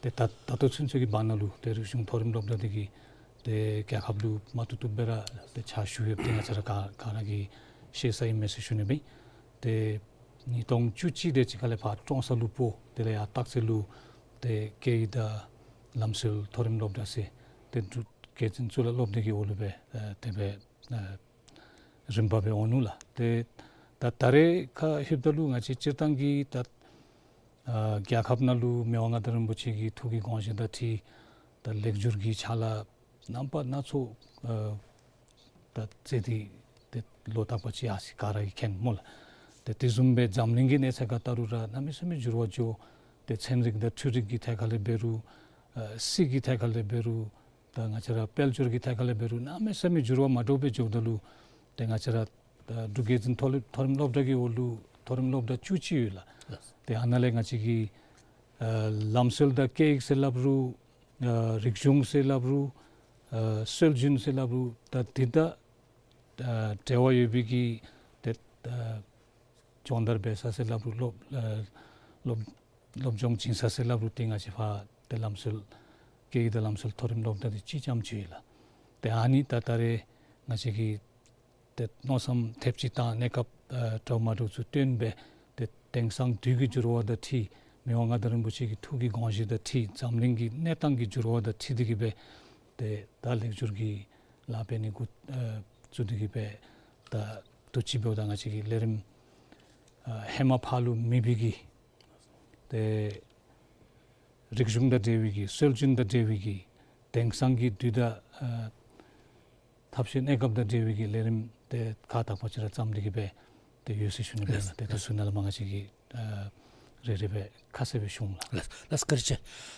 ཏེ་ད་ད་ལྟོ་ཚུན་ཚོད་ཀྱི་བར་ན་ལུ་ཏེ་རིག་གཞུང་མཐོ་རིམ་སློབ་གྲྭ་འདི་གིས་ཏེ་རྒྱལ་ཁབ་ལུ་མ་ཐུབ་ཐུབ་སྦེ་ར་ཏེ་ཕྱག་ཞུ་ཡོདཔ་འདི་ང་བཅས་ར་ག་ག་ར་གིས་ཤེས་ས་ཨིན་མས་ཟེར་ཞུ་ནི་སྦེ། ཏེ་ཉིས་སྟོང་བཅུ་གཅིག་དེ་ཅིག་ཁ་ལས་ཕར་ཀྲོང་གསར་ལུ་སྤོ། དེ་ལས་ཡར་སྟག་རྩེ་ལུ་ཏེ་སྐད་ཡིག་དང་ལམ་སྲོལ་མཐོ་རིམ་སློབ་གྲྭ་ཟེར་ཏེ་འབྲུག་རྒྱལ་བཙུན་གཙུག་ལག་སློབ་སྡེ་གི་འོག་ལུ་སྦེ་ཨ་དེ་སྦེ་ཨ་རིམ་པ་སྦེ་འོང་ནུག་ལགས། ཏེ་ད་ད་རེས་ཁར་ལྷོདཔ་ད་ལུ་ང་བཅས་སྤྱིར་བཏང་གི་ད་ཨ་རྒྱལ་ཁབ་ནང་ལུ་མི་དབང་མངའ་བདག་རིན་པོ་ཆེ་གི་ཐུགས་ཀྱི་དགོངས་བཞེད་དང་འཁྲིལ་ད་ལེགས་སྒྱུར་གྱི་ཕྱག་ལཱ་རྣམ་པ་སྣ་ཚོགས་ཨ་ད་མཛད་དེ་ཏེ་ལོ་རྟག་པ་ཅིག་ཡར་སོང་ག་ར་གིས་མཁྱེན་སྨོ་ལགས། ཏེ་དེ་བཟུམ་སྦེ་འཛམ་གླིང་གི་གནས་ཚད་ཁར་བལྟ་རུང་ར་གནམ་མེད་ས་མེད་འགྱུར་བ་འགྱོ། ཏེ་ཚན་རིག་དང་འཕྲུལ་རིག་གི་ཐད་ཁ་ལས་འབད་རུང་ཨ་རྩིས་ཀྱི་ཐད་ཁ་ལས་འབད་རུང་ད་ང་བཅས་ར་དཔལ་འབྱོར་གྱི་ཐད་ཁ་ལས་འབད་རུང་གནམ་མེད་ས་མེད་འགྱུར་བ་མ་འདྲཝ་སྦེ་འགྱོཝ་ད་ལུ་ཏེ་ང་བཅས་ར་ད་འབྲུག་རྒྱལ་བཙུན་མཐོ་རིམ་མཐོ་རིམ་སློབ་གྲྭ་གི་འོག་ལུ་མཐོ་རིམ་སློབ་གྲྭ་བཅུ་གཅིག་ཡོད་ལགས། ལགས། ཏེ་ཨ་ནཱ་ལས་ང་བཅས་ཀྱི་ཨ་ལམ་སྲོལ་དང་སྐད་ཡིག་ཟེར་སླབ་རུང་ཨ་རིག་གཞུང་ཟེར་སླབ་རུང་ཨ་སྲོལ་རྒྱུན་ཟེར་སླབ་རུང་ད་འདི་དང་ཨ་འབྲེལ་བ་ཡོད་པའི་གི་ཏེ་ཨ་སྦྱོང་བརྡར་འབད་ས་ཟེར་སླབ་རུང་སློབ་ཨ་སློབ་སློབ་སྦྱོང་བྱིན་ས་ཟེར་སླབ་རུང་ཏེ་ང་བཅས་ཕར་ཏེ་ལམ་སྲོལ་སྐད་ཡིག་དང་ལམ་སྲོལ་མཐོ་རིམ་སློབ་གྲྭ་འདི་གཅིག་རྐྱངམ་ཅིག་ཡོད་ལགས། ཏེ་ཨ་ནི་ད་ད་རེས་ང་བཅས་ཀྱི་ཏེ་མནོ་བསམ་ཐེབས་ཅིག་དང་གནས་སྐབས་ཨ་འདྲཝ་མ་འདྲཝ་ཚུ་བཏོན་སྦེ་ཏེ་དེང་སང་དུས་ཀྱི་འགྱུར་བ་དང་འཁྲིལ་མི་དབང་མངའ་བདག་རིན་པོ་ཆེ་གི་ཐུགས་ཀྱི་དགོངས་བཞེད་དང་འཁྲིལ་འཛམ་གླིང་གི་གནས་སྟངས་ཀྱི་འགྱུར་བ་དང་འཁྲིལ་ཏེ་གི་སྦེ་ཏེ་ད་ལེགས་སྒྱུར་གྱི་ལཱ་འབད་ནི་འགོ་ཨ་བཙུགས་ཏེ་གི་སྦེ་ད་དུས་ཅི་འབདཝ་ད་ང་བཅས་ཀྱི་ལས་རིམ་ཨ་ཧེ་མ་ཕར་ལུ་མེད་པའི་གི་ཏེ་རིག་གཞུང་དང་འབྲེལ་བའི་གི་སྲོལ་རྒྱུན་དང་འབྲེལ་བའི་གི་དེང་སང་གི་དུས་དང་ཨ་ཐབས་ཤེས་གནས་སྐབས་དང་འབྲེལ་བའི་གི་ལས་རིམ་ཏེ་ཁག་དག་པ་ཅིག་ར་བརྩམས་ཏེ་གི་སྦེ་ཏེ་ཡོད་ཟེར་ཞུ་ནི་སྦེ་ལགས། ཏེ་དེ་ཚུ་ནང་ལས་མར་ང་བཅས་ཀྱིས་ཨ་རེ་རེ་སྦེ་ཁ་གསལ་སྦེ་ཞུ་འོང་ལགས། ལགས་ལགས་བཀའ་དྲིན་ཆེ།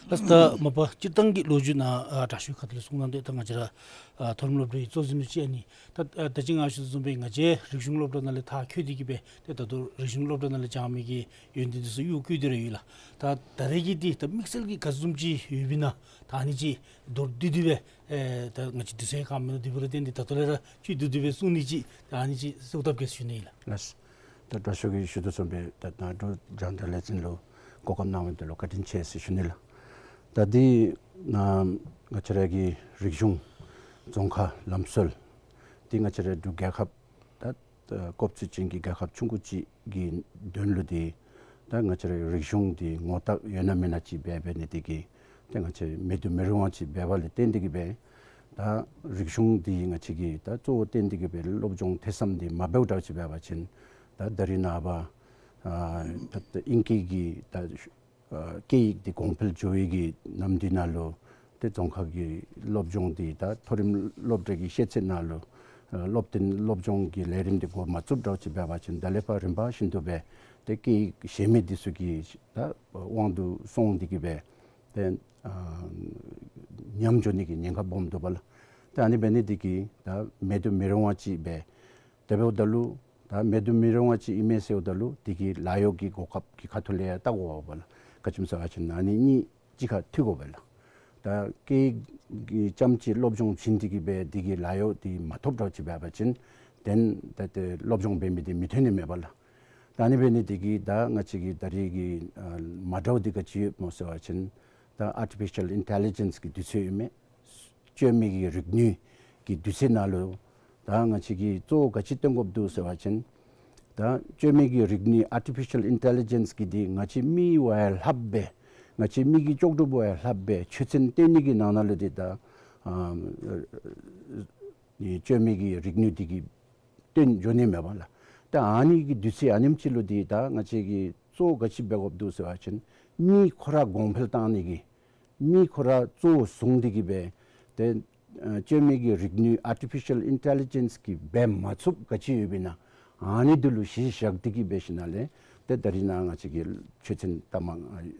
ལགས་ད་མ་པ་སྤྱིར་བཏང་གི་ལོ་རྒྱུས་ནང་ཨ་དྲག་ཤོས་ཁ་ཐུག་ལས་གསུང་གནང་སྟེ་ད་ང་བཅས་ར་ཨ་མཐོ་རིམ་སློབ་གྲྭའི་གཙོ་འཛིན་ལུ་ཅིག་ཨ་ནི་ད་ཨ་ད་ཅི་ང་ཞུ་དོ་བཟུམ་སྦེ་ང་བཅས་རིག་གཞུང་སློབ་གྲྭ་ནང་ལས་མཐར་འཁྱོལ་ཏེ་གི་སྦེ་ཏེ་ད་ལྟོ་རིག་གཞུང་སློབ་གྲྭ་ནང་ལས་སྦྱང་མི་གི་ཡོན་ཏན་འདི་ཚུ་གཡུག་བཀོལ་ཏེ་ར་ཡོད་ལགས། ད་ད་རེས་ཀྱི་འདི་ད་དམིགས་བསལ་གྱི་ག་བཟུམ་ཅིག་ཡོདཔ་ཨིན་ན་ད་ཨ་ནི་ཅིག་མདོར་བསྡུས་ཏེ་སྦེ་ཨེ་ད་ང་བཅས་དུས་ཚོད་ཁམ་མེན་ན་དེ་འབད་རུང་ཏེ་འདི་ད་ལྟོ་ལས་ར་བཅུད་བསྡུ་སྟེ་སྦེ་གསུང་ནི་ཅིག་ད་ཨ་ནི་ཅིག་གསོལཝ་བཏབ་གེ་ཟེར་ཞུ་ནི་ཨིན་ལགས། ལགས། ད་དྲག་ཤོས་ཀྱིས་ཞུ་དོ་བཟུམ་སྦེ་ད་ད་འབྲུག་རྒྱང་བསྒྲགས་ལས་འཛིན་ལུ་གོ་སྐབས་གནང་བའི་དོན་ལུ་བཀའ་དྲིན་ཆེ་ཟེར་ཞུ་ནི་ལགས། ད་འདི་ནང་ང་བཅས་ར་གི་རིག་གཞུང་རྫོང་ཁ་ལམ་སྲོལ་འདི་ང་བཅས་ར་འབྲུག་རྒྱལ་ཁབ་ད་ད་གོ་སྐབས་ཅན་གྱི་རྒྱལ་ཁབ་ཆུང་ཀུ་ཅིག་གི་དོན་ལུ་འདི་ ད་ང་བཅས་རའི་རིག་གཞུང་འདི་ངོ་རྟགས་ཡོད་ན་མེད་ན་ཅིག་འབད་འབད་ནི་འདི་གིས་ད་ང་བཅས་མེད་དུ་མི་རུང་བ་ཅིག་འབདཝ་ལས་བརྟེན་ཏེ་གིས་སྦེ་ད་རིག་གཞུང་འདི་ང་བཅས་ཀྱིས་ད་གཙོ་བོ་བཏོན་ཏེ་གིས་སྦེ་སློབ་སྦྱོང་ཐེ་ཚོམ་འདི་མ་འབདཝ་འདྲཝ་ཅིག་འབད་བ་ཅིན་ད་ད་རིས་ནངས་པ་ཨ་ད་ཨིང་སྐད་ཀྱི་ད་ཨ་སྐད་ཡིག་འདི་གོང་འཕེལ་འགྱོ་བའི་གི་ནམ་དུས་ནང་ལུ་ཏེ་རྫོང་ཁག་གི་སློབ་སྦྱོང་འདི་ད་མཐོ་རིམ་སློབ་གྲྭ་གི་ཤེས་ཚད་ནང་ལུ་ཨ་སློབ་སྟོན་སློབ་སྦྱོང་གི་ལས་རིམ་འདི་འགོ་མ་བཙུགས་འདྲཝ་ཅིག་འབད་བ་ཅིན་ད་ལས་ཕར་རིམ་པ་བཞིན་དུ་སྦེ་ཏེ་སྐད་ཡིག་གཞན་མི་འདི་ཚུ་གི་ད་དབང་དུ་སོང་སྟེ་གིས་སྦེ་ཏེ་ཨ་ཉམས་འགྱོ་ནི་གི་ཉེན་ཁ་སྦོམ་འདུག་པ་ལགས། ཏེ་ཨ་ནི་འབད་ནི་འདི་གིས་ད་མེད་དུ་མི་རུང་བ་ཅིག་སྦེ་དེ་འབདཝ་ད་ལུ་ད་མེད་དུ་མི་རུང་བ་ཅིག་ཨིན་མས་ཟེརཝ་ད་ལུ་དེ་གི་ལཱ་གཡོག་གི་གོ་སྐབས་ཀྱི་ཁ་ཐུག་ལས་ཡང་བལྟ་དགོ་པས་ལགས། ག་ཅི་སྨོ་ཟེར་བ་ཅིན་ཨ་ནི་གཉིས་གཅིག་ཁར་མཐུད་དགོ་པས་ལགས། ད་སྐད་ཡིག་གི་རྐྱངམ་གཅིག་སློབ་སྦྱོང་བྱིན་ཏེ་གིས་སྦེ་དེ་གི་ལཱ་གཡོག་དེ་མ་ཐོབ་འདྲཝ་ཅིག་འབད་བ་ཅིན་དེ་ད་ཏེ་སློབ་སྦྱོང་འབད་མི་དེ་མི་ཐོན་ནི་མས་པ་ལགས། ད་ཨ་ནི་འབད་ནི་དེ་གིས་ད་ང་བཅས་ཀྱི་ད་རེས་ཀྱི་ཨ་མ་འདྲཝ་དེ་ག་ཅི་ཡོདཔ་སྨོ་ཟེར་བ་ཅིན་ད་ཨར་ཊི་ཕི་ཤལ་ཨིན་ཊེ་ལི་ཇེནསི་གི་དུས་ཚོད་ཨིན་མས། བཅོས་མའི་གི་རིག་ནུས་ཀྱི་དུས་ཚོད་ནང་ལུ་ད་ང་བཅས་ཀྱིས་གཙོ་བོ་ག་ཅི་སྟོན་དགོཔ་འདུག་ཟེར་བ་ཅིན་ད་བཅོས་མའི་གི་རིག་ནུས་ཨར་ཊི་ཕི་ཤལ་ཨིན་ཊེ་ལི་ཇེནསི་གི་འདི་ང་བཅས་མི་བ་ཡང་ལྷགཔ་སྦེ་ང་བཅས་མི་གི་ལྕོགས་གྲུབ་བ་ཡང་ལྷགཔ་སྦེ་ཆོས་ཚན་སྟོན་ནི་གི་ནང་ན་ལུ་འདི་ད་ཨ་བཅོས་མའི་གི་རིག་ནུས་འདི་གིས་སྟོན་འགྱོ་ནི་མས་པ་ལགས། ད་ཨ་ནི་གི་དུས་ཚོད་ཨ་ནེམ་ཅིག་ལུ་འདི་ད་ང་བཅས་ཀྱིས་གཙོ་བོ་ག་ཅི་འབད་དགོཔ་འདུག་ཟེར་བ་ཅིན་མི་ཁོ་ར་གོང་འཕེལ་བཏང་ནི་གི་མི་ཁོ་ར་གཙོ་བོ་བཟུང་སྟེ་གིས་སྦེ་ཏེ་ཨ་བཅོས་མའི་གི་རིག་ནུས་ཨར་ཊི་ཕི་ཤལ་ཨིན་ཊེ་ལི་ཇེནསི་གིས་འབད་མ་ཚུགསཔ་ག་ཅི་ཡོདཔ་ཨིན་ན་ཨ་ནི་འདི་ལུ་གཞི་བཞག་སྟེ་གིས་འབད་ཞིནམ་ལས་ཏེ་ད་རིས་ནཱ་ང་བཅས་ཀྱིས་ཆོས་ཚན་ད་མ་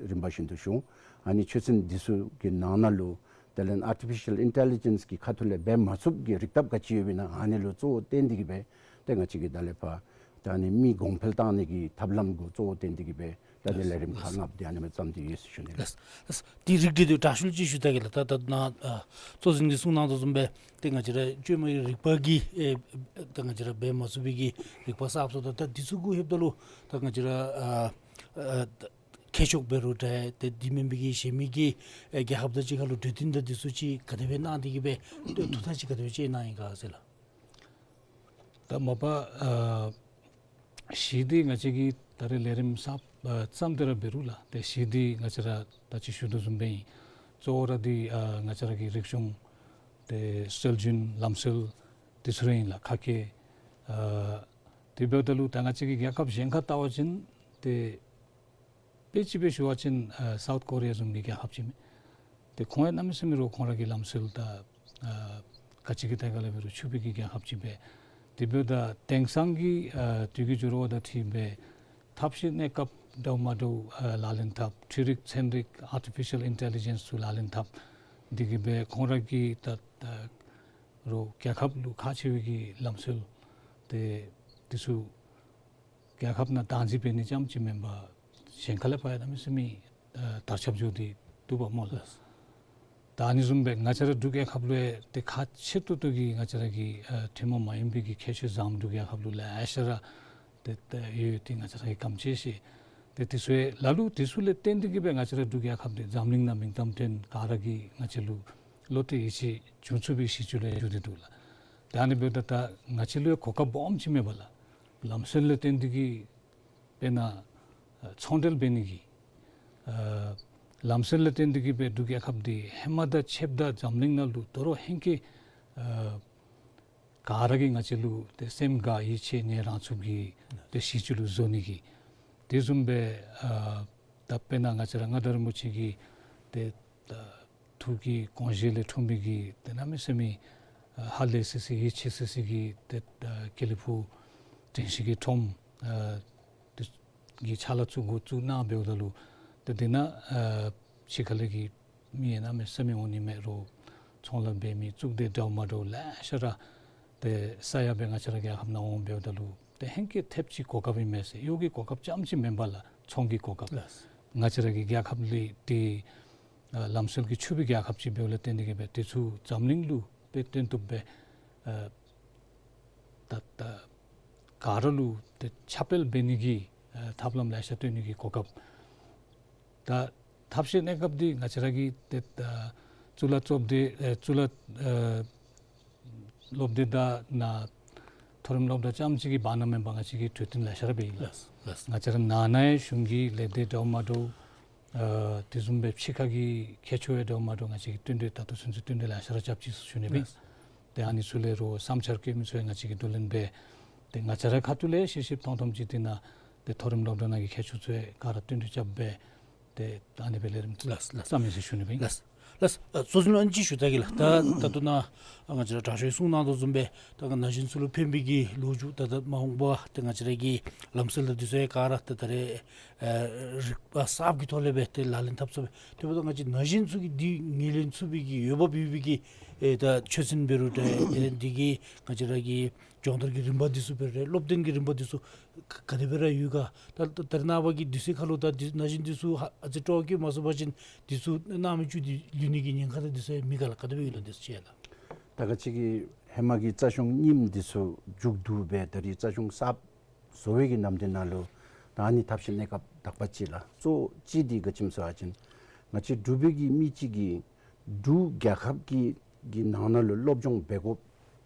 རིམ་པ་བཞིན་དུ་ཞུ། ཨ་ནི་ཆོས་ཚན་འདི་ཚུ་གི་ནང་ན་ལུ་དེ་ལས་ཨར་ཊི་ཕི་ཤལ་ཨིན་ཊེ་ལི་ཇེནསི་གི་ཁ་ཐུག་ལས་འབད་མ་ཚུགསཔ་གི་རིག་ཐབས་ག་ཅི་ཡོདཔ་ཨིན་ན་ཨ་ནི་ལུ་གཙོ་བོ་བཏོན་ཏེ་གིས་སྦེ་ཏེ་ང་བཅས་ཀྱིས་ད་ལས་ཕར་ད་ཨ་ནི་མི་གོང་འཕེལ་བཏང་ནི་གི་ཐབས་ལམ་གུ་གཙོ་བོ་བཏོན་ཏེ་གིས་སྦེ་ད་ཨ་ནི་ལས་རིམ་ཁག་ལྔ་པོ་དེ་ཨ་ནི་སྦེ་བརྩམས་ཏེ་ཡོད་ཟེར་ཞུ་ནི་ལགས། ལགས། ལགས། དེ་རིགས་འདི་དྲག་ཤོས་ཅིག་ཞུ་ད་གེ་ལགས། ད་ད་ནཱ་ཨ་གཙོ་འཛིན་གྱིས་གསུངས་གནང་དོ་བཟུམ་སྦེ་ཏེ་ང་བཅས་ར་བཅོས་མའི་རིག་པ་གི་ཨེ་ད་ང་བཅས་ར་འབད་མ་ཚུགས་པའི་གི་རིག་པ་གསརཔ་བཟོ་དང་ད་འདི་ཚུ་གུ་ལྷོདཔ་ད་ལུ་ད་ང་བཅས་ར་ཨ་ཨ་མཁས་མཆོག་འབད་རུང་འདྲ་ཏེ་དེ་མེན་པའི་གི་གཞན་མི་གི་ཨེ་རྒྱལ་ཁབ་དང་གཅིག་ཁར་ལུ་གྲོས་བསྟུན་དང་འདི་ཚུ་ཅིག་ག་དེ་སྦེ་གནང་སྟེ་གིས་སྦེ་ཐུགས་ཐག་ཅིག་ག་དེ་སྦེ་བཅད་གནང་ཡི་ག་ཟེར་ལགས། ད་མ་པ་ཨ་གཞི་འདི་ང་བཅས་ཀྱིས་ད་རེས་ལས་རིམ་གསརཔ་ཨ་བརྩམས་ཏེ་ར་འབད་རུང་ལགས། ཏེ་གཞི་འདི་ང་བཅས་ར་ད་ཅི་ཞུ་དོ་བཟུམ་སྦེ་ཨིན། གཙོ་བོ་ར་འདི་ཨ་ང་བཅས་ར་གི་རིག་གཞུང་ཏེ་སྲོལ་རྒྱུན་ལམ་སྲོལ་འདི་ཚུ་ར་ཨིན་ལགས། ཁ་སྐད་ཨ་དེ་འབདཝ་ད་ལུ་ད་ང་བཅས་ཀྱིས་རྒྱལ་ཁབ་གཞན་ཁར་བལྟ་བ་ཅིན་ཏེ་དཔེ་ཅིག་སྦེ་ཞུ་བ་ཅིན་ཨ་སའུཐ་ཀོ་རི་ཡ་བཟུམ་མའི་རྒྱལ་ཁབ་ཅིག་མས། ཏེ་ཁོང་ཡང་གནམ་མེད་ས་མེད་ར་ཁོང་ར་གི་ལམ་སྲོལ་དང་ཨ་ག་ཅི་གི་ཐད་ཁར་ལས་འབད་རུང་ཕྱུག་པའི་གི་རྒྱལ་ཁབ་ཅིག་སྦེ། དེ་འབདཝ་ད་དེང་སང་གི་ཨ་དུས་ཀྱི་འགྱུར་བ་དང་འཁྲིལ་སྦེ་ཐབས་ཤེས་གནས་སྐབས་འདྲཝ་མ་འདྲཝ་ཨ་ལག་ལེན་འཐབ་འཕྲུལ་རིག་ཚན་རིག་ཨར་ཊི་ཕི་ཤལ་ཨིན་ཊེ་ལི་ཇེནསི་ཚུ་ལག་ལེན་འཐབ་འདི་གིས་སྦེ་ཁོང་ར་གི་ད་ད་རུང་རྒྱལ་ཁབ་ལུ་ཁག་ཆེ་བའི་གི་ལམ་སྲོལ་ཏེ་འདི་ཚུ་རྒྱལ་ཁབ་ནང་བདག་འཛིན་འབད་ནི་རྐྱངམ་ཅིག་མེན་པར་གཞན་ཁ་ལས་ཕར་ཡང་གནམ་མེད་ས་མེད་ཨ་དར་ཁྱབ་འགྱོ་སྟེ་འདུག་པ་སྨོ་ལགས། ད་ཨ་ནི་བཟུམ་སྦེ་ང་བཅས་ར་འབྲུག་རྒྱལ་ཁབ་ལུ་ཡང་ཏེ་ཁག་ཆེ་ཏོག་ཏོ་གི་ང་བཅས་ར་གི་ཨ་ཐུན་མོང་མ་ཡིན་པའི་གི་ཁྱད་ཆོས་འཛམ་འབྲུག་རྒྱལ་ཁབ་ལུ་ལེ་ཤ་ར་ཏེ་ཏེ་ཡོད། ཏེ་ང་བཅས་ར་གིས་ག་དེམ་ཅིག་ཤེས། ཏེ་དེ་ཚུ་ཡང་ལ་ལུ་དེ་ཚུ་ལས་བརྟེན་ཏེ་གིས་སྦེ་ང་བཅས་ར་འབྲུག་རྒྱལ་ཁབ་འདི་འཛམ་གླིང་ནང་མིང་གཏམ་ཐོན་ག་ར་གིས་ང་བཅས་ལུ་བློ་གཏད་ཡིད་ཆེས་བྱུང་ཚུགས་པའི་གཞི་བཅུད་ལུ་ཡང་གྱུར་ཏེ་འདུག་ལགས། ད་ཨ་ནི་འབདཝ་ད་ད་ང་བཅས་ལུ་ཡང་གོ་སྐབས་སྦོམ་ཅིག་མས་པ་ལགས། ལམ་སྲོལ་ལས་བརྟེན་ཏེ་གིས་དཔེར་ན་ཨ་ཚོང་འབྲེལ་འབད་ནི་གི་ཨ་ལམ་སྲོལ་ལས་བརྟེན་ཏེ་གིས་སྦེ་འབྲུག་རྒྱལ་ཁབ་འདི་ཧེ་མ་དང་ཕྱདཔ་ད་འཛམ་གླིང་ནང་ལུ་དོ་རུང་ཧེང་སྐལ་ཨ་ག་ར་གིས་ང་བཅས་ལུ་ཏེ་སེམས་དགའ་ཡིད་ཆེས་ནི་རང་ཚུགས་ཀྱི་ཏེ་གཞི་བཅུད་ལུ་བཟོ་ནི་གི། དེ་བཟུམ་སྦེ་ཨ་ད་དཔེར་ན་ང་བཅས་ར་མངའ་བདག་རིན་པོ་ཆེ་གི་ཏེ་ཨ་ཐུགས་ཀྱི་དགོངས་བཞེད་ལས་འཁྲུངས་པའི་གི་ཏེ་གནམ་མེད་ས་མེད་ཨ་ཧ་ལས་སི་སི་ཡིད་ཆེས་སི་སི་གི་ཏེ་ཨ་དགེ་ལེགས་ཕུག་དྲན་ཤེས་ཀྱི་ཁྲོམ་ཨ་དེ་གི་ཕྱག་ལཱ་བཙུགས་འགོ་བཙུགས་གནང་འབདཝ་ད་ལུ་ཏེ་དེ་ནང་ཨ་ཕྱི་ཁ་ལས་ཀྱི་མི་ཡང་གནམ་མེད་ས་མེད་འོང་ནི་མས། རོགས་ཚོང་ལཱ་འབད་མི་གཙུག་སྡེ་འདྲཝ་མ་འདྲཝ་ལེ་ཤ་ར་ཏེ་ས་ཡ་སྦེ་ང་བཅས་ར་རྒྱལ་ཁབ་ནང་འོང་འབདཝ་ད་ལུ་ཏེ་ཧེང་སྐལ་ཐེབས་ཅིག་གོ་སྐབས་ཨིན་མས་ཟེར། གཡོག་གི་གོ་སྐབས་རྐྱངམ་ཅིག་མེན་པ་ལགས། ཚོང་གི་གོ་སྐབས། ལགས། ང་བཅས་ར་གི་རྒྱལ་ཁབ་ལས་ཏེ་ཨ་ལམ་སྲོལ་གྱི་ཕྱུག་པའི་རྒྱལ་ཁབ་ཅིག་འབདཝ་ལས་བརྟེན་ཏེ་གིས་སྦེ་དེ་ཚུ་འཛམ་གླིང་ལུ་ཏེ་སྟོན་བཏུབ་སྦེ་ཨ་ད་ད་ག་ར་ལུ་ཏེ་ཁྱབ་སྤེལ་འབད་ནི་གི་ཨ་ཐབས་ལམ་ལེ་ཤ་སྟོན་ནི་གི་གོ་སྐབས། ད་ཐབས་ཤེས་གནས་སྐབས་འདི་ང་བཅས་ར་གི་ཏེ་ད་གཙུག་ལག་བཅོ་ལྡན་ཨེ་གཙུག་ལག་ཨེ་སློབ་སྡེ་དང་ནཱ་ མཐོ་རིམ་སློབ་གྲྭ་རྐྱངམ་གཅིག་གི་བར་ན་མེན་པར་ང་བཅས་ཀྱིས་གྲོས་བསྟུན་ལེ་ཤ་ར་འབད་ཡི་ལགས། ལགས་ལགས། ང་བཅས་ར་ནང་ན་ཡང་གཞུང་གི་ལས་སྡེ་འདྲཝ་མ་འདྲཝ་ཨ་དེ་བཟུམ་སྦེ་ཕྱི་ཁ་གི་མཁས་མཆོག་ཡང་འདྲཝ་མ་འདྲཝ་ང་བཅས་ཀྱིས་བསྟུན་གྲོས་ད་ལྟོ་ཚུན་ཚོད་བསྟུན་གྲོས་ལེ་ཤ་ར་རྐྱབ་ཅི་ཟེར་ཞུ་ནི་སྦེ། ལགས། ཏེ་ཨ་ནི་ཚུ་ལས་རོགས་བསམ་འཆར་བཀོད་མི་ཚུ་ཡང་ང་བཅས་ཀྱིས་བསྡུ་ལེན་འབད། ཏེ་ང་བཅས་རའི་ཁ་ཐུག་ལས་ཤེས་ཤེསཔ་ཐོང་ཐོངམ་ཅིག་འདི་ནང་ཏེ་མཐོ་རིམ་སློབ་གྲྭ་ནང་གི་མཁས་མཆོག་ཚུ་ཡང་ག་ར་བསྟུན་གྲོས་རྐྱབ་སྦེ་ཏེ་ཨ་ནི་སྦེ་ལས་རིམ་ལགས་ལགས། བརྩམ་ཡི་ཟེར་ཞུ་ནི་སྦེ། ལགས་ལགས། ཨ་གཙོ་འཛིན་ལུ་ཨ་ནི་ཅིག་ཞུ་ད་གེ་ལགས། ད་ད་ལྟོ་ནཱ་ང་བཅས་ར་དྲག་ཤོས་གསུང་གནང་དོ་བཟུམ་སྦེ་ད་ན་གཞོན་ཚུ་ལུ་ཕན་པའི་གི་ལོ་རྒྱུས་ད་ད་མ་འོངས་པ་ཏེ་ང་བཅས་ར་གི་ལམ་སྲོལ་དང་འདི་ཚུ་ཡང་ག་ར་ད་ད་རེས་ཨ་རིག་པ་གསརཔ་གི་ཐོག་ལས་སྦེ་ཏེ་ལག་ལེན་འཐབ་ཚུགས་པས། དེ་འབདཝ་ད་ང་བཅས་ན་གཞོན་ཚུ་གིས་འདི་ངོས་ལེན་ཚུགས་པའི་གི་འོས་འབབ་ཡོད་པའི་གི་ཨེ་ད་ཆོས་ཚན་འབད་རུང་ཏེ་དེ་ལས་འདི་གི་ང་བཅས་ར་གི་སྦྱོང་བརྡར་གྱི་རིམ་པ་འདི་ཚུ་འབད་རུང་སློབ་སྟོན་གྱི་རིམ་པ་འདི་ཚུ་ག་ག་དེ་སྦེ་ར་ཡོད་ག། ད་ད་རེས་ནངས་པ་གི་དུས་ཚོད་ཁར་ལུ་ད་འདི་ན་གཞོན་འདི་ཚུ་ཧ་ཨ་ཙི་སྤྲོ་བ་བསྐྱེད་མ་ཚུགས་པ་ཅིན་འདི་ཚུ་ནང་མི་བཅུག་སྟེ་ལུས་ནི་གི་ཉེན་ཁ་དང་འདི་ཚུ་ཡང་མེད་ག་ལགས། ག་དེ་སྦེ་ཡོད་ལགས་འདི་ཚུ་ཅིག་ལགས། ད་ང་བཅས་ཀྱི་ཧེ་མ་གི་རྩ་གཞུང་རྙིངམ་འདི་ཚུ་མཇུག་བསྡུ་སྦེ་ད་རིས་རྩ་གཞུང་གསརཔ་བཟོ་བའི་གི་ནམ་དུས་ནང་ལུ་ད་ཨ་ནི་ཐབས་ཤེས་གནས་སྐབས་དག་པ་ཅིག་ལགས། གཙོ་བོ་ཅིག་འདི་ག་ཅི་སྨོ་ཟེར་བ་ཅིན་ང་བཅས་འབྲུག་པའི་གི་མི་ཅིག་གིས་འབྲུག་རྒྱལ་ཁབ་ཀྱི་གི་ནང་ན་ལུ་སློབ་སྦྱོང་འབད་དགོཔ་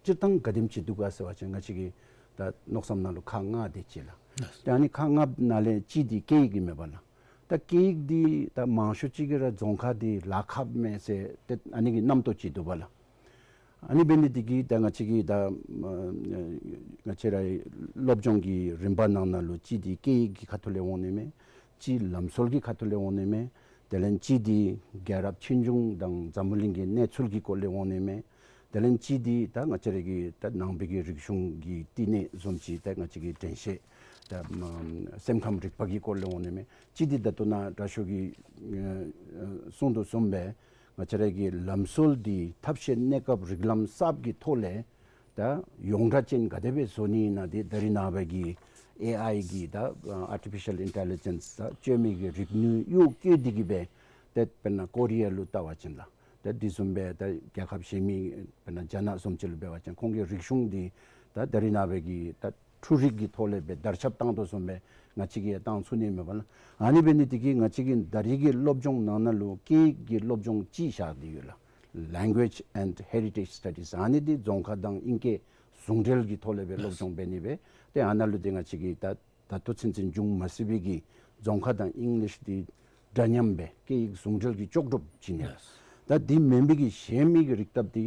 སྤྱིར་བཏང་ག་དེམ་ཅིག་འདུག་ག་ཟེར་བ་ཅིན་ང་བཅས་ཀྱི་ད་མནོ་བསམ་ནང་ལུ་ཁག་ལྔ་དེ་ཅིག་ལགས། ལགས། ཏེ་ཨ་ནི་ཁག་ལྔ་ནང་ལས་ཅིག་འདི་སྐད་ཡིག་ཨིན་མས་པ་ལགས། ད་སྐད་ཡིག་འདི་ད་མང་ཤོས་ཅིག་གིས་ར་རྫོང་ཁ་འདི་ལཱ་ཁགཔ་མས་ཟེར་ཏེ་ཨ་ནི་གི་རྣམ་རྟོག་ཅིག་འདུག་པ་ལགས། ཨ་ནི་འབད་ནི་འདི་གིས་ད་ང་བཅས་ཀྱི་ད་ཨ་ང་བཅས་རའི་སློབ་སྦྱོང་གི་རིམ་པ་ནང་ན་ལུ་ཅིག་འདི་སྐད་ཡིག་གི་ཁ་ཐུག་ལས་འོང་ནི་མས། ཅིག་ལམ་སྲོལ་གྱི་ཁ་ཐུག་ལས་འོང་ནི་མས། དེ་ལས་ཅིག་འདི་རྒྱལ་རབས་ཆོས་འབྱུང་དང་འཛམ་བུ་གླིང་གི་གནས་ཚུལ་གྱི་སྐོར་ལས་འོང་ནི་མས། དེ་ལས་ཅིག་འདི་ད་ང་བཅས་ར་གི་ད་ནང་པའི་གི་རིག་གཞུང་གི་བསྟི་གནས་བཟུམ་ཅིག་ད་ང་བཅས་ཀྱི་དྲན་ཤེས་ད་སེམས་ཁམས་རིག་པ་གི་སྐོར་ལས་འོང་ནི་མས། ཅིག་འདི་ད་ལྟོ་ནཱ་དྲག་ཤོས་ཀྱིས་ཨ་ཨ་གསུང་དོ་བཟུམ་སྦེ་ང་བཅས་ར་གི་ལམ་སྲོལ་འདི་ཐབས་ཤེས་གནས་སྐབས་རིགས་ལམ་གསརཔ་གི་ཐོག་ལས་ད་ཡོངས་གྲགས་ཅན་ག་དེ་སྦེ་བཟོ་ནི་ཨིན་ན་འདི་ད་རེས་ནངས་པ་གི་ཨེ་ཨའི་གི་ད་ཨ་ཨར་ཊི་ཕི་ཤཱལ་ཨིན་ཊེ་ལི་ཇེནསི་ད་བཅོས་མའི་གི་རིག་ནུས་གཡོག་བཀོལ་ཏེ་གིས་སྦེ་ཏེ་དཔེར་ན་ཀོ་རི་ཡ་ལུ་བལྟ་བ་ཅིན་ལགས། ད་འདི་བཟུམ་སྦེ་ད་རྒྱལ་ཁབ་གཞན་མི་དཔེར་ན་རྒྱ་ནག་བཟུམ་ཅིག་ལུ་འབད་བ་ཅིན་ཁོང་གི་རིག་གཞུང་འདི་ད་ད་རེས་ནངས་པ་གི་ད་འཕྲུལ་རིག་གི་ཐོག་ལས་སྦེ་དར་ཁྱབ་བཏང་དོ་བཟུམ་སྦེ་ང་བཅས་ཀྱིས་ཡང་བཏང་ཚུགས་ནི་མས་པ་ལགས། ཨ་ནི་འབད་ནི་འདི་གིས་ང་བཅས་ཀྱི་ད་རེས་ཀྱི་སློབ་སྦྱོང་ནང་ན་ལུ་སྐད་ཡིག་གི་སློབ་སྦྱོང་ཅིག་བཞག་སྟེ་ཡོད་ལགས། Language and Heritage Studies། ཨ་ནི་འདི་རྫོང་ཁ་དང་ཨིང་སྐད་ཟུང་འབྲེལ་གྱི་ཐོག་ལས་སྦེ་སློབ་སྦྱོང་འབད་ནི་སྦེ་ཏེ་ཨ་ནཱ་ལུ་འདི་ང་བཅས་ཀྱི་ད་ད་ལྟོ་ཚུན་ཚོད་འབྱུང་མ་ཚུགས་པའི་གི་རྫོང་ཁ་དང་ཨིང་ལིཤ་འདི་འདྲ་མཉམ་སྦེ་སྐད་ཡིག་ཟུང་འབྲེལ་གྱི་ལྕོགས་གྲུབ་ཅིག་ཨིན་ལགས། ད་འདི་མེན་པའི་གི་གཞན་མི་གི་རིག་སྟབས་འདི་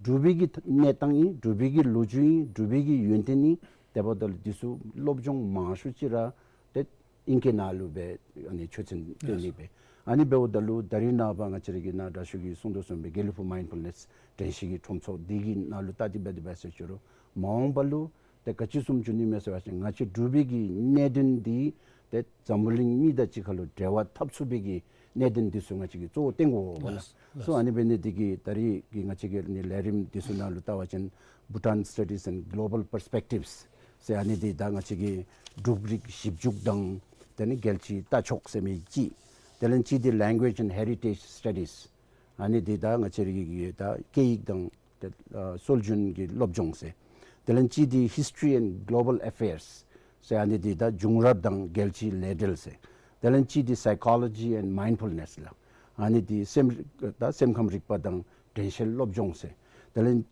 འབྲུག་པའི་གི་གནས་སྟངས་ཨིན། འབྲུག་པའི་གི་ལོ་རྒྱུས་ཨིན། འབྲུག་པའི་གི་ཡོན་ཏན་ཨིན། དེ་འབདཝ་ད་ལུ་འདི་ཚུ་སློབ་སྦྱོང་མང་ཤོས་ཅིག་ར་ཏེ་ཨིང་སྐད་ནང་ལུ་སྦེ་ཨ་ནི་ཆོས་ཚན་སྟོན་ནི་སྦེ། ཨ་ནི་འབདཝ་ད་ལུ་ད་རེས་ནངས་པ་ང་བཅས་ར་གི་ནཱ་དྲག་ཤོས་ཀྱིས་གསུང་དོ་བཟུམ་སྦེ་དགེ་ལེགས་ཕུག་མའིནཌ་ཕུལ་ནེསི་དྲན་ཤེས་ཀྱི་ཁྲོམ་ཚོགས་འདི་གི་ནང་ལུ་ད་འདི་འབད་དེ་འབད་ཟེར་ཞུ་རུང་མ་འོངས་པ་ལུ་ཏེ་ག་ཅི་བཟུམ་འགྱོ་ནི་མས་ཟེར་བ་ཅིན་ང་བཅས་འབྲུག་པའི་གི་གནད་དོན་འདི་ཏེ་འཛམ་བུ་གླིང་མི་དང་གཅིག་ཁར་ལུ་འབྲེལ་བ་འཐབ་ཚུགས་པའི་གི་གནད་དོན་འདི་ཚུ་ང་བཅས་ཀྱིས་གཙོ་བོ་བཏོན་དགོ་པ་ལགས། ལགས་སོ། ལགས། ཨ་ནི་འབད་ནི་འདི་གིས་ད་རེས་ཀྱི་ང་བཅས་ཀྱི་ནི་ལས་རིམ་འདི་ཚུ་ནང་ལུ་བལྟ་བ་ཅིན་Bhutan Studies and Global Perspectives ཟེར་ཨ་ནི་འདི་ད་ང་བཅས་ཀྱི་འབྲུག་རིག་ཞིབ་འཇུག་དང་དེ་ནི་རྒྱལ་སྤྱིའི་ལྟ་ཕྱོགས་ཟེར་མི་ཅིག། དེ་ལས་ཅིག་འདི་Language and Heritage Studies། ཨ་ནི་འདི་ད་ང་བཅས་ར་གི་ད་སྐད་ཡིག་དང་ཏེ་ཨ་སྲོལ་རྒྱུན་གྱི་སློབ་སྦྱོང་ཟེར། དེ་ལས་ཅིག་འདི་History and Global Affairs ཟེར། ཨ་ནི་འདི་ད་བྱུང་རབས་དང་རྒྱལ་སྤྱིའི་ལས་འབྲེལ་ཟེར། དེ་ལས་ཅིག་འདི་Psychology and Mindfulness ལགས། ཨ་ནི་འདི་སེམས་ད་སེམས་ཁམས་རིག་པ་དང་དྲན་ཤེས་སློབ་སྦྱོང་ཟེར། དེ་ལས་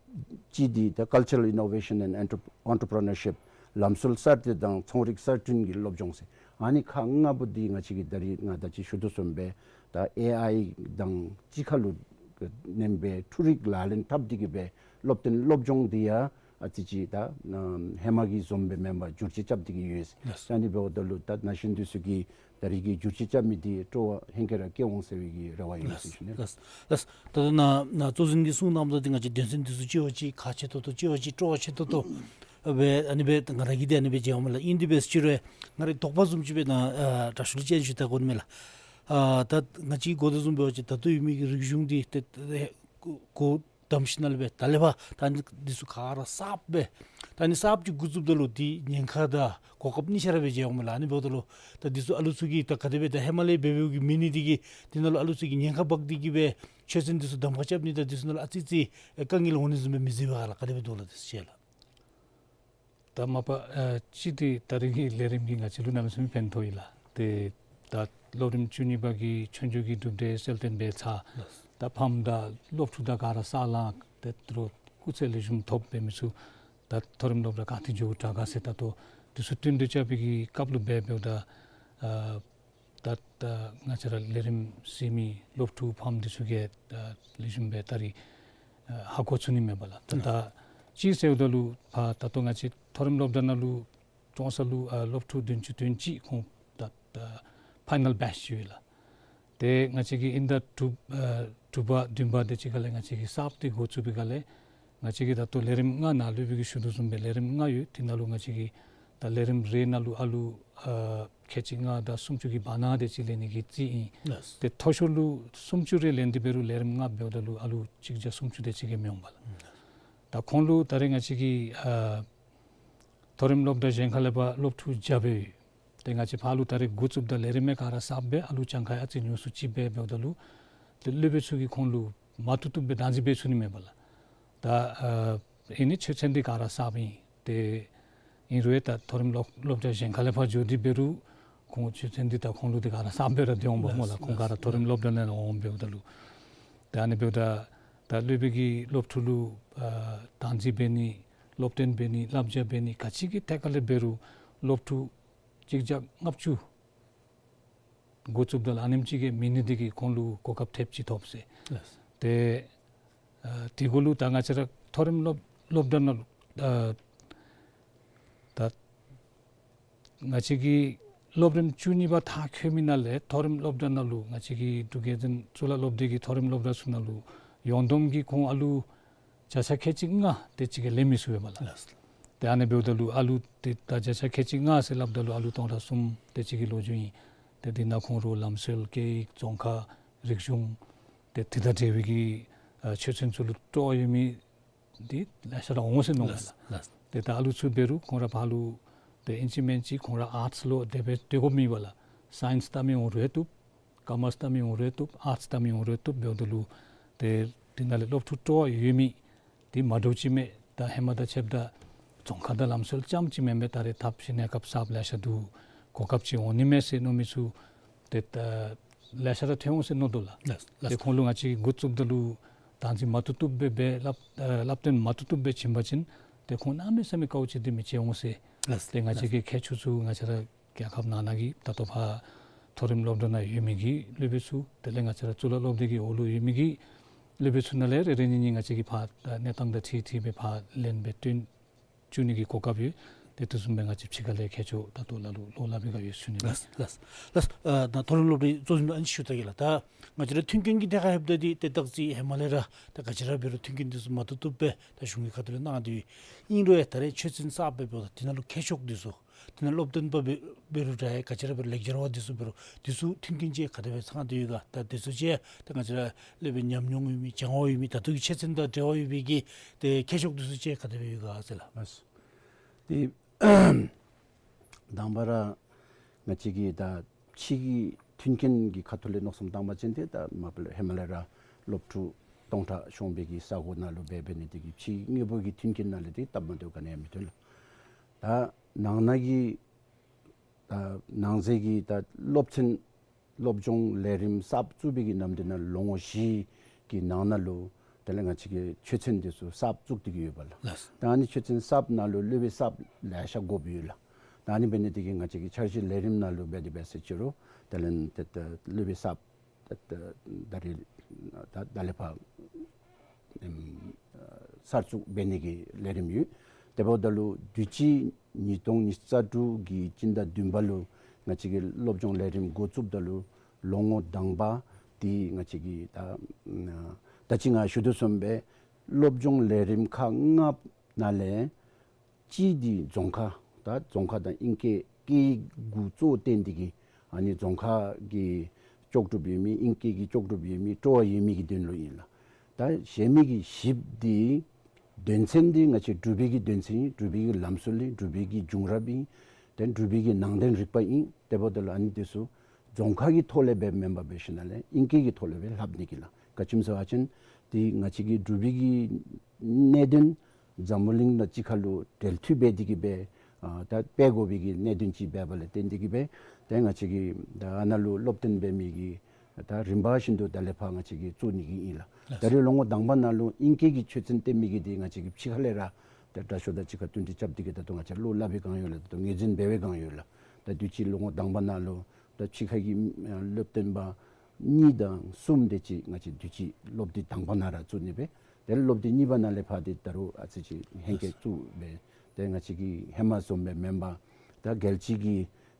ཅིག་འདི་ད་Cultural Innovation and Entrep- Entrepreneurship ལམ་སྲོལ་གསར་གཏོད་དང་ཚོང་རིག་གསར་སྐྲུན་གྱི་སློབ་སྦྱོང་ཟེར། ཨ་ནི་ཁག་ལྔ་པོ་འདི་ང་བཅས་ཀྱིས་ད་རེས་ང་ད་ཅི་ཞུ་དོ་བཟུམ་སྦེ་ད་ཨེ་ཨའི་དང་གཅིག་ཁར་ལུ་མནན་སྦེ་འཕྲུལ་རིག་ལག་ལེན་འཐབ་སྟེ་གིས་སྦེ་སློབ་སྟོན་སློབ་སྦྱོང་འདི་ཡང་ཨ་ཙི་ཅིག་ད་ཧེ་མ་གི་བཟུམ་སྦེ་མེན་པར་བསྒྱུར་བཅོས་རྐྱབ་སྟེ་གིས་ཡོད། ལགས། ཨ་ནི་འབདཝ་ད་ལུ་ད་ན་གཞོན་འདི་ཚུ་གིས་ད་རེས་ཀྱི་བསྒྱུར་བཅོས་རྐྱབ་མི་འདི་སྤྲོ་བ་ཧེང་སྐལ་ར་སྐྱེ་འོང་ཟེར་བའི་གི་རེ་བ་ཡོད་ཟེར་ཞུ་ནི། ལགས། ལགས། ད་ལྟོ་ནཱ་ནཱ་གཙོ་འཛིན་གྱིས་གསུང་གནངམ་ད་འདི་ང་བཅས་དོན་ཚན་འདི་ཚུ་ལྕི་བ་ཅིག་ཁག་ཆེ་ཏོག་ཏོ་ལྕི་བ་ཅིག་སྤྲོ་བ་ཆེ་ཏོག་ཏོ་སྦེ་ཨ་ནི་སྦེ་ང་ར་གིས་འདི་ཨ་ནི་སྦེ་མཇལཝ་མས་ལགས། ཨིན་དེ་སྦེ་ཟེར་རུང་ང་རའི་དོགས་པ་བཟུམ་ཅིག་སྦེ་ནཱ་ཨ་དྲག་ཤོས་ལུ་ཅིག་ཞུ་ད་དགོ་ནི་མས་ལགས། ཨ་ད་ང་བཅས་གོ་དོ་བཟུམ་འབད་བ་ཅིན་ད་ལྟོ་ཡོད་མི་གི་རིག་གཞུང་འདི་ཏེ་ཏེ་གོ་གདམ་ཞིནམ་ལས་སྦེ་ད་ལས་ཕར་ད་ཨ་ནི་འདི་ཚུ་ག་ར་གསརཔ་སྦེ་ད་ཨ་ནི་གསརཔ་ཅིག་འགོ་བཙུགསཔ་ད་ལུ་འདི་ཉེན་ཁ་དང་གོ་སྐབས་གཉིས་ཆ་ར་སྦེ་མཇལཝ་མས་ལགས། ཨ་ནི་འབདཝ་ད་ལུ་ད་འདི་ཚུ་ཨ་ལུ་ཚུ་གིས་ད་ག་དེ་སྦེ་ད་ཧེ་མ་ལས་འབད་འབདཝ་གི་མེད་ནི་འདི་གིས་འདི་ནང་ལུ་ཨ་ལུ་ཚུ་གིས་ཉེན་ཁ་འབག་སྟེ་གིས་སྦེ་ཆོས་ཚན་འདི་ཚུ་གདམ་ཁ་རྐྱབ་ནི་དང་འདི་ཚུ་ནང་ལུ་ཨ་ཙི་ཅིག་དཀའ་ངལ་འོང་ནི་བཟུམ་སྦེ་མི་གཟིགས་པས་ག་ལགས། ག་དེ་སྦེ་འདུག་ལགས་འདི་ཚུ་ཅིག་ལགས། ད་མ་པ་ཨ་ཅིག་འདི་ད་རིས་ཀྱི་ལས་རིམ་གྱིས་ང་བཅས་ལུ་གནམ་མེད་ས་མེད་ཕན་ཐོགས་ཡི་ལགས། ཏེ་ད་སློབ་རིམ་བཅུ་གཉིས་པ་གི་ཆོས་རྒྱུགས་ཀྱི་གྲུབ་འབྲས་གསལ་སྟོན་འབད་ཚར། ད་ཕམ་དང་སློབ་ཕྲུག་དང་ག་ར་ས་ལང་ཏེ་དོ་རུང་སྐུགས་ཚད་ལེགས་ཤོམ་ཐོབ་འབད་མི་ཚུ་ ད་མཐོ་རིམ་སློབ་གྲྭ་ག་ཏེ་འགྱོ་དྲག་ག་ཟེར་ད་ལྟོ་འདི་ཚུ་བསྟུན་གྲོས་རྐྱབ་པའི་གི་སྐབས་ལུ་འབད་འབདཝ་ད་ཨ་ད་ད་ང་བཅས་ར་ལས་རིམ་གཟིགས་མི་སློབ་ཕྲུག་ཕམ་འདི་ཚུ་གིས་ད་ལེགས་ཤོམ་སྦེ་ད་རིས་ཨ་ཧ་གོ་ཚུགས་ནི་མས་པ་ལགས། ད་ད་ཅིག་ཟེརཝ་ད་ལུ་ཕར་ད་ལྟོ་ང་བཅས་མཐོ་རིམ་སློབ་གྲྭ་ནང་ལུ་ཀྲོང་གསར་ལུ་ཨ་སློབ་ཕྲུག་བདུན་ཅུ་དོན་གཅིག་ཁོང་ད་ད་ཕའི་ནལ་བེཆ་ཅིག་ཡོད་ལགས། ཏེ་ང་བཅས་ཀྱིས་ཨིན་ཟླ་དྲུག་ཨ་དྲུག་པ་བདུན་པ་དེ་ཅིག་ཁ་ལས་ང་བཅས་ཀྱིས་གསརཔ་དེ་འགོ་བཙུགས་པའི་སྒང་ལས་ང་བཅས་ཀྱིས་ད་ལྟོ་ལས་རིམ་ལྔ་ནང་ལུ་སློབ་དཔོན་གྱིས་ཞུ་དོ་བཟུམ་སྦེ་ལས་རིམ་ལྔ་ཡོད། དེ་ནང་ལུ་ང་བཅས་ཀྱིས་ད་ལས་རིམ་རེ་ནང་ལུ་ཨ་ལུ་ཨ་ཁལ་གཅིག་ལྔ་དང་སུམ་ཅུ་གི་བར་ན་དེ་ཅིག་ལེན་ནི་གི་རྩིས་ཨིན། ལགས། ཏེ་མཐོ་ཤོས་ལུ་སུམ་ཅུ་རེ་ལེན་ཏེ་འབད་རུང་ལས་རིམ་ལྔ་འབདཝ་ད་ལུ་ཨ་ལུ་གཅིག་བརྒྱ་སུམ་ཅུ་དེ་ཅིག་གིས་མི་འོང་པ་ལགས། ད་ཁོང་ལུ་ད་རེས་ང་བཅས་ཀྱིས་ཨ་མཐོ་རིམ་སློབ་གྲྭ་གཞན་ཁ་ལས་ཕར་སློབ་ཕྲུག་བརྒྱ་སྦེ་ཡོད། ཏེ་ང་བཅས་ཕར་ལུ་ད་རེས་འགོ་བཙུགསཔ་ད་ལས་རིམ་ཡང་ག་ར་གསརཔ་སྦེ་ཨ་ལུ་གྱངས་ཁ་ཡང་ཨ་ཙི་ཉུང་སུ་ཅིག་སྦེ་འབདཝ་ད་ལུ་ཏེ་སློབ་དཔོན་ཚུ་གིས་ཁོང་ལུ་མ་བཏུབ་བཏུབ་སྦེ་བདག་འཛིན་འབད་ཚུགས་ནི་མས་པ་ལགས། ད་ཨ་ཨིན་ནི་ཆོས་ཚན་འདི་ག་ར་གསརཔ་ཨིན། ཏེ་ཨིན་རུང་ཡང་ད་མཐོ་རིམ་སློབ་སློབ་གྲྭ་གཞན་ཁ་ལས་ཕར་འགྱོ་སྟེ་འབད་རུང་ཁོང་ཆོས་ཚན་འདི་ད་ཁོང་ལུ་འདི་ག་ར་གསརཔ་སྦེ་ར་སྡོད་འོང་པ་སྨོ་ལགས། ལགས། ཁོང་ག་ར་ལགས། མཐོ་རིམ་སློབ་གྲྭ་ནང་ལས་འོང་འབདཝ་ད་ལུ། ད་ཨ་ནི་འབདཝ་ད་ད་སློབ་དཔོན་གྱིས་སློབ་ཕྲུག་ལུ་ཨ་བདག་འཛིན་འབད་ནི་སློབ་སྟོན་འབད་ནི་བསླབ་བྱ་འབད་ནི་ག་ཅི་གི་ཐད་ཁ་ལས་འབད་རུང་སློབ་ཕྲུག་གཅིག་བརྒྱ་ལྔ་བཅུ་འགོ་བཙུགསཔ་ད་ལུ་ཨ་ནེམ་ཅིག་གིས་མེད་ནི་འདི་གིས་ཁོང་ལུ་གོ་སྐབས་ཐེབས་ཅིག་ཐོབ་ཟེར། ལགས། ཏེ་ཨ་དེ་གུ་ལུ་ད་ང་བཅས་ར་མཐོ་རིམ་སློབ་སློབ་གྲྭ་ནང་ཨ་ད་ང་བཅས་ཀྱིས་སློབ་རིམ་བཅུ་གཉིས་པ་མཐར་འཁྱོལ་མི་ནང་ལས་མཐོ་རིམ་སློབ་གྲྭ་ནང་ལུ་ང་བཅས་ཀྱི་འབྲུག་རྒྱལ་བཙུན་གཙུག་ལག་སློབ་སྡེ་གི་མཐོ་རིམ་སློབ་གྲྭ་ཚུ་ནང་ལུ་ཡོངས་བསྡོམས་ཀྱིས་ཁོང་ཨ་ལུ་བརྒྱ་ཆ་ཁལ་གཅིག་ལྔ་དེ་ཅིག་གིས་ལེན་མི་ཚུགས་པས་པ་ལགས། ལགས། ཏེ་ཨ་ནི་འབདཝ་ད་ལུ་ཨ་ལུ་ཏེ་ད་བརྒྱ་ཆ་ཁལ་གཅིག་ལྔ་ཟེར་སླབ་ད་ལུ་ཨ་ལུ་སྟོང་ཕྲག་གསུམ་དེ་ཅིག་གི་ལོ་རྒྱུས་ཨིན། ཏེ་དེ་ནང་ཁོང་ར་ལམ་སྲོལ་སྐད་ཡིག་རྫོང་ཁ་རིག་གཞུང་ཏེ་དེ་དང་འབྲེལ་བའི་གི་ཨ་ཆོས་ཚན་ཚུ་ལུ་སྤྲོ་བ་ཡོད་མི་འདི་ལེ་ཤ་ར་འོང་ཟེར་མནོཝ་མས་ལགས། ལགས། ཏེ་ད་ཨ་ལུ་ཚུ་འབད་རུང་ཁོང་ར་ཕར་ལུ་ཏེ་ཨིན་ཅི་མིན་ཅི་ཁོང་ར་ཨརཊསི་ལུ་དེ་སྦེ་སྡོད་དགོཔ་མེད་པ་ལགས། སའིནསི་བལྟ་མི་འོང་རུང་བཏུབ། ཀོ་མརསི་བལྟ་མི་འོང་རུང་བཏུབ། ཨརཊསི་བལྟ་མི་འོང་རུང་བཏུབ། འབདཝ་ད་ལུ་ཏེ་དེ་ནང་ལས་སློབ་ཕྲུག་སྤྲོ་བ་ཡོད་མི་འདི་མ་འདྲཝ་ཅིག་མས། ད་ཧེ་མ་དང་ཕྱདཔ་ད་རྫོང་ཁ་དང་ལམ་སྲོལ་རྐྱངམ་ཅིག་མེན་པར་ད་རེས་ཐབས་ཤེས་གནས་སྐབས་གསརཔ་ལེ་ཤ་འདུག། གོ་སྐབས་ཅིག་འོང་ནི་མས་ཟེར་མནོ་མི་ཚུ་ཏེ་ད་ལེ་ཤ་ར་ཐོན་འོང་ཟེར་མནོ་དོ་ལགས། ལགས། ལགས། ཏེ་ཁོང་ལུ་ང་བཅས་འགོ་བཙུགསཔ་ད་ལུ་བདག་འཛིན་མ་བཏུབ་བཏུབ་སྦེ་སྦེ་བསླབ་ཨ་བསླབ་སྟོན་མ་བཏུབ་བཏུབ་སྦེ་བྱིན་པ་ཅིན་ཏེ་ཁོང་གནམ་མེད་ས་མེད་དཀའཝ་སྤྱད་དེ་མི་ཚུགས་འོང་ཟེར། ལགས། ཏེ་ང་བཅས་ཀྱི་མཁས་མཆོག་ཚུ་ང་བཅས་ར་རྒྱལ་ཁབ་ནང་ན་གི་ད་ལྟོ་ཕར་མཐོ་རིམ་སློབ་གྲྭ་ནང་ཡོད་མི་གི་སློབ་དཔོན་ཚུ་དེ་ལས་ང་བཅས་ར་གཙུག་ལག་སློབ་སྡེ་གི་འོག་ལུ་ཡོད་མི་གི་སློབ་དཔོན་ཚུ་ནང་ལས་རེ་རེ་གཉིས་གཉིས་ང་བཅས་ཀྱིས་ཕར་ཨ་གནས་སྟངས་དང་འཁྲིལ་འཁྲིལ་སྦེ་ཕར་ལེན་སྦེ་བཏོན་བཅུག་ནི་གི་གོ་སྐབས་ཡོད། ཏེ་དེ་བཟུམ་སྦེ་ང་བཅས་ཕྱི་ཁ་ལས་མཁས་མཆོག་ད་ལྟོ་ལ་ལུ་བློ་སླབ་པའི་སྒང་ཡོད་ཞུ་ནི་ལགས། ལགས། ལགས། ལགས། ཨ་ད་མཐོ་རིམ་སློབ་གྲྭའི་གཙོ་འཛིན་ལུ་ཨ་ནི་ཞུ་ད་གེ་ལགས། ད་ང་བཅས་ར་མཐུན་རྐྱེན་གྱི་ཐད་ཁར་ལྷོདཔ་ད་འདི་ཏེ་ད་ཅི་ཧེ་མ་ལས་ར་ད་ག་ཅི་ར་འབད་རུང་མཐུན་རྐྱེན་འདི་ཚུ་མ་བཏུབ་བཏུབ་སྦེ་ད་གཞུང་གི་ཁ་ཐུག་ལས་གནང་སྟེ་ཨིན་རུང་ཡང་ད་རེས་ཆོས་ཚན་གསརཔ་སྦེ་འབདཝ་ད་དེ་ནང་ལུ་མཁས་མཆོག་འདི་ཚུ་དེ་ནང་སློབ་སྟོན་པ་འབད་འབད་རུང་འདྲ་ཡང་ག་ཅི་ར་འབད་རུང་ལེགས་སྦྱར་བ་འདི་ཚུ་འབད་རུང་འདི་ཚུ་མཐུན་རྐྱེན་ཅིག་ག་དེ་སྦེ་ཚང་སྟེ་ཡོད་ག། ད་འདི་ཚུ་ཅིག་ད་ང་བཅས་ར་སློབ་དཔོན་ཉམས་མྱོང་ཡོད་མི་སྦྱང་བ་ཡོད་མི་ད་ལྟོ་གི་ཆོས་ཚན་དང་འབྲེལ་བ་ཡོད་པའི་གི་ཏེ་མཁས་མཆོག་འདི་ཚུ་ཅིག་ག་དེ་སྦེ་ཡོད་ག་ཟེར་ལགས། ལགས། ཏེ་དང་པ་ར་ང་བཅས་ཀྱི་ད་ཕྱི་གི་མཐུན་རྐྱེན་གྱི་ཁ་ཐུག་ལས་མནོ་བསམ་བཏང་བ་ཅིན་ཏེ་ད་མ་པ་ལས་ཧེ་མ་ལས་ར་སློབ་ཕྲུག་སྟོང་ཕྲག་ཤོང་པའི་གི་ས་གོ་ནང་ལུ་འབད་འབད་ནི་དེ་གིས་ཕྱི་དངོས་པོ་གི་མཐུན་རྐྱེན་ནང་ལས་ཏེ་སྟབས་མ་བདེཝ་ག་ནི་ཡང་མིན་འདུག་ལགས། ད་ནང་ན་གི་ད་ནང་གསེས་ཀྱི་ད་སློབ་ཚན་སློབ་སྦྱོང་ལས་རིམ་གསརཔ་བཙུགས་པའི་གི་ནམ་དུས་ནང་ལོ་ངོ་བཞི་གི་ནང་ན་ལུ་དེ་ལས་ང་བཅས་ཀྱི་ཆོས་ཚན་འདི་ཚུ་གསརཔ་བཙུགས་ཏེ་གི་ཡོད་པ་ལགས། ལགས། ད་ཨ་ནི་ཆོས་ཚན་གསརཔ་ནང་ལུ་སློབ་དཔོན་གསརཔ་ལེ་ཤ་དགོཔ་ཡོད་ལགས། ད་ཨ་ནི་འབད་ནི་དེ་གིས་ང་བཅས་ཀྱི་འཆར་གཞི་ལས་རིམ་ནང་ལུ་འབད་དེ་འབད་ཟེར་ཅི་རུང་དེ་ལས་ཏེ་ད་སློབ་དཔོན་གསརཔ་ད་ད་ད་རེས་ད་ད་ལས་ཕར་ཨེམ་གསར་བཙུགས་འབད་ནི་གི་ལས་རིམ་ཡོད། དེ་འབདཝ་ད་ལུ་དུས་ཅི་ཉིས་སྟོང་ཉི་ཤུ་རྩ་དྲུག་གི་སྤྱི་ཟླ་བདུན་པ་ལུ་ང་བཅས་ཀྱི་སློབ་སྦྱོང་ལས་རིམ་འགོ་བཙུགསཔ་ད་ལུ་ལོ་ངོ་དང་པ་འདི་ང་བཅས་ཀྱི་ད་ད་ཅི་ང་ཞུ་དོ་བཟུམ་སྦེ་སློབ་སྦྱོང་ལས་རིམ་ཁག་ལྔ་ནང་ལས་གཅིག་འདི་རྫོང་ཁ། ད་རྫོང་ཁ་དང་ཨིང་སྐད་སྐད་ཡིག་གུ་གཙོ་བོ་བསྟེན་ཏེ་གི་ཨ་ནི་རྫོང་ཁ་གི་ལྕོགས་གྲུབ་ཡོད་མི་ཨིང་སྐད་ཀྱི་ལྕོགས་གྲུབ་ཡོད་མི་སྤྲོ་བ་ཡོད་མི་གི་དོན་ལུ་ཨིན་ལགས། ད་གཞན་མི་གི་བཞི་པ་འདི་དོན་ཚན་འདི་ང་བཅས་འབྲུག་པའི་གི་དོན་ཚན་ཨིན། འབྲུག་པའི་གི་ལམ་སྲོལ་ཨིན། འབྲུག་པའི་གི་བྱུང་རབས་ཨིན། དེ་འབྲུག་པའི་གི་ནང་བསྟན་རིག་པ་ཨིན། དེ་འབདཝ་ད་ལུ་ཨ་ནི་འདི་ཚུ་རྫོང་ཁ་གི་ཐོག་ལས་སྦེ་མེན་པར་འབད་ཞིནམ་ལས་ཨིང་སྐད་ཀྱི་ཐོག་ལས་སྦེ་ལྷབ་ནི་གི་ལགས། ག་ཅི་སྨོ་ཟེར་བ་ཅིན་འདི་ང་བཅས་ཀྱི་འབྲུག་པའི་གི་གནད་དོན་འཛམ་བུ་གླིང་ནང་གཅིག་ཁར་ལུ་འབྲེལ་མཐུད་འབད་དེ་གི་སྦེ་ཨ་ད་འབད་དགོ་པའི་གི་གནད་དོན་ཅིག་འབདཝ་ལས་བརྟེན་ཏེ་གི་སྦེ་ཏེ་ང་བཅས་ཀྱིས་ད་ཨ་ནཱ་ལུ་སློབ་སྟོན་འབད་མི་གི་ད་རིམ་པ་བཞིན་དུ་ད་ལས་ཕར་ང་བཅས་ཀྱིས་བཙུགས་ནི་གི་ཨིན་ལགས། ལགས། ད་རེས་ལོ་ངོ་དང་པ་ནང་ལུ་ཨིང་སྐད་ཀྱི་ཆོས་ཚན་སྟོན་མི་གི་འདི་ང་བཅས་ཀྱིས་ཕྱི་ཁ་ལས་ར་ད་ ད་དྲག་ཤོས་དང་གཅིག་ཁར་བསྟུན་ཏེ་རྐྱབ་སྟེ་གི་ད་ལྟོ་ང་བཅས་བློ་སླབ་པའི་སྒང་ཡོད་ལགས། ད་ལྟོ་ངོས་འཛིན་འབད་བའི་སྒང་ཡོད་ལགས། ད་དུས་ཅི་ལོ་ངོ་དང་པ་ནང་ལུ་ད་ཕྱི་ཁ་གི་ཨ་སློབ་སྟོན་པ་གཉིས་དང་གསུམ་དེ་ཅིག་ང་བཅས་དུས་ཅི་སློབ་དུས་དང་པ་ནང་ར་བཙུགས་ནི་སྦེ། དེ་ལས་སློབ་དུས་གཉིས་པ་ནང་ལས་ཕར་ཏེ་ད་རུང་ཨ་ཙི་ཅིག་ཧེང་སྐལ་བཙུགས་སྦེ། ཏེ་ང་བཅས་ཀྱི་ཧེ་མ་བཟུམ་སྦེ་མེན་པར་ད་རྒྱལ་སྤྱི་གི་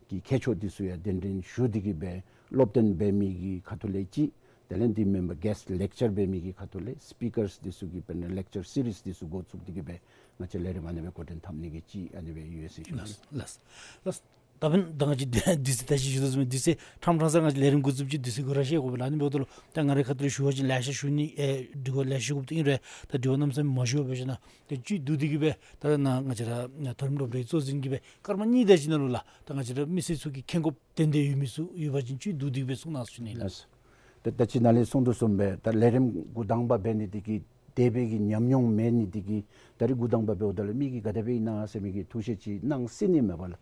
གི་མཁས་མཆོག་འདི་ཚུ་ཡང་གདན་འདྲེན་ཞུ་སྟེ་གི་སྦེ་སློབ་སྟོན་འབད་མི་གི་ཁ་ཐུག་ལས་ཅིག། དེ་ལས་འདི་མེན་པར་གེསཊ་ལེཀ་ཅར་འབད་མི་གི་ཁ་ཐུག་ལས་སི་པི་ཀརསི་འདི་ཚུ་གི་དཔེར་ན་ལེཀ་ཅར་སི་རིསི་འདི་ཚུ་འགོ་བཙུགས་ཏེ་གི་སྦེ་ང་བཅས་ལས་རིམ་ཨ་ནི་སྦེ་འགོ་འདྲེན་འཐབ་ནི་གི་ཅིག་ཨ་ནི་སྦེ་ཡོད་ཟེར་ཞུ་ནི། ལགས་ལགས་ལགས། ད་འབདན་ད་ང་བཅས་དུས་ཚོད་ད་ཅི་ཞུ་དོ་བཟུམ་སྦེ་དུས་ཚོད་ཕྲང་ཕྲང་ས་ང་བཅས་ལས་རིམ་འགོ་བཙུགསཔ་ཅིག་དུས་ཚོད་འགོར་ར་ཤེས་དགོ་པས་ལགས། ཨ་ནི་འབདཝ་ད་ལུ་ད་ང་རའི་ཁ་ཐུག་ལས་ཞུ་བ་ཅིན་ལེ་ཤ་ཞུ་ནི་ཨེ་དྲི་བ་ལེ་ཤ་ཞུ་དགོཔ་ད་ཨིན་རུང་ད་དྲི་བ་གནམ་མེད་ས་མེད་མ་ཞུ་བར་སྦེ་ཞིནམ་ལས་ཏེ་བཅུད་བསྡུ་སྟེ་གི་སྦེ་ད་ནཱ་ང་བཅས་ར་མཐོ་རིམ་སློབ་གྲྭའི་གཙོ་འཛིན་གྱིས་སྦེ་སྐར་མ་གཉིས་དེ་ཅིག་ནང་ལུ་ལགས་ད་ང་བཅས་ར་མི་སེར་ཚུ་གིས་མཁྱེན་དགོཔ་ཏན་ཏན་ཡོད་མི་ཚུ་ཡོད་པ་ཅིན་བཅུད་བསྡུ་སྟེ་གི་སྦེ་གསུང་གནང་ཟེར་ཞུ་ནི་ལགས། ལགས། ད་ད་ཅི་ནཱ་ལས་གསུངས་དོ་བཟུམ་སྦེ་ད་ལས་རིམ་འགོ་དང་པ་འབད་ནི་འདི་གིས་དེ་སྦེ་གི་ཉམས་མྱོང་མེད་ནི་འདི་གིས་ད་རིས་འགོ་དང་པ་འབདཝ་ད་ལུ་མི་གིས་ག་དེ་སྦེ་ཨིན་ན་ཟེར་མི་གི་ཐུགས་བཞེད་ཅིག་གནང་སྲིད་ནི་མས་པ་ལགས།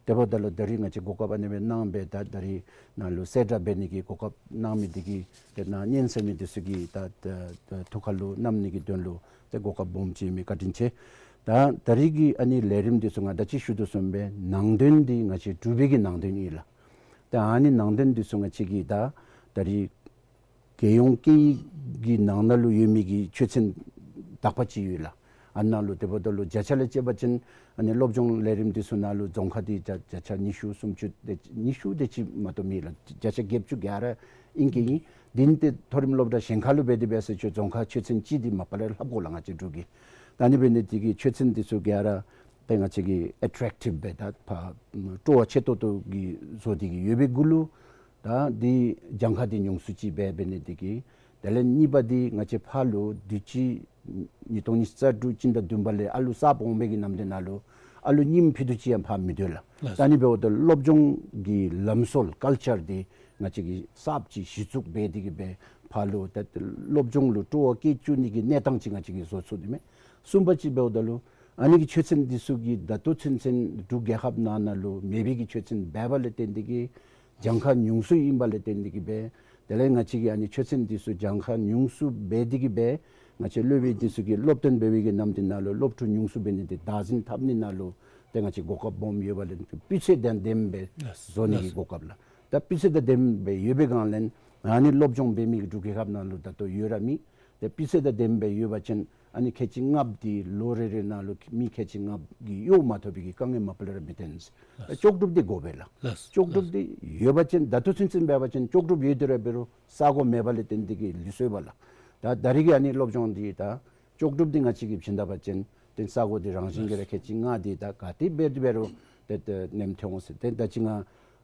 དེ་འབདཝ་ད་ལུ་ད་རིས་ང་བཅས་གོ་སྐབས་ཨ་ནི་སྦེ་གནང་སྦེ་ད་ད་རིས་ནཱ་ལུ་གསལ་བསྒྲགས་འབད་ནི་གི་གོ་སྐབས་གནང་མི་འདི་གིས་ཏེ་ནཱ་ཉན་གསན་མི་འདི་ཚུ་གི་ད་ད་ད་ཐུགས་ཁར་ལུ་བསྣམ་ནི་གི་དོན་ལུ་ཏེ་གོ་སྐབས་སྦོམ་ཅིག་ཨིན་མི་བཀའ་དྲིན་ཆེ། ད་ད་རིས་ཀྱི་ཨ་ནི་ལས་རིམ་འདི་ཚུ་ང་ད་ཅི་ཞུ་དོ་བཟུམ་སྦེ་ནང་དོན་འདི་ང་བཅས་འབྲུག་པའི་གི་ནང་དོན་ཨིན་ལགས། ད་ཨ་ནི་ནང་དོན་འདི་ཚུ་ང་བཅས་ཀྱི་ད་ད་རིས་རྒྱལ་ཡོངས་སྐད་ཡིག་གི་ནང་ན་ལུ་ཡོད་མི་གི་ཆོས་ཚན་དག་པ་ཅིག་ཡོད་ལགས། ཨ་ནཱ་ལུ་དེ་འབདཝ་ད་ལུ་བརྒྱ་ཆ་ལས་བཅད་པ་ཅིན་ཨ་ནི་སློབ་སྦྱོང་ལས་རིམ་འདི་ཚུ་ནང་ལུ་རྫོང་ཁ་འདི་བརྒྱ་བརྒྱ་ཆ་ཉི་ཤུ་སུམ་ཅུ་དེ་ཉི་ཤུ་དེ་ཅིག་མ་གཏོགས་མེད་ལགས། བརྒྱ་ཆ་བརྒྱད་ཅུ་གྱ་ར་ཨིན་གྱི་ཨིན། འདི་ནི་ཏེ་མཐོ་རིམ་སློབ་གྲྭ་གཞན་ཁ་ལུ་འབད་དེ་འབད་ཟེར་ཆོས་རྫོང་ཁ་ཆོས་ཚན་ཅིག་འདི་མ་པ་ལས་ལྷབ་དགོ་ལགས་ང་བཅས་འབྲུག་གི། ད་ཨ་ནི་འབད་ནི་འདི་གིས་ཆོས་ཚན་འདི་ཚུ་ག་ར་ཏེ་ང་བཅས་ཀྱིས་ཨེ་ཊེཀ་ཊིབ་སྦེ་ད་ཕར་སྤྲོ་བ་ཆེ་ཏོག་ཏོ་གི་བཟོ་སྟེ་གི་ཡོད་པའི་གུ་ལུ་ད་འདི་གྱངས་ཁ་འདི་ཉུང་སུ་ཅིག་སྦེ་འབད་ནི་འདི་གིས། དེ་ལས་གཉིས་པ་འདི་ང་བཅས་ཕར་ལུ་དུས་ཅི་ཉིས་སྟོང་ཉི་ཤུ་རྩ་དྲུག་སྤྱི་ཟླ་བདུན་པ་ལས་ཨ་ལུ་གསརཔ་འོང་བའི་གི་ནམ་དུས་ནང་ལུ་ཨ་ལུ་རྙིངམ་ཕུད་རྡོག་ཅིག་ཡང་ཕར་མི་སྡོད་ལགས། ལགས། ད་ཨ་ནི་འབདཝ་ད་སློབ་སྦྱོང་གི་ལམ་སྲོལ་ཀལ་ཅར་འདི་ང་བཅས་ཀྱིས་གསརཔ་ཅིག་གཞི་བཙུགས་འབད་དེ་གི་སྦེ་ཕར་ལུ་ད་སློབ་སྦྱོང་ལུ་སྤྲོ་བ་བསྐྱེད་བཅུག་ནི་གི་གནས་སྟངས་ཅིག་ང་བཅས་ཀྱིས་བཟོ་ཚུགས་ནི་མས། གསུམ་པ་ཅིག་འབདཝ་ད་ལུ་ཨ་ནི་གི་ཆོས་ཚན་འདི་ཚུ་གིས་ད་ལྟོ་ཚུན་ཚོད་འབྲུག་རྒྱལ་ཁབ་ནང་ན་ལུ་མེད་པའི་གི་ཆོས་ཚན་འབད་བ་ལས་བརྟེན་ཏེ་གི་གྱངས་ཁ་ཉུང་སུ་ཨིན་པ་ལས་བརྟེན་ཏེ་གི་སྦེ། དེ་ལས་ང་བཅས་ཀྱིས་ཨ་ནི་ཆོས་ཚན་འདི་ཚུ་གྱངས་ཁ་ཉུང་སུ་འབད་དེ་གི་སྦེ་ང་བཅས་སློབ་དཔོན་འདི་ཚུ་གིས་སློབ་སྟོན་འབད་བའི་གི་ནམ་དུས་ནང་ལུ་སློབ་ཕྲུག་ཉུང་སུ་འབད་ནི་འདི་བདག་འཛིན་འཐབ་ནི་ནང་ལུ་ཏེ་ང་བཅས་གོ་སྐབས་སྦོམ་ཡོད་པ་ལས་སྤུས་ཚད་དང་ལྡནམ་སྦེ་ལགས་བཟོ་ནི་གི་ལགས་གོ་སྐབས་ལགས། ད་སྤུས་ཚད་དང་ལྡནམ་སྦེ་ཡོད་པའི་སྒང་ལས་ཨ་ནི་སློབ་སྦྱོང་འབད་མི་གི་འབྲུག་རྒྱལ་ཁབ་ནང་ལུ་ད་ལྟོ་ཡོད་ར་མེད། ཏེ་སྤུས་ཚད་དང་ལྡནམ་སྦེ་ཡོད་པ་ཅིན་ཨ་ནི་ཁལ་གཅིག་ལྔ་པོ་འདི་ལོ་རེ་རེ་ནང་ལུ་མི་ཁལ་གཅིག་ལྔ་པོ་གིས་གཡོག་མ་ཐོབ་པའི་གི་དཀའ་ངལ་མ་པ་ལས་ར་མི་འཐོན་ཟེར། ལགས། ལྕོགས་གྲུབ་འདི་དགོ་པས་ལགས། ལགས། ལྕོགས་གྲུབ་འདི་ཡོད་པ་ཅིན་ད་ལྟོ་ཚུན་ཚོད་འབད་བ་ཅིན་ལྕོགས་གྲུབ་ཡོད་དེ་ར་འབད་རུང་ས་གོ་མེད་པ་ལས་བརྟེན་ཏེ་གི་ལུས་སོང་པས་ལགས། ད་ད་རིས་ཀྱི་ཨ་ནི་སློབ་སྦྱོང་འདི་ད་ལྕོགས་གྲུབ་འདི་ང་བཅས་ཀྱིས་བྱིན་ད་པ་ཅིན་ཏེ་ས་གོ་འདི་རང་བཞིན་གྱིས་ར་ཁལ་གཅིག་ལྔ་འདི་ད་ག་ཏེ་འབད་དེ་འབད་རུང་ཏེ་ཏེ་ནེམ་ཐོན་འོང་ཟེར། ཏེ་ད་ཅི་ང་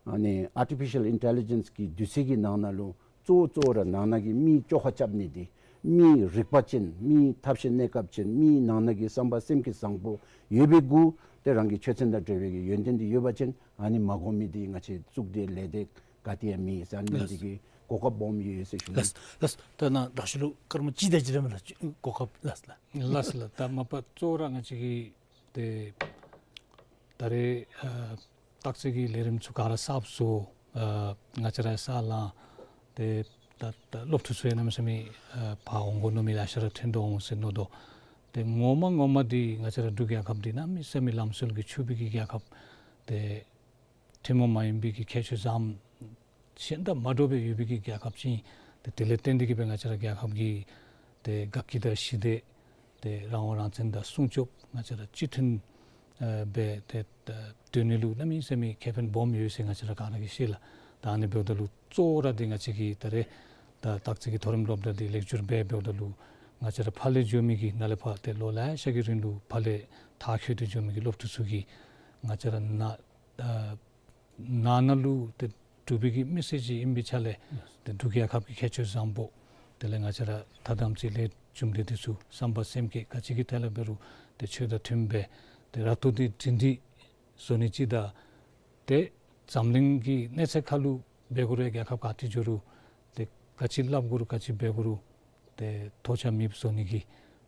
ཨ་ནི་ཨར་ཊི་ཕི་ཤལ་ཨིན་ཊེ་ལི་ཇེནསི་གི་དུས་ཚོད་ཀྱི་ནང་ན་ལུ་གཙོ་བོ་གཙོ་བོ་ར་ནང་ན་གི་མི་བཅོ་ཁ་རྐྱབ་ནི་འདི་མི་རིག་པ་ཅན་མི་ཐབས་ཤེས་གནས་སྐབས་ཅན་མི་ནང་ན་གི་བསམ་པ་སེམས་ཀྱི་བཟང་པོ་ཡོད་པའི་གུ་ཏེ་རང་གི་ཆོས་ཚན་དང་འབྲེལ་བའི་གི་ཡོན་ཏན་འདི་ཡོད་པ་ཅིན་ཨ་ནི་མ་དགོ་མི་འདི་ང་བཅས་བཙུགས་ཏེ་ལས་སྡེ་ག་ཏེ་ཡང་མེད་ཟེར། ཨ་ནི་ལགས། འདི་གི་གོ་སྐབས་སྦོམ་ཡོད་ཟེར་ཞུ་ནི། ལགས་ལགས། ད་ནཱ་དྲག་ཤོས་ལུ་སྐར་མ་གཅིག་དེ་ཅིག་ར་མས་ལགས་གོ་སྐབས། ལགས་ལགས། ལགས་ལགས། ད་མ་པ་གཙོ་བོ་ར་ང་བཅས་ཀྱི་ཏེ་ད་རེས་ཨ་སྟག་རྩེ་གི་ལས་རིམ་ཚུ་ག་ར་གསརཔ་བཟོ། ཨ་ང་བཅས་ར་ཡང་ས་ལང་ཏེ་ད་ད་སློབ་ཕྲུག་ཚུ་ཡང་གནམ་མེད་ས་མེད་ཨ་ཕར་འོང་དགོ་མནོ་མི་ལེ་ཤ་ར་ཐོན་དོ་འོང་ཟེར་མནོ་དོ། ཏེ་ངོ་མ་ངོ་མ་འདི་ང་བཅས་ར་འབྲུག་རྒྱལ་ཁབ་འདི་གནམ་མེད་ས་མེད་ལམ་སྲོལ་གྱིས་ཕྱུག་པའི་གི་རྒྱལ་ཁབ་ཏེ་ཐུན་མོང་མ་ཡིན་པའི་གི་ཁྱད་ཆོས་ཙམ་གཞན་དང་མ་འདྲཝ་སྦེ་ཡོད་པའི་གི་རྒྱལ་ཁབ་ཅིག་ཨིན། ཏེ་དེ་ལས་བརྟེན་ཏེ་གི་སྦེ་ང་བཅས་ར་རྒྱལ་ཁབ་ཀྱི་ཏེ་དགའ་སྐྱིད་དང་ཞི་བདེ་ཏེ་རང་དབང་རང་བཙན་དང་སྲུང་སྐྱོབ་ང་བཅས་ར་གཅིག་མཐུན་ཨ་སྦེ་ཏེ་ད་སྡོད་ནི་ལུ་གནམ་མེད་ས་མེད་ཁེ་ཕན་སྦོམ་ཡོད་ཟེར་ང་བཅས་ར་ག་ར་གིས་ཤེས་ལགས། ད་ཨ་ནི་འབདཝ་ད་ལུ་གཙོ་བོ་ར་འདི་ང་བཅས་ཀྱི་ད་རེས་ད་སྟག་རྩེ་གི་མཐོ་རིམ་སློབ་གྲྭ་འདི་ལེགས་བསྒྱུར་འབད་འབདཝ་ད་ལུ་ང་བཅས་ར་ཕར་ལས་འགྱོ་མི་གི་ནཱ་ལས་ཕར་ཏེ་ལོ་ལེ་ཤ་གི་རིང་ལུ་ཕར་ལས་མཐར་འཁྱོལ་ཏེ་འགྱོ་མི་གི་སློབ་ཕྲུག་ཚུ་གིས་ང་བཅས་ར་ནཱ་ཨ་ནང་ན་ལུ་ཏེ་འབྲུག་པའི་གི་མི་སེར་ཅིག་ཨིན་པའི་ཆ་ལས་ཏེ་འབྲུག་རྒྱལ་ཁབ་ཀྱི་ཁྱད་ཆོས་བཟང་པོ་དེ་ལས་ང་བཅས་ར་ཐ་དམ་ཚིག་ལས་རྒྱུ་འབྲས་འདི་ཚུ་བསམ་པ་སེམས་བསྐྱེད་ག་ཅི་གི་ཐད་ལས་འབད་རུང་ཏེ་ཆོས་དང་མཐུནམ་སྦེ་ཏེ་ར་ཏོ་འདི་སྒྲིང་སྒྲི་བཟོ་ནི་ཅིག་དང་ཏེ་འཛམ་གླིང་གི་གནས་ཚད་ཁར་ལུ་འབད་དགོ་རུང་རྒྱལ་ཁབ་ག་ཏེ་འགྱོ་རུང་ཏེ་ག་ཅི་སླབ་དགོ་རུང་ག་ཅི་འབད་དགོ་རུང་ཏེ་ཐོགས་ཆགས་མེདཔ་བཟོ་ནི་གི་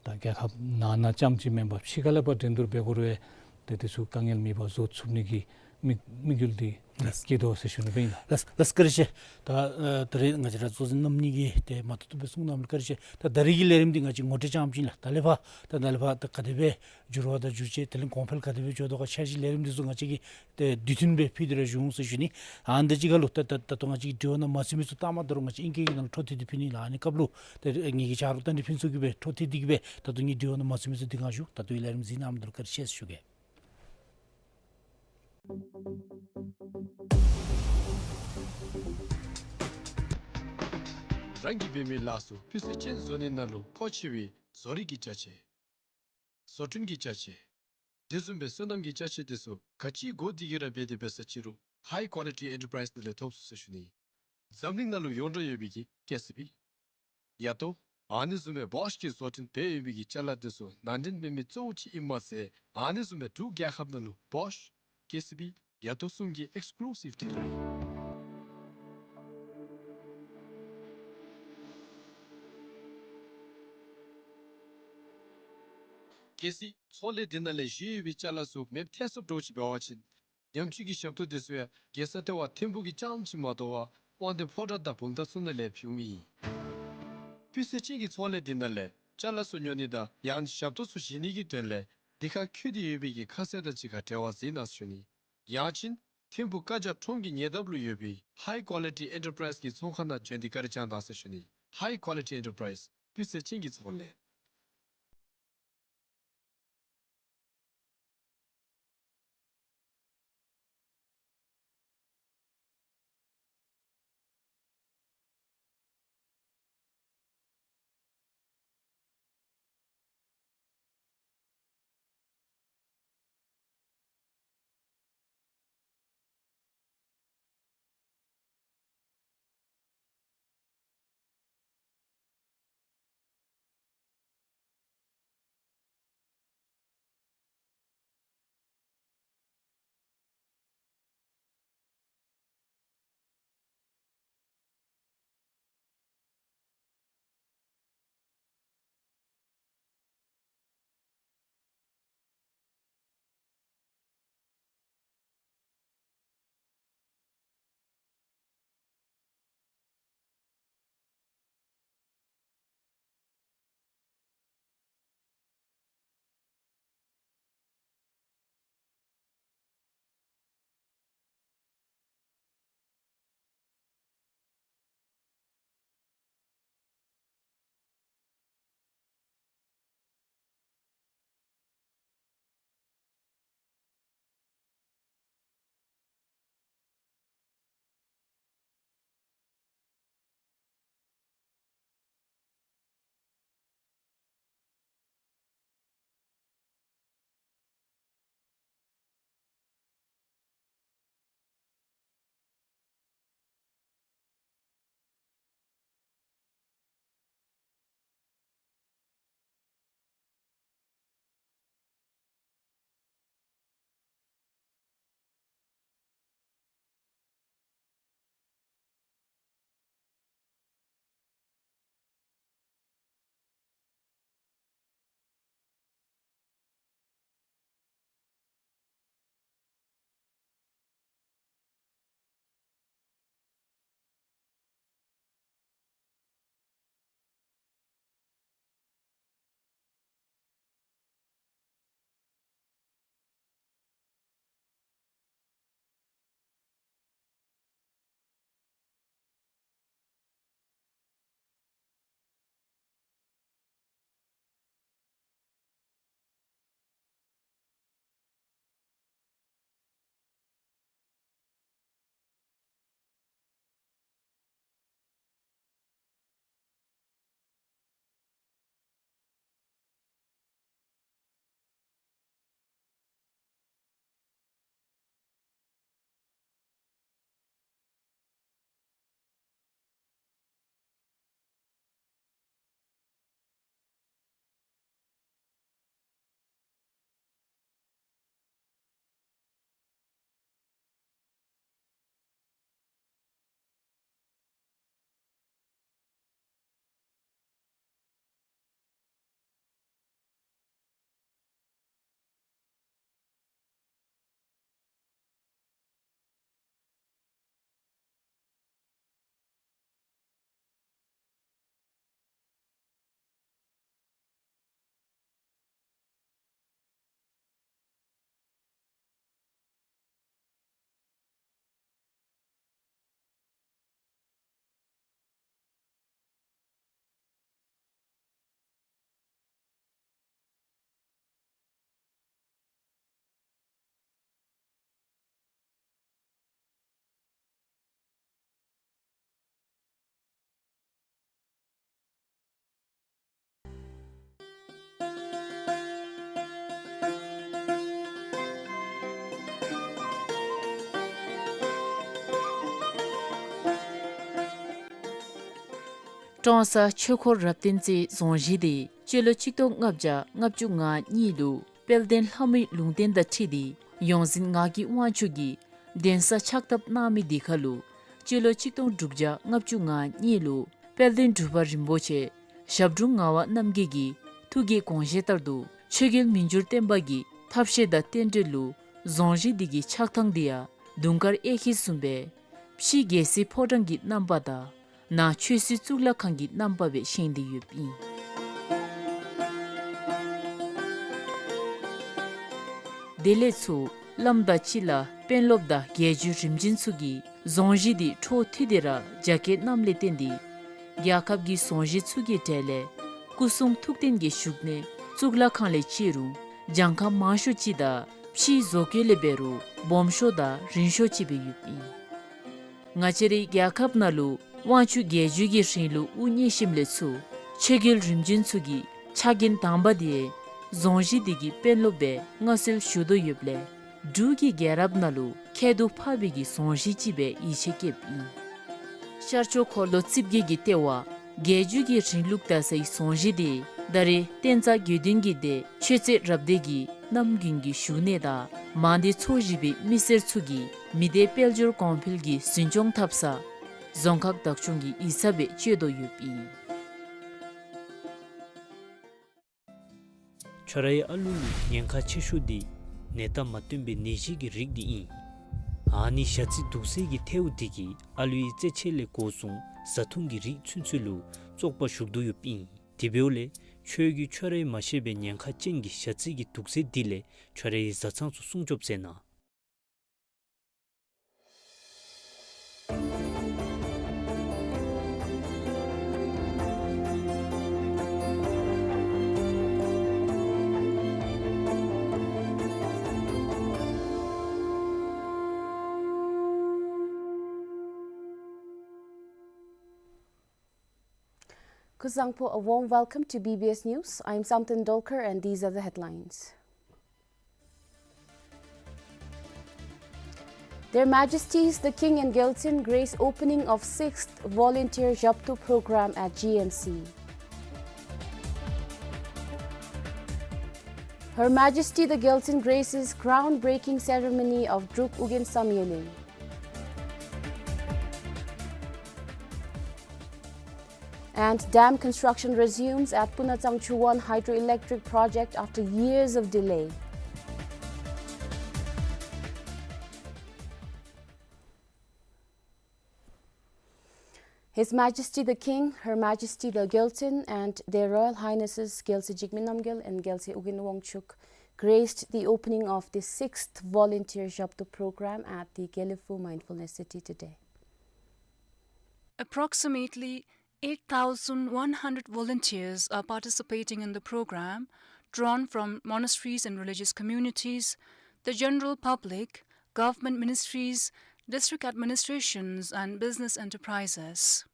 ད་རྒྱལ་ཁབ་ནང་ན་རྐྱངམ་ཅིག་མེན་པར་ཕྱི་ཁ་ལས་ཕར་འགྲན་བསྡུར་འབད་དགོ་རུང་ཏེ་དེ་ཚུ་དཀའ་ངལ་མེད་པར་བཟོ་ཚུགས་ནི་གི་ དམིགས་དམིགས་ཡུལ་འདི་ལགས། བསྐྱེད་དོ་ཟེར་ཞུ་ནི་ཨིན་ལགས། ལགས་ལགས། བཀའ་དྲིན་ཆེ། ད་ཨ་ད་རེས་ང་བཅས་ར་གཙོ་འཛིན་རྣམ་གཉིས་ཀྱིས་ཏེ་མ་ཐུབ་ཐུབ་སྦེ་གསུང་གནངམ་ལུ་བཀའ་དྲིན་ཆེ། ད་ད་རེས་ཀྱི་ལས་རིམ་འདི་ང་བཅས་ངོ་སྤྲོད་རྐྱངམ་ཅིག་ལགས། ད་ལས་ཕར་ད་ད་ལས་ཕར་ད་ག་དེ་སྦེ་འགྱུར་བ་དང་འགྱུར་བཅོས་དེ་ལས་གོང་འཕེལ་ག་དེ་སྦེ་འགྱོ་དོ་ག་འཆར་གཞི་ལས་རིམ་འདི་ཚུ་ང་བཅས་ཀྱིས་ཏེ་དུས་མཐུན་སྦེ་ཕུལ་ཏེ་ར་བཞུགས་ཟེར་ཞུ་ནི། ཨ་ནི་དང་གཅིག་ཁར་ལུ་ད་ད་ད་ལྟོ་ང་བཅས་ཀྱི་དྲི་བ་ནང་མ་ཚུད་མི་ཚུ་ལྟ་མ་དོ་རུང་ང་བཅས་ཨིང་སྐད་ཀྱི་ནང་ལུ་འཕྲོ་མཐུད་དེ་ཕུལ་ནི་ལགས། ཨ་ནི་སྐབས་ལུ་ཏེ་ངེ་གི་ཆ་རོགས་རྟ་མགྲིན་ཕུན་ཚོགས་ཀྱིས་སྦེ་འཕྲོ་མཐུད་དེ་གིས་སྦེ་ད་ལྟོ་ངེའི་དྲི་བ་ནང་མ་ཚུད་མི་ཚུ་འདི་གུ་ཞུ། ད་ལྟོ་ལས་རིམ་གཟིགས་གནང་མི་འདི་ལུ་བཀའ་དྲིན་ཆེ་ཟེར་ཞུ་གེ། རང་གིས་འབད་མི་ལཱ་ཚུ་སྤུས་ཚད་ཅན་བཟོ་ནི་ནང་ལུ་མཁོ་ཆེ་བའི་བཟོ་རིག་གི་ཅ་ཆས། བཟོ་སྐྲུན་གྱི་ཅ་ཆས། དེ་བཟུམ་སྦེ་སོ་ནམ་གྱི་ཅ་ཆས་དེ་ཚུ་ག་ཅི་དགོ་དེ་གིས་ར་འབད་དེ་འབད་ས་ཅི་རུང་High Quality Enterprise ནང་ལས་ཐོབ་ཚུགས་ཟེར་ཞུ་ནི། འཛམ་གླིང་ནང་ལུ་ཡོངས་གྲགས་ཡོད་པའི་གི་ཀེ་སི་བི། ཡ་ཏོ། ཨ་ནི་བཟུམ་སྦེ་བོཤ་གིས་བཟོ་སྐྲུན་འབད་ཡོད་པའི་གི་ཅ་ལ་དེ་ཚུ་ནང་འདྲེན་འབད་མི་གཙོ་བོ་ཅིག་ཨིན་མ་ཚད་ཨ་ནི་བཟུམ་སྦེ་འབྲུག་རྒྱལ་ཁབ་ནང་ལུ་བོཤ་ཀེ་སི་བི་ཡ་ཏོ་གསུམ་གྱི་ཨེགསི་ཀུ་ལུ་སིབ་ཌི་ལར་ཨིན། གལ་སྲིད་ཚོང་ལས་འདི་ནང་ལས་བཞེས་ཡོད་པའི་ཅ་ལ་ཚུ་མེདཔ་ཐལ་སོངམ་འདྲཝ་ཅིག་འབད་བ་ཅིན་ཉམས་བཅོས་ཀྱི་ཞབས་ཏོག་དེ་ཚུ་ཡང་རྒྱལ་ས་ལྟེ་བ་ཐིམ་ཕུག་གི་རྐྱངམ་ཅིག་མ་དོ་བར་དབང་འདུས་ཕོ་བྲང་དང་བུམ་ཐང་ཚུ་ནང་ལས་ཕུལཝ་ཨིན། སྤུས་ཚད་ཅན་གྱི་ཚོང་ལས་འདི་ནང་ལས་ཅ་ལ་ཚུ་ཉོ་ནི་དང་ཡང་ཞབས་ཏོག་ཚུ་བཞེས་ནི་གི་དོན་ལས་འདི་ཁར་བཀོད་དེ་ཡོད་པའི་གི་ཁ་གསལ་དང་གཅིག་ཁར་འབྲེལ་བ་འཛིན་གནང་ཟེར་ཞུ་ནི། ཡང་ཅིན་ཐིམ་ཕུག་བཀའ་རྒྱ་ཁྲོམ་གྱི་ཉེ་འདབས་ལུ་ཡོད་པའི་High Quality Enterprise གི་ཚོང་ཁང་ནང་བྱོན་ཏེ་བཀའ་དྲིན་བསྐྱང་གནང་ཟེར་ཞུ་ནི། High Quality Enterprise སྤུས་ཚད་ཅན་གྱི་ཚོང་ལས། ཀྲོང་གསར་ཆོས་འཁོར་རབ་བརྟན་རྩེ་རྫོང་གཞིས་འདི་སྤྱི་ལོ་ཆིག་སྟོང་ལྔ་བརྒྱ་ལྔ་བཅུ་ང་གཉིས་ལུ་དཔལ་ལྡན་ལྷ་མོའི་ལུང་བསྟན་དང་འཁྲིལ་ཏེ་ཡོངས་འཛིན་ངག་གི་དབང་ཕྱུག་གིས་གདན་ས་ཕྱག་བཏབ་གནང་མི་འདི་ཁར་ལུ་སྤྱི་ལོ་ཆིག་སྟོང་དྲུག་བརྒྱ་ལྔ་བཅུ་ང་གཉིས་ལུ་དཔལ་ལྡན་འབྲུག་པ་རིན་པོ་ཆེ་ཞབས་དྲུང་ངག་དབང་རྣམ་རྒྱལ་གྱི་ཐུགས་ཀྱི་དགོངས་བཞེད་ལྟར་དུ་ཆོས་རྒྱལ་མི་འགྱུར་བརྟན་པ་གི་ཐབས་ཤེས་དང་རྟེན་འབྲེལ་ལུ་རྫོང་གཞིས་འདི་གི་ཆགས་ཐངས་འདི་ཡང་དུང་དཀར་གཡས་འཁྱིལ་བཟུམ་སྦེ་ཕྱི་རྒྱལ་སྲིད་ཕོ་བྲང་གི་རྣམ་པ་དང་ནང་ཆོས་སྲིད་གཙུག་ལག་ཁང་གི་རྣམ་པ་སྦེ་བཞེངས་ཏེ་ཡོདཔ་ཨིན། དེ་ལས་ཚུར་བླམ་དང་སྤྱི་བླ་དཔོན་སློབ་དང་རྒྱལ་བརྒྱུད་རིམ་བྱོན་ཚུ་གིས་རྫོང་གཞིས་འདི་འཕྲོ་མཐུད་དེ་ར་རྒྱ་སྐྱེད་གནངམ་ལས་བརྟེན་ཏེ་རྒྱལ་ཁབ་ཀྱི་རྫོང་གཞིས་ཚུ་གི་གྲས་ལས་སྐུ་གསུང་ཐུགས་རྟེན་གྱི་བཞུགས་གནས་གཙུག་ལག་ཁང་ལས་བཅད་རུང་གྱངས་ཁ་མང་ཤོས་ཅིག་དང་ཕྱིའི་བཟོ་བཀོད་ལས་འབད་རུང་སྦོམ་ཤོས་དང་རིང་ཤོས་ཅིག་སྦེ་ཡོདཔ་ཨིན། ང་བཅས་རའི་རྒྱལ་ཁབ་ནང་ལུ་དབང་ཕྱུག་རྒྱལ་བརྒྱུད་ཀྱི་རིང་ལུགས་དབུ་བརྙེས་ཞིནམ་ལས་ཚུར་ཆོས་རྒྱལ་རིམ་བྱོན་ཚུ་གི་ཕྱག་འགན་དང་པ་དེ་རྫོང་གཞིས་འདི་གི་དཔོན་སློབ་སྦེ་མངའ་གསོལ་ཞུ་དོ་ཡོདཔ་ལས་འབྲུག་གི་རྒྱལ་རབས་ནང་ལུ་ཁྱད་དུ་འཕགས་པའི་གི་རྫོང་གཞིས་ཅིག་སྦེ་ཡིད་ཆེས་བསྐྱེདཔ་ཨིན། ཤར་ཕྱོགས་འཁོར་ལོ་རྩིབས་བརྒྱད་ཀྱི་ལྟེ་བ་རྒྱལ་བརྒྱུད་ཀྱི་རིང་ལུགས་དར་སའི་རྫོང་གཞིས་འདི་ད་རེས་བསྟན་རྩ་དགེ་འདུན་གྱི་སྡེ་ཆོས་རྩེ་རབ་སྡེ་གི་རྣམ་རྒྱུན་གྱི་བཞུགས་གནས་དང་མང་སྡེ་ཚོ་བཞི་པའི་མི་སེར་ཚུ་གིས་མི་སྡེ་དཔལ་འབྱོར་གོང་འཕེལ་གྱི་འཛིན་སྐྱོང་འཐབ་ས་རྫོང་ཁག་བདག་སྐྱོང་གི་ཡིག་ཚང་སྦེ་སྤྱོད་དོ་ཡོདཔ་ཨིན། ཁྱོད་རའི་ཨ་ལུ་ལུ་ཉེན་ཁ་ཆེ་ཤོས་འདི་ནད་རྟགས་མ་སྟོན་པའི་ནད་གཞི་གི་རིགས་འདི་ཨིན། ཨ་ནི་ཞ་རྩི་དུག་རྫས་ཀྱི་ཐལཝ་འདི་གིས་ཨ་ལུའི་རྩེད་ཆས་ལས་འགོ་བཟུང་བཟའ་འཐུང་གི་རིགས་ཚུན་ཚོད་ལུ་བཙོག་པ་ཞུགས་དོ་ཡོདཔ་ཨིན། དེ་འབདཝ་ལས་ཁྱོད་ཀྱིས་ཁྱོད་རའི་མ་ཤེས་པའི་ཉེན་ཁ་ཅན་གྱི་ཞ་རྩི་གི་དུག་རྫས་འདི་ལས་ཁྱོད་རའི་བཟའ་ཚང་ཚུ་སྲུང་སྐྱོབ་མཛད་གནང་། Kuzuzangpo, a warm welcome to B B S News. I'm Samten Dolkar and these are the headlines. Their Majesties the King and Gyaltsuen grace opening of sixth Volunteer Zhapto Program at G M C. Her Majesty the Gyaltsuen graces groundbreaking ceremony of Druk Ugyen Samyeling. And dam construction resumes at Puna Tsangchu one hydroelectric project after years of delay. His Majesty the King, Her Majesty the Gyaltsuen, and Their Royal Highnesses Gyaltse Jigme Namgyal and Gyaltse Ugyen Wangchuck graced the opening of the sixth Volunteer Zhapto Program at the Gelephu Mindfulness City today. Approximately eight thousand one hundred volunteers are participating in the program, drawn from monasteries and religious communities, the general public, government ministries, district administrations, and business enterprises.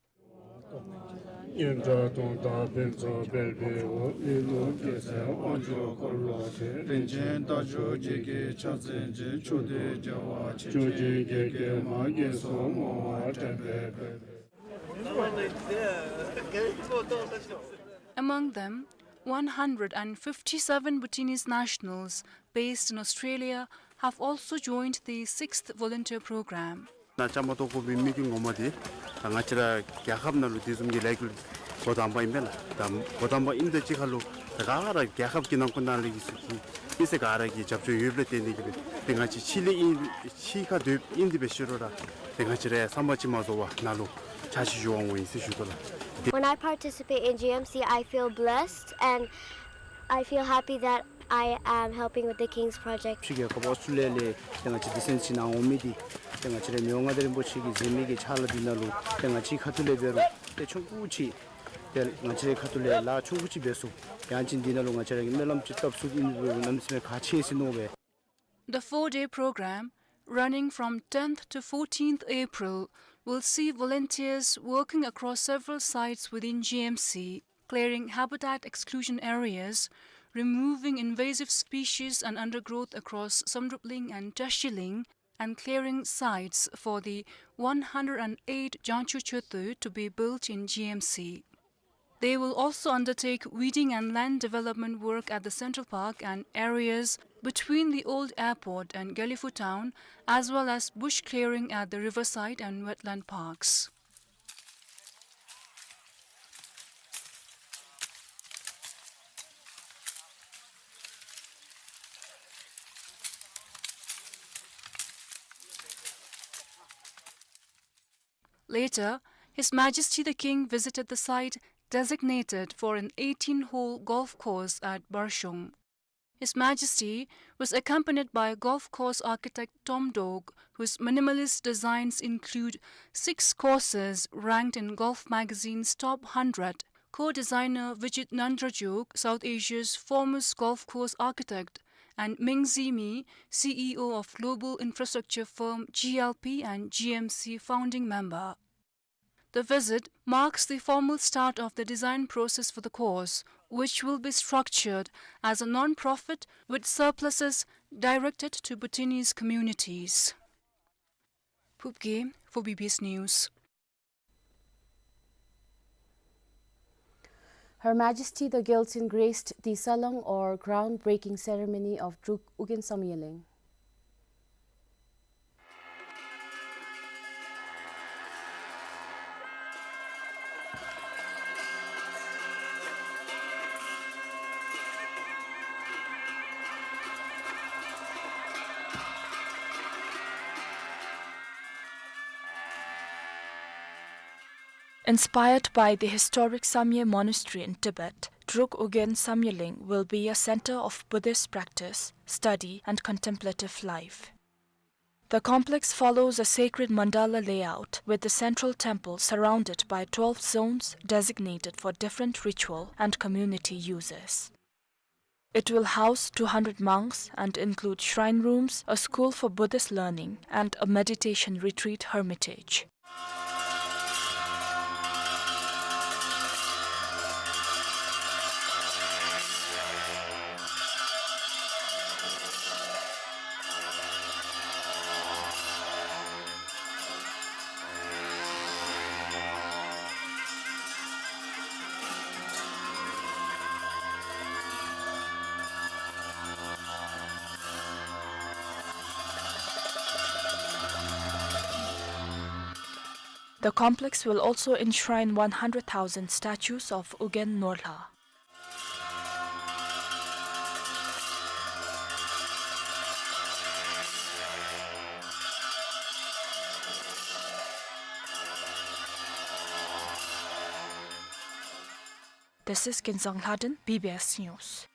Among them, one hundred and fifty-seven Bhutanese nationals based in Australia have also joined the sixth volunteer program. ནཱ་བཅའ་མར་གཏོགས་དགོ་པའི་དམིགས་ཡུལ་ངོ་མ་འདི་ད་ང་བཅས་ར་རྒྱལ་ཁབ་ནང་ལུ་དེ་བཟུམ་གྱི་ལས་འགུལ་འགོ་དང་པ་ཨིན་པས་ལགས། ད་འགོ་དང་པ་ཨིནམ་དང་གཅིག་ཁར་ལུ་ད་ག་ར་རྒྱལ་ཁབ་ཀྱི་ནང་འཁོད་ནང་ལས་ཀྱི་སུ་གི་མི་སེར་ག་ར་གིས་རྒྱབ་སྐྱོར་ཡོདཔ་ལས་བརྟེན་ཏེ་གིས་སྦེ་ཏེ་ང་བཅས་ཕྱི་ལས་ཨིན་ཕྱི་ཁར་སྡོདཔ་ཨིན་ཏེ་འབད་ཞུ་རུང་ར་ཏེ་ང་བཅས་ར་བསམ་པ་ཅིག་མ་རྫོགས་པར་ནཱ་ལུ་ཕྱག་ཕྱིད་ཞུ་བར་འོང་ཡི་ཟེར་ཞུ་དོ་ལགས། When I participate in G M C, I feel blessed and I feel happy that I am helping with the King's Project. ཕྱི་རྒྱལ་ཁབ་ཨོསི་ཊྲེ་ལི་ཡ་ལས་ཏེ་ང་བཅས་དུས་ཆེན་ཅིག་ནང་འོང་མི་འདི་ཏེ་ང་བཅས་ར་མི་དབང་མངའ་བདག་རིན་པོ་ཆེ་གིས་མཛད་མི་གི་ཕྱག་ལཱ་འདི་ནང་ལུ་ཏེ་ང་བཅས་ཁ་ཐུག་ལས་འབད་རུང་ཏེ་ཆུང་ཀུ་ཅིག་ཏེ་ང་བཅས་རའི་ཁ་ཐུག་ལས་ལཱ་ཆུང་ཀུ་ཅིག་འབད་ཚུགས། ཡང་ཅིན་འདི་ནང་ལུ་ང་བཅས་ར་གིས་སྨོན་ལམ་ཅིག་བཏབ་ཚུགས་ཨིན་པས་གནམ་མེད་ས་མེད་ཁག་ཆེ་ཟེར་མནོ་བས། The four-day program, running from tenth to fourteenth April, will see volunteers working across several sites within G M C, clearing habitat exclusion areas, removing invasive species and undergrowth across Samdrupling and Tashiling, and clearing sites for the one hundred and eight Jangchu Choetu to be built in G M C. They will also undertake weeding and land development work at the Central Park and areas between the old airport and Gelephu town, as well as bush clearing at the riverside and wetland parks. Later, His Majesty the King visited the site designated for an eighteen-hole golf course at Barshung. His Majesty was accompanied by golf course architect Tom Doak, whose minimalist designs include six courses ranked in Golf Magazine's top hundred, co-designer Vijit Nandrajuk, South Asia's foremost golf course architect, and Meng Zimi, C E O of global infrastructure firm G L P and G M C founding member. The visit marks the formal start of the design process for the course, which will be structured as a non-profit with surpluses directed to Bhutanese communities. Phubgay for B B S News. Her Majesty the Gyaltsuen graced the Salong or groundbreaking ceremony of Druk Ugyen Samyeleng. Inspired by the historic Samye Monastery in Tibet, Druk Ugyen Samyeleng will be a center of Buddhist practice, study, and contemplative life. The complex follows a sacred mandala layout, with the central temple surrounded by twelve zones designated for different ritual and community uses. It will house two hundred monks and include shrine rooms, a school for Buddhist learning, and a meditation retreat hermitage. The complex will also enshrine one hundred thousand statues of Ugyen Norlha. This is Kinzang Lhaden, B B S News.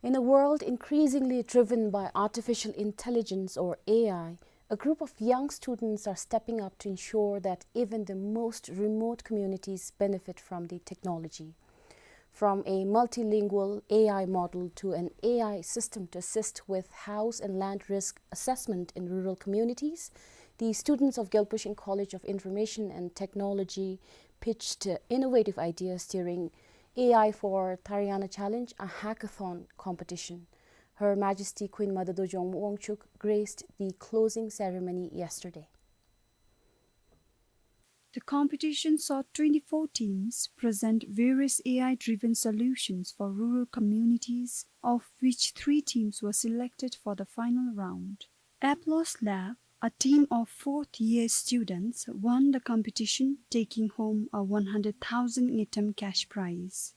In a world increasingly driven by artificial intelligence or A I, a group of young students are stepping up to ensure that even the most remote communities benefit from the technology. From a multilingual A I model to an A I system to assist with house and land risk assessment in rural communities, the students of Gyalpo Shing College of Information and Technology pitched innovative ideas during A I for Tariana Challenge, a hackathon competition. Her Majesty Queen Mother Dojong Wangchuck graced the closing ceremony yesterday. The competition saw twenty-four teams present various A I-driven solutions for rural communities, of which three teams were selected for the final round. Applause Lab, a team of fourth year students, won the competition, taking home a one hundred thousand ngultrum cash prize.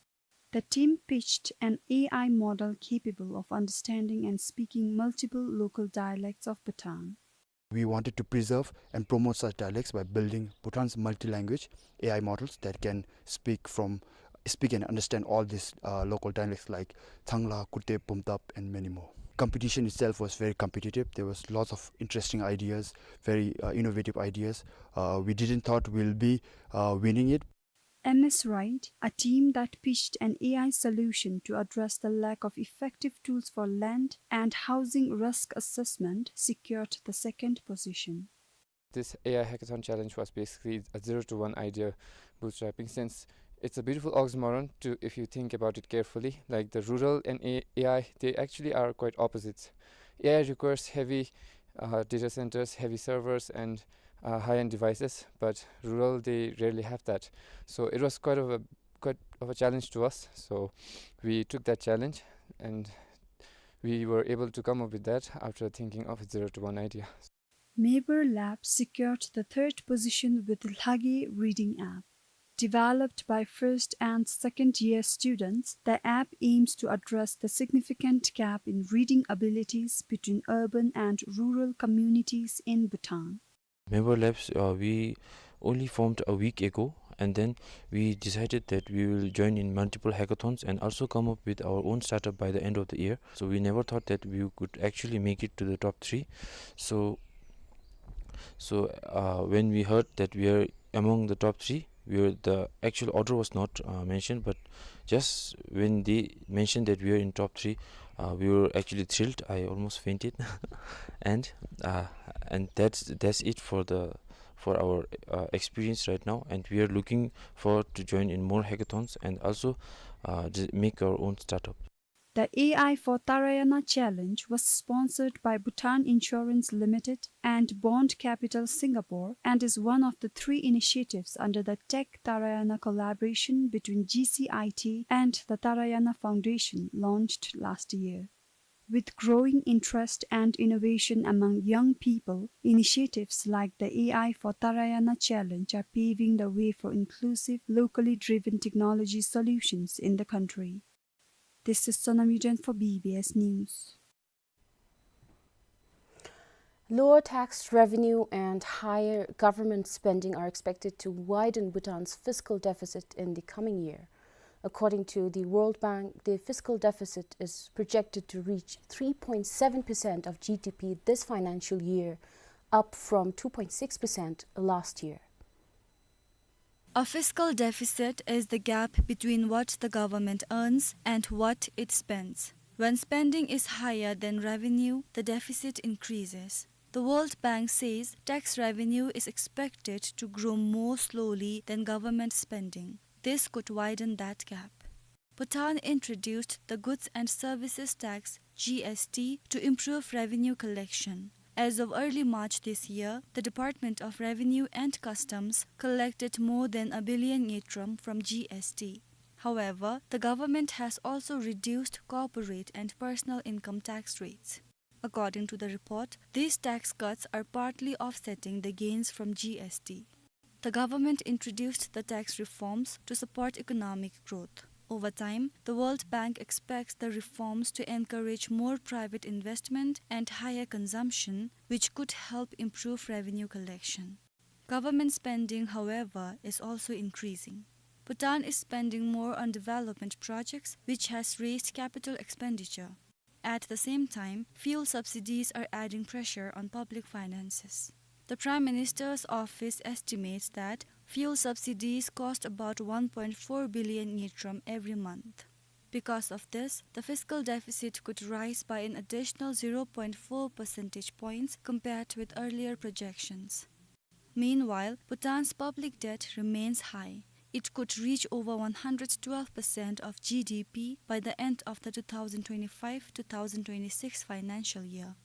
The team pitched an A I model capable of understanding and speaking multiple local dialects of Bhutan. We wanted to preserve and promote such dialects by building Bhutan's multi-language A I models that can speak from, speak and understand all these, uh, local dialects like Thangla, Kute, Pumtap, and many more. Competition itself was very competitive. There was lots of interesting ideas, very, uh, innovative ideas. Uh, we didn't thought we'll be, uh, winning it. M S Right, a team that pitched an A I solution to address the lack of effective tools for land and housing risk assessment, secured the second position. This A I hackathon challenge was basically a zero to one idea bootstrapping, since it's a beautiful oxymoron to, if you think about it carefully, like the rural and A-, A I, they actually are quite opposites. A I requires heavy, uh, data centers, heavy servers, and uh, high-end devices, but rural, they rarely have that. So it was quite of a, quite of a challenge to us. So we took that challenge, and we were able to come up with that after thinking of zero to one idea. Mabor Lab secured the third position with the Lhagey reading app. Developed by first and second year students, the app aims to address the significant gap in reading abilities between urban and rural communities in Bhutan. Mabor Labs, uh, we only formed a week ago, and then we decided that we will join in multiple hackathons and also come up with our own startup by the end of the year. So we never thought that we could actually make it to the top three. So, so, uh, when we heard that we are among the top three, we were, the actual order was not, uh, mentioned, but just when they mentioned that we are in top three, uh, we were actually thrilled. I almost fainted. And, uh, and that's, that's it for the, for our, uh, experience right now. And we are looking forward to join in more hackathons and also, uh, just make our own startup. The A I for Tarayana Challenge was sponsored by Bhutan Insurance Limited and Bond Capital Singapore and is one of the three initiatives under the Tech Tarayana collaboration between G C I T and the Tarayana Foundation, launched last year. With growing interest and innovation among young people, initiatives like the A I for Tarayana Challenge are paving the way for inclusive, locally driven technology solutions in the country. This is Sonam Yuden for B B S News. Lower tax revenue and higher government spending are expected to widen Bhutan's fiscal deficit in the coming year. According to the World Bank, the fiscal deficit is projected to reach three point seven percent of G D P this financial year, up from two point six percent last year. A fiscal deficit is the gap between what the government earns and what it spends. When spending is higher than revenue, the deficit increases. The World Bank says tax revenue is expected to grow more slowly than government spending. This could widen that gap. Bhutan introduced the Goods and Services Tax, G S T, to improve revenue collection. As of early March this year, the Department of Revenue and Customs collected more than a billion ngultrum from G S T. However, the government has also reduced corporate and personal income tax rates. According to the report, these tax cuts are partly offsetting the gains from G S T. The government introduced the tax reforms to support economic growth. Over time, the World Bank expects the reforms to encourage more private investment and higher consumption, which could help improve revenue collection. Government spending, however, is also increasing. Bhutan is spending more on development projects, which has raised capital expenditure. At the same time, fuel subsidies are adding pressure on public finances. The Prime Minister's office estimates that fuel subsidies cost about one point four billion ngultrum every month. Because of this, the fiscal deficit could rise by an additional zero point four percentage points compared with earlier projections. Meanwhile, Bhutan's public debt remains high. It could reach over one hundred twelve percent of G D P by the end of the two thousand twenty-five two thousand twenty-six financial year.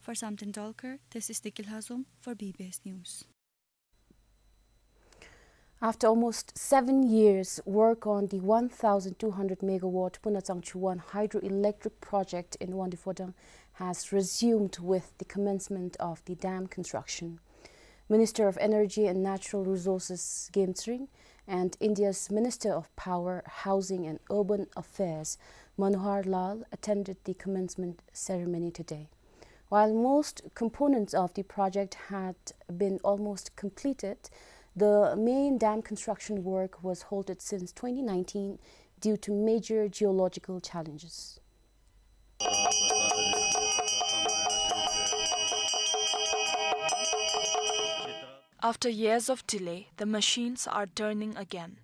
For Samten Dolkar, this is Deki Lhazom for B B S News. After almost seven years, work on the one thousand two hundred megawatt Punachangchu one hydroelectric project in Wangdue Phodrang has resumed with the commencement of the dam construction. Minister of Energy and Natural Resources Game Tsering and India's Minister of Power, Housing and Urban Affairs Manohar Lal attended the commencement ceremony today. While most components of the project had been almost completed, the main dam construction work was halted since twenty nineteen due to major geological challenges. After years of delay, the machines are turning again.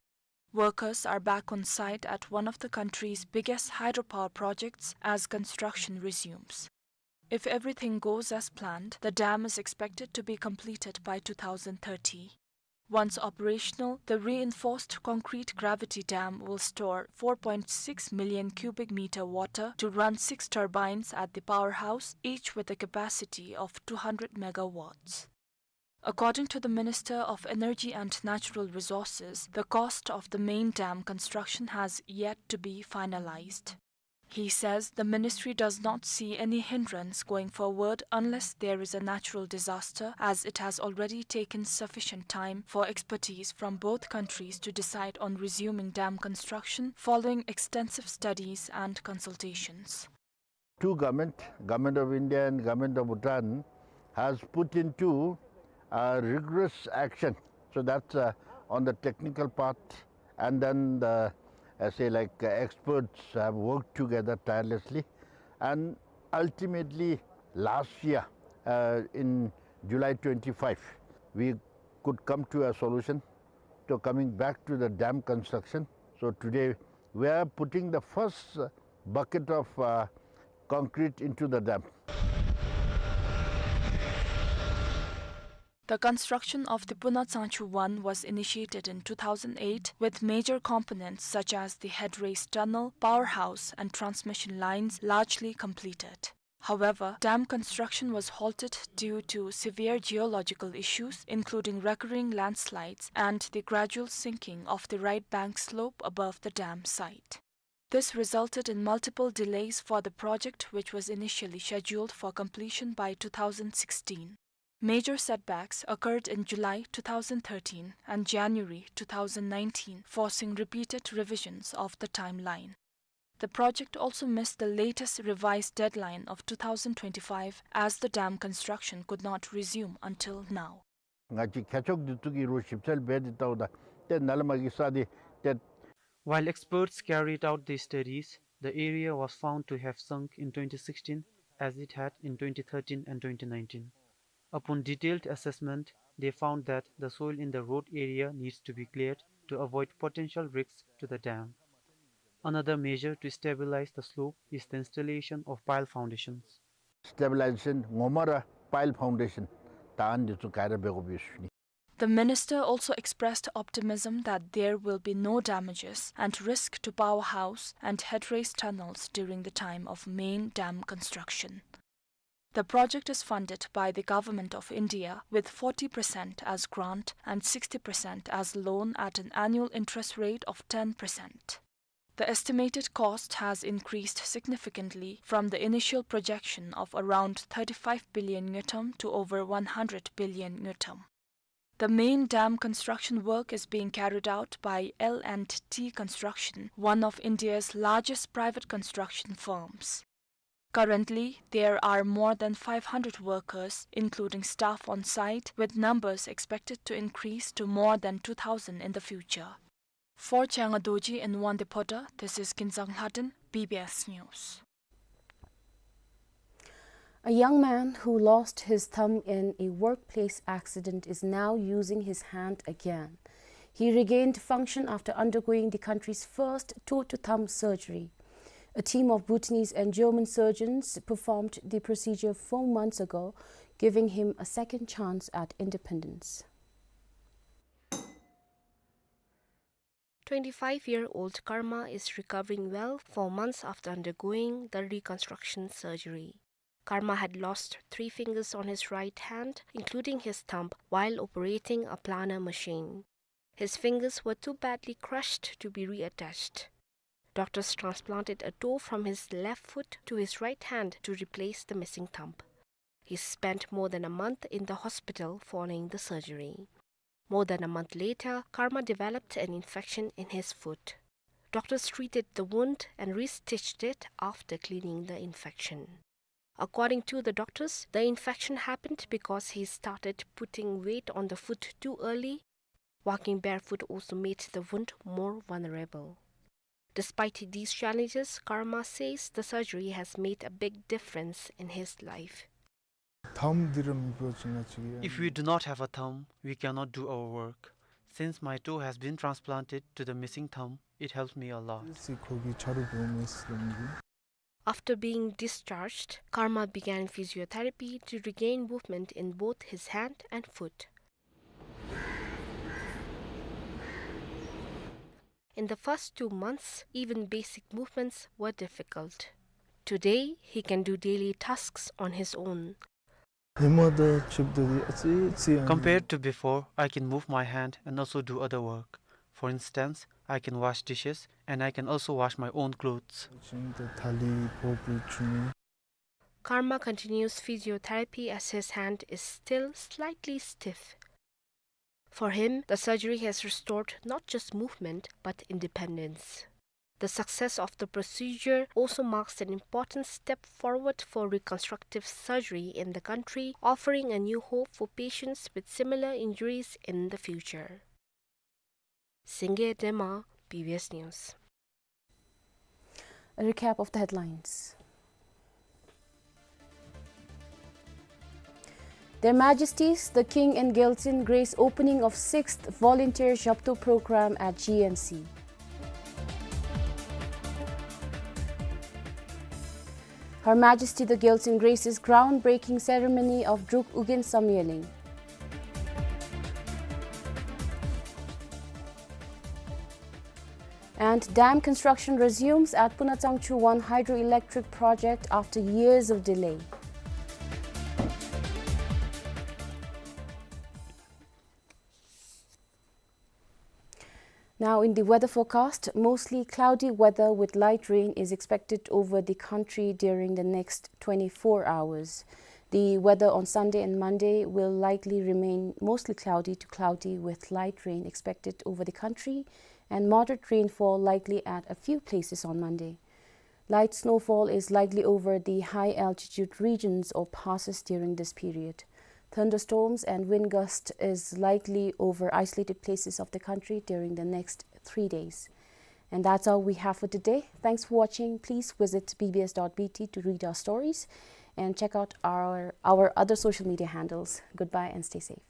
Workers are back on site at one of the country's biggest hydropower projects as construction resumes. If everything goes as planned, the dam is expected to be completed by two thousand thirty. Once operational, the reinforced concrete gravity dam will store four point six million cubic meter water to run six turbines at the powerhouse, each with a capacity of two hundred megawatts. According to the Minister of Energy and Natural Resources, the cost of the main dam construction has yet to be finalized. He says the ministry does not see any hindrance going forward unless there is a natural disaster, as it has already taken sufficient time for expertise from both countries to decide on resuming dam construction following extensive studies and consultations. Two government, Government of India and Government of Bhutan, has put into a rigorous action. So that's, uh, on the technical part, and then the, uh, say, like, uh, experts have worked together tirelessly, and ultimately last year, uh, in July twenty-five, we could come to a solution to coming back to the dam construction. So today we are putting the first, uh, bucket of, uh, concrete into the dam. The construction of the Puna Tsangchu one was initiated in two thousand eight, with major components such as the headrace tunnel, powerhouse, and transmission lines largely completed. However, dam construction was halted due to severe geological issues, including recurring landslides and the gradual sinking of the right bank slope above the dam site. This resulted in multiple delays for the project, which was initially scheduled for completion by two thousand sixteen. Major setbacks occurred in July two thousand thirteen and January two thousand nineteen, forcing repeated revisions of the timeline. The project also missed the latest revised deadline of two thousand twenty-five, as the dam construction could not resume until now. ང་བཅས་མཁས་མཆོག་འདི་ཚུ་གིས་རོགས་ཞིབ་འཚོལ་འབད་དེ་བལྟཝ་ད་ཏེ་ནཱ་ལས་མར་གྱི་ས་འདི་ཏེ། While experts carried out these studies, the area was found to have sunk in twenty sixteen as it had in twenty thirteen and twenty nineteen. Upon detailed assessment, they found that the soil in the road area needs to be cleared to avoid potential risks to the dam. Another measure to stabilize the slope is the installation of pile foundations. Stabilization ངོ་མ་ར་pile foundation ད་ཨ་ནི་འདི་ཚུ་ག་ར་འབད་དགོཔ་ཡོད་ཟེར་ཞུ་ནི། The minister also expressed optimism that there will be no damages and risk to powerhouse and headrace tunnels during the time of main dam construction. The project is funded by the Government of India, with forty percent as grant and sixty percent as loan at an annual interest rate of ten percent. The estimated cost has increased significantly from the initial projection of around thirty-five billion ngultrum to over one hundred billion ngultrum. The main dam construction work is being carried out by L and T Construction, one of India's largest private construction firms. Currently, there are more than five hundred workers, including staff on site, with numbers expected to increase to more than two thousand in the future. For Changa Dorji and Wande Potter, this is Kinzang Lhaden, B B S News. A young man who lost his thumb in a workplace accident is now using his hand again. He regained function after undergoing the country's first toe-to-thumb surgery. A team of Bhutanese and German surgeons performed the procedure four months ago, giving him a second chance at independence. Twenty-five-year-old Karma is recovering well four months after undergoing the reconstruction surgery. Karma had lost three fingers on his right hand, including his thumb, while operating a planer machine. His fingers were too badly crushed to be reattached. Doctors transplanted a toe from his left foot to his right hand to replace the missing thumb. He spent more than a month in the hospital following the surgery. More than a month later, Karma developed an infection in his foot. Doctors treated the wound and restitched it after cleaning the infection. According to the doctors, the infection happened because he started putting weight on the foot too early. Walking barefoot also made the wound more vulnerable. Despite these challenges, Karma says the surgery has made a big difference in his life. Thumb འདི་ར་མེད་པ་ཅིན་ང་བཅས་ཀྱིས། If we do not have a thumb, we cannot do our work. Since my toe has been transplanted to the missing thumb, it helps me a lot. སི་ཁོ་གི་ཆ་རོགས་འབད་འོང་མས་ཟེར་སླབ་མི་འདུག། After being discharged, Karma began physiotherapy to regain movement in both his hand and foot. In the first two months, even basic movements were difficult. Today, he can do daily tasks on his own. ཧེ་མ་དང་ཕྱདཔ་ད་འདི་ཨ་ཙི་ཙི་ཡང་། Compared to before, I can move my hand and also do other work. For instance, I can wash dishes and I can also wash my own clothes. ཅིན་ད་ཐ་ལི་ཕོག་པའི་ཆུ་ནི། Karma continues physiotherapy as his hand is still slightly stiff. For him, the surgery has restored not just movement, but independence. The success of the procedure also marks an important step forward for reconstructive surgery in the country, offering a new hope for patients with similar injuries in the future. Singye Dema, B B S News. A recap of the headlines. Their Majesties, the King and Gyaltsuen grace opening of sixth Volunteer Zhapto Program at G M C. Her Majesty the Gyaltsuen graces groundbreaking ceremony of Druk Ugyen Samyeling. And dam construction resumes at Punachangchu one hydroelectric project after years of delay. Now, in the weather forecast, mostly cloudy weather with light rain is expected over the country during the next twenty-four hours. The weather on Sunday and Monday will likely remain mostly cloudy to cloudy with light rain expected over the country and moderate rainfall likely at a few places on Monday. Light snowfall is likely over the high altitude regions or passes during this period. Thunderstorms and wind gust is likely over isolated places of the country during the next three days. And that's all we have for today. Thanks for watching. Please visit B B S dot B T to read our stories and check out our, our other social media handles. Goodbye and stay safe.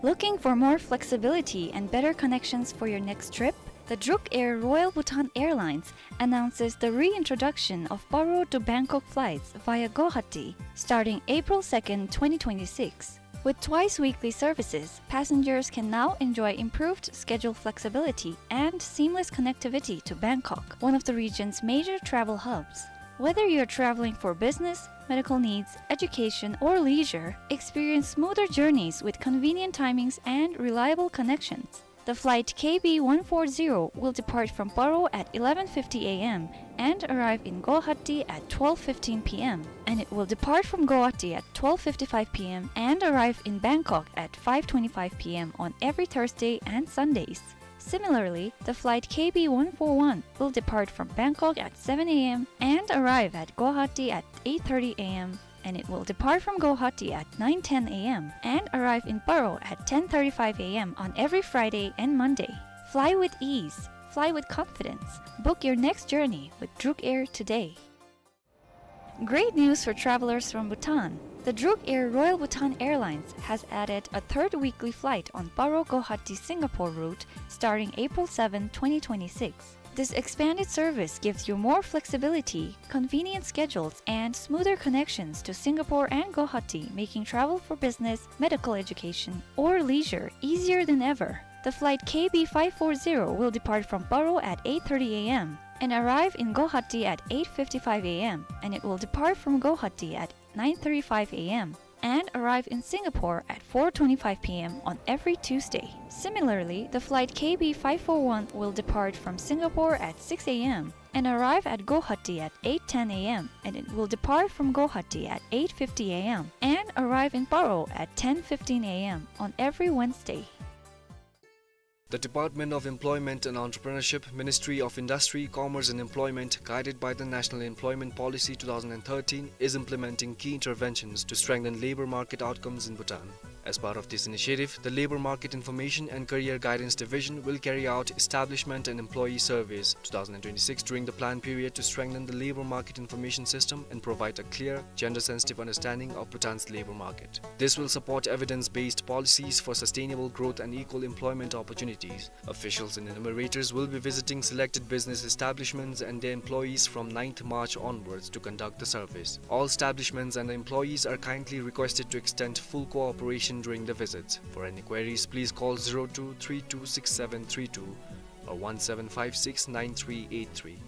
Looking for more flexibility and better connections for your next trip? The Druk Air Royal Bhutan Airlines announces the reintroduction of Paro to Bangkok flights via Guwahati starting April second, twenty twenty-six. With twice weekly services, passengers can now enjoy improved schedule flexibility and seamless connectivity to Bangkok, one of the region's major travel hubs. Whether you're traveling for business, medical needs, education, or leisure, experience smoother journeys with convenient timings and reliable connections. The flight K B one four zero will depart from Paro at eleven fifty A M and arrive in Guwahati at twelve fifteen P M, and it will depart from Guwahati at twelve fifty-five P M and arrive in Bangkok at five twenty-five P M on every Thursday and Sundays. Similarly, the flight K B one four one will depart from Bangkok at seven A M and arrive at Guwahati at eight thirty A M, and it will depart from Guwahati at nine ten A M and arrive in Paro at ten thirty-five A M on every Friday and Monday. Fly with ease. Fly with confidence. Book your next journey with Druk Air today. Great news for travelers from Bhutan. The Druk Air Royal Bhutan Airlines has added a third weekly flight on Paro Guwahati Singapore route starting April seventh, twenty twenty-six. This expanded service gives you more flexibility, convenient schedules, and smoother connections to Singapore and Guwahati, making travel for business, medical education, or leisure easier than ever. The flight K B five four zero will depart from Paro at eight thirty A M and arrive in Guwahati at eight fifty-five A M, and it will depart from Guwahati at nine thirty-five A M. and arrive in Singapore at four twenty-five p m on every Tuesday. Similarly, the flight K B five four one will depart from Singapore at six a m and arrive at Guwahati at eight ten a m, and it will depart from Guwahati at eight fifty a m and arrive in Paro at ten fifteen a m on every Wednesday. The Department of Employment and Entrepreneurship, Ministry of Industry, Commerce and Employment, guided by the National Employment Policy two thousand and thirteen, is implementing key interventions to strengthen labor market outcomes in Bhutan. As part of this initiative, the Labor Market Information and Career Guidance Division will carry out establishment and employee surveys two thousand and twenty-six during the plan period to strengthen the labor market information system and provide a clear, gender-sensitive understanding of Bhutan's labor market. This will support evidence-based policies for sustainable growth and equal employment opportunities. Officials and enumerators will be visiting selected business establishments and their employees from ninth March onwards to conduct the surveys. All establishments and employees are kindly requested to extend full cooperation during the visits. For any queries, please call zero two three two six seven three two or one seven five six nine three eight three.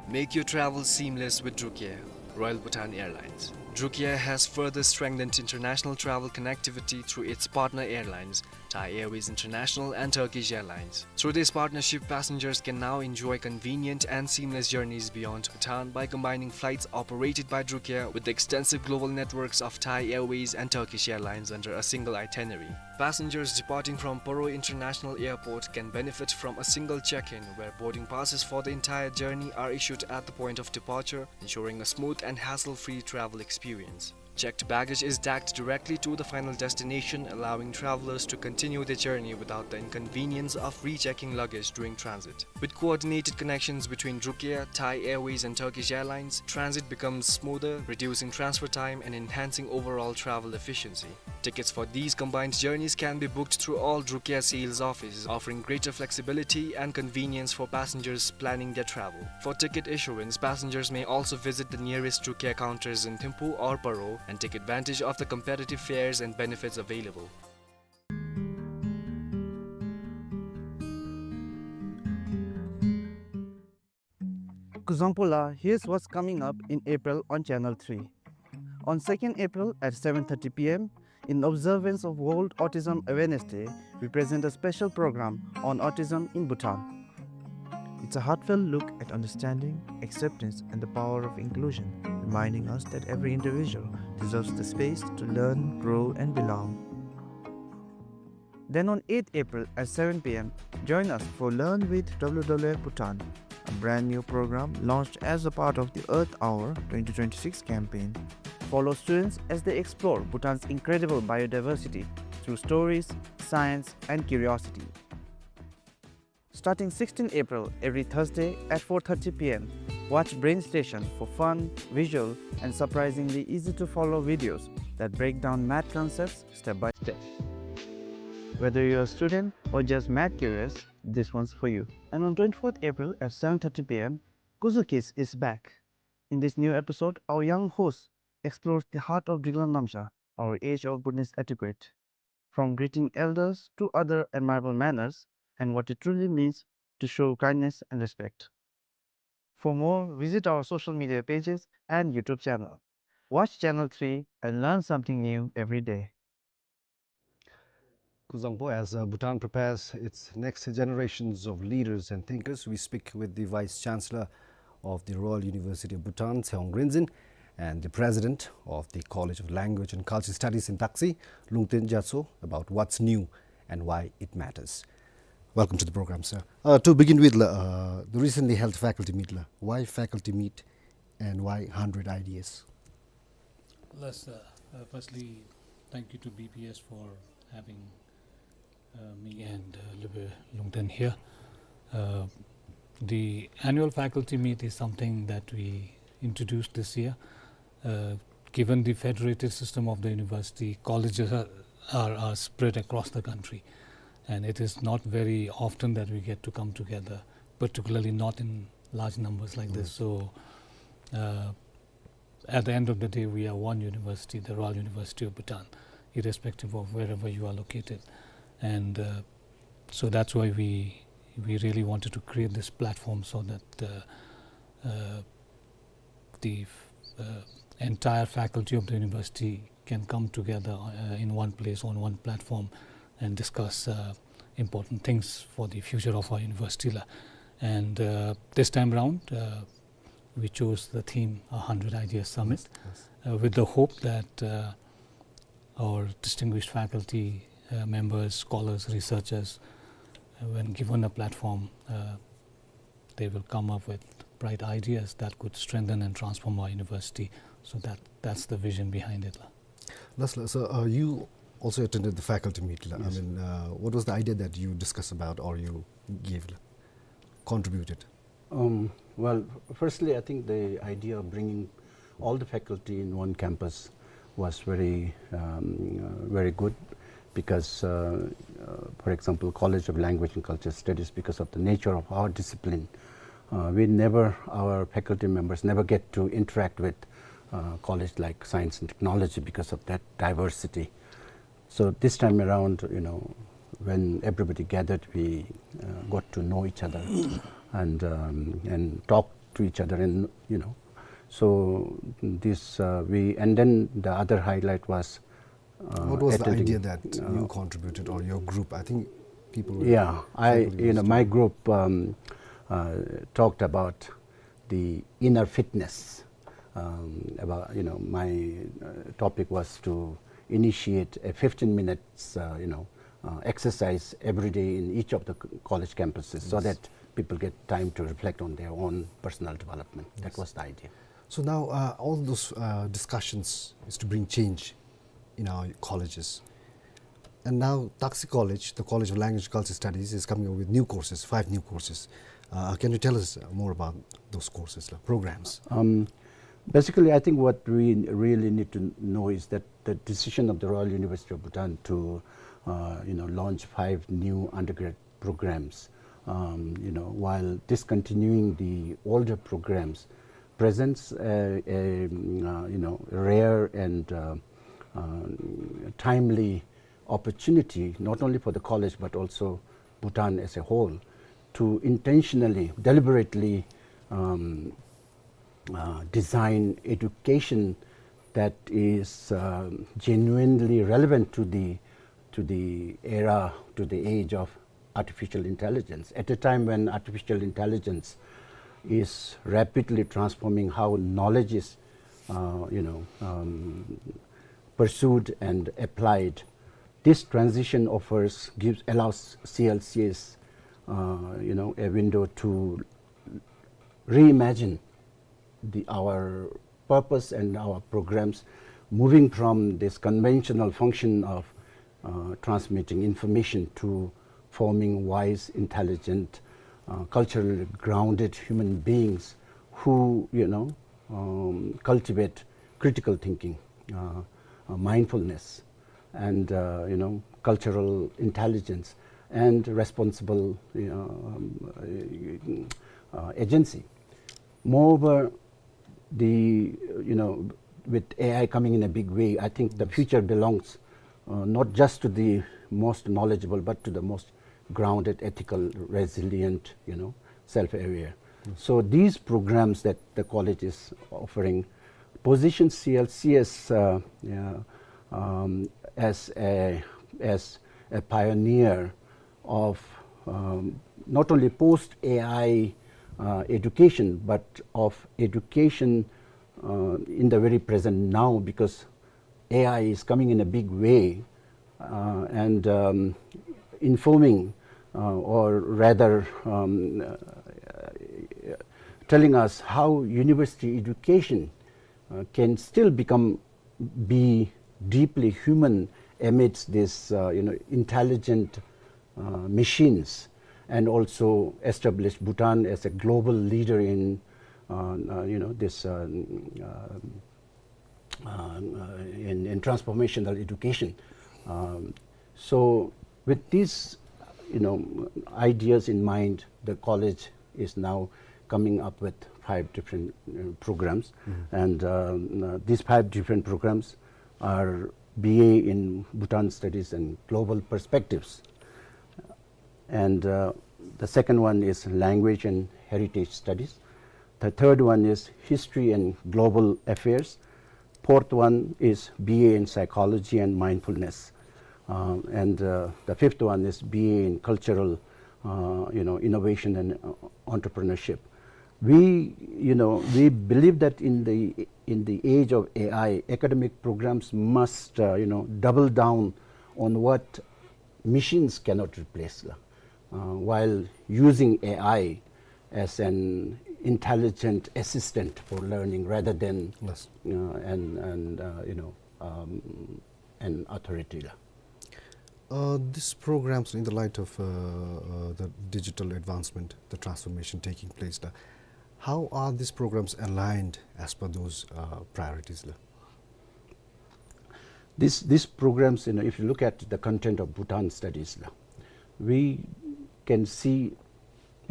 Make your travel seamless with Drukair, Royal Bhutan Airlines. Drukair has further strengthened international travel connectivity through its partner airlines, Thai Airways International and Turkish Airlines. Through this partnership, passengers can now enjoy convenient and seamless journeys beyond Bhutan by combining flights operated by Drukair with the extensive global networks of Thai Airways and Turkish Airlines under a single itinerary. Passengers departing from Paro International Airport can benefit from a single check-in, where boarding passes for the entire journey are issued at the point of departure, ensuring a smooth and hassle-free travel experience. Checked baggage is tagged directly to the final destination, allowing travelers to continue their journey without the inconvenience of rechecking luggage during transit. With coordinated connections between Drukair, Thai Airways, and Turkish Airlines, transit becomes smoother, reducing transfer time and enhancing overall travel efficiency. Tickets for these combined journeys can be booked through all Drukair sales offices, offering greater flexibility and convenience for passengers planning their travel. For ticket issuance, passengers may also visit the nearest Drukair counters in Thimphu or Paro and take advantage of the competitive fares and benefits available. Kuzuzangpo la, here's what's coming up in April on Channel three. On second April at seven thirty p m, in observance of World Autism Awareness Day, we present a special program on autism in Bhutan. It's a heartfelt look at understanding, acceptance, and the power of inclusion, reminding us that every individual deserves the space to learn, grow, and belong. Then on eighth April at seven p m, join us for Learn with W W F Bhutan, a brand new program launched as a part of the Earth Hour twenty twenty-six campaign. Follow students as they explore Bhutan's incredible biodiversity through stories, science, and curiosity. Starting sixteenth April, every Thursday at four thirty p m, watch Brain Station for fun, visual, and surprisingly easy-to-follow videos that break down math concepts step by step. Whether you're a student or just math curious, this one's for you. And on twenty-fourth April at seven thirty p m, Kuzu Kids is back. In this new episode, our young host explores the heart of Driklang Namsha, our age-old Bhutanese etiquette, from greeting elders to other admirable manners and what it truly means to show kindness and respect. For more, visit our social media pages and YouTube channel. Watch Channel three and learn something new every day. Kuzuzangpo, as, uh, Bhutan prepares its next generations of leaders and thinkers, we speak with the Vice Chancellor of the Royal University of Bhutan, Tshewang Rinzin, and the President of the College of Language and Cultural Studies in Daksi, Lungten Gyatso, about what's new and why it matters. Welcome to the program, sir. Uh, to begin with, la, uh, the recently held faculty meet, la. Why faculty meet and why hundred ideas? Yes, uh, uh, firstly, thank you to B P S for having, uh, me and, uh, Lube Lungten here. Uh, the annual faculty meet is something that we introduced this year. Uh, given the federated system of the university, colleges are, are, are spread across the country, and it is not very often that we get to come together, particularly not in large numbers like this. Mm. So, uh, at the end of the day, we are one university, the Royal University of Bhutan, irrespective of wherever you are located. And, uh, so that's why we, we really wanted to create this platform so that, uh, uh, the, uh, entire faculty of the university can come together uh, in one place on one platform and discuss uh, important things for the future of our university la. And uh, this time around, uh, we chose the theme one hundred Ideas Summit uh, with the hope that uh, our distinguished faculty uh, members, scholars, researchers, uh, when given a platform, uh, they will come up with bright ideas that could strengthen and transform our university. So that, that's the vision behind it la. Last la, so uh, you also attended the faculty meet la. I Yes. mean, uh, what was the idea that you discussed about or you gave la, contributed? Um, well, firstly, I think the idea of bringing all the faculty in one campus was very, um, uh, very good because, uh, uh, for example, College of Language and Culture Studies, because of the nature of our discipline, uh, we never, our faculty members never get to interact with uh, college like science and technology because of that diversity. So this time around, you know, when everybody gathered, we uh, got to know each other and um, and talk to each other, and you know, so this uh, we and then the other highlight was uh, What was the attending, idea that uh, you contributed or your group? I think people were Yeah, I faculty you know was my doing. group um, uh, talked about the inner fitness. Um, about you know my uh, topic was to initiate a fifteen minutes uh, you know uh, exercise every day in each of the c- college campuses so Yes. that people get time to reflect on their own personal development. That Yes. was the idea. So now uh, all those uh, discussions is to bring change in our colleges. And now Taksi College, the College of Language and Culture Studies, is coming up with new courses, five new courses. Uh, can you tell us more about those courses, la, programs? Um, basically, I think what we really need to know is that the decision of the Royal University of Bhutan to, uh, you know, launch five new undergrad programs, um, you know, while discontinuing the older programs, presents a, a, mm, uh, you know, rare and uh, uh, timely opportunity, not only for the college but also Bhutan as a whole, to intentionally, deliberately um, uh, design education that is uh, genuinely relevant to the to the era, to the age of artificial intelligence. At a time when artificial intelligence is rapidly transforming how knowledge is, uh, you know, um, pursued and applied, this transition offers, gives, allows C L C S, uh, you know, a window to reimagine the, our purpose and our programs, moving from this conventional function of uh, transmitting information to forming wise, intelligent, uh, culturally grounded human beings who, you know, um, cultivate critical thinking, uh, uh, mindfulness, and uh, you know, cultural intelligence and responsible, you know, um, uh, uh, agency. Moreover, the you know, with A I coming in a big way, I think the future belongs uh, not just to the most knowledgeable, but to the most grounded, ethical, resilient, you know, self-aware. So these programs that the college is offering position C L C S uh, yeah, um, as a as a pioneer of um, not only post A I uh, education, but of education uh, in the very present now, because A I is coming in a big way uh, and um, informing, uh, or rather um, uh, telling us how university education uh, can still become be deeply human amidst this, uh, you know, intelligent uh, machines, and also establish Bhutan as a global leader in, uh, uh, you know, this, uh, uh, uh, in, in transformational education. Um, so, with these, you know, ideas in mind, the college is now coming up with five different uh, programs, and um, uh, these five different programs are B A in Bhutan Studies and Global Perspectives, and uh, the second one is Language and Heritage Studies. The third one is History and Global Affairs. fourth one is B A in psychology and mindfulness. Um, and, uh, the fifth one is B A in cultural, uh, you know, innovation and, uh, entrepreneurship. We, you know, we believe that in the, in the age of A I, academic programs must, uh, you know, double down on what machines cannot replace, uh, while using A I as an intelligent assistant for learning rather than, yes, uh, an, an, uh, you know, um, an authority. Uh, these programs, in the light of, uh, uh, the digital advancement, the transformation taking place, uh, how are these programs aligned as per those, uh, priorities? These, these programs, you know, if you look at the content of Bhutan studies, we can see,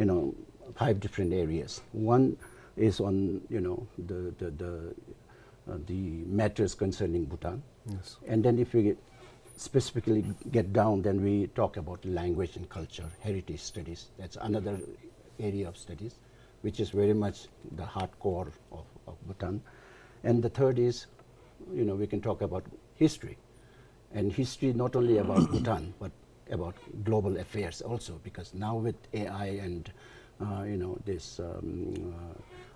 you know, five different areas. One is on, you know, the, the, the, uh, the matters concerning Bhutan. Yes. And then if we get, specifically get down, then we talk about language and culture, heritage studies. That's another area of studies, which is very much the hardcore of, of Bhutan. And the third is, you know, we can talk about history. And history not only about Bhutan, but about global affairs also, because now with A I and, uh, you know, this, um,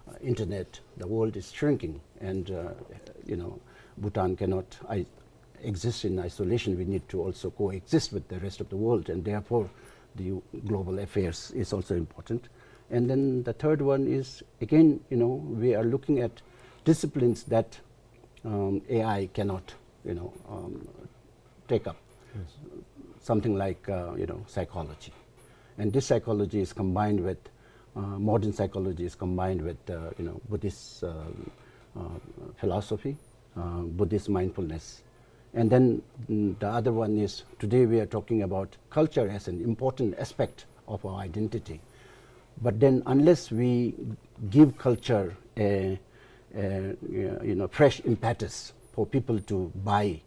uh, internet, the world is shrinking, and, uh, you know, Bhutan cannot i-, exist in isolation. We need to also coexist with the rest of the world, and therefore the global affairs is also important. And then the third one is, again, you know, we are looking at disciplines that, um, A I cannot, you know, um, take up. Yes. Something like, uh, you know, psychology. And this psychology is combined with, uh, modern psychology is combined with, uh, you know, Buddhist, uh, uh, philosophy, uh, Buddhist mindfulness. And then, mm, the other one is, today we are talking about culture as an important aspect of our identity. But then unless we give culture a, a, you know, fresh impetus for people to buy,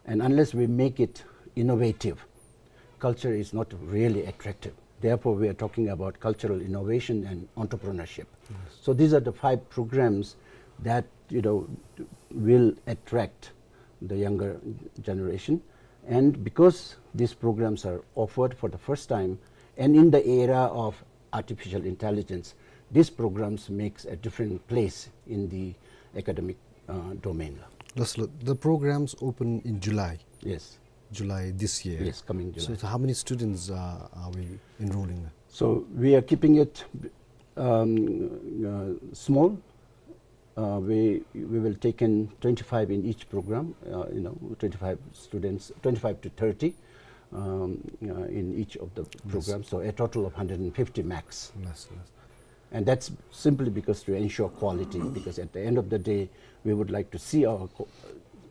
and unless we make it innovative, culture is not really attractive. Therefore, we are talking about cultural innovation and entrepreneurship. Yes. So these are the five programs that, you know, will attract the younger generation. And because these programs are offered for the first time, and in the era of artificial intelligence, these programs makes a different place in the academic, uh, domain. Yes, sir. The programs open in July. Yes. July this year. Yes, coming July. So, so how many students, uh, are we enrolling? So we are keeping it, um, uh, small. Uh, we, we will take in twenty-five in each program, uh, you know, twenty-five students, twenty-five to thirty, um, uh, in each of the, yes, programs. So a total of hundred and fifty max. Yes, yes. And that's simply because to ensure quality, because at the end of the day, we would like to see our co-,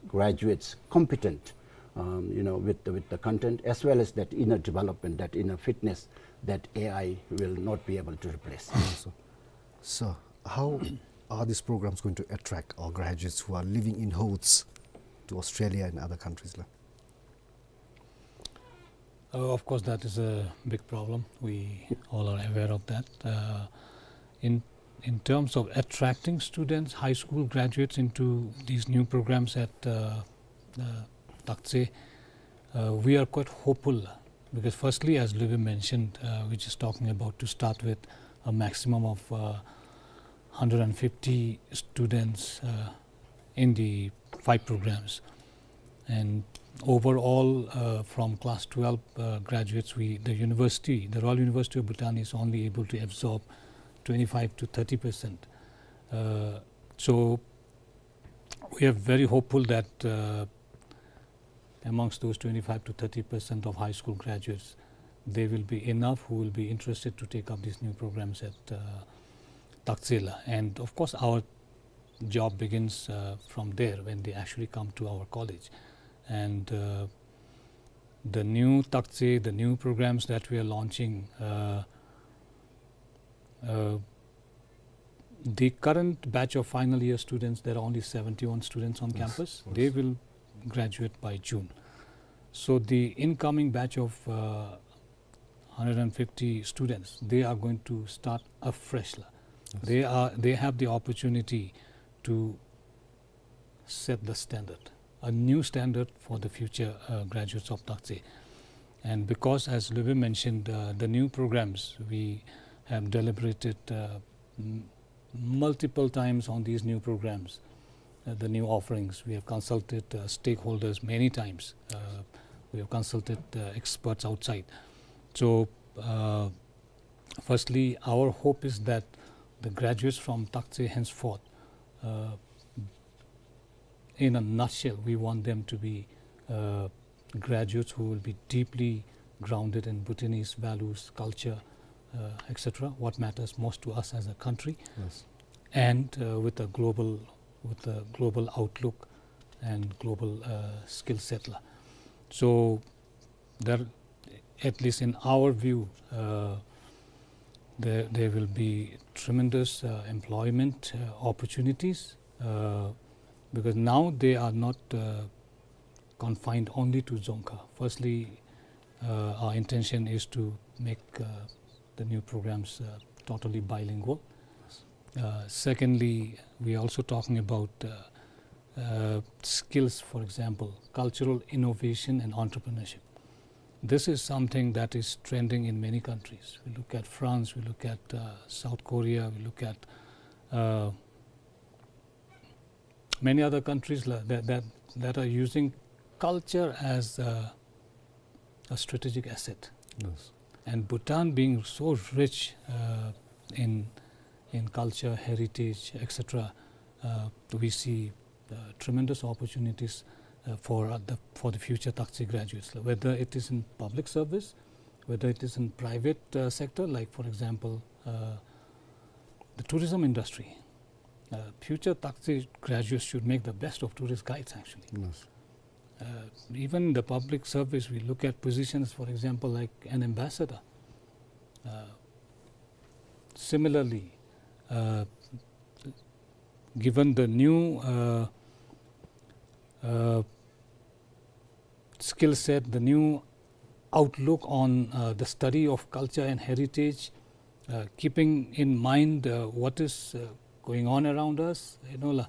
graduates competent, um, you know, with the, with the content, as well as that inner development, that inner fitness that A I will not be able to replace. Yes, sir. So, how are these programs going to attract our graduates who are living in hordes to Australia and other countries, la? Uh, of course, that is a big problem. We all are aware of that. Uh, in, in terms of attracting students, high school graduates into these new programs at, uh, uh, Taktse, uh, we are quite hopeful because firstly, as Lubim mentioned, uh, we're just talking about to start with a maximum of, uh, hundred and fifty students, uh, in the five programs. And overall, uh, from class twelve, uh, graduates, we, the university, the Royal University of Bhutan is only able to absorb twenty-five to thirty percent. Uh, so we are very hopeful that, uh, amongst those twenty-five to thirty percent of high school graduates, there will be enough who will be interested to take up these new programs at, uh, Taktse la. And of course, our job begins, uh, from there when they actually come to our college. And, uh, the new Taktse, the new programs that we are launching, uh, uh, the current batch of final year students, there are only seventy-one students on, yes, campus. Yes. They will graduate by June. So the incoming batch of, uh, hundred and fifty students, they are going to start afresh la. Yes. They are, they have the opportunity to set the standard, a new standard for the future uh, graduates of Taktse. And because, as Lube mentioned, uh, the new programs, we have deliberated uh, m- multiple times on these new programs, uh, the new offerings. We have consulted uh, stakeholders many times. Uh, we have consulted uh, experts outside. So, uh, firstly, our hope is that the graduates from Taktse henceforth, uh, in a nutshell, we want them to be uh, graduates who will be deeply grounded in Bhutanese values, culture, uh, et cetera, what matters most to us as a country, Yes. and uh, with a global, with a global outlook and global uh, skill set la. So there, at least in our view, uh, there, there will be tremendous uh, employment uh, opportunities uh, because now they are not uh, confined only to Dzongkha. Firstly, uh, our intention is to make uh, the new programs uh, totally bilingual. Uh, secondly, we are also talking about uh, uh, skills, for example, cultural innovation and entrepreneurship. This is something that is trending in many countries. We look at France, we look at uh, South Korea, we look at uh, many other countries la- that, that, that are using culture as a, a strategic asset. Yes. And Bhutan being so rich uh, in, in culture, heritage, et cetera, uh, we see uh, tremendous opportunities uh, for uh, the for the future Taktse graduates, whether it is in public service, whether it is in private uh, sector, like, for example, uh, the tourism industry. Uh, future Taktse graduates should make the best of tourist guides, actually. Yes. Uh, even the public service, we look at positions, for example, like an ambassador. Uh, similarly, uh, given the new uh, uh, skill set, the new outlook on uh, the study of culture and heritage, uh, keeping in mind uh, what is uh, going on around us, you know, la-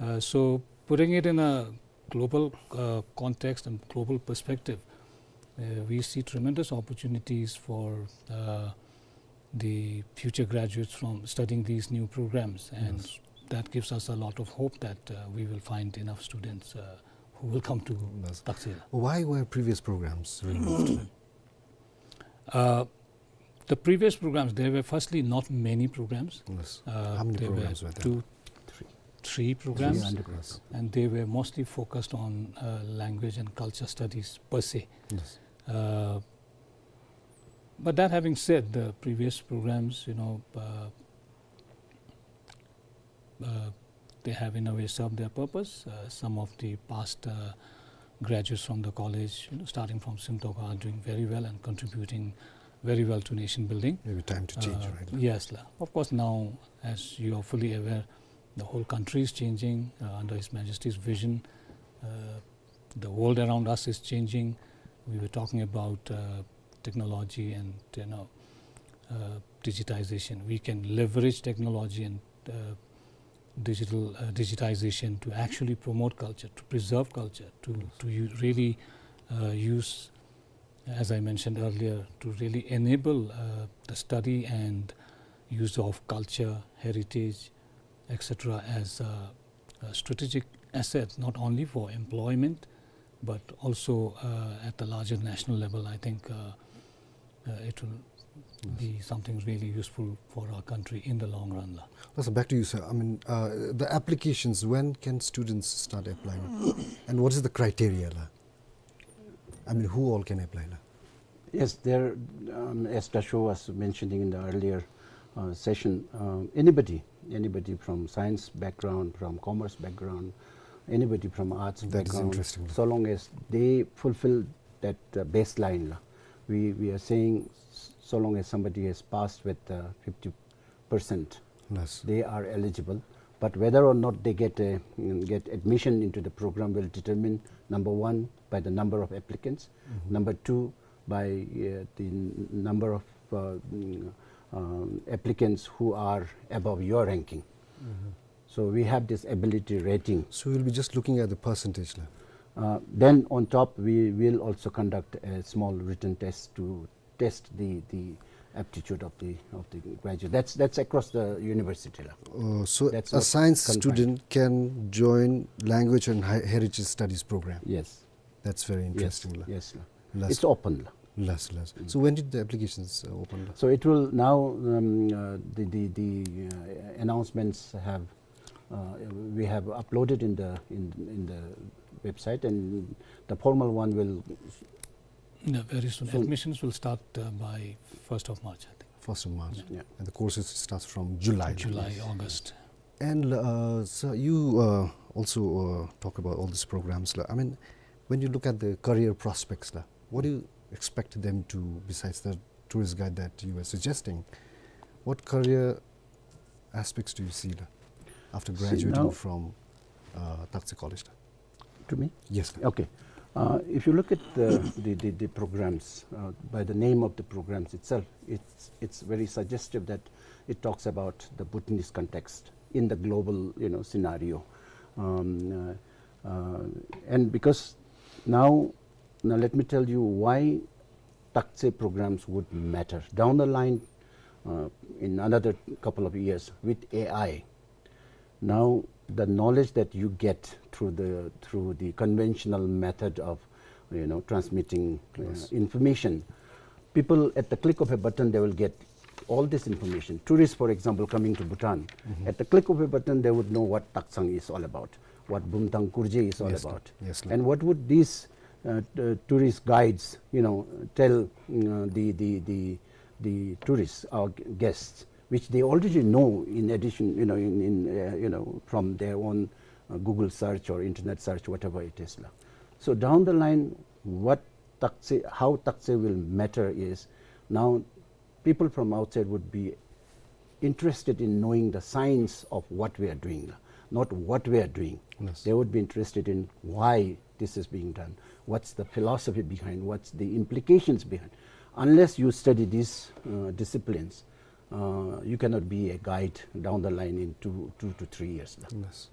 uh, so putting it in a global uh, context and global perspective, uh, we see tremendous opportunities for uh, the future graduates from studying these new programs, and Yes. that gives us a lot of hope that uh, we will find enough students uh, who will come to Yes. Taktse la. Why were previous programs removed? Uh, the previous programs, there were firstly not many programs. Yes. Uh, How many there programs were were there? Two, Three. Three programs, Three undergrads. Yes. And they were mostly focused on uh, language and culture studies per se. Yes. Uh, but that having said, the previous programs, you know, uh, uh, they have in a way served their purpose. Uh, some of the past uh, graduates from the college, you know, starting from Simtokha, are doing very well and contributing very well to nation building. Maybe time to change, Uh, right? Yes, la. Of course, now, as you are fully aware, the whole country is changing uh, under His Majesty's vision. Uh, the world around us is changing. We were talking about uh, technology and, you know, uh, digitization. We can leverage technology and uh, digital uh, digitization to actually promote culture, to preserve culture, to to u- really uh, use, as I mentioned earlier, to really enable uh, the study and use of culture, heritage, et cetera, as a, a strategic asset, not only for employment, but also uh, at the larger national level. I think uh, uh, it will be something really useful for our country in the long run la. That's back to you, sir. I mean, uh, the applications, when can students start applying? And what is the criteria la? I mean, who all can apply la? Yes, there, um, as Dasho was mentioning in the earlier uh, session, uh, anybody, anybody from science background, from commerce background, anybody from arts That is background, interesting. So long as they fulfill that uh, baseline la. We, we are saying s- so long as somebody has passed with uh, fifty percent, Yes. they are eligible. But whether or not they get a, mm, get admission into the program will determine, number one, by the number of applicants, Mm-hmm. number two, by uh, the n- number of uh, mm, um, applicants who are above your ranking. Mm-hmm. So we have this ability rating. So we'll be just looking at the percentage la. Uh, then on top, we will also conduct a small written test to test the, the aptitude of the, of the graduate. That's, that's across the university la. Uh, so that's a science student can join language and heritage studies program. Yes. That's very interesting la. Yes la. It's open la. Last, last. Mm. So when did the applications uh, open la? So it will now, um, uh, the, the, the uh, announcements have, uh, we have uploaded in the, in, in the website, and the formal one will. Yeah, very soon. Soon. Admissions will start uh, by first of March, I think. First of March. Yeah. And the courses starts from July. July, August. And uh, so you uh, also uh, talk about all these programs la. I mean, when you look at the career prospects la, what do you expect them to, besides the tourist guide that you were suggesting, what career aspects do you see la, after graduating from uh, Taktse College la? To me? Yes la. Okay. Uh, if you look at the, the, the, the programs, uh, by the name of the programs itself, it's, it's very suggestive that it talks about the Bhutanese context in the global, you know, scenario. Um, uh, uh, and because now, now let me tell you why Taktse programs would matter. Down the line, uh, in another couple of years with A I, now the knowledge that you get through the, through the conventional method of, you know, transmitting uh, yes. information, people at the click of a button, they will get all this information. Tourists, for example, coming to Bhutan, mm-hmm. at the click of a button, they would know what Taksang is all about, what Bumtang Kurje is all yes, about. Yes, and what would these uh, uh, tourist guides, you know, tell uh, the, the, the, the tourists, our guests, which they already know in addition, you know, in, in uh, you know, from their own uh, Google search or internet search, whatever it is la. So down the line, what Taktse, how Taktse will matter is now people from outside would be interested in knowing the science of what we are doing, not what we are doing. Yes. They would be interested in why this is being done, what's the philosophy behind, what's the implications behind. Unless you study these uh, disciplines, uh, you cannot be a guide down the line in two, two to three years. Yes.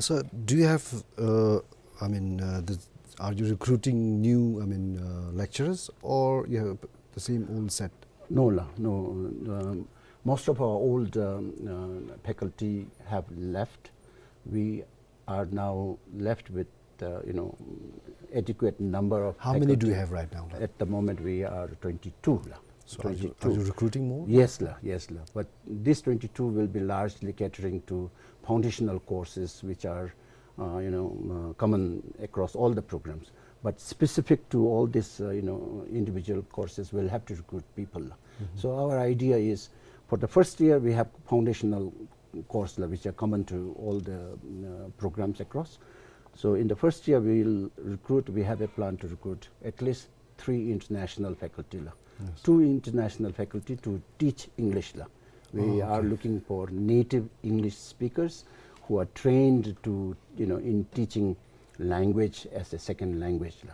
So, do you have, uh, I mean, uh, the, are you recruiting new, I mean, uh, lecturers, or you have the same old set? No la, no. Um, most of our old um, uh, faculty have left. We are now left with, uh, you know, adequate number of. How many do you have right now la? At the moment, we are twenty-two la. So are you, are you recruiting more? Yes la, yes la. But this twenty-two will be largely catering to foundational courses which are, uh, you know, uh, common across all the programs. But specific to all these, uh, you know, individual courses, we'll have to recruit people. Mm-hmm. So our idea is, for the first year, we have foundational course la, which are common to all the uh, programs across. So in the first year, we'll recruit, we have a plan to recruit at least three international faculty la. Yes. Two international faculty to teach English la. We oh, okay. are looking for native English speakers who are trained to, you know, in teaching language as a second language la.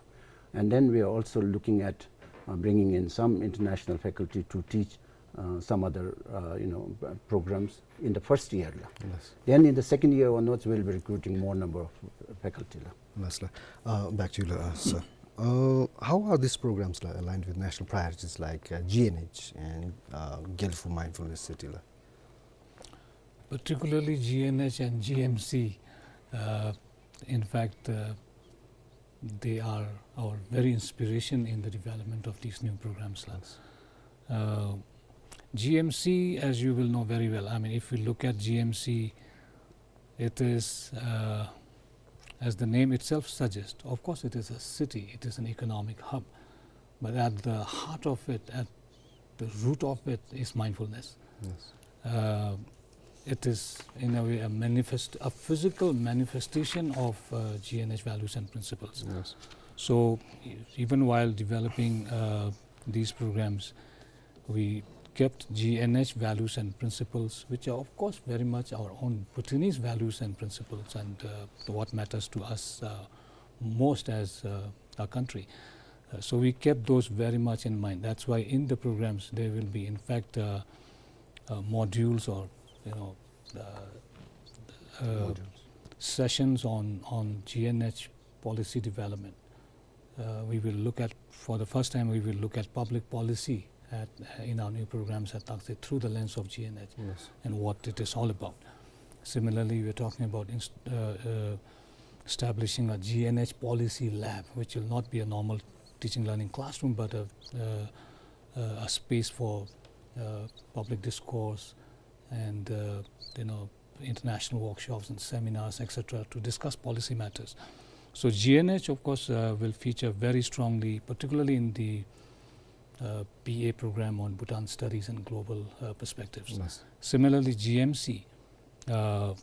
And then we are also looking at uh, bringing in some international faculty to teach uh, some other uh, you know programs in the first year la. Yes. Then in the second year onwards, we'll be recruiting more number of faculty la. Yes la. Uh, back to you la, uh, sir. Uh, how are these programs la, aligned with national priorities like uh, G N H and uh, Gelfu Mindfulness City la? Particularly G N H and G M C, uh, in fact, uh, they are our very inspiration in the development of these new programs la. Yes. Uh, G M C, as you will know very well, I mean, if we look at G M C, it is, uh, as the name itself suggests, of course it is a city, it is an economic hub, but at the heart of it, at the root of it is mindfulness. Yes. Uh, it is, in a way, a manifest, a physical manifestation of uh, G N H values and principles. Yes. So, e- even while developing uh, these programs, we kept G N H values and principles, which are, of course, very much our own Bhutanese values and principles and uh, what matters to us uh, most as uh, a country. Uh, so we kept those very much in mind. That's why in the programs there will be, in fact, uh, uh, modules or you know, uh, uh, modules, sessions on, on G N H policy development. Uh, we will look at, for the first time, we will look at public policy at, uh, in our new programs at Taktse through the lens of G N H, yes, and what it is all about. Similarly, we're talking about inst-, uh, uh, establishing a G N H policy lab, which will not be a normal teaching learning classroom, but a, uh, uh, a space for, uh, public discourse and, uh, you know, international workshops and seminars, et cetera, to discuss policy matters. So G N H, of course, uh, will feature very strongly, particularly in the, uh, B A program on Bhutan Studies and Global, uh, Perspectives. Yes. Similarly, G M C, uh,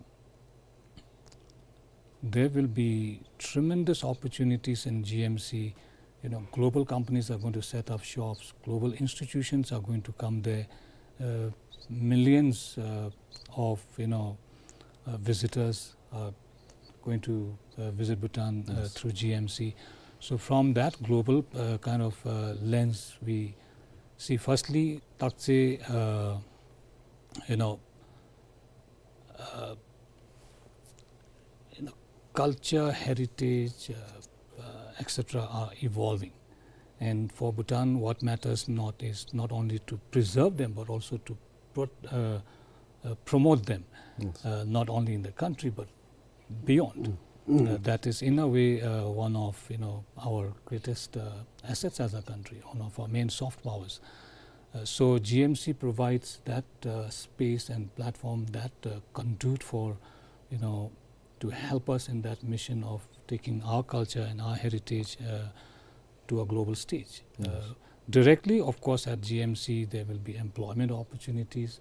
there will be tremendous opportunities in G M C. You know, global companies are going to set up shops, global institutions are going to come there. Uh, millions, uh, of, you know, uh, visitors are going to, uh, visit Bhutan, uh, yes, through G M C. So from that global, uh, kind of, uh, lens, we see firstly, Taktse, uh, you know, uh, you know, culture, heritage, uh, uh, et cetera are evolving. And for Bhutan, what matters not is not only to preserve them, but also to pro-, uh, uh, promote them, yes, uh, not only in the country, but beyond. Mm. Uh, that is, in a way, uh, one of, you know, our greatest, uh, assets as a country, one of our main soft powers. Uh, so G M C provides that, uh, space and platform that, uh, conduit for, you know, to help us in that mission of taking our culture and our heritage, uh, to a global stage. Yes. Uh, directly, of course, at G M C, there will be employment opportunities,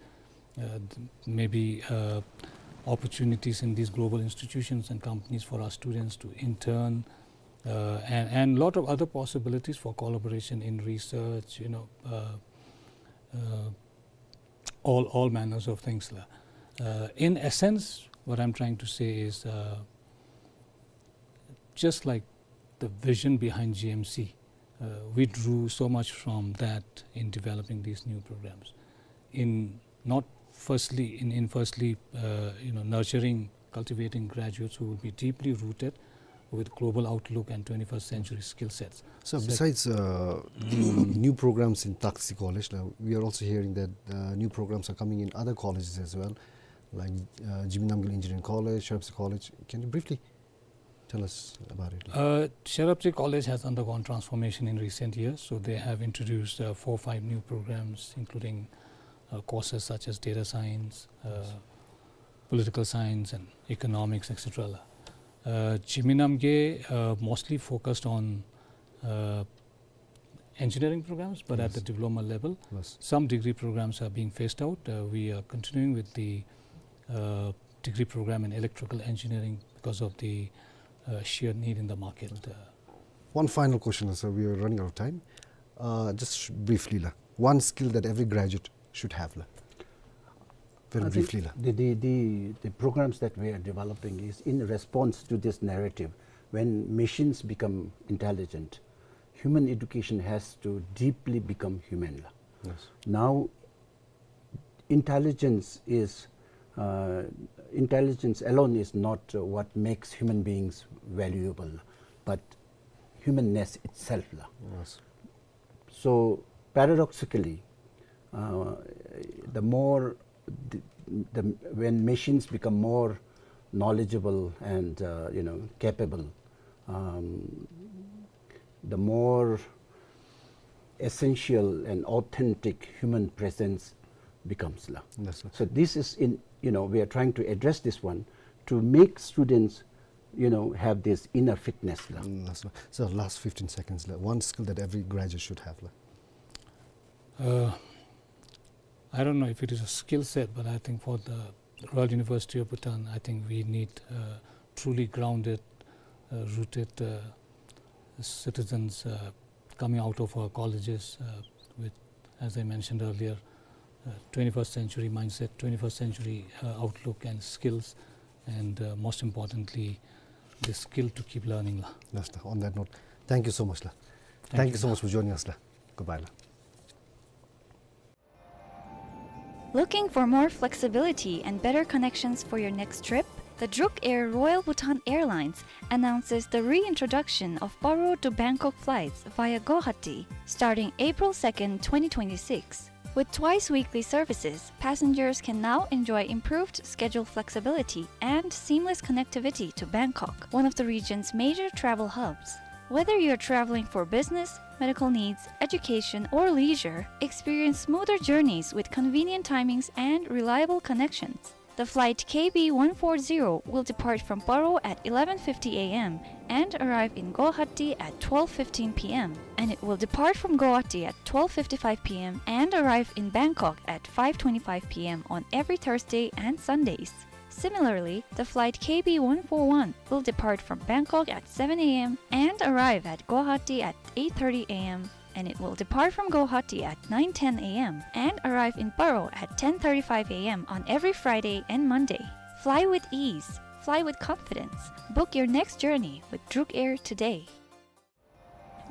uh, th-, maybe, uh, opportunities in these global institutions and companies for our students to intern, uh, and, and lot of other possibilities for collaboration in research, you know, uh, uh, all, all manners of things la. Uh, in essence, what I'm trying to say is, uh, just like the vision behind G M C, uh, we drew so much from that in developing these new programs. In not firstly, in, in firstly, uh, you know, nurturing, cultivating graduates who will be deeply rooted with global outlook and twenty-first century skill sets. So besides, uh, the new programs in Taktse College, uh, we are also hearing that, uh, new programs are coming in other colleges as well, like, uh, Jigme Namgyel Engineering College, Sherabtse College. Can you briefly tell us about it? Uh, Sherabtse College has undergone transformation in recent years, so they have introduced, uh, four, five new programs, including, uh, courses such as data science, uh, political science, and economics, et cetera la. Uh, Jigme Namgay, uh, mostly focused on, uh, engineering programs, but at the diploma level. Yes. Some degree programs are being phased out. Uh, we are continuing with the, uh, degree program in electrical engineering because of the, uh, sheer need in the market. Uh, One final question, sir. We are running out of time. Uh, just sh-, briefly la, one skill that every graduate should have la. Very briefly la. I think the, the, the, the programs that we are developing is in response to this narrative. When machines become intelligent, human education has to deeply become human la. Yes. Now, intelligence is, uh, intelligence alone is not, uh, what makes human beings valuable, but humanness itself la. Yes. So paradoxically, uh, the more the, the, when machines become more knowledgeable and, uh, you know, capable, um, the more essential and authentic human presence becomes la. Yes, sir. So this is in, you know, we are trying to address this one to make students, you know, have this inner fitness la. Mm, yes, sir. So last fifteen seconds la, one skill that every graduate should have la. Uh, I don't know if it is a skill set, but I think for the Royal University of Bhutan, I think we need, uh, truly grounded, uh, rooted, uh, citizens, uh, coming out of our colleges, uh, with, as I mentioned earlier, uh, twenty-first century mindset, twenty-first century, uh, outlook and skills, and, uh, most importantly, the skill to keep learning la. Yes, sir. On that note, thank you so much la. Thank you so much for joining us la. Goodbye la. Looking for more flexibility and better connections for your next trip? The Druk Air Royal Bhutan Airlines announces the reintroduction of Paro to Bangkok flights via Guwahati starting April second, twenty twenty-six. With twice weekly services, passengers can now enjoy improved schedule flexibility and seamless connectivity to Bangkok, one of the region's major travel hubs. Whether you're traveling for business, medical needs, education, or leisure, experience smoother journeys with convenient timings and reliable connections. The flight K B one four zero will depart from Paro at eleven fifty A M and arrive in Guwahati at twelve fifteen P M, and it will depart from Guwahati at twelve fifty-five P M and arrive in Bangkok at five twenty-five P M on every Thursday and Sundays. Similarly, the flight K B one four one will depart from Bangkok at seven A M and arrive at Guwahati at eight thirty A M, and it will depart from Guwahati at nine ten A M and arrive in Paro at ten thirty-five A M on every Friday and Monday. Fly with ease, fly with confidence. Book your next journey with Druk Air today.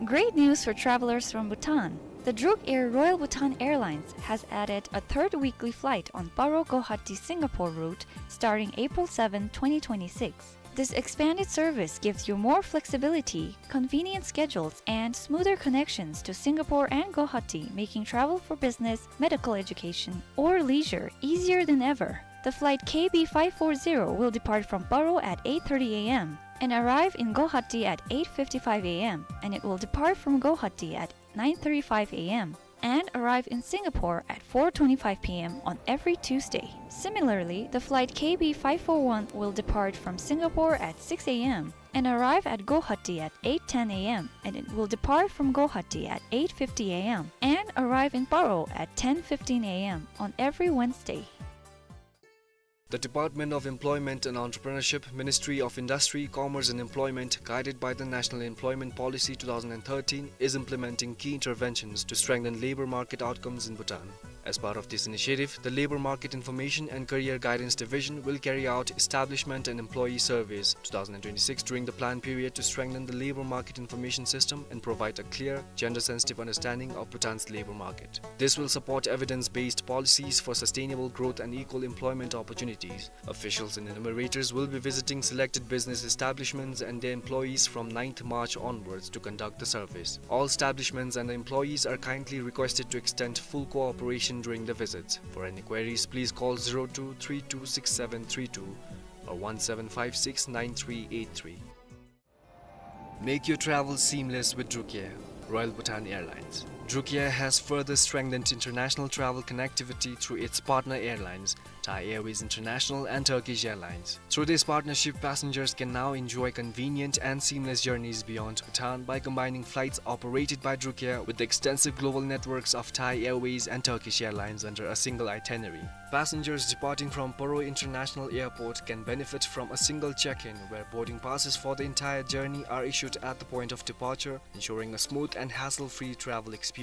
Great news for travelers from Bhutan. The Druk Air Royal Bhutan Airlines has added a third weekly flight on Paro Guwahati Singapore route starting April seventh, twenty twenty-six. This expanded service gives you more flexibility, convenient schedules, and smoother connections to Singapore and Guwahati, making travel for business, medical education, or leisure easier than ever. The flight K B five four zero will depart from Paro at eight thirty A M and arrive in Guwahati at eight fifty-five A M, and it will depart from Guwahati at nine thirty-five A M and arrive in Singapore at four twenty-five P M on every Tuesday. Similarly, the flight K B five four one will depart from Singapore at six A M and arrive at Guwahati at eight ten A M, and it will depart from Guwahati at eight fifty A M and arrive in Paro at ten fifteen A M on every Wednesday. The Department of Employment and Entrepreneurship, Ministry of Industry, Commerce and Employment, guided by the National Employment Policy two thousand and thirteen, is implementing key interventions to strengthen labor market outcomes in Bhutan. As part of this initiative, the Labor Market Information and Career Guidance Division will carry out establishment and employee surveys two thousand and twenty-six during the plan period to strengthen the labor market information system and provide a clear, gender-sensitive understanding of Bhutan's labor market. This will support evidence-based policies for sustainable growth and equal employment opportunities. Officials and enumerators will be visiting selected business establishments and their employees from ninth March onwards to conduct the surveys. All establishments and the employees are kindly requested to extend full cooperation during the visits. For any queries, please call zero two three two six seven three two or one seven five six nine three eight three. Make your travel seamless with Druk Air, Royal Bhutan Airlines. Druk Air has further strengthened international travel connectivity through its partner airlines, Thai Airways International and Turkish Airlines. Through this partnership, passengers can now enjoy convenient and seamless journeys beyond Bhutan by combining flights operated by Druk Air with the extensive global networks of Thai Airways and Turkish Airlines under a single itinerary. Passengers departing from Paro International Airport can benefit from a single check-in, where boarding passes for the entire journey are issued at the point of departure, ensuring a smooth and hassle-free travel experience.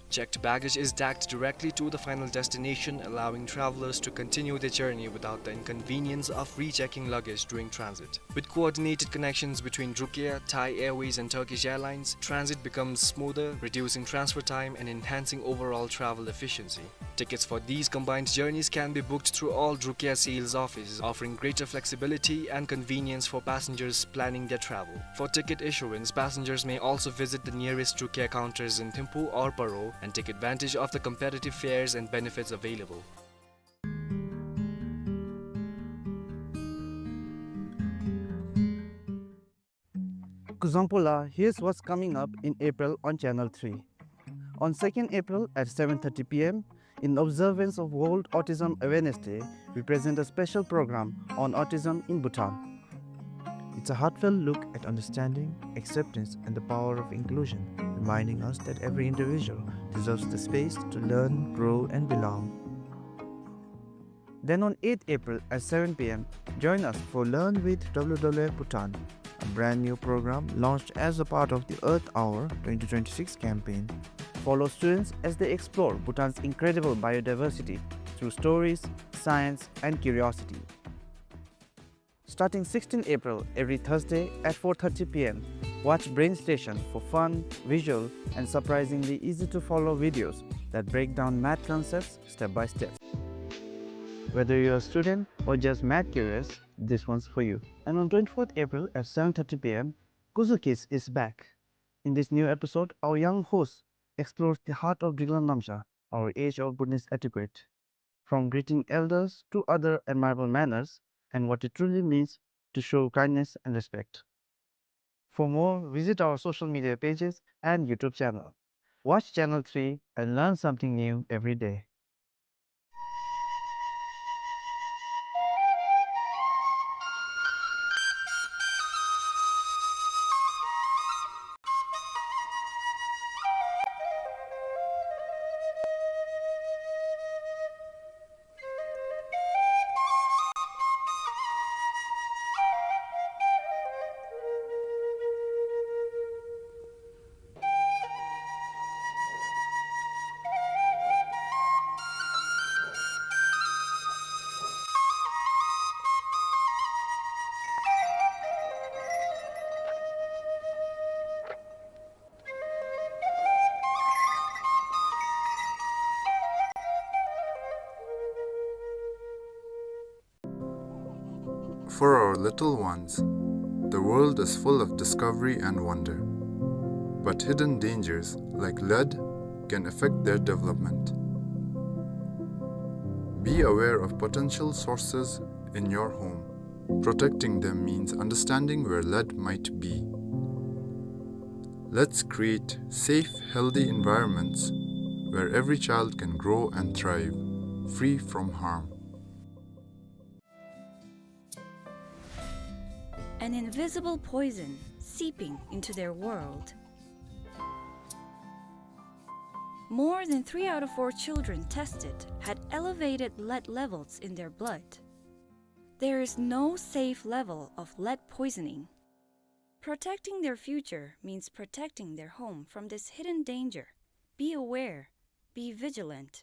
Checked baggage is tagged directly to the final destination, allowing travelers to continue their journey without the inconvenience of rechecking luggage during transit. With coordinated connections between Druk Air, Thai Airways, and Turkish Airlines, transit becomes smoother, reducing transfer time and enhancing overall travel efficiency. Tickets for these combined journeys can be booked through all Druk Air sales offices, offering greater flexibility and convenience for passengers planning their travel. For ticket issuance, passengers may also visit the nearest Druk Air counters in Thimphu or Paro and take advantage of the competitive fares and benefits available. Kuzuzangpo la, here's what's coming up in April on Channel three. On second April at seven thirty P M, in observance of World Autism Awareness Day, we present a special program on autism in Bhutan. It's a heartfelt look at understanding, acceptance, and the power of inclusion, reminding us that every individual deserves the space to learn, grow, and belong. Then on eighth April at seven P M, join us for Learn with W W F Bhutan, a brand new program launched as a part of the Earth Hour twenty twenty-six campaign. Follow students as they explore Bhutan's incredible biodiversity through stories, science, and curiosity. Starting sixteenth April, every Thursday at four thirty P M, watch Brain Station for fun, visual, and surprisingly easy-to-follow videos that break down math concepts step by step. Whether you're a student or just mad curious, this one's for you. And on twenty-fourth April at seven thirty p m, Kuzu Kids is back. In this new episode, our young host explores the heart of Driklang Namsha, our age-old Bhutanese etiquette, from greeting elders to other admirable manners and what it truly means to show kindness and respect. For more, visit our social media pages and YouTube channel. Watch Channel three and learn something new every day. For our little ones, the world is full of discovery and wonder. But hidden dangers, like lead, can affect their development. Be aware of potential sources in your home. Protecting them means understanding where lead might be. Let's create safe, healthy environments where every child can grow and thrive, free from harm. An invisible poison seeping into their world. More than three out of four children tested had elevated lead levels in their blood. There is no safe level of lead poisoning. Protecting their future means protecting their home from this hidden danger. Be aware, be vigilant.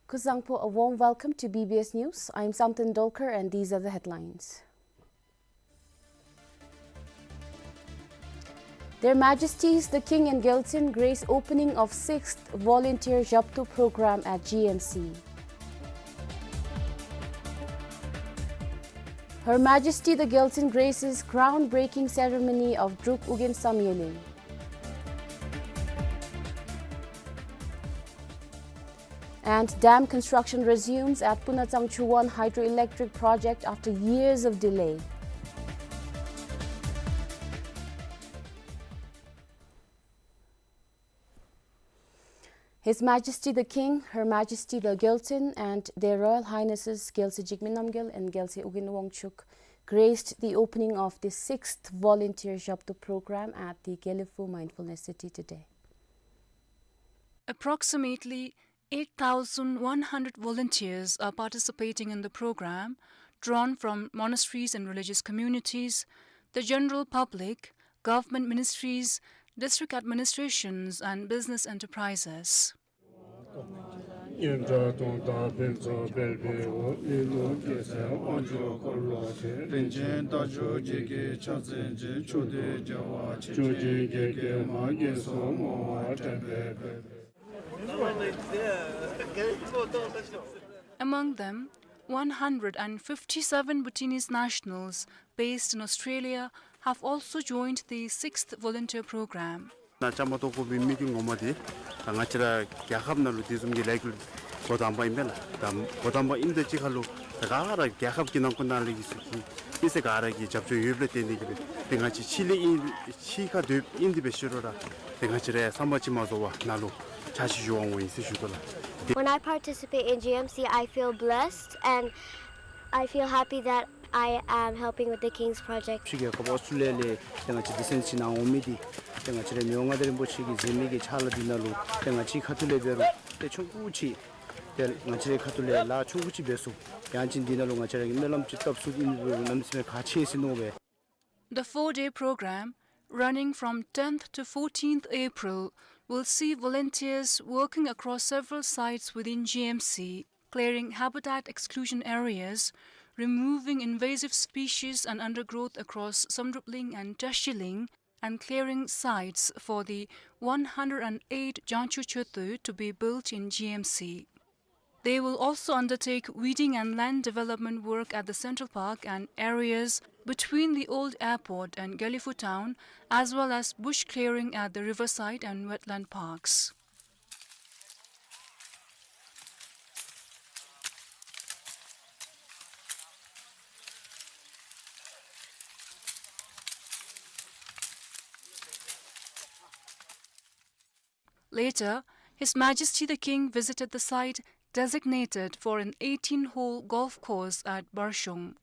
Kuzuzangpo, a warm welcome to B B S News. I'm Samten Dolkar and these are the headlines. Their Majesties the King and Gyaltsuen grace opening of sixth Volunteer Zhabto Program at G M C. Her Majesty the Gyaltsuen graces groundbreaking ceremony of Druk Ugyen Samyelin. And dam construction resumes at Punatsangchu one hydroelectric project after years of delay. His Majesty the King, Her Majesty the Gyaltsuen, and Their Royal Highnesses Gyaltsuen Jigme Namgyal and Gyaltsuen Ugyen Wangchuck graced the opening of the sixth Volunteer Zhabto Program at the Gelephu Mindfulness City today. Approximately eight thousand one hundred volunteers are participating in the program, drawn from monasteries and religious communities, the general public, government ministries, district administrations, and business enterprises. Among them, one hundred and fifty-seven Bhutanese nationals based in Australia have also joined the sixth volunteer program. ནཱ་བཅའ་མར་གཏོགས་དགོ་པའི་དམིགས་ཡུལ་ངོ་མ་དེ་ད་ང་བཅས་ར་རྒྱལ་ཁབ་ནང་ལུ་དེ་བཟུམ་གྱི་ལས་འགུལ་འགོ་དང་པ་ཨིན་པས་ལགས། ད་འགོ་དང་པ་ཨིནམ་དང་གཅིག་ཁར་ལུ་ད་ག་ར་རྒྱལ་ཁབ་ཀྱི་ནང་ཁུལ་ནང་ལས་ཀྱི་སུ་གི་མི་སེར་ག་ར་གི་རྒྱབ་སྐྱོར་ཡོདཔ་ལས་བརྟེན་ཏེ་གིས་སྦེ་ཏེ་ང་བཅས་ཕྱི་ལས་ཨིན་ཕྱི་ཁར་སྡོདཔ་ཨིན་ཏེ་འབད་ཞུ་རུང་ར་ཏེ་ང་བཅས་ར་བསམ་པ་ཅིག་མ་རྫོགས་པར་ནཱ་ལུ་ཕྱག་ཕྱིད་ཞུ་བར་འོང་ཡི་ཟེར་ཞུ་དོ་ལགས། When I participate in G M C, I feel blessed and I feel happy that I am helping with the King's Project. ཕྱི་རྒྱལ་ཁབ་ཨོསི་ཊྲེ་ལི་ཡ་ལས་ཏེ་ང་བཅས་འདི་ཚུན་ཚོད་ནཱ་འོང་མི་འདི་ཏེ་ང་བཅས་རའི་མི་དབང་མངའ་བདག་རིན་པོ་ཆེ་གིས་མཛད་མི་གི་ཕྱག་ལཱ་འདི་ནང་ལུ་ཏེ་ང་བཅས་ཁ་ཐུག་ལས་འབད་རུང་ཏེ་ཆུང་ཀུ་ཅིག་ཏེ་ང་བཅས་རའི་ཁ་ཐུག་ལས་ལཱ་ཆུང་ཀུ་ཅིག་འབད་ཚུགས། ཡང་ཅིན་འདི་ནང་ལུ་ང་བཅས་ར་གིས་སྨོན་ལམ་ཅིག་བཏབ་ཚུགསཔ་ཨིན་པས་ཟེར་གནམ་མེད་ས་མེད་ཁག་ཆེ་ཟེར་མནོ་བས། The four-day program, running from tenth to fourteenth April, will see volunteers working across several sites within G M C, clearing habitat exclusion areas, removing invasive species and undergrowth across Samdrup Ling and Tashi Ling, and clearing sites for the one hundred and eight Jangcho Choetel to be built in G M C. They will also undertake weeding and land development work at the Central Park and areas between the old airport and Gelephu town, as well as bush clearing at the riverside and wetland parks. Later, His Majesty the King visited the site designated for an eighteen-hole golf course at Barshung.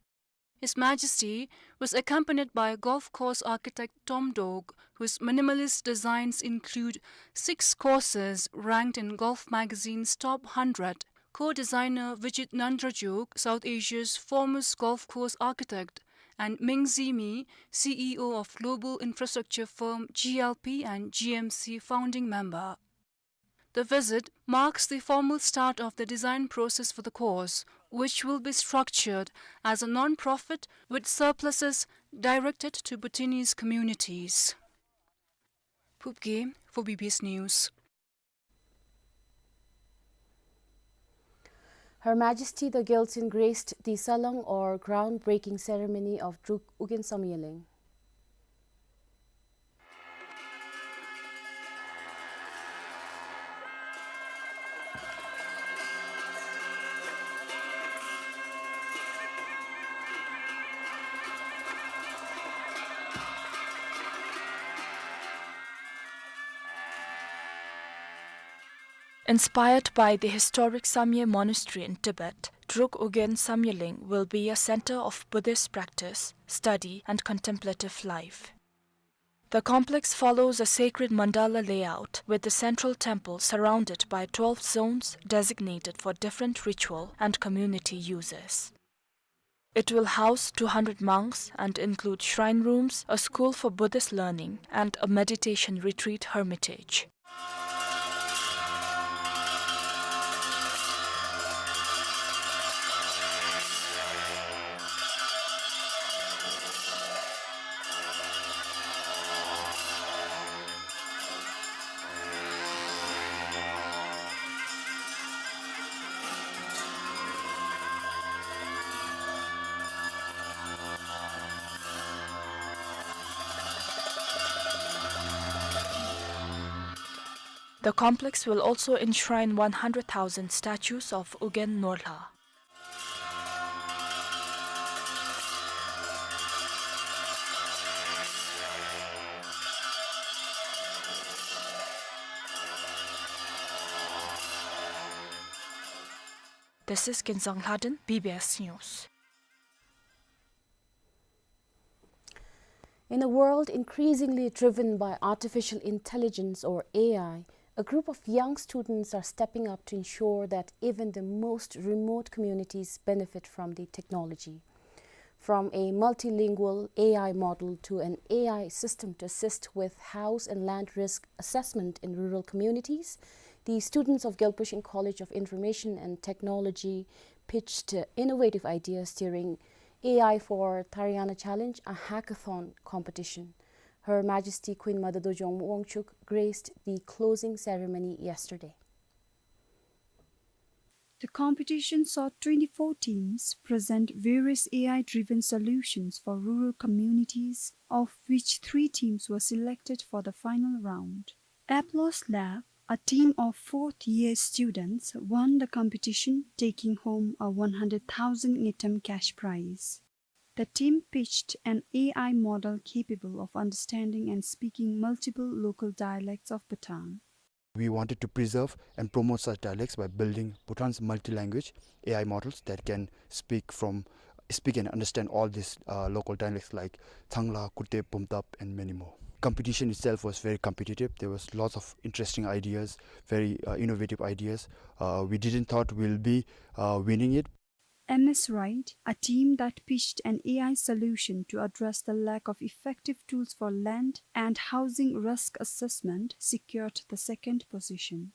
His Majesty was accompanied by golf course architect Tom Doak, whose minimalist designs include six courses ranked in Golf Magazine's top hundred, co-designer Vijit Nandrajog, South Asia's foremost golf course architect, and Meng Zhimi, C E O of global infrastructure firm G L P and G M C founding member. The visit marks the formal start of the design process for the course, which will be structured as a non-profit with surpluses directed to Bhutanese communities. Phub Gye for B B S News. Her Majesty the Gyaltsuen graced the Salong or groundbreaking ceremony of Druk Ugyen Samyeleng. Inspired by the historic Samye Monastery in Tibet, Druk Ugyen Samyeleng will be a center of Buddhist practice, study, and contemplative life. The complex follows a sacred mandala layout, with the central temple surrounded by twelve zones designated for different ritual and community uses. It will house two hundred monks and include shrine rooms, a school for Buddhist learning, and a meditation retreat hermitage. The complex will also enshrine one hundred thousand statues of Ugyen Norlha. This is Kinzang Lhaden, B B S News. In a world increasingly driven by artificial intelligence, or A I, a group of young students are stepping up to ensure that even the most remote communities benefit from the technology. From a multilingual A I model to an A I system to assist with house and land risk assessment in rural communities, the students of Gyalpo Shing College of Information and Technology pitched innovative ideas during A I for Tariana Challenge, a hackathon competition. Her Majesty Queen Mother Dojong Wangchuck graced the closing ceremony yesterday. The competition saw twenty-four teams present various A I-driven solutions for rural communities, of which three teams were selected for the final round. Applause Lab, a team of fourth year students, won the competition, taking home a one hundred thousand ngultrum cash prize. The team pitched an A I model capable of understanding and speaking multiple local dialects of Bhutan. We wanted to preserve and promote such dialects by building Bhutan's multi-language A I models that can speak from, speak and understand all these, uh, local dialects like Thangla, Kute, Bumtap, and many more. Competition itself was very competitive. There was lots of interesting ideas, very, uh, innovative ideas. Uh, we didn't thought we'll be, uh, winning it. M S Wright, a team that pitched an A I solution to address the lack of effective tools for land and housing risk assessment, secured the second position.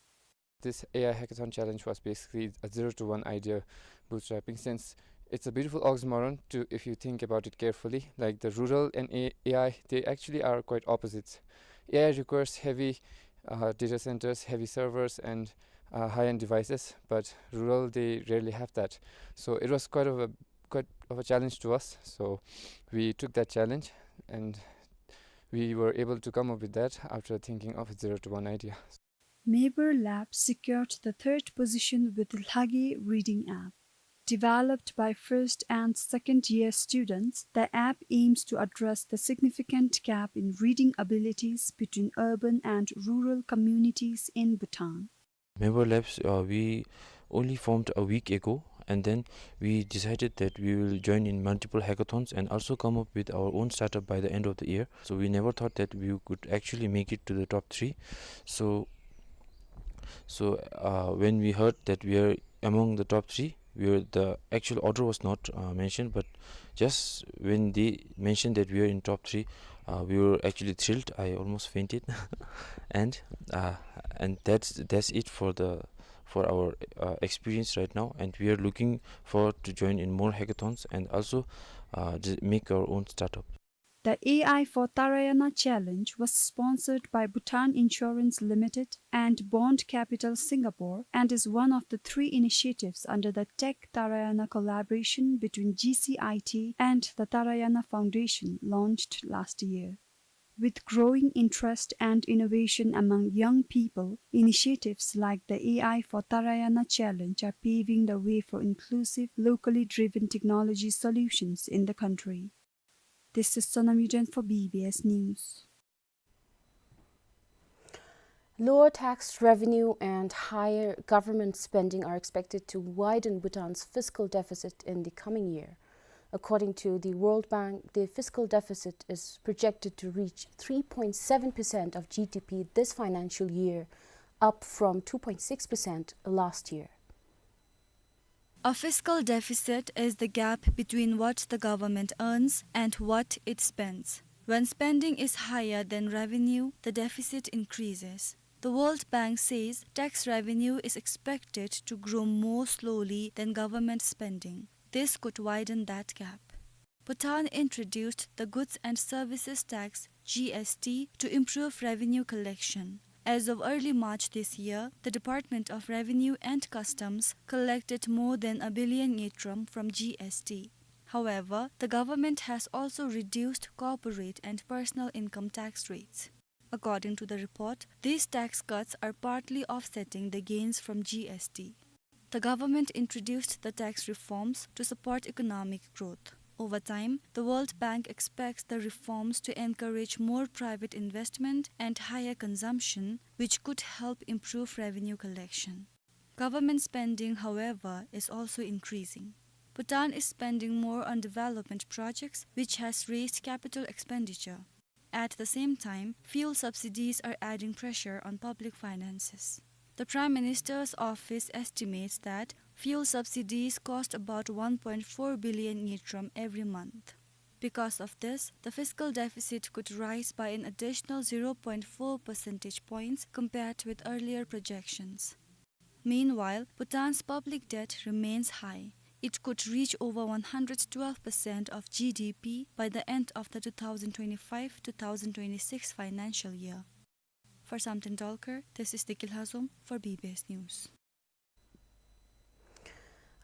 This A I Hackathon Challenge was basically a zero to one idea bootstrapping, since it's a beautiful oxymoron to, if you think about it carefully, like, the rural and A-, A I, they actually are quite opposites. A I requires heavy, uh, data centers, heavy servers, and, uh, high-end devices, but rural, they rarely have that. So it was quite of a, quite of a challenge to us. So we took that challenge, and we were able to come up with that after thinking of a zero to one idea. Mabor Lab secured the third position with Lhage Reading App. Developed by first and second year students, the app aims to address the significant gap in reading abilities between urban and rural communities in Bhutan. Mabor Labs, uh, we only formed a week ago, and then we decided that we will join in multiple hackathons and also come up with our own startup by the end of the year. So we never thought that we could actually make it to the top three. So, so, uh, when we heard that we are among the top three, we were, the actual order was not, uh, mentioned, but just when they mentioned that we are in top three, uh, we were actually thrilled. I almost fainted. And, uh, and that's, that's it for the, for our, uh, experience right now, and we are looking forward to join in more hackathons and also, uh, d-, make our own startup. The A I for Tarayana Challenge was sponsored by Bhutan Insurance Limited and Bond Capital Singapore and is one of the three initiatives under the Tech Tarayana collaboration between G C I T and the Tarayana Foundation, launched last year. With growing interest and innovation among young people, initiatives like the A I for Tarayana Challenge are paving the way for inclusive, locally driven technology solutions in the country. This is Sonam Yuden for B B S News. Lower tax revenue and higher government spending are expected to widen Bhutan's fiscal deficit in the coming year. According to the World Bank, the fiscal deficit is projected to reach three point seven percent of G D P this financial year, up from two point six percent last year. A fiscal deficit is the gap between what the government earns and what it spends. When spending is higher than revenue, the deficit increases. The World Bank says tax revenue is expected to grow more slowly than government spending. This could widen that gap. Bhutan introduced the Goods and Services Tax, G S T, to improve revenue collection. As of early March this year, the Department of Revenue and Customs collected more than a billion ngultrum from G S T. However, the government has also reduced corporate and personal income tax rates. According to the report, these tax cuts are partly offsetting the gains from G S T. The government introduced the tax reforms to support economic growth. Over time, the World Bank expects the reforms to encourage more private investment and higher consumption, which could help improve revenue collection. Government spending, however, is also increasing. Bhutan is spending more on development projects, which has raised capital expenditure. At the same time, fuel subsidies are adding pressure on public finances. The Prime Minister's office estimates that fuel subsidies cost about one point four billion ngultrum every month. Because of this, the fiscal deficit could rise by an additional zero point four percentage points compared with earlier projections. Meanwhile, Bhutan's public debt remains high. It could reach over one hundred twelve percent of G D P by the end of the two thousand twenty-five two thousand twenty-six financial year. For Samten Dolkar, this is Deki Lhazom for B B S News.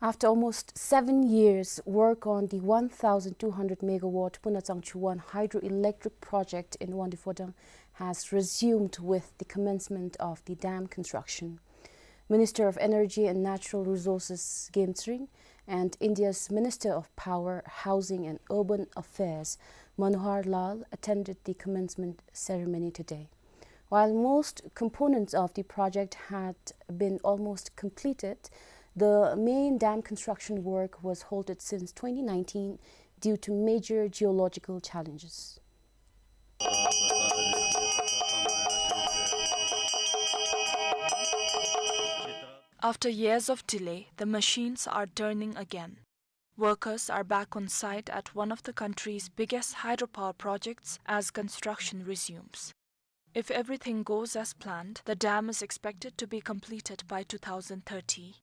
After almost seven years, work on the one thousand two hundred megawatt Punachangchu one hydroelectric project in Wangdue Phodrang has resumed with the commencement of the dam construction. Minister of Energy and Natural Resources Game Tsering and India's Minister of Power, Housing and Urban Affairs, Manohar Lal, attended the commencement ceremony today. While most components of the project had been almost completed, the main dam construction work was halted since twenty nineteen due to major geological challenges. After years of delay, the machines are turning again. Workers are back on site at one of the country's biggest hydropower projects as construction resumes. If everything goes as planned, the dam is expected to be completed by two thousand thirty.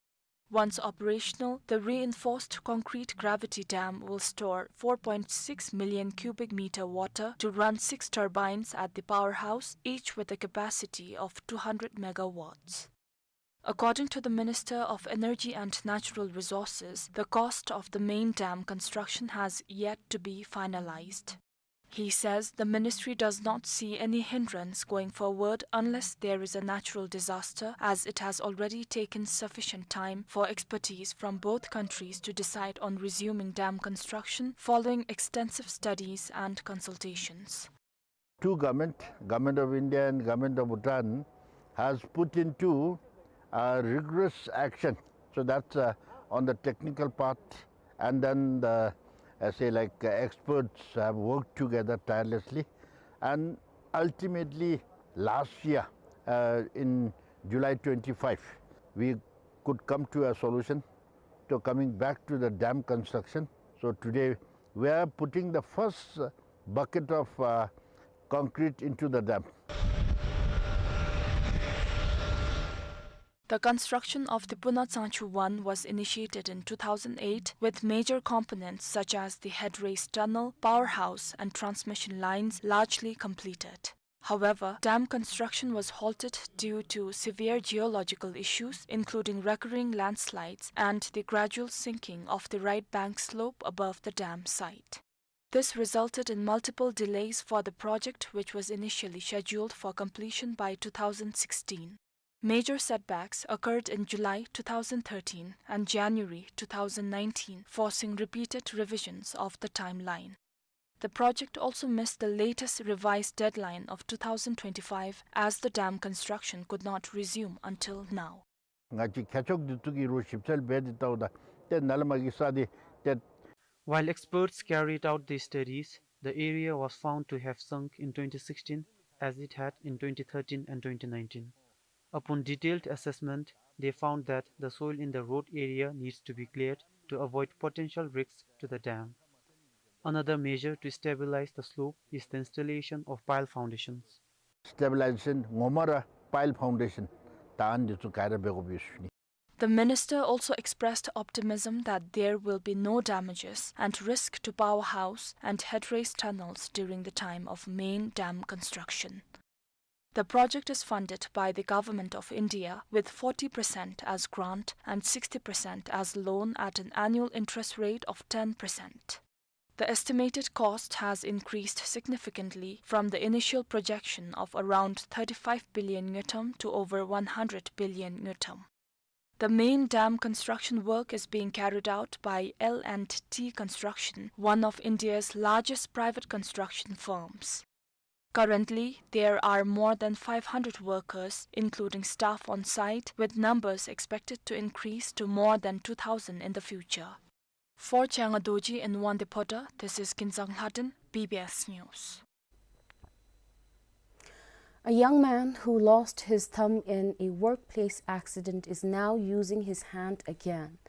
Once operational, the reinforced concrete gravity dam will store four point six million cubic meter water to run six turbines at the powerhouse, each with a capacity of two hundred megawatts. According to the Minister of Energy and Natural Resources, the cost of the main dam construction has yet to be finalized. He says the ministry does not see any hindrance going forward unless there is a natural disaster, as it has already taken sufficient time for expertise from both countries to decide on resuming dam construction following extensive studies and consultations. Two government, Government of India and Government of Bhutan, has put into, uh, rigorous action. So that's, uh, on the technical part, and then the, uh, say, like, uh, experts have worked together tirelessly, and ultimately last year, uh, in July twenty-five, we could come to a solution to coming back to the dam construction. So today we are putting the first, uh, bucket of, uh, concrete into the dam. The construction of the Puna Tsangchu one was initiated in two thousand eight, with major components such as the headrace tunnel, powerhouse, and transmission lines largely completed. However, dam construction was halted due to severe geological issues, including recurring landslides and the gradual sinking of the right bank slope above the dam site. This resulted in multiple delays for the project, which was initially scheduled for completion by two thousand sixteen. Major setbacks occurred in July two thousand thirteen and January two thousand nineteen, forcing repeated revisions of the timeline. The project also missed the latest revised deadline of two thousand twenty-five, as the dam construction could not resume until now. ང་བཅས་མཁས་མཆོག་འདི་ཚུ་གིས་རོགས་ཞིབ་འཚོལ་འབད་དེ་བལྟཝ་ད་ཏེ་ནཱ་ལས་མར་གྱི་ས་འདི་ཏེ། While experts carried out the studies, the area was found to have sunk in twenty sixteen as it had in twenty thirteen and twenty nineteen. Upon detailed assessment, they found that the soil in the road area needs to be cleared to avoid potential risks to the dam. Another measure to stabilize the slope is the installation of pile foundations. Stabilization ངོ་མ་ར་pile foundation ད་ཨ་ནི་ཚུ་ག་ར་འབད་དགོཔ་ཡོད་ཟེར་ཞུ་ནི། The minister also expressed optimism that there will be no damages and risk to powerhouse and headrace tunnels during the time of main dam construction. The project is funded by the Government of India with forty percent as grant and sixty percent as loan at an annual interest rate of ten percent. The estimated cost has increased significantly from the initial projection of around thirty-five billion ngultrum to over one hundred billion ngultrum. The main dam construction work is being carried out by L and T Construction, one of India's largest private construction firms. Currently, there are more than five hundred workers, including staff on site, with numbers expected to increase to more than two thousand in the future. For Changa Dorji and Wande Potter, this is Kinzang Lhaden, B B S News. A young man who lost his thumb in a workplace accident is now using his hand again.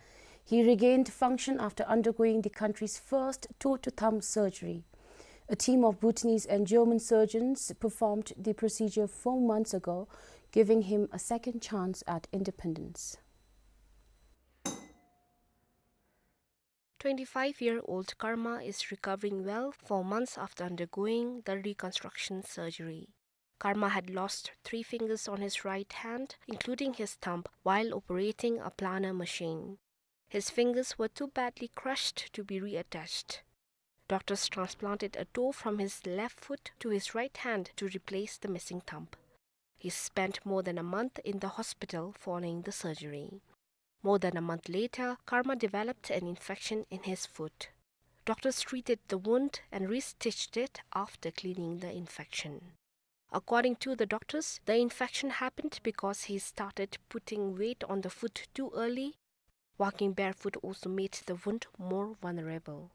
He regained function after undergoing the country's first toe-to-thumb surgery. A team of Bhutanese and German surgeons performed the procedure four months ago, giving him a second chance at independence. Twenty-five-year-old Karma is recovering well four months after undergoing the reconstruction surgery. Karma had lost three fingers on his right hand, including his thumb, while operating a planer machine. His fingers were too badly crushed to be reattached. Doctors transplanted a toe from his left foot to his right hand to replace the missing thumb. He spent more than a month in the hospital following the surgery. More than a month later, Karma developed an infection in his foot. Doctors treated the wound and restitched it after cleaning the infection. According to the doctors, the infection happened because he started putting weight on the foot too early. Walking barefoot also made the wound more vulnerable.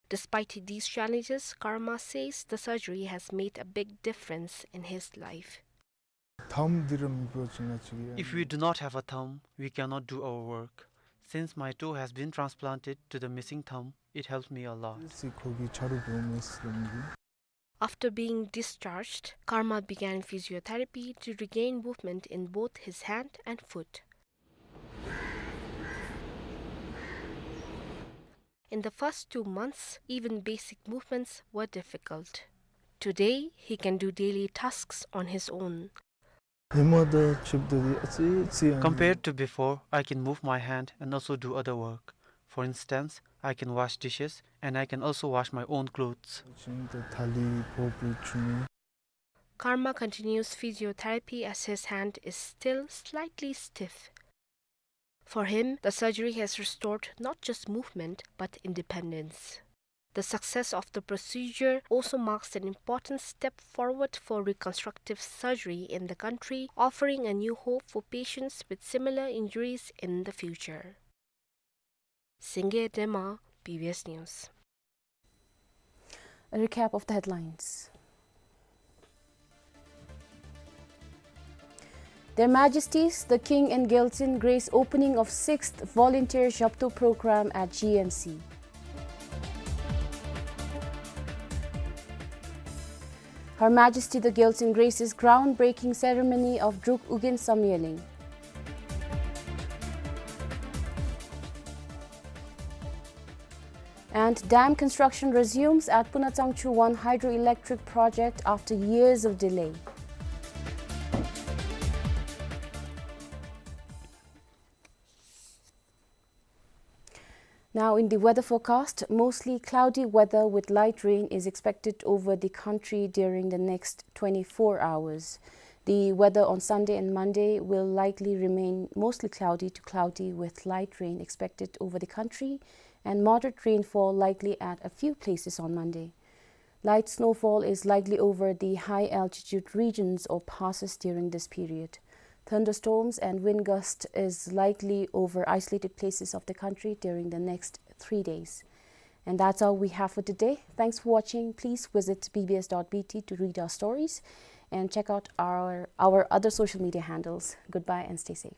Despite these challenges, Karma says the surgery has made a big difference in his life. If we do not have a thumb, we cannot do our work. Since my toe has been transplanted to the missing thumb, it helped me a lot. After being discharged, Karma began physiotherapy to regain movement in both his hand and foot. In the first two months, even basic movements were difficult. Today, he can do daily tasks on his own. Compared to before, I can move my hand and also do other work. For instance, I can wash dishes and I can also wash my own clothes. Karma continues physiotherapy as his hand is still slightly stiff. For him, the surgery has restored not just movement, but independence. The success of the procedure also marks an important step forward for reconstructive surgery in the country, offering a new hope for patients with similar injuries in the future. Singye Dema, B B S News. A recap of the headlines. Their Majesties, the King and Gyaltsuen grace opening of sixth Volunteer Zhabto Programme at G M C. Her Majesty the Gyaltsuen graces groundbreaking ceremony of Druk Ugyen Samyeling. And dam construction resumes at Puna Tsangchu one hydroelectric project after years of delay. Now in the weather forecast, mostly cloudy weather with light rain is expected over the country during the next twenty-four hours. The weather on Sunday and Monday will likely remain mostly cloudy to cloudy with light rain expected over the country and moderate rainfall likely at a few places on Monday. Light snowfall is likely over the high altitude regions or passes during this period. Thunderstorms and wind gust is likely over isolated places of the country during the next three days. And that's all we have for today. Thanks for watching. Please visit B B S dot B T to read our stories and check out our, our other social media handles. Goodbye and stay safe.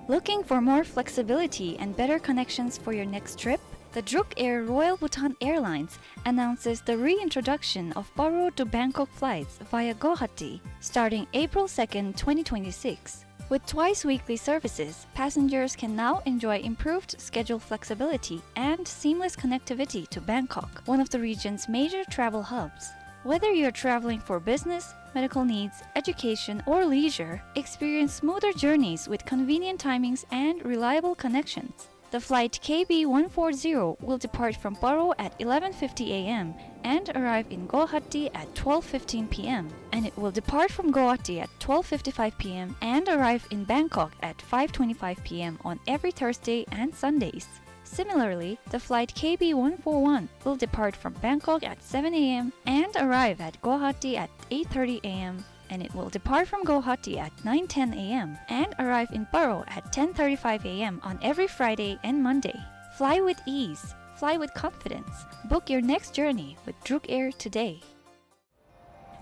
Looking for more flexibility and better connections for your next trip? The Druk Air Royal Bhutan Airlines announces the reintroduction of Paro to Bangkok flights via Guwahati starting April second, twenty twenty-six. With twice weekly services, passengers can now enjoy improved schedule flexibility and seamless connectivity to Bangkok, one of the region's major travel hubs. Whether you're traveling for business, medical needs, education, or leisure, experience smoother journeys with convenient timings and reliable connections. The flight K B one four zero will depart from Paro at eleven fifty A M and arrive in Guwahati at twelve fifteen P M, and it will depart from Guwahati at twelve fifty-five P M and arrive in Bangkok at five twenty-five P M on every Thursday and Sundays. Similarly, the flight K B one four one will depart from Bangkok at seven A M and arrive at Guwahati at eight thirty A M, and it will depart from Guwahati at nine ten A M and arrive in Paro at ten thirty-five A M on every Friday and Monday. Fly with ease. Fly with confidence. Book your next journey with Druk Air today.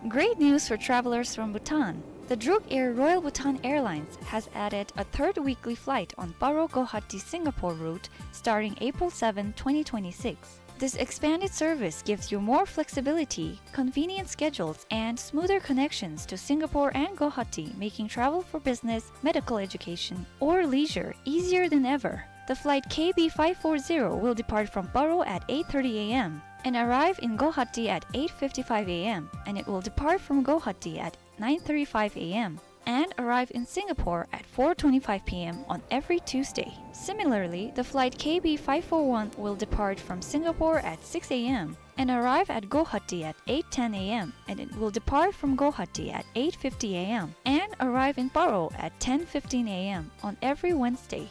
Great news for travelers from Bhutan. The Druk Air Royal Bhutan Airlines has added a third weekly flight on Paro Guwahati Singapore route starting April seventh, twenty twenty-six. This expanded service gives you more flexibility, convenient schedules, and smoother connections to Singapore and Guwahati, making travel for business, medical education, or leisure easier than ever. The flight K B five four zero will depart from Paro at eight thirty A M and arrive in Guwahati at eight fifty-five A M, and it will depart from Guwahati at nine thirty-five A M and arrive in Singapore at four twenty-five P M on every Tuesday. Similarly, the flight K B five four one will depart from Singapore at six A M and arrive at Guwahati at eight ten A M, and it will depart from Guwahati at eight fifty A M and arrive in Paro at ten fifteen A M on every Wednesday.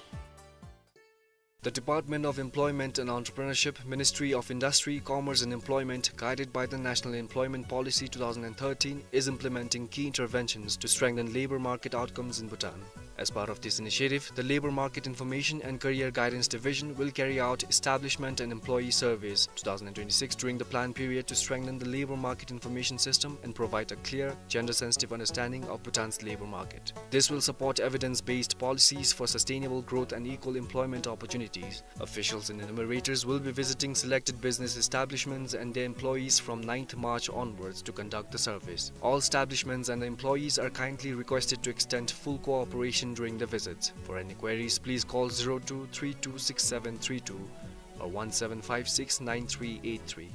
The Department of Employment and Entrepreneurship, Ministry of Industry, Commerce and Employment, guided by the National Employment Policy two thousand and thirteen, is implementing key interventions to strengthen labor market outcomes in Bhutan. As part of this initiative, the Labor Market Information and Career Guidance Division will carry out establishment and employee surveys two thousand and twenty-six during the plan period to strengthen the labor market information system and provide a clear, gender-sensitive understanding of Bhutan's labor market. This will support evidence-based policies for sustainable growth and equal employment opportunities. Officials and enumerators will be visiting selected business establishments and their employees from ninth March onwards to conduct the surveys. All establishments and the employees are kindly requested to extend full cooperation during the visits. For any queries, please call zero two three two six seven three two or one seven five six nine three eight three.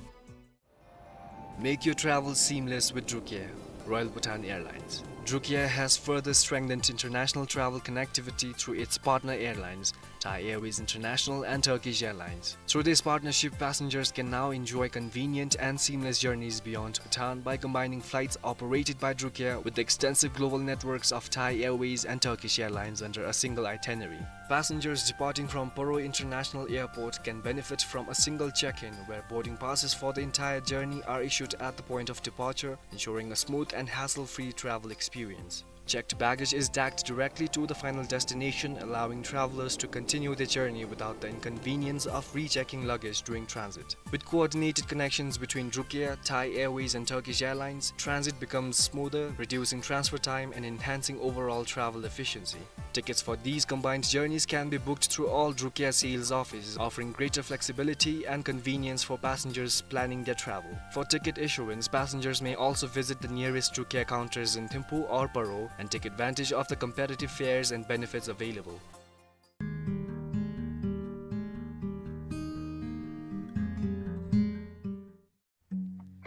Make your travel seamless with Drukair, Royal Bhutan Airlines. Drukair has further strengthened international travel connectivity through its partner airlines, Thai Airways International and Turkish Airlines. Through this partnership, passengers can now enjoy convenient and seamless journeys beyond Bhutan by combining flights operated by Drukair with the extensive global networks of Thai Airways and Turkish Airlines under a single itinerary. Passengers departing from Paro International Airport can benefit from a single check-in, where boarding passes for the entire journey are issued at the point of departure, ensuring a smooth and hassle-free travel experience. Checked baggage is tagged directly to the final destination, allowing travelers to continue their journey without the inconvenience of rechecking luggage during transit. With coordinated connections between Drukair, Thai Airways and Turkish Airlines, transit becomes smoother, reducing transfer time and enhancing overall travel efficiency. Tickets for these combined journeys can be booked through all Drukair sales offices, offering greater flexibility and convenience for passengers planning their travel. For ticket issuance, passengers may also visit the nearest Drukair counters in Thimphu or Paro and take advantage of the competitive fares and benefits available.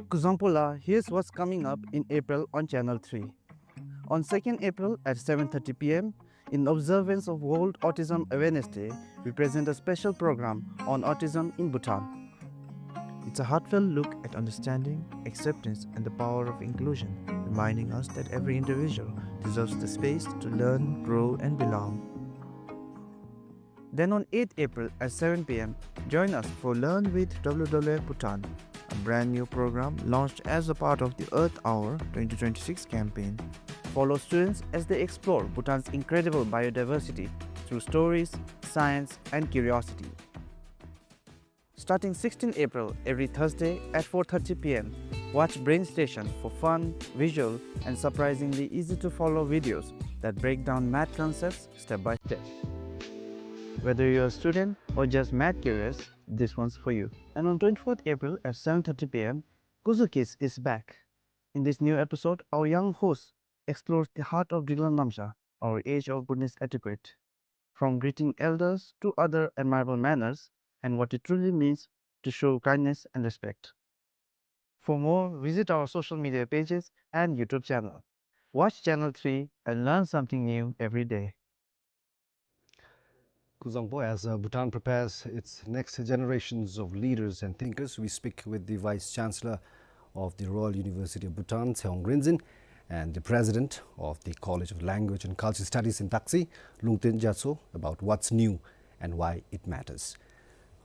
Kuzuzangpo la, here's what's coming up in April on Channel three. On second April at seven thirty P M, in observance of World Autism Awareness Day, we present a special program on autism in Bhutan. It's a heartfelt look at understanding, acceptance, and the power of inclusion, reminding us that every individual deserves the space to learn, grow, and belong. Then on eighth April at seven P M, join us for Learn with W W F Bhutan, a brand new program launched as a part of the Earth Hour twenty twenty-six campaign. Follow students as they explore Bhutan's incredible biodiversity through stories, science, and curiosity. Starting sixteenth April, every Thursday at four thirty P M, watch Brain Station for fun, visual, and surprisingly easy-to-follow videos that break down math concepts step by step. Whether you're a student or just math curious, this one's for you. And on twenty-fourth April at seven thirty P M, Kuzu Kids is back. In this new episode, our young host explores the heart of Driklang Namsha, our age-old Bhutanese etiquette, from greeting elders to other admirable manners and what it truly means to show kindness and respect. For more, visit our social media pages and YouTube channel. Watch Channel three and learn something new every day. Kuzuzangpo, as, uh, Bhutan prepares its next generations of leaders and thinkers, we speak with the Vice Chancellor of the Royal University of Bhutan, Tshewang Rinzin, and the President of the College of Language and Cultural Studies in Daksi, Lungten Gyatso, about what's new and why it matters.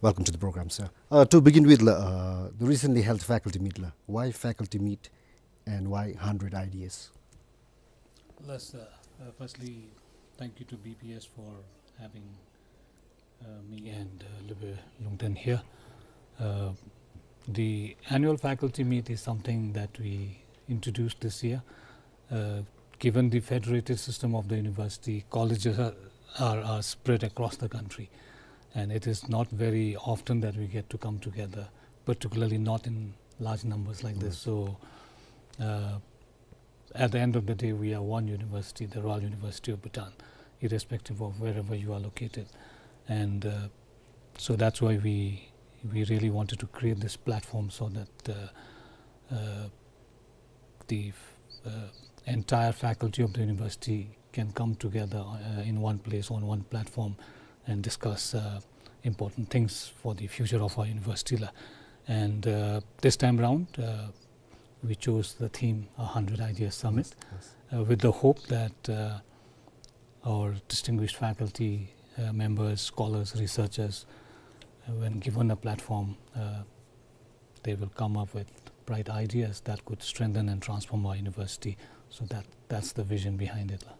Welcome to the program, sir. Uh, to begin with, la, uh, the recently held faculty meet, la. Why faculty meet and why hundred ideas? Yes, uh, uh, firstly, thank you to B P S for having, uh, me and, uh, Lube Lungten here. Uh, the annual faculty meet is something that we introduced this year. Uh, given the federated system of the university, colleges are, are, are spread across the country, and it is not very often that we get to come together particularly not in large numbers like this. So, uh, at the end of the day, we are one university, the Royal University of Bhutan, irrespective of wherever you are located. And, uh, so that's why we, we really wanted to create this platform so that, uh, uh, the, uh, entire faculty of the university can come together, uh, in one place on one platform and discuss, uh, important things for the future of our university la. And, uh, this time round, uh, we chose the theme A Hundred Ideas Summit, uh, with the hope that, uh, our distinguished faculty, uh, members, scholars, researchers, uh, when given a platform, uh, they will come up with bright ideas that could strengthen and transform our university. So that, that's the vision behind it la.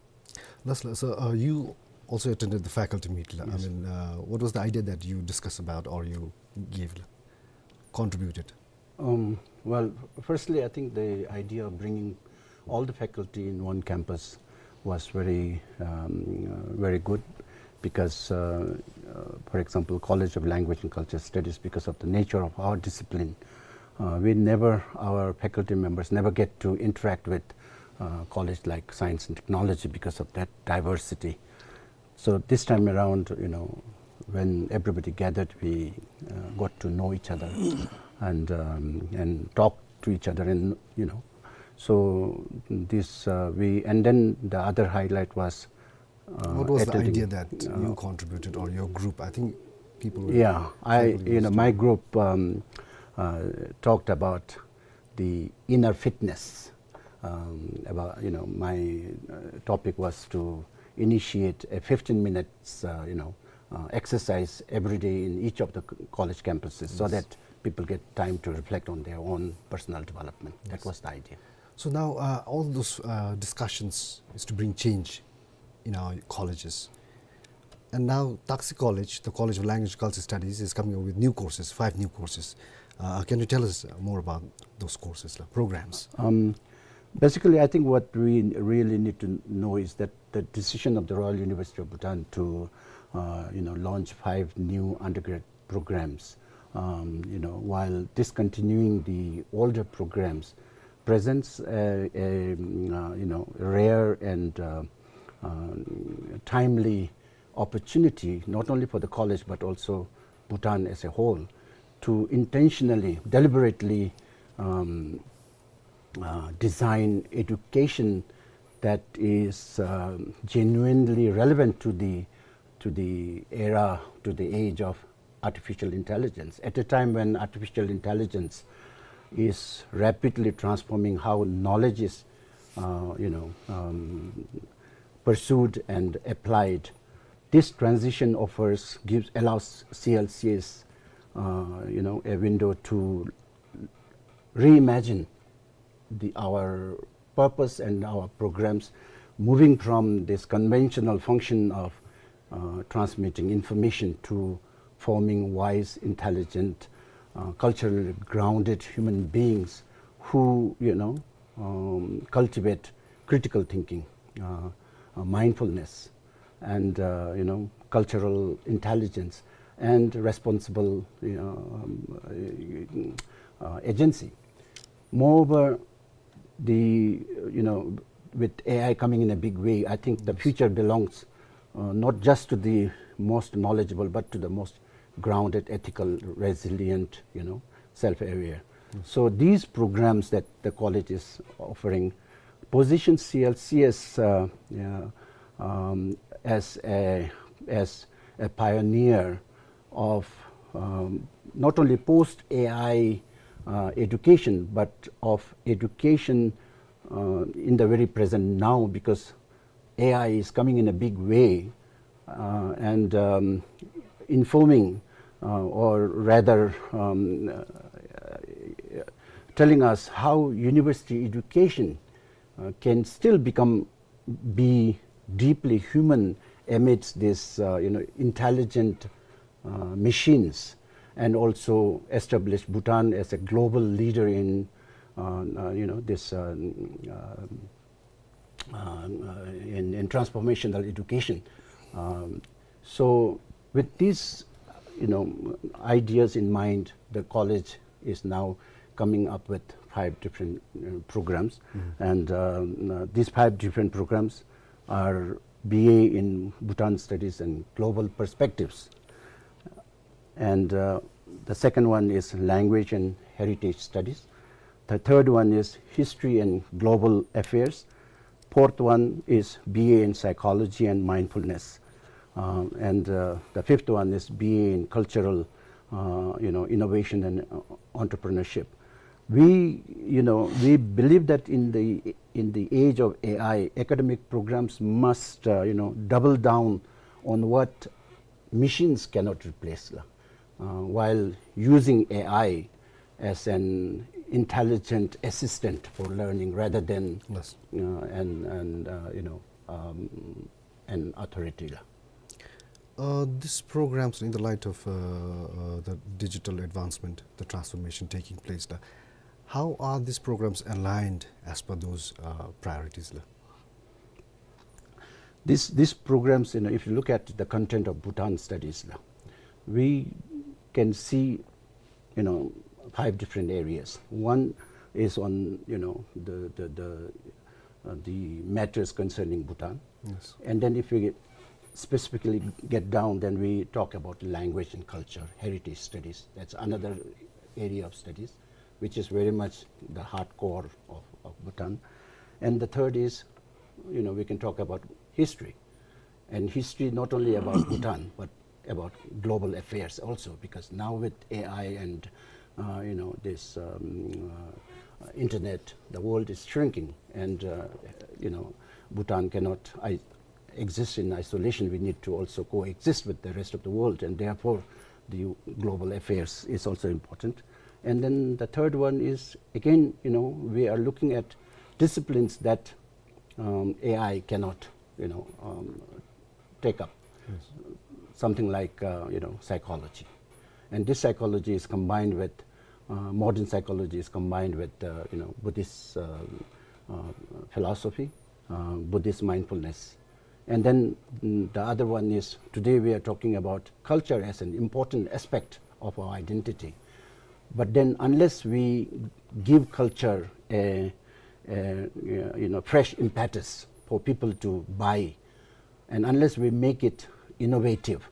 Lastly, so, uh, you also attended the faculty meet la. I mean, uh, what was the idea that you discussed about or you gave la, contributed? Um, well, firstly, I think the idea of bringing all the faculty in one campus was very, um, uh, very good because, uh, uh, for example, College of Language and Culture Studies, because of the nature of our discipline, uh, we never, our faculty members never get to interact with, uh, college like science and technology because of that diversity. So this time around, you know, when everybody gathered, we, uh, got to know each other and, um, and talk to each other, and, you know, so this, uh, we, and then the other highlight was, uh, what was the idea that you contributed or your group? I think people were, yeah, I, you know, my group, um, uh, talked about the inner fitness. Um, about, you know, my, uh, topic was to initiate a fifteen minutes, uh, you know, uh, exercise every day in each of the c-, college campuses so that people get time to reflect on their own personal development. That was the idea. So now, uh, all those, uh, discussions is to bring change in our colleges. And now Taksi College, the College of Language and Culture Studies, is coming up with new courses, five new courses. Uh, can you tell us more about those courses, like, programs? Um, basically, I think what we really need to know is that the decision of the Royal University of Bhutan to, uh, you know, launch five new undergrad programs, um, you know, while discontinuing the older programs, presents a, a, mm, uh, you know, rare and, uh, um, timely opportunity, not only for the college but also Bhutan as a whole, to intentionally, deliberately, um, uh, design education that is, um, genuinely relevant to the, to the era, to the age of artificial intelligence. At a time when artificial intelligence is rapidly transforming how knowledge is, uh, you know, um, pursued and applied, this transition offers, gives, allows C L C S, uh, you know, a window to reimagine the, our purpose and our programs, moving from this conventional function of, uh, transmitting information to forming wise, intelligent, uh, culturally grounded human beings who, you know, um, cultivate critical thinking, uh, uh, mindfulness, and, uh, you know, cultural intelligence and responsible, you know, um, uh, uh, agency. Moreover, the, you know, with A I coming in a big way, I think the future belongs, uh, not just to the most knowledgeable, but to the most grounded, ethical, resilient, you know, self-aware. So these programs that the college is offering position C L C S, uh, yeah, um, as a, as a pioneer of, um, not only post A I, uh, education, but of education, uh, in the very present now, because A I is coming in a big way, uh, and, um, informing, uh, or rather, um, uh, telling us how university education, uh, can still become, be deeply human amidst this, uh, you know, intelligent, uh, machines, and also establish Bhutan as a global leader in, uh, uh, you know, this, uh, uh, uh, in, in transformational education. Um, so with these, you know, ideas in mind, the college is now coming up with five different uh, programs. And um, uh, these five different programs are B A in Bhutan Studies and Global Perspectives. And uh, the second one is Language and Heritage Studies. The third one is History and Global Affairs. Fourth one is B A in Psychology and Mindfulness. Uh, and uh, the fifth one is B A in Cultural, uh, you know, Innovation and uh, Entrepreneurship. We, you know, we believe that in the, in the age of A I, academic programs must, uh, you know, double down on what machines cannot replace, la, uh, while using A I as an intelligent assistant for learning rather than Yes. uh, an, an uh, you know um, an authority, la. Uh, these programs, in the light of uh, uh, the digital advancement, the transformation taking place, la, how are these programs aligned as per those uh, priorities, la? These these programs, you know, if you look at the content of Bhutan Studies, la, we can see, you know, five different areas. One is on, you know, the the the, uh, the matters concerning Bhutan. Yes. And then if we get specifically get down, then we talk about language and culture, heritage studies. That's another area of studies, which is very much the hardcore of, of Bhutan. And the third is, you know, we can talk about history. And history not only about Bhutan, but about global affairs also, because now with A I and uh, you know this um, uh, internet, the world is shrinking, and uh, you know Bhutan cannot I- exist in isolation. We need to also coexist with the rest of the world, and therefore the global affairs is also important. And then the third one is, again, you know, we are looking at disciplines that um, A I cannot, you know, um, take up. Something like, uh, you know, psychology. And this psychology is combined with, uh, modern psychology is combined with, uh, you know, Buddhist uh, uh, philosophy, uh, Buddhist mindfulness. And then mm, the other one is, today we are talking about culture as an important aspect of our identity. But then unless we give culture a, a, you know, fresh impetus for people to buy, and unless we make it innovative,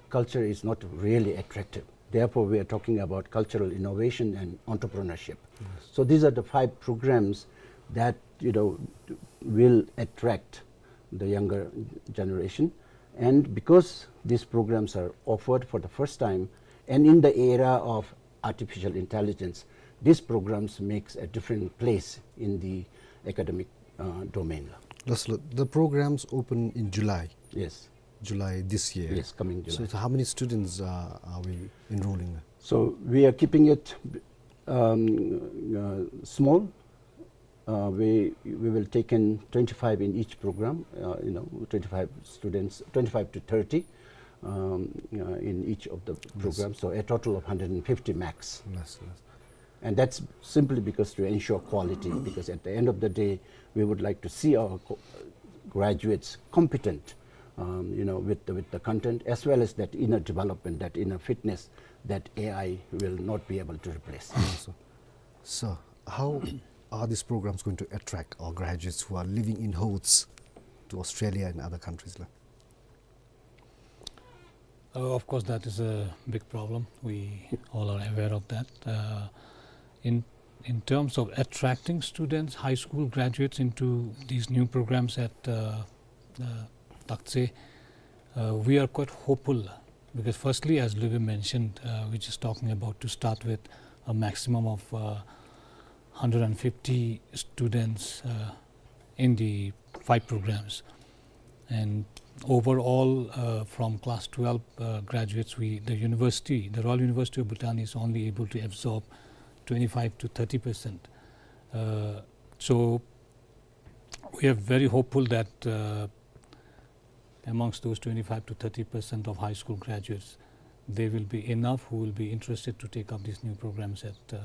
culture is not really attractive. Therefore, we are talking about cultural innovation and entrepreneurship. So these are the five programs that, you know, will attract the younger generation. And because these programs are offered for the first time, and in the era of artificial intelligence, these programs makes a different place in the academic uh, domain. Yes, sir. The programs open in July. Yes. July this year. Yes, coming July. So, so how many students uh, are we enrolling? So we are keeping it um, uh, small. Uh, we we will take in twenty-five in each program. Uh, you know, twenty-five students, twenty-five to thirty um, uh, in each of the programs. So a total of hundred and fifty max. Yes, yes. And that's simply because to ensure quality, because at the end of the day, we would like to see our co- graduates competent, um, you know, with the, with the content, as well as that inner development, that inner fitness that A I will not be able to replace. Yes, sir. So, how are these programs going to attract our graduates who are living in hordes to Australia and other countries, la? Uh, of course, that is a big problem. We all are aware of that. Uh, in in terms of attracting students, high school graduates into these new programs at uh, uh, Taktse, uh, we are quite hopeful because, firstly, as Lube mentioned, uh, we're just talking about to start with a maximum of uh, hundred and fifty students uh, in the five programs. And overall, uh, from class twelve uh, graduates, we, the university, the Royal University of Bhutan is only able to absorb twenty-five to thirty percent. Uh, so we are very hopeful that uh, amongst those twenty-five to thirty percent of high school graduates, there will be enough who will be interested to take up these new programs at uh,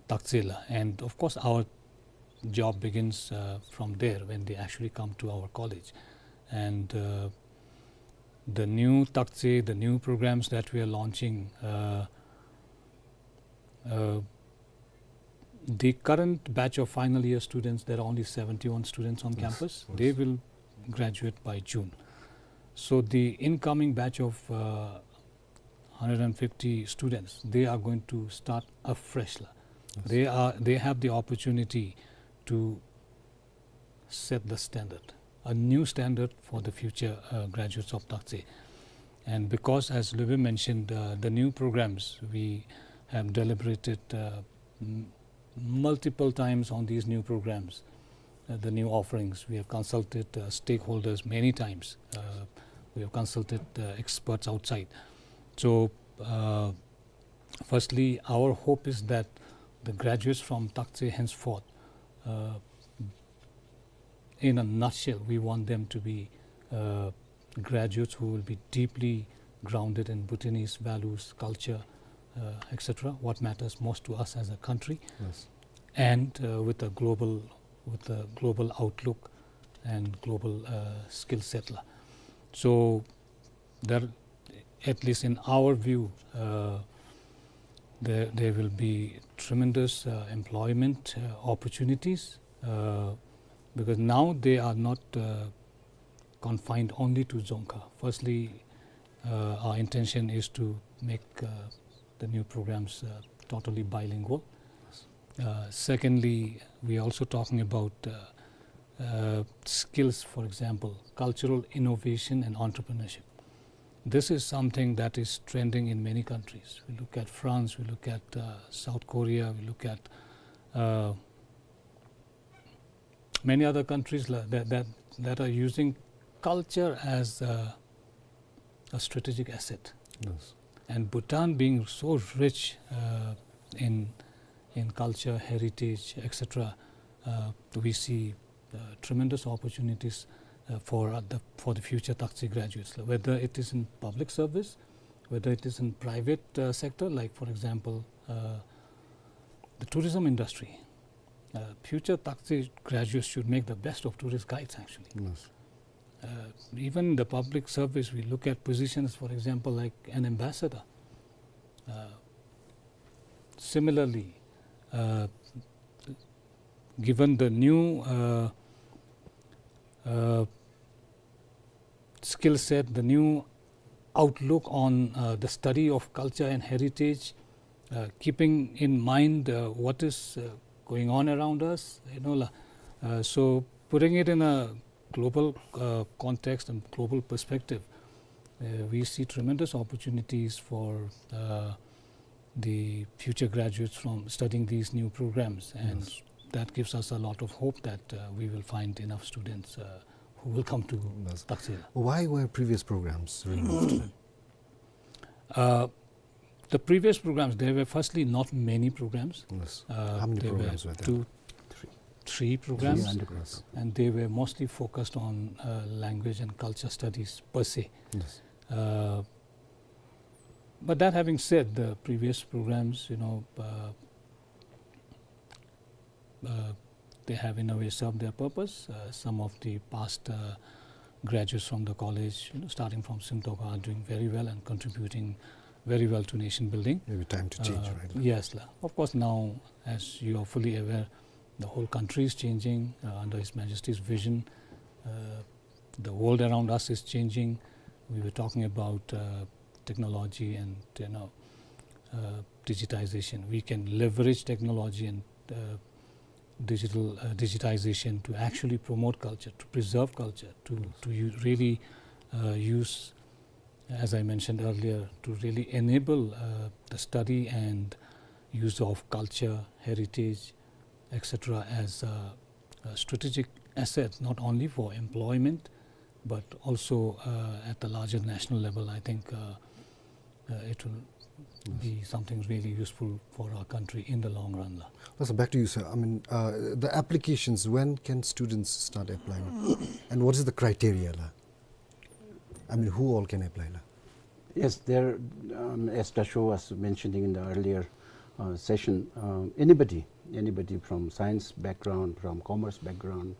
Taktse la. And of course, our job begins uh, from there when they actually come to our college. And uh, the new Taktse, the new programs that we are launching, uh, Uh, the current batch of final year students, there are only seventy-one students on campus. They will graduate by June. So the incoming batch of uh, hundred and fifty students, they are going to start afresh la. They are, they have the opportunity to set the standard, a new standard for the future uh, graduates of Taktse. And because, as Lube mentioned, uh, the new programs, we have deliberated uh, m- multiple times on these new programs, uh, the new offerings. We have consulted uh, stakeholders many times. Uh, we have consulted uh, experts outside. So, uh, firstly, our hope is that the graduates from Taktse henceforth, uh, in a nutshell, we want them to be uh, graduates who will be deeply grounded in Bhutanese values, culture, uh, et cetera, what matters most to us as a country, and uh, with a global, with a global outlook and global uh, skill set la. So there, at least in our view, uh, there, there will be tremendous uh, employment uh, opportunities uh, because now they are not uh, confined only to Dzongkha. Firstly, uh, our intention is to make uh, the new programs uh, totally bilingual. Uh, secondly, we are also talking about uh, uh, skills, for example, cultural innovation and entrepreneurship. This is something that is trending in many countries. We look at France, we look at uh, South Korea, we look at uh, many other countries la- that, that, that are using culture as a, a strategic asset. And Bhutan being so rich uh, in, in culture, heritage, et cetera, uh, we see uh, tremendous opportunities uh, for uh, the for the future Taktse graduates, whether it is in public service, whether it is in private uh, sector, like, for example, uh, the tourism industry. Uh, future Taktse graduates should make the best of tourist guides, actually. Uh, even the public service, we look at positions, for example, like an ambassador. Uh, similarly, uh, given the new uh, uh, skill set, the new outlook on uh, the study of culture and heritage, uh, keeping in mind uh, what is uh, going on around us, you know, la- uh, so putting it in a global uh, context and global perspective, uh, we see tremendous opportunities for uh, the future graduates from studying these new programs, and that gives us a lot of hope that uh, we will find enough students uh, who will come to Taktse la. Why were previous programs removed? Uh, the previous programs, there were firstly not many programs. Uh, How many there programs were were there? Two, three, three programs, and they were mostly focused on uh, language and culture studies per se. Uh, but that having said, the previous programs, you know, uh, uh, they have in a way served their purpose. Uh, some of the past uh, graduates from the college, you know, starting from Simtok, are doing very well and contributing very well to nation building. Maybe time to change, uh, right? Yes, la. Of course, now, as you are fully aware, the whole country is changing uh, under His Majesty's vision. Uh, the world around us is changing. We were talking about uh, technology and, you know, uh, digitization. We can leverage technology and uh, digital uh, digitization to actually promote culture, to preserve culture, to to u- really uh, use, as I mentioned earlier, to really enable uh, the study and use of culture, heritage, et cetera, as a, a strategic asset, not only for employment, but also uh, at the larger national level. I think uh, uh, it will be something really useful for our country in the long run la. Well, so back to you, sir. I mean, uh, the applications, when can students start applying? And what is the criteria la? I mean, who all can apply la? Yes, there, um, as Dasho was mentioning in the earlier uh, session, um, anybody, anybody from science background, from commerce background,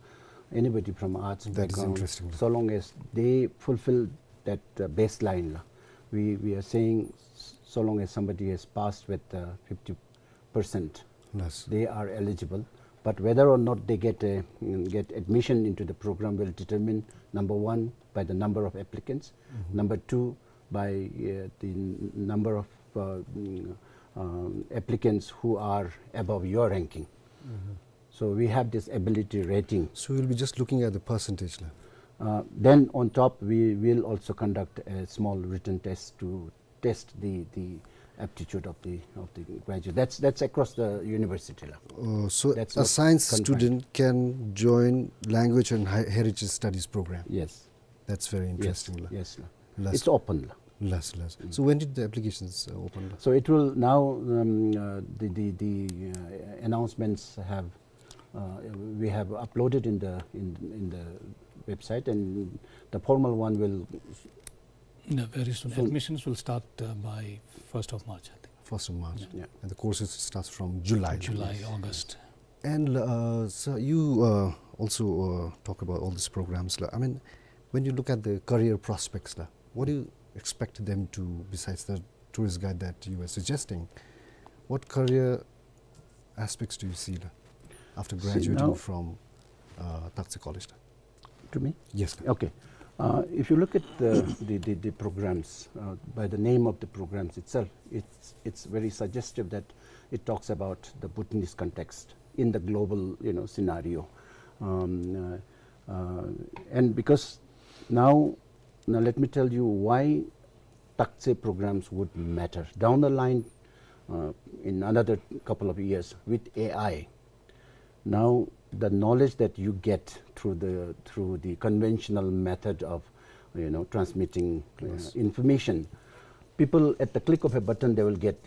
anybody from arts background, so long as they fulfill that uh, baseline la. We, we are saying s- so long as somebody has passed with uh, fifty percent, yes, they are eligible. But whether or not they get a, mm, get admission into the program will determine, number one, by the number of applicants, mm-hmm, number two, by, uh, the n-, number of, uh, mm, um, applicants who are above your ranking. Mm-hmm. So we have this ability rating. So you'll be just looking at the percentage, la? Uh, then on top, we will also conduct a small written test to test the, the aptitude of the, of the graduate. That's, that's across the university, la. Oh, so that's a not science confined student can join language and he-, heritage studies program? Yes. That's very interesting, la. Yes, la. Last It's open, la. Last, last. Mm. So when did the applications, uh, open, la? So it will now, um, uh, the, the, the, uh, announcements have, uh, we have uploaded in the, in, in the website, and the formal one will No, very soon. Soon. Admissions will start, uh, by first of March, I think. First of March. Yeah. Yeah. And the courses starts from July, la? July, August. And, uh, so you, uh, also, uh, talk about all these programs, la. I mean, when you look at the career prospects, la, what do you expect them to, besides the tourist guide that you were suggesting? What career aspects do you see, la, after See, graduating now from, uh, Taktse College, la? To me? Yes, la. Okay. Uh, if you look at the, the, the, the programs, uh, by the name of the programs itself, it's, it's very suggestive that it talks about the Bhutanese context in the global, you know, scenario. Um, uh, uh, and because now, now let me tell you why Taktse programs would matter. Down the line, uh, in another couple of years with A I, now the knowledge that you get through the, through the conventional method of, you know, transmitting, uh, Yes. information, people at the click of a button, they will get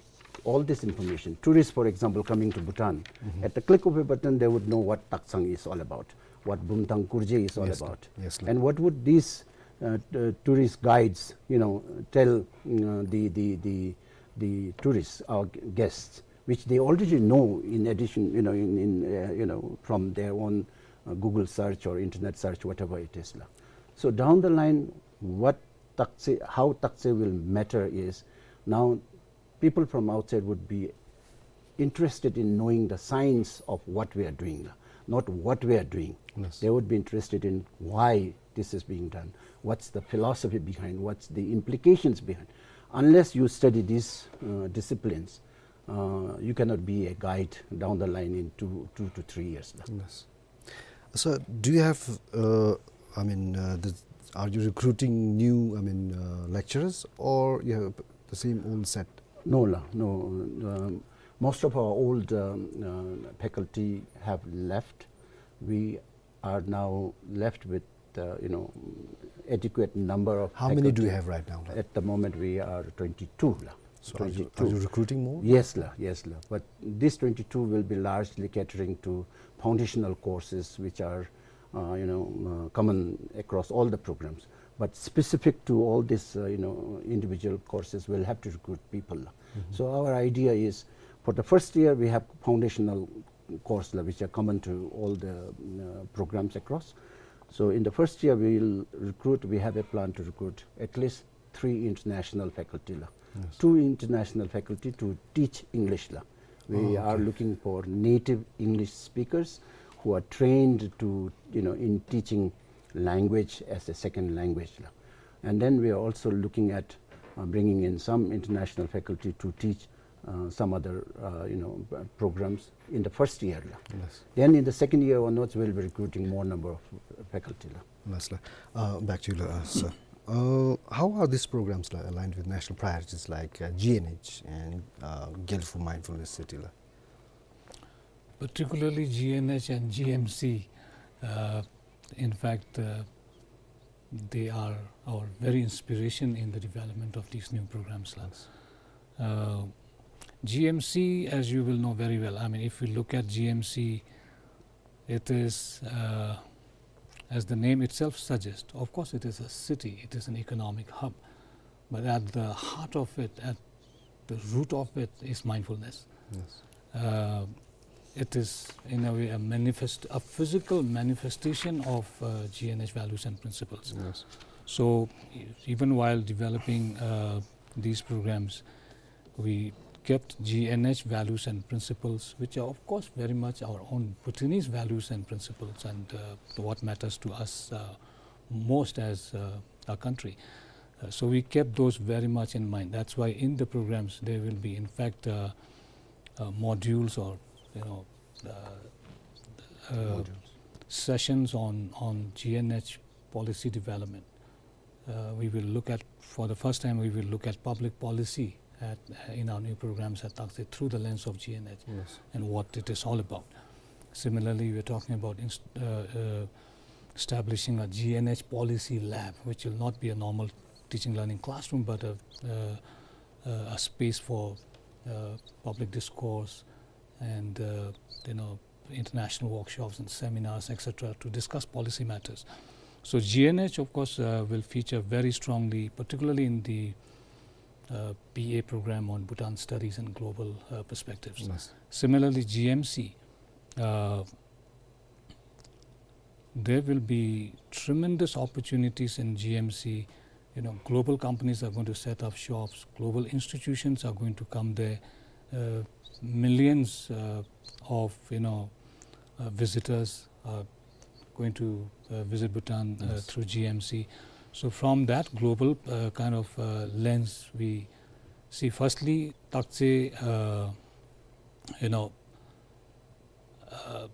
all this information. Tourists, for example, coming to Bhutan, Mm-hmm. at the click of a button, they would know what Taktsang is all about, what Bumthang Kurje is all Yes, la. about. Yes, la. And what would these, uh, t-, tourist guides, you know, tell, uh, the, the, the, the tourists, our g-, guests, which they already know in addition, you know, in, in, uh, you know, from their own, uh, Google search or internet search, whatever it is, la. So down the line, what Taktse, how Taktse will matter is now people from outside would be interested in knowing the science of what we are doing, la, not what we are doing. Yes. They would be interested in why this is being done, what's the philosophy behind, what's the implications behind. Unless you study these, uh, disciplines, uh, you cannot be a guide down the line in two, two to three years, la. Yes. So, do you have, uh, I mean, uh, the, are you recruiting new, I mean, uh, lecturers, or you have the same old set? No, la, no. Um, most of our old, um, uh, faculty have left. We are now left with, uh, you know, adequate number of How many do you faculty. have right now, la? At the moment, we are twenty-two, la. So are you, are Twenty-two. you recruiting more? Yes, la, yes, la. But these twenty-two will be largely catering to foundational courses, which are, uh, you know, uh, common across all the programs. But specific to all these, uh, you know, individual courses, we'll have to recruit people, la. Mm-hmm. So our idea is, for the first year, we have foundational course, la, which are common to all the, uh, programs across. So in the first year, we will recruit, we have a plan to recruit at least three international faculty, la. Yes. Two international faculty to teach English, la. We Oh, are okay. looking for native English speakers who are trained to, you know, in teaching language as a second language, la. And then we are also looking at, uh, bringing in some international faculty to teach, uh, some other, uh, you know, uh, programs in the first year, la. Yes. Then in the second year onwards, we'll be recruiting more number of faculty, la. Yes, la. Uh, back to you, la, uh, sir. Uh, how are these programs, la, aligned with national priorities like, uh, G N H and, uh, Gelfu Mindfulness City, la? Particularly G N H and G M C, uh, in fact, uh, they are our very inspiration in the development of these new programs, la. Yes. Uh, G M C, as you will know very well, I mean, if we look at G M C, it is, uh, as the name itself suggests, of course, it is a city, it is an economic hub, but at the heart of it, at the root of it, is mindfulness. Yes. Uh, it is, in a way, a manifest-, a physical manifestation of, uh, G N H values and principles. Yes. So, e-, even while developing, uh, these programs, we kept G N H values and principles, which are, of course, very much our own Bhutanese values and principles and, uh, what matters to us, uh, most as, uh, a country. Uh, so we kept those very much in mind. That's why in the programs there will be, in fact, uh, uh, modules or, you know, uh, uh, Modules. sessions on, on G N H policy development. Uh, we will look at, for the first time, we will look at public policy at, in our new programs at Takte through the lens of G N H Yes. and what it is all about. Similarly, we're talking about inst-, uh, uh, establishing a G N H policy lab, which will not be a normal teaching learning classroom, but a, uh, uh, a space for, uh, public discourse and, uh, you know, international workshops and seminars, et cetera, to discuss policy matters. So G N H, of course, uh, will feature very strongly, particularly in the, uh, B A program on Bhutan Studies and Global, uh, Perspectives. Yes. Similarly, G M C, uh, there will be tremendous opportunities in G M C. You know, global companies are going to set up shops, global institutions are going to come there, uh, millions, uh, of, you know, uh, visitors are going to, uh, visit Bhutan, uh, Yes. through G M C. So from that global, uh, kind of, uh, lens, we see firstly, Takte, uh, you know, uh,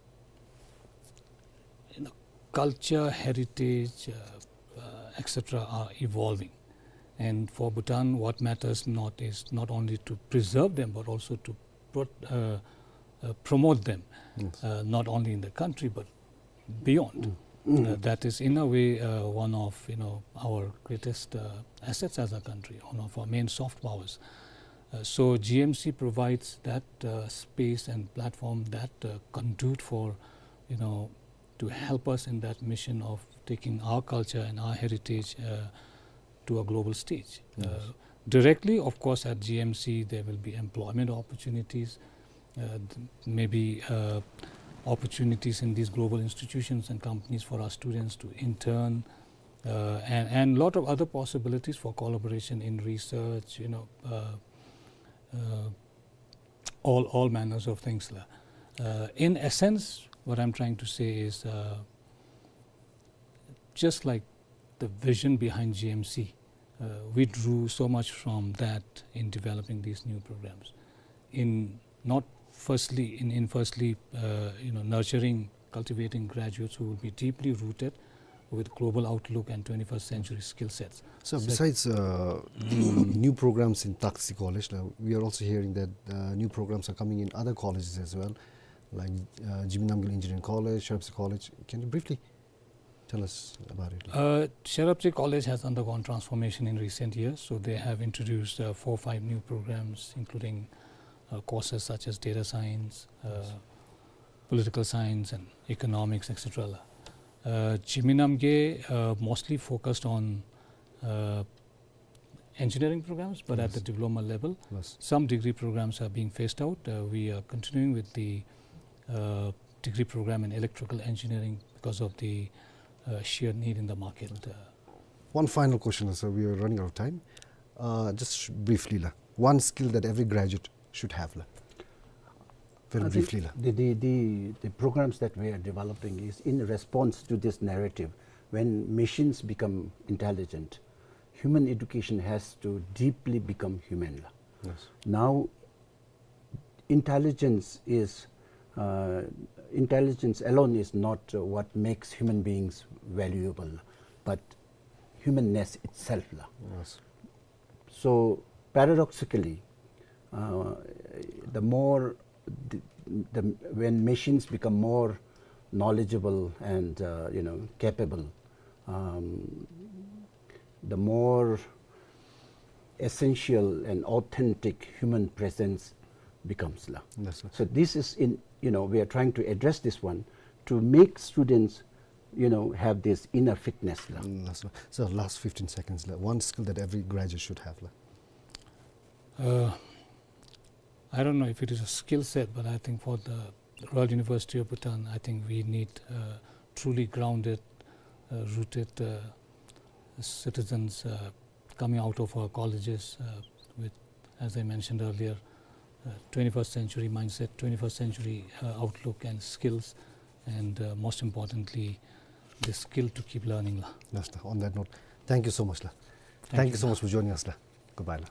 you know, culture, heritage, uh, uh, et cetera are evolving. And for Bhutan, what matters not is not only to preserve them, but also to pro-, uh, uh, promote them, Yes. uh, not only in the country, but beyond. Mm. Uh, that is, in a way, uh, one of, you know, our greatest, uh, assets as a country, one of our main soft powers. Uh, so G M C provides that, uh, space and platform, that, uh, conduit for, you know, to help us in that mission of taking our culture and our heritage, uh, to a global stage. Yes. Uh, directly, of course, at G M C, there will be employment opportunities, uh, th-, maybe, uh, opportunities in these global institutions and companies for our students to intern, uh, and, and lot of other possibilities for collaboration in research, you know, uh, uh, all, all manners of things la. Uh, in essence, what I'm trying to say is, uh, just like the vision behind G M C, uh, we drew so much from that in developing these new programs. In not firstly, in, in firstly, uh, you know, nurturing, cultivating graduates who will be deeply rooted with global outlook and twenty-first century skill sets. So Sec- besides, uh, the new programs in Takte College, like, we are also hearing that, uh, new programs are coming in other colleges as well, like, uh, Zimee Namgyel Engineering College, Sherabje College. Can you briefly tell us about it? Uh, Sherabje College has undergone transformation in recent years, so they have introduced, uh, four, five new programs, including, uh, courses such as data science, uh, Yes. political science, and economics, et cetera la. Uh, Zimee Namgay, uh, mostly focused on, uh, engineering programs, but at Yes. the diploma level. Yes. Some degree programs are being phased out. Uh, we are continuing with the, uh, degree program in electrical engineering because of the, uh, sheer need in the market. Uh, One final question, sir. We are running out of time. Uh, just sh-, briefly la. One skill that every graduate should have la. Very I think briefly la. The, the, the, the programs that we are developing is in response to this narrative. When machines become intelligent, human education has to deeply become human la. Yes. Now, intelligence is, uh, intelligence alone is not, uh, what makes human beings valuable, but humanness itself la. Yes. So paradoxically, uh, the more the, the, when machines become more knowledgeable and, uh, you know, capable, um, the more essential and authentic human presence becomes la. Yes, sir. So this is in, you know, we are trying to address this one to make students, you know, have this inner fitness la. Mm, yes, sir. So last fifteen seconds la. One skill that every graduate should have la. Uh, I don't know if it is a skill set, but I think for the Royal University of Bhutan, I think we need, uh, truly grounded, uh, rooted, uh, citizens, uh, coming out of our colleges, uh, with, as I mentioned earlier, uh, twenty-first century mindset, twenty-first century, uh, outlook and skills, and, uh, most importantly, the skill to keep learning la. Yes, sir. On that note, thank you so much la. Thank you so much for joining us la. Goodbye la.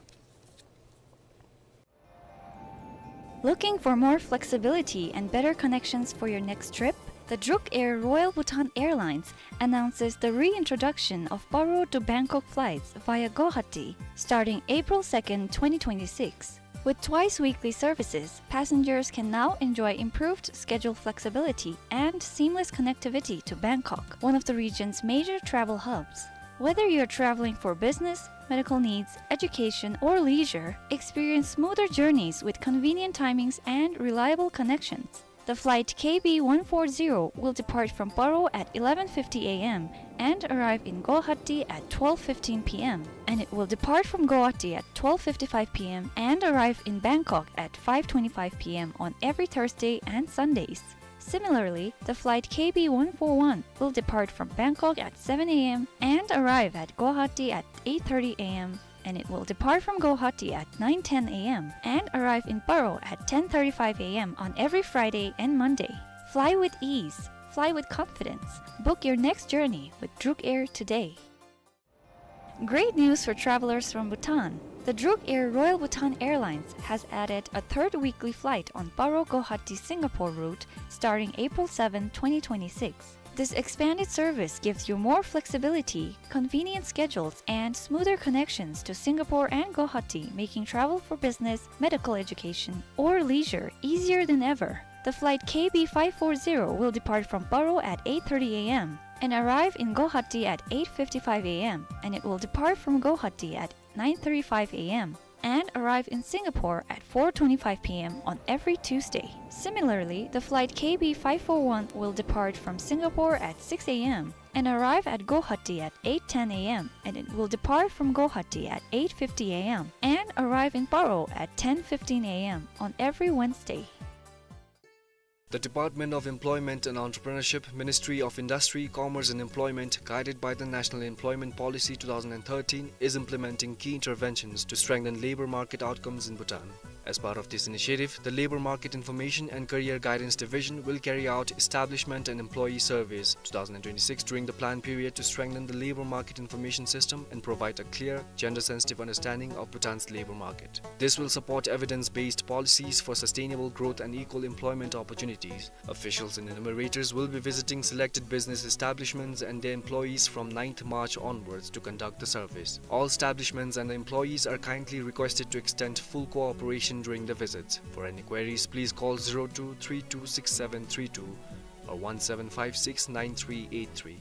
Looking for more flexibility and better connections for your next trip? The Druk Air Royal Bhutan Airlines announces the reintroduction of Paro to Bangkok flights via Guwahati starting April second, twenty twenty-six. With twice weekly services, passengers can now enjoy improved schedule flexibility and seamless connectivity to Bangkok, one of the region's major travel hubs. Whether you're traveling for business, medical needs, education, or leisure, experience smoother journeys with convenient timings and reliable connections. The flight K B one four zero will depart from Paro at eleven fifty A M and arrive in Guwahati at twelve fifteen P M, and it will depart from Guwahati at twelve fifty-five P M and arrive in Bangkok at five twenty-five P M on every Thursday and Sundays. Similarly, the flight K B one four one will depart from Bangkok at seven A M and arrive at Guwahati at eight thirty A M, and it will depart from Guwahati at nine ten A M and arrive in Paro at ten thirty-five A M on every Friday and Monday. Fly with ease. Fly with confidence. Book your next journey with Druk Air today. Great news for travelers from Bhutan. The Druk Air Royal Bhutan Airlines has added a third weekly flight on Paro Guwahati Singapore route starting April seventh, twenty twenty-six. This expanded service gives you more flexibility, convenient schedules, and smoother connections to Singapore and Guwahati, making travel for business, medical education, or leisure easier than ever. The flight K B five four zero will depart from Paro at eight thirty A M and arrive in Guwahati at eight fifty-five A M, and it will depart from Guwahati at nine thirty-five A M and arrive in Singapore at four twenty-five P M on every Tuesday. Similarly, the flight K B five four one will depart from Singapore at six A M and arrive at Guwahati at eight ten A M, and it will depart from Guwahati at eight fifty A M and arrive in Paro at ten fifteen A M on every Wednesday. The Department of Employment and Entrepreneurship, Ministry of Industry, Commerce and Employment, guided by the National Employment Policy two thousand and thirteen, is implementing key interventions to strengthen labor market outcomes in Bhutan. As part of this initiative, the Labor Market Information and Career Guidance Division will carry out establishment and employee surveys two thousand and twenty-six during the plan period to strengthen the labor market information system and provide a clear, gender-sensitive understanding of Bhutan's labor market. This will support evidence-based policies for sustainable growth and equal employment opportunities. Officials and enumerators will be visiting selected business establishments and their employees from ninth March onwards to conduct the surveys. All establishments and the employees are kindly requested to extend full cooperation during the visits. For any queries, please call zero two three two six seven three two or one seven five six nine three eight three.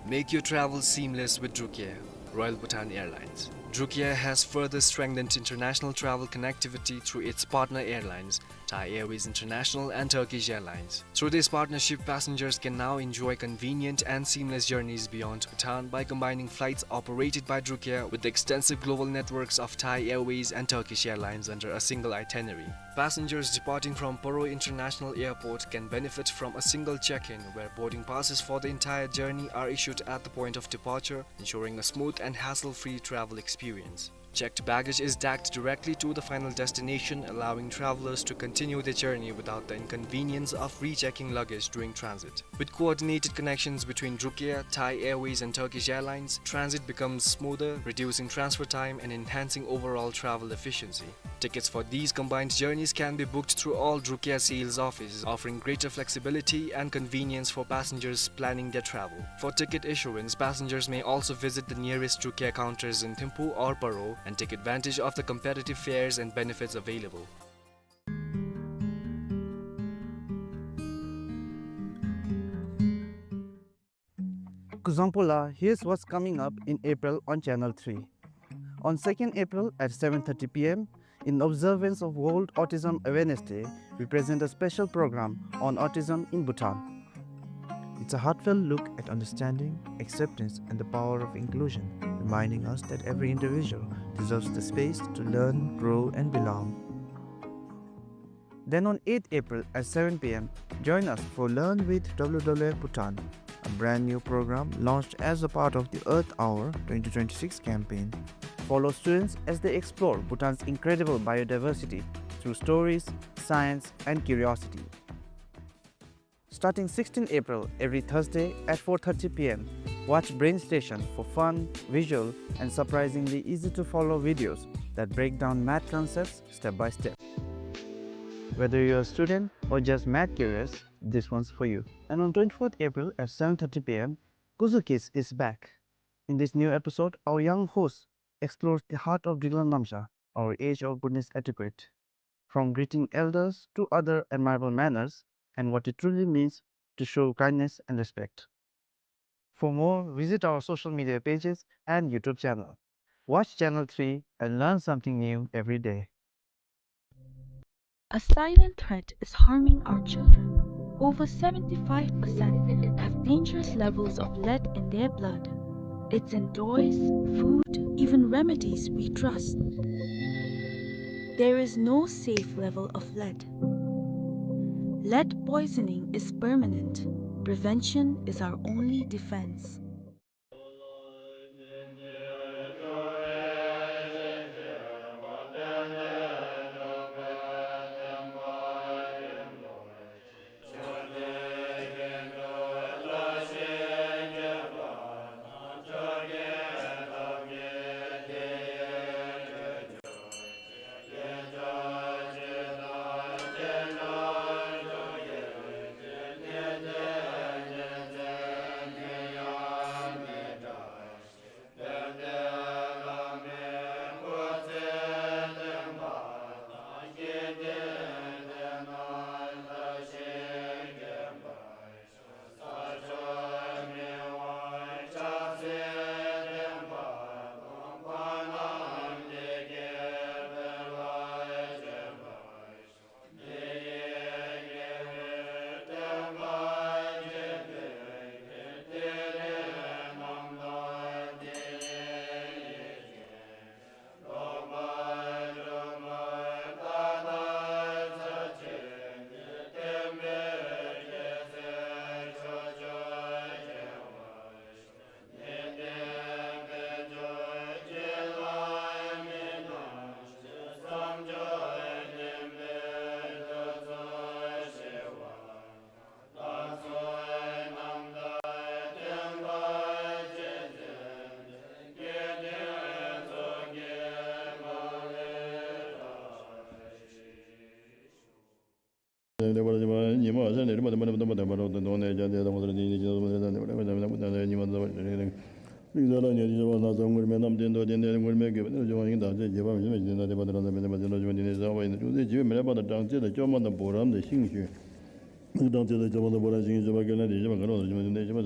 Make your travel seamless with Druk Air, Royal Bhutan Airlines. Druk Air has further strengthened international travel connectivity through its partner airlines, Thai Airways International and Turkish Airlines. Through this partnership, passengers can now enjoy convenient and seamless journeys beyond Bhutan by combining flights operated by Druk Air with the extensive global networks of Thai Airways and Turkish Airlines under a single itinerary. Passengers departing from Paro International Airport can benefit from a single check-in, where boarding passes for the entire journey are issued at the point of departure, ensuring a smooth and hassle-free travel experience. Checked baggage is tagged directly to the final destination, allowing travelers to continue their journey without the inconvenience of rechecking luggage during transit. With coordinated connections between Druk Air, Thai Airways and Turkish Airlines, transit becomes smoother, reducing transfer time and enhancing overall travel efficiency. Tickets for these combined journeys can be booked through all Druk Air sales offices, offering greater flexibility and convenience for passengers planning their travel. For ticket issuance, passengers may also visit the nearest Druk Air counters in Thimphu or Paro and take advantage of the competitive fares and benefits available. Example, uh, here's what's coming up in April on Channel three. On second April at seven thirty P M, in observance of World Autism Awareness Day, we present a special program on autism in Bhutan. It's a heartfelt look at understanding, acceptance, and the power of inclusion, reminding us that every individual deserves the space to learn, grow, and belong. Then on eighth April at seven P M, join us for Learn with W W F Bhutan, a brand new program launched as a part of the Earth Hour twenty twenty-six campaign. Follow students as they explore Bhutan's incredible biodiversity through stories, science, and curiosity. Starting sixteenth April, every Thursday at four thirty p m, watch Brain Station for fun, visual, and surprisingly easy-to-follow videos that break down math concepts step by step. Whether you're a student or just math curious, this one's for you. And on twenty-fourth April at seven thirty p m, Kuzu Kids is back. In this new episode, our young host explores the heart of Driklang Namsha, our age-old Bhutanese etiquette, from greeting elders to other admirable manners and what it truly means to show kindness and respect. For more, visit our social media pages and YouTube channel. Watch Channel three and learn something new every day. A silent threat is harming our children. Over seventy-five percent have dangerous levels of lead in their blood. It's in toys, food, even remedies we trust. There is no safe level of lead. Lead poisoning is permanent. Prevention is our only defense.